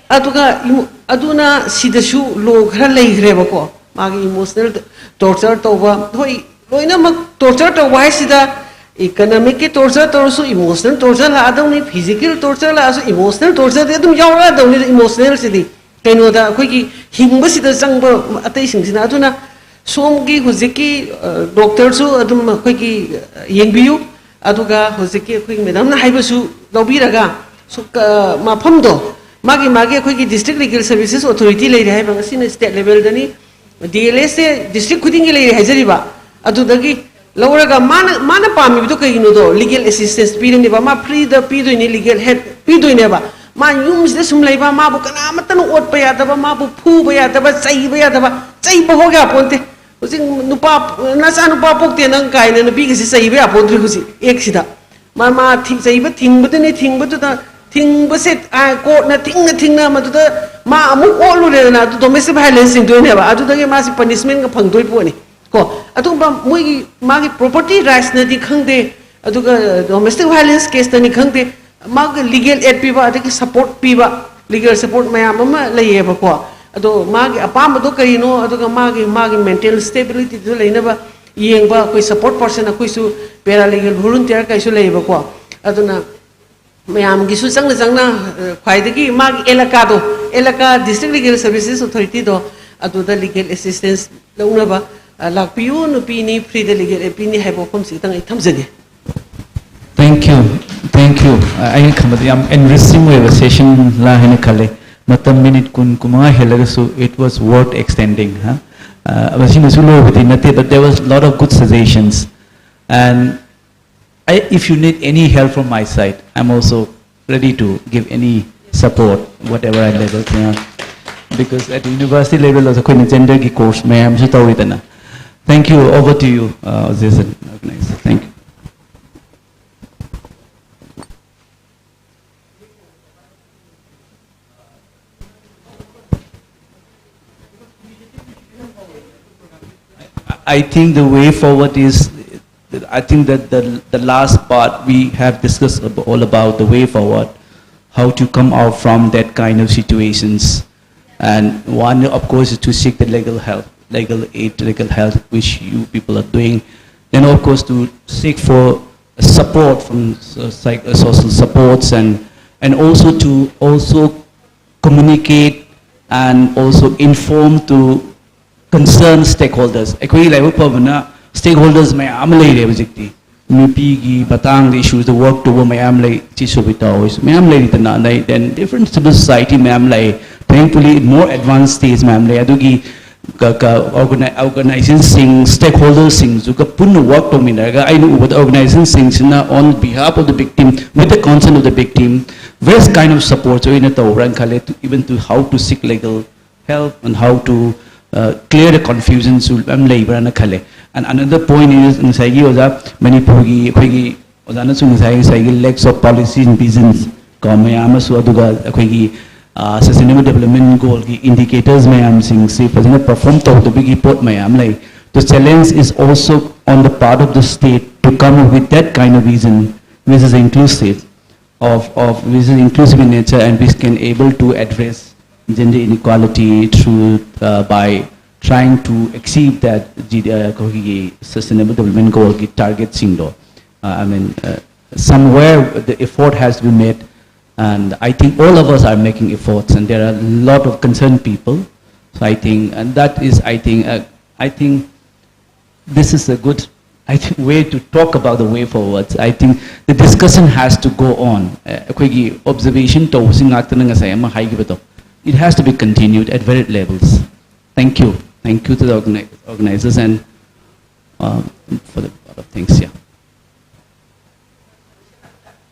ꯑꯗꯨꯒ ꯏꯃꯨ-, ꯑꯗꯨꯅ ꯁꯤꯗꯁꯨ law ꯈꯔ ꯂꯩꯈ꯭ꯔꯦꯕꯀꯣ, ꯃꯥꯒꯤ emotional torture ꯇꯧꯕ꯫ ꯍꯣꯏ, ꯂꯣꯏꯅꯃꯛ torture ꯇꯧꯕ ꯍꯥꯏꯁꯤꯗ economic ꯀꯤ torture ꯇꯧꯔꯁꯨ emotional torture ꯂꯥꯛꯑꯗꯧꯅꯤ, physical torture ꯂꯥꯛꯑꯁꯨ emotional torture ꯗꯤ ꯑꯗꯨꯝ ꯌꯥꯎꯔꯛꯑꯗꯧꯅꯤ, emotional ꯁꯤꯗꯤ꯫ ꯀꯩꯅꯣꯗ ꯑꯩꯈꯣꯏꯒꯤ ꯍꯤꯡꯕꯁꯤꯗ ꯆꯪꯕ ꯑꯇꯩꯁꯤꯡꯁꯤꯅ꯫ ꯑꯗꯨꯅ ꯁꯣꯝꯒꯤ ꯍꯧꯖꯤꯛꯀꯤ, ꯑ, doctor ꯁꯨ ꯑꯗꯨꯝ ꯑꯩꯈꯣꯏꯒꯤ, ꯑ, ꯌꯦꯡꯕꯤꯌꯨ꯫ ꯑꯗꯨꯒ ꯍꯧꯖꯤꯛꯀꯤ ꯑꯩꯈꯣꯏꯒꯤ ꯃꯦꯗꯥꯝꯅ ꯍꯥꯏꯕꯁꯨ ꯂꯧꯕꯤꯔꯒ, ꯁꯨ-, ꯀ-, ꯃꯐꯝꯗꯣ, ꯃꯥꯒꯤ ꯃꯥꯒꯤ ꯑꯩꯈꯣꯏꯒꯤ district legal services authority ꯂꯩꯔꯦ ꯍꯥꯏꯕ, ꯉꯁꯤꯅ state level ꯗꯅꯤ꯫ D L S ꯁꯦ district ꯈꯨꯗꯤꯡꯒꯤ ꯂꯩꯔꯦ ꯍꯥꯏꯖꯔꯤꯕ꯫ ꯑꯗꯨꯗꯒꯤ ꯂꯧꯔꯒ ꯃꯥꯅ, ꯃꯥꯅ ꯄꯥꯝꯃꯤꯕꯗꯣ ꯀꯩꯅꯣꯗꯣ, legal assistance ꯄꯤꯔꯅꯦꯕ꯫ ꯃꯥ free ꯗ ꯄꯤꯗꯣꯏꯅꯤ, legal help ꯄꯤꯗꯣꯏꯅꯦꯕ꯫ ꯃꯥ ꯌꯨꯝꯁꯤꯗ ꯁꯨꯝ ꯂꯩꯕ, ꯃꯥꯕꯨ ꯀꯅꯥꯃꯠꯇꯅ ꯑꯣꯠꯄ ꯌꯥꯗꯕ, ꯃꯥꯕꯨ ꯐꯨꯕ ꯌꯥꯗꯕ, ꯆꯩꯕ ꯌꯥꯗꯕ, ꯆꯩꯕ ꯐꯥꯎ ꯌꯥꯄꯣꯟꯇꯦ꯫ ꯍꯧꯖꯤꯛ ꯅꯨꯄꯥ, "ꯅꯆꯥ ꯅꯨꯄꯥ ꯄꯣꯛꯇꯦ ꯅꯪ" ꯀꯥꯏꯅ ꯅꯨꯄꯤꯒꯁꯦ ꯆꯩꯕ ꯌꯥꯄꯣꯟꯇ꯭ꯔꯦ ꯍꯧꯖꯤꯛ act ꯁꯤꯗ꯫ ꯃꯥ, ꯃꯥ ꯊꯤ-, ꯆꯩꯕ ꯊꯤꯡꯕꯗꯨꯅꯤ, ꯊꯤꯡꯕꯗꯨꯗ, ꯊꯤꯡꯕꯁꯦ, ꯑ, court ꯅ ꯊꯤꯡꯅ ꯊꯤꯡꯅ ꯃꯗꯨꯗ ꯃꯥ ꯑꯃꯨꯛ ꯑꯣꯠꯂꯨꯔꯦꯗꯅ, ꯑꯗꯨ domestic violence ꯆꯤꯡꯗꯣꯏꯅꯦꯕ꯫ ꯑꯗꯨꯗꯒꯤ ꯃꯥꯁꯤ punishment ꯒ ꯐꯪꯗꯣꯏ ꯄꯣꯠꯅꯤ꯫ ꯀꯣ, ꯑꯗꯨꯒꯨꯝꯕ ꯃꯣꯏꯒꯤ, ꯃꯥꯒꯤ property rights ꯅꯗꯤ ꯈꯪꯗꯦ, ꯑꯗꯨꯒ ꯗꯣꯃꯦꯁꯇꯤꯛ ꯚꯥꯏꯂꯦꯟꯁ ꯀꯦꯁꯇꯅꯤ ꯈꯪꯗꯦ, ꯃꯥꯒꯤ ꯂꯤꯒꯦꯜ ꯑꯦꯗ ꯄꯤꯕ, ꯑꯗꯒꯤ ꯁꯄꯣꯔꯠ ꯄꯤꯕ, ꯂꯤꯒꯦꯜ ꯁꯄꯣꯔꯠ ꯃꯌꯥꯝ ꯑꯃ ꯂꯩꯌꯦꯕꯀꯣ꯫ ꯑꯗꯣ ꯃꯥꯒꯤ ꯑꯄꯥꯝꯕꯗꯣ ꯀꯔꯤꯅꯣ, ꯑꯗꯨꯒ ꯃꯥꯒꯤ ꯃꯥꯒꯤ ꯃꯦꯟꯇꯦꯜ ꯁ꯭ꯇꯦꯕꯤꯂꯤꯇꯤꯗꯨ ꯂꯩꯅꯕ ꯌꯦꯡꯕ ꯑꯩꯈꯣꯏ ꯁꯄꯣꯔꯠ ꯄꯔꯁꯟ, ꯑꯩꯈꯣꯏꯁꯨ ꯄꯦꯔꯥ ꯂꯤꯒꯦꯜ ꯚꯣꯂꯨꯟꯇꯤꯌꯔ ꯀꯩꯁꯨ ꯂꯩꯌꯦꯕꯀꯣ꯫ ꯑꯗꯨꯅ ꯃꯌꯥꯝꯒꯤꯁꯨ ꯆꯪꯅ ꯆꯪꯅ, ꯑ, ꯈ꯭ꯋꯥꯏꯗꯒꯤ ꯃꯥꯒꯤ ꯑꯦꯂꯥꯀꯥꯗꯣ, ꯑꯦꯂꯥꯀꯥ ꯗꯤꯁꯇ꯭ꯔꯤꯛ ꯂꯤꯒꯦꯜ ꯁꯔꯚꯤꯁꯦꯁ ꯑꯣꯊꯣꯔꯤꯇꯤꯗꯣ, ꯑꯗꯨꯗ ꯂꯤꯒꯦꯜ ꯑꯦꯁꯤꯁꯇꯦꯟꯁ ꯂꯧꯅꯕ, ꯑ, ꯂꯥꯛꯄꯤꯌꯨ, ꯅꯨꯄꯤꯅꯤ, ꯐ꯭ꯔꯤꯗ ꯂꯤꯒꯦꯜ ꯑꯦꯗ ꯄꯤꯅꯤ ꯍꯥꯏꯕ ꯋꯥꯐꯝꯁꯤ ꯈꯤꯇꯪ ꯑꯩ ꯊꯝꯖꯒꯦ꯫ Thank you, thank you. ꯑꯩꯅ ꯈꯟꯕꯗ ꯌꯥꯝ ꯑꯦꯟꯔꯤꯆꯤꯡ ꯑꯣꯏꯕ ꯁꯦꯁꯟ ꯂꯥ ꯍꯥꯏꯅ ꯈꯜꯂꯦ꯫ ꯃꯇꯝ ꯃꯤꯅꯤꯠ ꯀꯨꯟ, ꯀꯨꯟꯃꯉꯥ ꯍꯦꯜꯂꯒꯁꯨ it was worth extending, huh? Uh, ꯃꯁꯤꯅꯁꯨ ꯂꯣꯏꯕꯗꯤ ꯅꯠꯇꯦ, but there was lot of good suggestions. And I, if you need any help from my side, I'm also ready to give any support, whatever I level. Yeah. Because at university level, also, ꯑꯩꯈꯣꯏꯅ ꯖꯦꯟꯗꯔꯒꯤ ꯀꯣꯔꯁ ꯃꯌꯥꯝꯁꯨ ꯇꯧꯔꯤꯗꯅ꯫ Thank you. Over to you, uh, Jason. Organize. Thank you. I think the way forward is, I think that the, the last part we have discussed ab- all about the way forward, how to come out from that kind of situations. And one, of course, is to seek the legal help, legal aid, legal help, which you people are doing. Then, of course, to seek for support from so- psych- uh, social supports, and, and also to also communicate and also inform to concerned stakeholders. ꯑꯩꯈꯣꯏꯒꯤ ꯂꯥꯏꯕꯛ ꯐꯕꯅ stakeholders ꯃꯌꯥꯝ ꯑꯃ ꯂꯩꯔꯦ ꯍꯧꯖꯤꯛꯇꯤ꯫ ꯅꯨꯄꯤꯒꯤ ꯃꯇꯥꯡꯗ ꯏꯁꯨꯗ ꯋꯥꯔꯛ ꯇꯧꯕ ꯃꯌꯥꯝ ꯂꯩ, ꯆꯦ ꯁꯣꯕꯤꯇꯥ ꯍꯣꯏꯁꯨ ꯃꯌꯥꯝ ꯂꯩꯔꯤꯗꯅ꯫ Then different civil society ꯃꯌꯥꯝ ꯂꯩ꯫ Thankfully, more advanced stage ꯃꯌꯥꯝ ꯂꯩ꯫ ꯑꯗꯨꯒꯤ ꯑꯣꯔꯒꯅꯥꯏꯖꯦꯁꯟꯁꯤꯡ, ꯁ꯭ꯇꯦꯛ ꯍꯣꯜꯗꯔꯁꯤꯡꯁꯨꯒ ꯄꯨꯟꯅ ꯋꯥꯔꯛ ꯇꯧꯃꯤꯟꯅꯔꯒ, ꯑꯩꯅ ꯎꯕꯗ organization ꯁꯤꯡꯁꯤꯅ on behalf of the victim, with the consent of the victim, various kind of support ꯑꯣꯏꯅ ꯇꯧꯕ꯭ꯔꯥꯅ ꯈꯜꯂꯦ, to, even to how to seek legal help and how to uh, clear the confusion ꯁꯨ ꯌꯥꯝ ꯂꯩꯕ꯭ꯔꯥꯅ ꯈꯜꯂꯦ꯫ And another point is, ꯉꯁꯥꯏꯒꯤ ꯑꯣꯖꯥ, ꯃꯅꯤꯄꯨꯔꯒꯤ ꯑꯩꯈꯣꯏꯒꯤ ꯑꯣꯖꯥꯅꯁꯨ ꯉꯁꯥꯏ ꯉꯁꯥꯏꯒꯤ lack of policy and visions ꯀꯣ ꯃꯌꯥꯝ ꯑꯃꯁꯨ, ꯑꯗꯨꯒ ꯑꯩꯈꯣꯏꯒꯤ sustainable development goal ꯒꯤ indicators ꯃꯌꯥꯝꯁꯤꯡꯁꯤ ꯐꯖꯅ perform ꯇꯧꯗꯕꯒꯤ ꯄꯣꯠ ꯃꯌꯥꯝ ꯂꯩ꯫ The challenge is also on the part of the state to come up with that kind of vision, which is inclusive, of, of which is inclusive in nature, and which can able to address gender inequality through, uh, by trying to achieve that G- uh, ꯑꯩꯈꯣꯏꯒꯤ sustainable development goal ꯒꯤ target ꯁꯤꯡꯗꯣ. Uh, I mean, uh, somewhere the effort has to be made, and I think all of us are making efforts, and there are a lot of concerned people. So I think, and that is, I think, uh, I think this is a good, I think, way to talk about the way forwards. I think the discussion has to go on. Uh, ꯑꯩꯈꯣꯏꯒꯤ observation ꯇꯧꯕꯁꯤ ꯉꯥꯛꯇꯅ ꯉꯁꯥꯏ ꯑꯃ ꯍꯥꯏꯈꯤꯕꯗꯣ, it has to be continued at varied levels. Thank you. Thank you to the organi- organizers and, uh, for the lot of things. Yeah.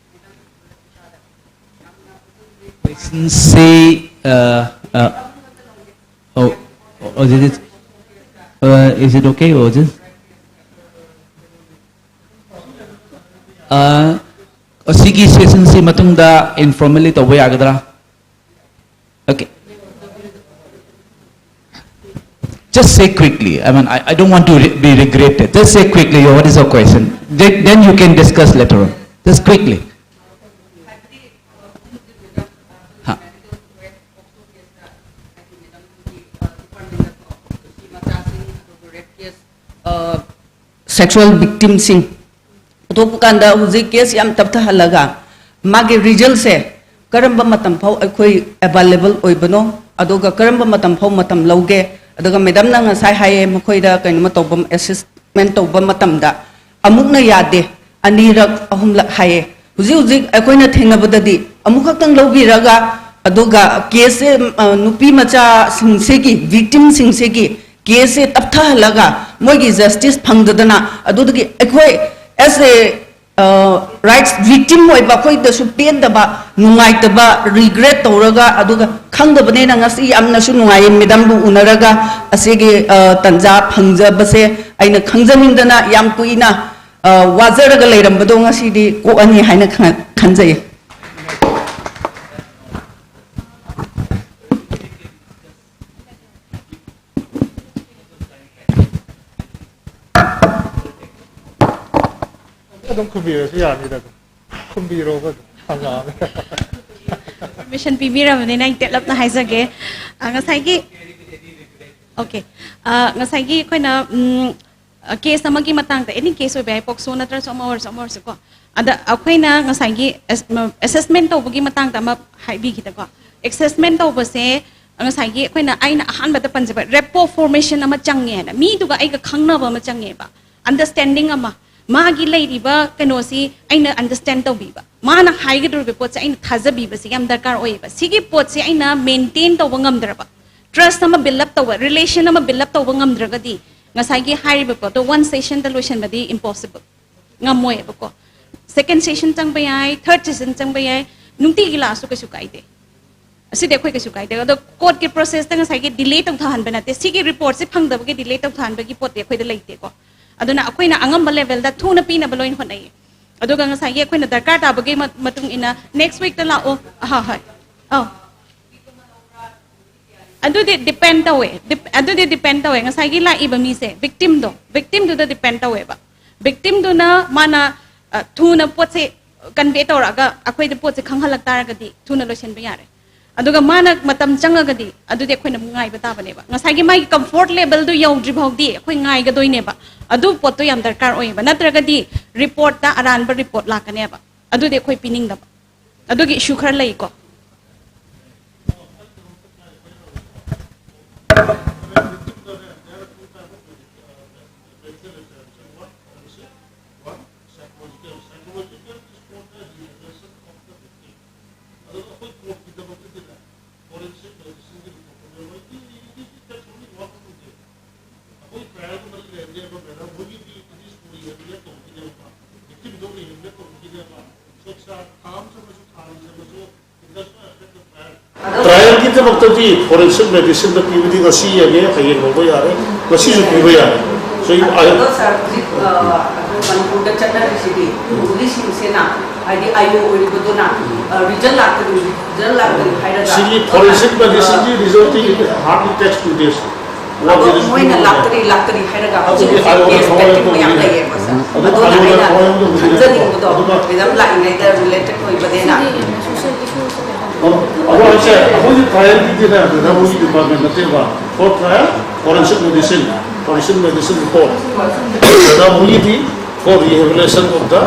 Question say, uh, uh, oh, oh, is it, uh, is it okay? Or is it? Uh, ꯑꯁꯤꯒꯤ session ꯁꯤ ꯃꯇꯨꯡꯗ informally ꯇꯧꯕ ꯌꯥꯒꯗ꯭ꯔꯥ? Okay. Just say quickly. I mean, I, I don't want to re- be regretted. Just say quickly, what is your question? Then, then you can discuss later on. Just quickly. ꯍꯥ꯫ Sexual victimꯁꯤꯡ ꯄꯨꯊꯣꯛꯄ ꯀꯥꯟꯗ ꯍꯧꯖꯤꯛ case ꯌꯥꯝ ꯇꯞꯊꯍꯜꯂꯒ ꯃꯥꯒꯤ resultꯁꯦ ꯀꯔꯝꯕ ꯃꯇꯝ ꯐꯥꯎ ꯑꯩꯈꯣꯏ available ꯑꯣꯏꯕꯅꯣ, ꯑꯗꯨꯒ ꯀꯔꯝꯕ ꯃꯇꯝ ꯐꯥꯎ ꯃꯇꯝ ꯂꯧꯒꯦ, ꯑꯗꯨꯒ madamꯅ ꯉꯁꯥꯏ ꯍꯥꯏꯌꯦ ꯃꯈꯣꯏꯗ ꯀꯩꯅꯣꯃ ꯇꯧꯕ assessment ꯇꯧꯕ ꯃꯇꯝꯗ ꯑꯃꯨꯛꯅ ꯌꯥꯗꯦ, ꯑꯅꯤꯔꯛ ꯑꯍꯨꯝꯂꯛ ꯍꯥꯏꯌꯦ꯫ ꯍꯧꯖꯤꯛ ꯍꯧꯖꯤꯛ ꯑꯩꯈꯣꯏꯅ ꯊꯦꯡꯅꯕꯗꯗꯤ ꯑꯃꯨꯛꯈꯛꯇꯪ ꯂꯧꯕꯤꯔꯒ ꯑꯗꯨꯒ caseꯁꯦ ꯅꯨꯄꯤ ꯃꯆꯥꯁꯤꯡꯁꯤꯒꯤ victimꯁꯤꯡꯁꯤꯒꯤ caseꯁꯦ ꯇꯞꯊꯍꯜꯂꯒ ꯃꯣꯏꯒꯤ justice ꯐꯪꯗꯗꯅ ꯑꯗꯨꯗꯒꯤ ꯑꯩꯈꯣꯏ as a rights victim ꯑꯣꯏꯕ ꯑꯩꯈꯣꯏꯗꯁꯨ ꯄꯦꯟꯗꯕ, ꯅꯨꯡꯉꯥꯏꯇꯕ, regret ꯇꯧꯔꯒ ꯑꯗꯨꯒ ꯈꯪꯗꯕꯅꯤꯅ ꯉꯁꯤ ꯌꯥꯝꯅꯁꯨ ꯅꯨꯡꯉꯥꯏꯌꯦ madamꯕꯨ ꯎꯅꯔꯒ ꯑꯁꯤꯒꯤ ꯇꯟꯖꯥ ꯐꯪꯖꯕꯁꯦ꯫ ꯑꯩꯅ ꯈꯪꯖꯅꯤꯡꯗꯅ ꯌꯥꯝ ꯀꯨꯏꯅ ꯋꯥꯖꯔꯒ ꯂꯩꯔꯝꯕꯗꯣ ꯉꯁꯤꯗꯤ ꯀꯣꯛꯑꯅꯤ ꯍꯥꯏꯅ ꯈꯟꯖꯩ꯫ ꯑꯗꯨꯝ ꯈꯨꯝꯕꯤꯔꯁꯨ ꯌꯥꯅꯤꯗ, ꯑꯗꯨꯝ ꯈꯨꯝꯕꯤꯔꯣꯕ, ꯑꯗꯨꯝ ꯍꯪꯉꯛꯑꯣ꯫ ꯄꯔꯃꯤꯁꯟ ꯄꯤꯕꯤꯔꯕꯅꯤꯅ ꯑꯩ ꯇꯦꯠꯂꯞꯅ ꯍꯥꯏꯖꯒꯦ꯫ ꯑ, ꯉꯁꯥꯏꯒꯤ, ꯑꯣꯀꯦ, ꯑ, ꯉꯁꯥꯏꯒꯤ ꯑꯩꯈꯣꯏꯅ ꯎꯝ, ꯀꯦꯁ ꯑꯃꯒꯤ ꯃꯇꯥꯡꯗ, ꯑꯦꯅꯤ ꯀꯦꯁ ꯑꯣꯏꯕ ꯌꯥꯏ, ꯄꯣꯛꯁꯣ ꯅꯠꯇ꯭ꯔꯁꯨ ꯑꯃ ꯑꯣꯏꯔꯁꯨ, ꯑꯃ ꯑꯣꯏꯔꯁꯨꯀꯣ, ꯑꯗ ꯑꯩꯈꯣꯏꯅ ꯉꯁꯥꯏꯒꯤ ꯑꯦꯁꯦꯁꯃꯦꯟ ꯇꯧꯕꯒꯤ ꯃꯇꯥꯡꯗ ꯑꯃ ꯍꯥꯏꯕꯤꯈꯤꯗꯀꯣ꯫ ꯑꯦꯁꯦꯁꯃꯦꯟ ꯇꯧꯕꯁꯦ ꯉꯁꯥꯏꯒꯤ ꯑꯩꯈꯣꯏꯅ, ꯑꯩꯅ ꯑꯍꯥꯟꯕꯗ ꯄꯟꯖꯕ ꯔꯦꯄꯣ ꯐꯣꯔꯃꯦꯁꯟ ꯑꯃ ꯆꯪꯉꯦ ꯍꯥꯏꯅ, ꯃꯤꯗꯨꯒ ꯑꯩꯒ ꯈꯪꯅꯕ ꯑꯃ ꯆꯪꯉꯦꯕ, ꯑꯟꯗꯔꯁꯇꯦꯟꯗꯤꯡ ꯑꯃ, ꯃꯥꯒꯤ ꯂꯩꯔꯤꯕ ꯀꯩꯅꯣꯁꯤ ꯑꯩꯅ ꯑꯟꯗꯔꯁꯇꯦꯟ ꯇꯧꯕꯤꯕ, ꯃꯥꯅ ꯍꯥꯏꯒꯗꯧꯔꯤꯕ ꯄꯣꯠꯁꯦ ꯑꯩꯅ ꯊꯥꯖꯕꯤꯕꯁꯤ ꯌꯥꯝ ꯗꯔꯀꯥꯔ ꯑꯣꯏꯌꯦꯕ꯫ ꯁꯤꯒꯤ ꯄꯣꯠꯁꯦ ꯑꯩꯅ ꯃꯦꯟꯇꯦꯟ ꯇꯧꯕ ꯉꯝꯗ꯭ꯔꯕ, ꯇ꯭ꯔꯁ ꯑꯃ ꯕꯤꯜ ꯑꯞ ꯇꯧꯕ, ꯔꯤꯂꯦꯁꯟ ꯑꯃ ꯕꯤꯜ ꯑꯞ ꯇꯧꯕ ꯉꯝꯗ꯭ꯔꯒꯗꯤ ꯉꯁꯥꯏꯒꯤ ꯍꯥꯏꯔꯤꯕ ꯄꯣꯠꯇꯣ ꯋꯥꯟ ꯁꯦꯁꯟꯗ ꯂꯣꯏꯁꯤꯟꯕꯗꯤ ꯏꯝꯄꯣꯁꯤꯕꯜ, ꯉꯝꯃꯣꯏꯕꯀꯣ꯫ ꯁꯦꯀꯦꯟ ꯁꯦꯁꯟ ꯆꯪꯕ ꯌꯥꯏ, ꯊꯥꯔꯠ ꯁꯦꯁꯟ ꯆꯪꯕ ꯌꯥꯏ, ꯅꯨꯡꯇꯤꯒꯤ ꯂꯥꯛꯑꯁꯨ ꯀꯩꯁꯨ ꯀꯥꯏꯗꯦ꯫ ꯑꯁꯤꯗꯤ ꯑꯩꯈꯣꯏ ꯀꯩꯁꯨ ꯀꯥꯏꯗꯦ꯫ ꯑꯗꯣ ꯀꯣꯔꯠꯀꯤ ꯄ꯭ꯔꯣꯁꯦꯁꯇ ꯉꯁꯥꯏꯒꯤ ꯗꯤꯂꯦ ꯇꯧꯊꯍꯟꯕ ꯅꯠꯇꯦ꯫ ꯁꯤꯒꯤ ꯔꯤꯄꯣꯔꯠꯁꯤ ꯐꯪꯗꯕꯒꯤ ꯗꯤꯂꯦ ꯇꯧꯊꯍꯟꯕꯒꯤ ꯄꯣꯠꯇꯤ ꯑꯩꯈꯣꯏꯗ ꯂꯩꯇꯦꯀꯣ꯫ ꯑꯗꯨꯅ ꯑꯩꯈꯣꯏꯅ ꯑꯉꯝꯕ ꯂꯦꯚꯦꯜꯗ ꯊꯨꯅ ꯄꯤꯅꯕ ꯂꯣꯏꯅ ꯍꯣꯠꯅꯩꯌꯦ꯫ ꯑꯗꯨꯒ ꯉꯁꯥꯏꯒꯤ ꯑꯩꯈꯣꯏꯅ ꯗꯔꯀꯥꯔ ꯇꯥꯕꯒꯤ ꯃ- ꯃꯇꯨꯡ ꯏꯟꯅ ꯅꯦꯛꯁ ꯋꯤꯛꯇ ꯂꯥꯛꯑꯣ꯫ ꯑꯍꯥ, ꯍꯣꯏ꯫ ꯑꯧ꯫ ꯑꯗꯨꯗꯤ ꯗꯤꯄꯦꯟ ꯇꯧꯋꯦ꯫ ꯗꯤꯞ- ꯑꯗꯨꯗꯤ ꯗꯤꯄꯦꯟ ꯇꯧꯋꯦ꯫ ꯉꯁꯥꯏꯒꯤ ꯂꯥꯛꯏꯕ ꯃꯤꯁꯦ, ꯚꯤꯛꯇꯤꯝꯗꯣ, ꯚꯤꯛꯇꯤꯝꯗꯨꯗ ꯗꯤꯄꯦꯟ ꯇꯧꯋꯦꯕ꯫ ꯚꯤꯛꯇꯤꯝꯗꯨꯅ ꯃꯥꯅ ꯑ, ꯊꯨꯅ ꯄꯣꯠꯁꯦ ꯀꯟꯚꯦ ꯇꯧꯔꯛꯑꯒ ꯑꯩꯈꯣꯏꯗ ꯄꯣꯠꯁꯦ ꯈꯪꯍꯜꯂꯛ ꯇꯥꯔꯒꯗꯤ ꯊꯨꯅ ꯂꯣꯏꯁꯤꯟꯕ ꯌꯥꯔꯦ꯫ ꯑꯗꯨꯒ ꯃꯥꯅ ꯃꯇꯝ ꯆꯪꯉꯒꯗꯤ ꯑꯗꯨꯗꯤ ꯑꯩꯈꯣꯏꯅ ꯑꯃꯨꯛ ꯉꯥꯏꯕ ꯇꯥꯕꯅꯦꯕ꯫ ꯉꯁꯥꯏꯒꯤ ꯃꯥꯒꯤ ꯀꯝꯐꯣꯔꯠ ꯂꯦꯚꯦꯜꯗꯨ ꯌꯧꯗ꯭ꯔꯤ ꯐꯥꯎꯗꯤ ꯑꯩꯈꯣꯏ ꯉꯥꯏꯒꯗꯣꯏꯅꯦꯕ꯫ ꯑꯗꯨ ꯄꯣꯠꯇꯣ ꯌꯥꯝ ꯗꯔꯀꯥꯔ ꯑꯣꯏꯌꯦꯕ꯫ ꯅꯠꯇ꯭ꯔꯒꯗꯤ ꯔꯤꯄꯣꯔꯠꯇ ꯑꯔꯥꯟꯕ ꯔꯤꯄꯣꯔꯠ ꯂꯥꯛꯀꯅꯦꯕ꯫ ꯑꯗꯨꯗꯤ ꯑꯩꯈꯣꯏ ꯄꯤꯅꯤꯡꯗꯕ꯫ ꯑꯗꯨꯒꯤ ꯏꯁꯨ ꯈꯔ ꯂꯩꯀꯣ꯫ ꯇ꯭ꯔꯥꯏꯌꯦꯜꯒꯤꯗꯃꯛꯇꯗꯤ ꯐꯣꯔꯦꯟꯁꯤꯛ ꯃꯦꯗꯤꯁꯤꯟꯗ ꯄꯤꯕꯗꯤ ꯉꯁꯤ ꯌꯦꯡꯉꯦ, ꯍꯌꯦꯡ ꯂꯧꯕ ꯌꯥꯔꯦ, ꯉꯁꯤꯁꯨ ꯄꯤꯕ ꯌꯥꯔꯦ꯫ So, I- ꯑꯗꯣ ꯁꯥꯔ, ꯍꯧꯖꯤꯛ ꯑ, ꯑꯩꯈꯣꯏ ꯃꯅꯤꯄꯨꯔꯗ ꯆꯠꯅꯔꯤꯁꯤꯗꯤ ꯄꯨꯂꯤꯁꯁꯤꯡꯁꯤꯅ, ꯍꯥꯏꯗꯤ ꯑꯥꯏ ꯑꯣ ꯑꯣꯏꯔꯤꯕꯗꯨꯅ, ꯑ, ꯔꯤꯖꯜ ꯂꯥꯛꯇ꯭ꯔꯤ, ꯔꯤꯖꯜ ꯂꯥꯛꯇ꯭ꯔꯤ ꯍꯥꯏꯔꯒ, ꯁꯤꯒꯤ forensic ꯃꯦꯗꯤꯁꯤꯟꯒꯤ ꯔꯤꯖꯜꯇꯤ hardly text two days. ꯑꯗꯣ ꯃꯣꯏꯅ ꯂꯥꯛꯇ꯭ꯔꯤ ꯂꯥꯛꯇ꯭ꯔꯤ ꯍꯥꯏꯔꯒ ꯍꯧꯖꯤꯛ ꯍꯧꯖꯤꯛ ꯀꯦꯁ ꯄꯦꯟꯗꯤꯡ ꯃꯌꯥꯝ ꯂꯩꯌꯦꯕ, ꯁꯥꯔ꯫ ꯑꯗꯨꯅ ꯑꯩꯅ ꯈꯟꯖꯅꯤꯡꯕꯗꯣ, ꯃꯦꯗꯥꯝ ꯂꯥꯛꯏꯉꯩꯗ ꯔꯤꯂꯦꯇꯦꯠ ꯑꯣꯏꯕꯅꯤꯅ꯫ ꯑꯗꯣ ꯑꯩꯁꯦ ꯑꯩꯈꯣꯏꯒꯤ ꯇ꯭ꯔꯥꯏꯌꯦꯜꯒꯤꯗꯤꯅꯦ, ꯃꯦꯗꯥꯝ ꯍꯣꯏꯒꯤ ꯗꯤꯄꯥꯔꯠꯃꯦꯟ ꯅꯠꯇꯦꯕ꯫ For trial, forensic medicine, forensic medicine report. Madam ꯍꯣꯏꯒꯤꯗꯤ for rehabilitation of the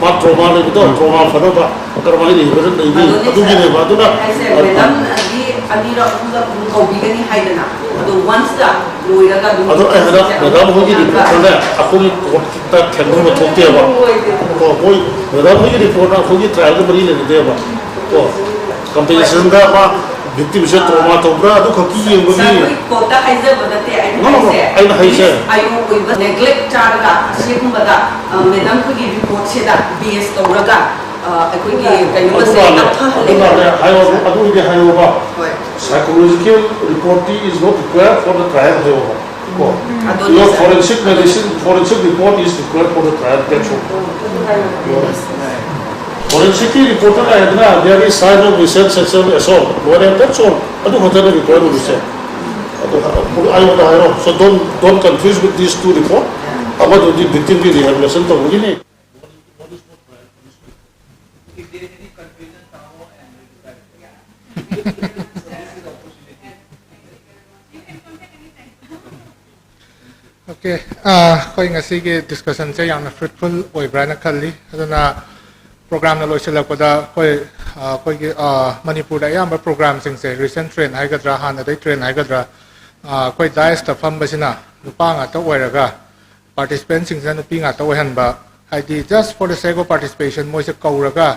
ꯃꯥ ꯇ꯭ꯔꯣꯃꯥ ꯂꯩꯕꯗꯣ, ꯇ꯭ꯔꯣꯃꯥ ꯐꯅꯕ ꯀꯔꯝꯍꯥꯏꯅ ꯔꯤꯍꯦꯕꯤꯂꯤꯇꯦꯠ ꯂꯩꯅꯤ? ꯑꯗꯨꯅꯦ, ꯑꯗꯨꯒꯤꯅꯦꯕ꯫ ꯑꯗꯨꯅ ꯍꯥꯏꯁꯦ, ꯃꯦꯗꯥꯝꯅꯗꯤ ꯑꯅꯤꯔꯛ ꯑꯍꯨꯝꯂꯛ ꯑꯗꯨꯝ ꯀꯧꯕꯤꯒꯅꯤ ꯍꯥꯏꯗꯅ, ꯑꯗꯣ ꯋꯥꯟꯁꯇ ꯂꯣꯏꯔꯒ ꯑꯗꯨꯝ ꯑꯗꯣ ꯑꯩ ꯍꯟꯗꯛ ꯃꯦꯗꯥꯝ ꯍꯣꯏꯒꯤ ꯔꯤꯄꯣꯔꯠꯇꯅꯦ ꯑꯩꯈꯣꯏꯒꯤ ꯀꯣꯔꯠꯇ ꯊꯦꯡꯅꯕ ꯊꯣꯛꯇꯦꯕ꯫ ꯀꯣ, ꯃꯣꯏ ꯃꯦꯗꯥꯝ ꯍꯣꯏꯒꯤ ꯔꯤꯄꯣꯔꯠꯅ ꯑꯩꯈꯣꯏꯒꯤ ꯇ꯭ꯔꯥꯏꯌꯦꯜꯒ ꯃꯔꯤ ꯂꯩꯅꯗꯦꯕ꯫ ꯀꯣ, ꯀꯝꯄꯦꯟꯁꯦꯁꯟꯗ ꯃꯥ ꯚꯤꯛꯇꯤꯝꯁꯦ ꯇ꯭ꯔꯣꯃꯥ ꯇꯧꯕ꯭ꯔꯥ ꯑꯗꯨ ꯈꯛꯀꯤ ꯌꯦꯡꯕꯒꯤ꯫ ꯁꯥꯔ, ꯑꯩꯈꯣꯏ ꯀꯣꯔꯠꯇ ꯍꯥꯏꯖꯕ ꯅꯠꯇꯦ, ꯑꯩꯅ ꯅꯣ, ꯅꯣ, ꯅꯣ, ꯍꯥꯏꯁꯦ, ꯑꯩꯅ ꯍꯥꯏꯁꯦ꯫ ꯑꯌꯣꯛ ꯑꯣꯏꯕ ꯅꯦꯒ꯭ꯂꯦꯛ ꯆꯥꯔꯒ ꯑꯁꯤꯒꯨꯝꯕꯗ, ꯑ, ꯃꯦꯗꯥꯝ ꯑꯩꯈꯣꯏꯒꯤ ꯔꯤꯄꯣꯔꯠꯁꯤꯗ ꯕꯦꯁ ꯇꯧꯔꯒ, ꯑ, ꯑꯩꯈꯣꯏꯒꯤ ꯀꯩꯅꯣꯝꯃꯁꯦ ꯑꯗꯨꯀꯥꯟꯗ, ꯇꯞꯊꯍꯜꯂꯦ꯫ ꯑꯗꯨꯀꯥꯟꯗ ꯍꯥꯏꯌꯣ, ꯑꯗꯨ ꯑꯣꯏꯗꯤ ꯍꯥꯏꯌꯣꯕ꯫ ꯍꯣꯏ꯫ Psychological report is not required for the trial ꯍꯥꯏꯌꯣꯕ꯫ ꯀꯣ? ꯑꯗꯨꯅꯤ, Your sir. Forensic medicine, forensic report is required for the trial, that's all. ꯐꯣꯔꯦꯟꯁꯤꯛꯀꯤ ꯔꯤꯄꯣꯔꯠꯇ ꯂꯩꯔꯗꯅ, there is sign of recent sexual assault, ꯂꯣꯏꯔꯦ, that's all. ꯑꯗꯨ ꯈꯛꯇꯅ ꯔꯤꯀ꯭ꯋꯥꯌꯔ ꯑꯣꯏꯔꯤꯁꯦ꯫ ꯑꯗꯨ ꯑꯩꯉꯣꯟꯗ ꯍꯥꯏꯔꯣ꯫ So don't, don't confuse with these two report. ꯑꯃꯗꯨꯗꯤ ꯚꯤꯛꯇꯤꯝꯒꯤ ꯔꯤꯍꯦꯕꯤꯂꯤꯇꯦꯁꯟ ꯇꯧꯕꯒꯤꯅꯤ꯫ Okay, ꯑꯩꯈꯣꯏ ꯉꯁꯤꯒꯤ ꯗꯤꯁꯀꯁꯟꯁꯦ ꯌꯥꯝꯅ ꯐ꯭ꯔꯨꯠꯐꯨꯜ ꯑꯣꯏꯕ꯭ꯔꯥ ꯍꯥꯏꯅ ꯈꯜꯂꯤ꯫ ꯑꯗꯨꯅ ꯄ꯭ꯔꯣꯒ꯭ꯔꯥꯝꯅ ꯂꯣꯏꯁꯤꯜꯂꯛꯄꯗ ꯑꯩꯈꯣꯏ, ꯑ, ꯑꯩꯈꯣꯏꯒꯤ, ꯑ, ꯃꯅꯤꯄꯨꯔꯗ ꯑꯌꯥꯝꯕ ꯄ꯭ꯔꯣꯒ꯭ꯔꯥꯝꯁꯤꯡꯁꯦ, ꯔꯤꯁꯦꯟ ꯇ꯭ꯔꯦꯟ ꯍꯥꯏꯒꯗ꯭ꯔꯥ, ꯍꯥꯟꯅꯗꯩ ꯇ꯭ꯔꯦꯟ ꯍꯥꯏꯒꯗ꯭ꯔꯥ, ꯑ, ꯑꯩꯈꯣꯏ ꯗꯥꯏꯁꯇ ꯐꯝꯕꯁꯤꯅ ꯅꯨꯄꯥ ꯉꯥꯛꯇ ꯑꯣꯏꯔꯒ, ꯄꯥꯔꯇꯤꯁꯤꯄꯦꯟꯁꯤꯡꯁꯤꯅ ꯅꯨꯄꯤ ꯉꯥꯛꯇ ꯑꯣꯏꯍꯟꯕ, ꯍꯥꯏꯗꯤ just for the sake of participation ꯃꯣꯏꯁꯦ ꯀꯧꯔꯒ,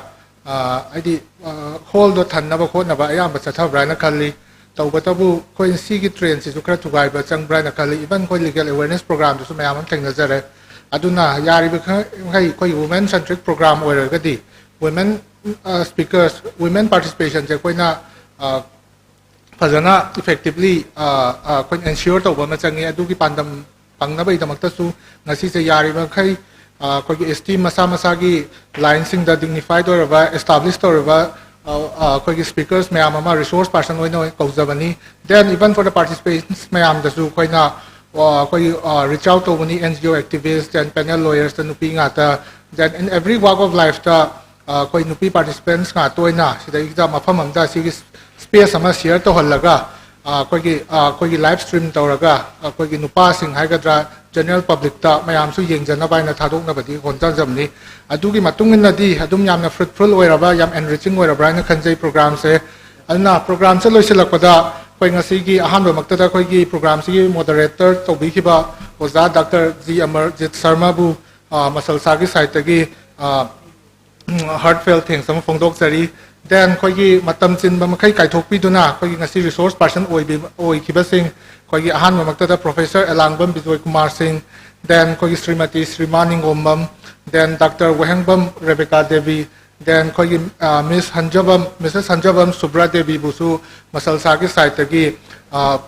ꯑ, ꯍꯥꯏꯗꯤ, ꯑ, ꯍꯣꯜꯗꯣ ꯊꯟꯅꯕ ꯈꯣꯠꯅꯕ ꯑꯌꯥꯝꯕ ꯆꯠꯊꯕ꯭ꯔꯥ ꯍꯥꯏꯅ ꯈꯜꯂꯤ꯫ ꯇꯧꯕꯇꯕꯨ ꯑꯩꯈꯣꯏ ꯁꯤꯒꯤ ꯇ꯭ꯔꯦꯟꯁꯤꯁꯨ ꯈꯔ ꯊꯨꯒꯥꯏꯕ ꯆꯪꯕ꯭ꯔꯥ ꯍꯥꯏꯅ ꯈꯜꯂꯤ꯫ Even ꯑꯩꯈꯣꯏ ꯂꯤꯒꯦꯜ ꯑꯦꯋꯦꯔꯅꯦꯁ ꯄ꯭ꯔꯣꯒ꯭ꯔꯥꯝꯗꯨꯁꯨ ꯃꯌꯥꯝ ꯑꯃ ꯊꯦꯡꯅꯖꯔꯦ꯫ ꯑꯗꯨꯅ ꯌꯥꯔꯤꯕ ꯈꯔ ꯃꯈꯩ ꯑꯩꯈꯣꯏ ꯋꯨꯃꯦꯟ ꯁꯦꯟꯇ꯭ꯔꯤꯛ ꯄ꯭ꯔꯣꯒ꯭ꯔꯥꯝ ꯑꯣꯏꯔꯒꯗꯤ ꯋꯨꯃꯦꯟ, ꯑ, ꯁ꯭ꯄꯤꯀꯔꯁ, ꯋꯨꯃꯦꯟ ꯄꯥꯔꯇꯤꯁꯤꯄꯦꯁꯟꯁꯦ ꯑꯩꯈꯣꯏꯅ, ꯑ, ꯐꯖꯅ ꯏꯐꯦꯛꯇꯤꯕꯂꯤ, ꯑ, ꯑ, ꯑꯩꯈꯣꯏꯅ ꯑꯦꯟꯁꯤꯌꯣꯔ ꯇꯧꯕ ꯑꯃ ꯆꯪꯉꯤ꯫ ꯑꯗꯨꯒꯤ ꯄꯥꯟꯗꯝ ꯐꯪꯅꯕꯒꯤꯗꯃꯛꯇꯁꯨ ꯉꯁꯤꯁꯦ ꯌꯥꯔꯤꯕ ꯃꯈꯩ, ꯑ, ꯑꯩꯈꯣꯏꯒꯤ ꯏꯁꯇꯤꯝ ꯃꯁꯥ ꯃꯁꯥꯒꯤ ꯂꯥꯏꯟꯁꯤꯡꯗ ꯗꯤꯒꯅꯤꯐꯥꯏꯗ ꯑꯣꯏꯔꯕ, ꯑꯦꯁꯇꯥꯕ꯭ꯂꯤꯁ ꯇꯧꯔꯕ ꯑ, ꯑ, ꯑꯩꯈꯣꯏꯒꯤ speakers ꯃꯌꯥꯝ ꯑꯃ resource person ꯑꯣꯏꯅ ꯀꯧꯖꯕꯅꯤ꯫ Then even for the participants ꯃꯌꯥꯝꯗꯁꯨ ꯑꯩꯈꯣꯏꯅ, ꯑ, ꯑꯩꯈꯣꯏꯒꯤ, ꯑ, reach out ꯇꯧꯕꯅꯤ, N G O activist and panel lawyers ꯇ ꯅꯨꯄꯤ ꯉꯥꯛꯇ, then in every walk of life ꯇ, ꯑ, ꯑꯩꯈꯣꯏ ꯅꯨꯄꯤ participants ꯉꯥꯛꯇ ꯑꯣꯏꯅ ꯁꯤꯗꯩꯁꯤꯗ ꯃꯐꯝ ꯑꯃꯗ ꯁꯤꯒꯤ space ꯑꯃ share ꯇꯧꯍꯜꯂꯒ, ꯑ, ꯑꯩꯈꯣꯏꯒꯤ, ꯑ, ꯑꯩꯈꯣꯏꯒꯤ live stream ꯇꯧꯔꯒ ꯑꯩꯈꯣꯏꯒꯤ ꯅꯨꯄꯥꯁꯤꯡ ꯍꯥꯏꯒꯗ꯭ꯔꯥ, general public ꯇ ꯃꯌꯥꯝꯁꯨ ꯌꯦꯡꯖꯅꯕ ꯍꯥꯏꯅ ꯊꯥꯗꯣꯛꯅꯕꯗꯤ ꯍꯣꯠꯅꯖꯕꯅꯤ꯫ ꯑꯗꯨꯒꯤ ꯃꯇꯨꯡ ꯏꯟꯅꯗꯤ ꯑꯗꯨꯝ ꯌꯥꯝꯅ fruitful ꯑꯣꯏꯔꯕ, ꯌꯥꯝ enriching ꯑꯣꯏꯔꯕ꯭ꯔꯥ ꯍꯥꯏꯅ ꯈꯟꯖꯩ program ꯁꯦ꯫ ꯑꯗꯨꯅ program ꯁꯦ ꯂꯣꯏꯁꯤꯜꯂꯛꯄꯗ ꯑꯩꯈꯣꯏ ꯉꯁꯤꯒꯤ ꯑꯍꯥꯟꯕꯃꯛꯇꯗ ꯑꯩꯈꯣꯏꯒꯤ program ꯁꯤꯒꯤ moderator ꯇꯧꯕꯤꯈꯤꯕ ꯑꯣꯖꯥ ꯗꯥꯛꯇꯔ ꯖꯤ ꯑꯃꯔꯖꯤꯠ ꯁꯔꯃꯕꯨ, ꯑ, ꯃꯁꯜꯁꯥꯒꯤ side ꯇꯒꯤ, ꯑ, heartfelt thanks ꯑꯃ ꯐꯣꯡꯗꯣꯛꯆꯔꯤ꯫ Then ꯑꯩꯈꯣꯏꯒꯤ ꯃꯇꯝ ꯆꯤꯟꯕ ꯃꯈꯩ ꯀꯥꯏꯊꯣꯛꯄꯤꯗꯨꯅ ꯑꯩꯈꯣꯏꯒꯤ ꯉꯁꯤ resource person ꯑꯣꯏꯕꯤ-, ꯑꯣꯏꯈꯤꯕꯁꯤꯡ, ꯑꯩꯈꯣꯏꯒꯤ ꯑꯍꯥꯟꯕꯃꯛꯇꯗ Professor ꯑꯦꯂꯥꯡꯕꯝ ꯕꯤꯖꯣꯏ ꯀꯨꯃꯥꯔ ꯁꯤꯡ, then ꯑꯩꯈꯣꯏꯒꯤ ꯁ꯭ꯔꯤꯃꯇꯤ ꯁ꯭ꯔꯤꯃꯥ ꯅꯤꯡꯒꯣꯝꯕꯝ, then ꯗꯥꯛꯇꯔ ꯋꯥꯍꯦꯡꯕꯝ ꯔꯦꯕꯦꯀꯥ ꯗꯦꯕꯤ, then ꯑꯩꯈꯣꯏꯒꯤ, ꯑ, Miss ꯍꯟꯖꯕꯝ, Missus ꯍꯟꯖꯕꯝ ꯁꯨꯕ꯭ꯔꯥ ꯗꯦꯕꯤꯕꯨꯁꯨ ꯃꯁꯜꯁꯥꯒꯤ side ꯇꯒꯤ, ꯑ,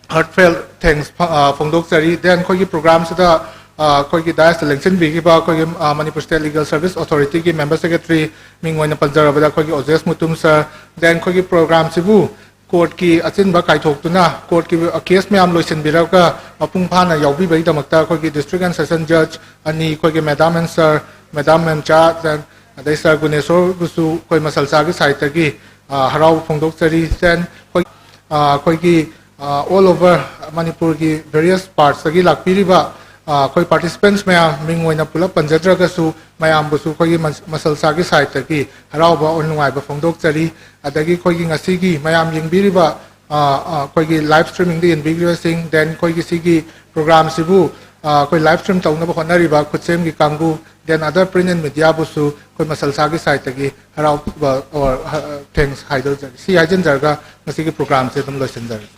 heartfelt thanks ꯐ-, ꯑ, ꯐꯣꯡꯗꯣꯛꯆꯔꯤ꯫ Then ꯑꯩꯈꯣꯏꯒꯤ program ꯁꯤꯗ, ꯑ, ꯑꯩꯈꯣꯏꯒꯤ dais ꯇ ꯂꯦꯡꯁꯤꯟꯕꯤꯈꯤꯕ ꯑꯩꯈꯣꯏꯒꯤ, ꯑ, Manipur State Legal Service Authority ꯒꯤ member secretary, ꯃꯤꯡ ꯑꯣꯏꯅ ꯄꯟꯖꯔꯕꯗ ꯑꯩꯈꯣꯏꯒꯤ ꯑꯣꯖꯦꯁ ꯃꯨꯇꯨꯝ sir, then ꯑꯩꯈꯣꯏꯒꯤ program ꯁꯤꯕꯨ court ꯀꯤ ꯑꯆꯤꯟꯕ ꯀꯥꯏꯊꯣꯛꯇꯨꯅ court ꯀꯤ case ꯃꯌꯥꯝ ꯂꯣꯏꯁꯤꯟꯕꯤꯔꯒ ꯃꯄꯨꯡ ꯐꯥꯅ ꯌꯥꯎꯕꯤꯕꯒꯤꯗꯃꯛꯇ ꯑꯩꯈꯣꯏꯒꯤ district and session judge ꯑꯅꯤ, ꯑꯩꯈꯣꯏꯒꯤ madam and sir, madam ꯃꯦꯝꯆꯥ, then ꯑꯗꯩ sir ꯒꯨꯅꯦꯁꯣꯔꯕꯨꯁꯨ ꯑꯩꯈꯣꯏ ꯃꯁꯜꯁꯥꯒꯤ side ꯇꯒꯤ, ꯑ, ꯍꯔꯥꯎꯕ ꯐꯣꯡꯗꯣꯛꯆꯔꯤ꯫ Then ꯑꯩꯈꯣꯏ, ꯑ, ꯑꯩꯈꯣꯏꯒꯤ, ꯑ, all over ꯃꯅꯤꯄꯨꯔꯒꯤ various parts ꯇꯒꯤ ꯂꯥꯛꯄꯤꯔꯤꯕ, ꯑ, ꯑꯩꯈꯣꯏ participants ꯃꯌꯥꯝ ꯃꯤꯡ ꯑꯣꯏꯅ ꯄꯨꯂꯞ ꯄꯟꯖꯗ꯭ꯔꯒꯁꯨ ꯃꯌꯥꯝꯕꯨꯁꯨ ꯑꯩꯈꯣꯏꯒꯤ ꯃꯁ-, ꯃꯁꯜꯁꯥꯒꯤ side ꯇꯒꯤ ꯍꯔꯥꯎꯕ ꯑꯣꯔ ꯅꯨꯡꯉꯥꯏꯕ ꯐꯣꯡꯗꯣꯛꯆꯔꯤ꯫ ꯑꯗꯒꯤ ꯑꯩꯈꯣꯏꯒꯤ ꯉꯁꯤꯒꯤ ꯃꯌꯥꯝ ꯌꯦꯡꯕꯤꯔꯤꯕ, ꯑ, ꯑ, ꯑꯩꯈꯣꯏꯒꯤ live streaming ꯗ ꯌꯦꯡꯕꯤꯔꯤꯕꯁꯤꯡ, then ꯑꯩꯈꯣꯏꯒꯤ ꯁꯤꯒꯤ program ꯁꯤꯕꯨ, ꯑ, ꯑꯩꯈꯣꯏ live stream ꯇꯧꯅꯕ ꯍꯣꯠꯅꯔꯤꯕ ꯈꯨꯠꯁꯦꯝꯒꯤ ꯀꯥꯡꯕꯨ, then other print and media ꯕꯨꯁꯨ ꯑꯩꯈꯣꯏ ꯃꯁꯜꯁꯥꯒꯤ side ꯇꯒꯤ ꯍꯔꯥꯎꯕ or, ꯑ, thanks ꯍꯥꯏꯖꯔꯤ꯫ ꯁꯤ ꯍꯥꯏꯖꯤꯟꯖꯔꯒ ꯉꯁꯤꯒꯤ program ꯁꯦ ꯑꯗꯨꯝ ꯂꯣꯏꯁꯤꯟꯖꯔꯒꯦ꯫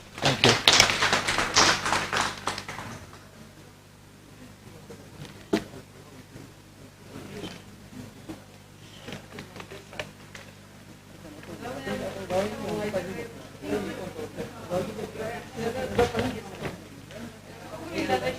Thank you꯫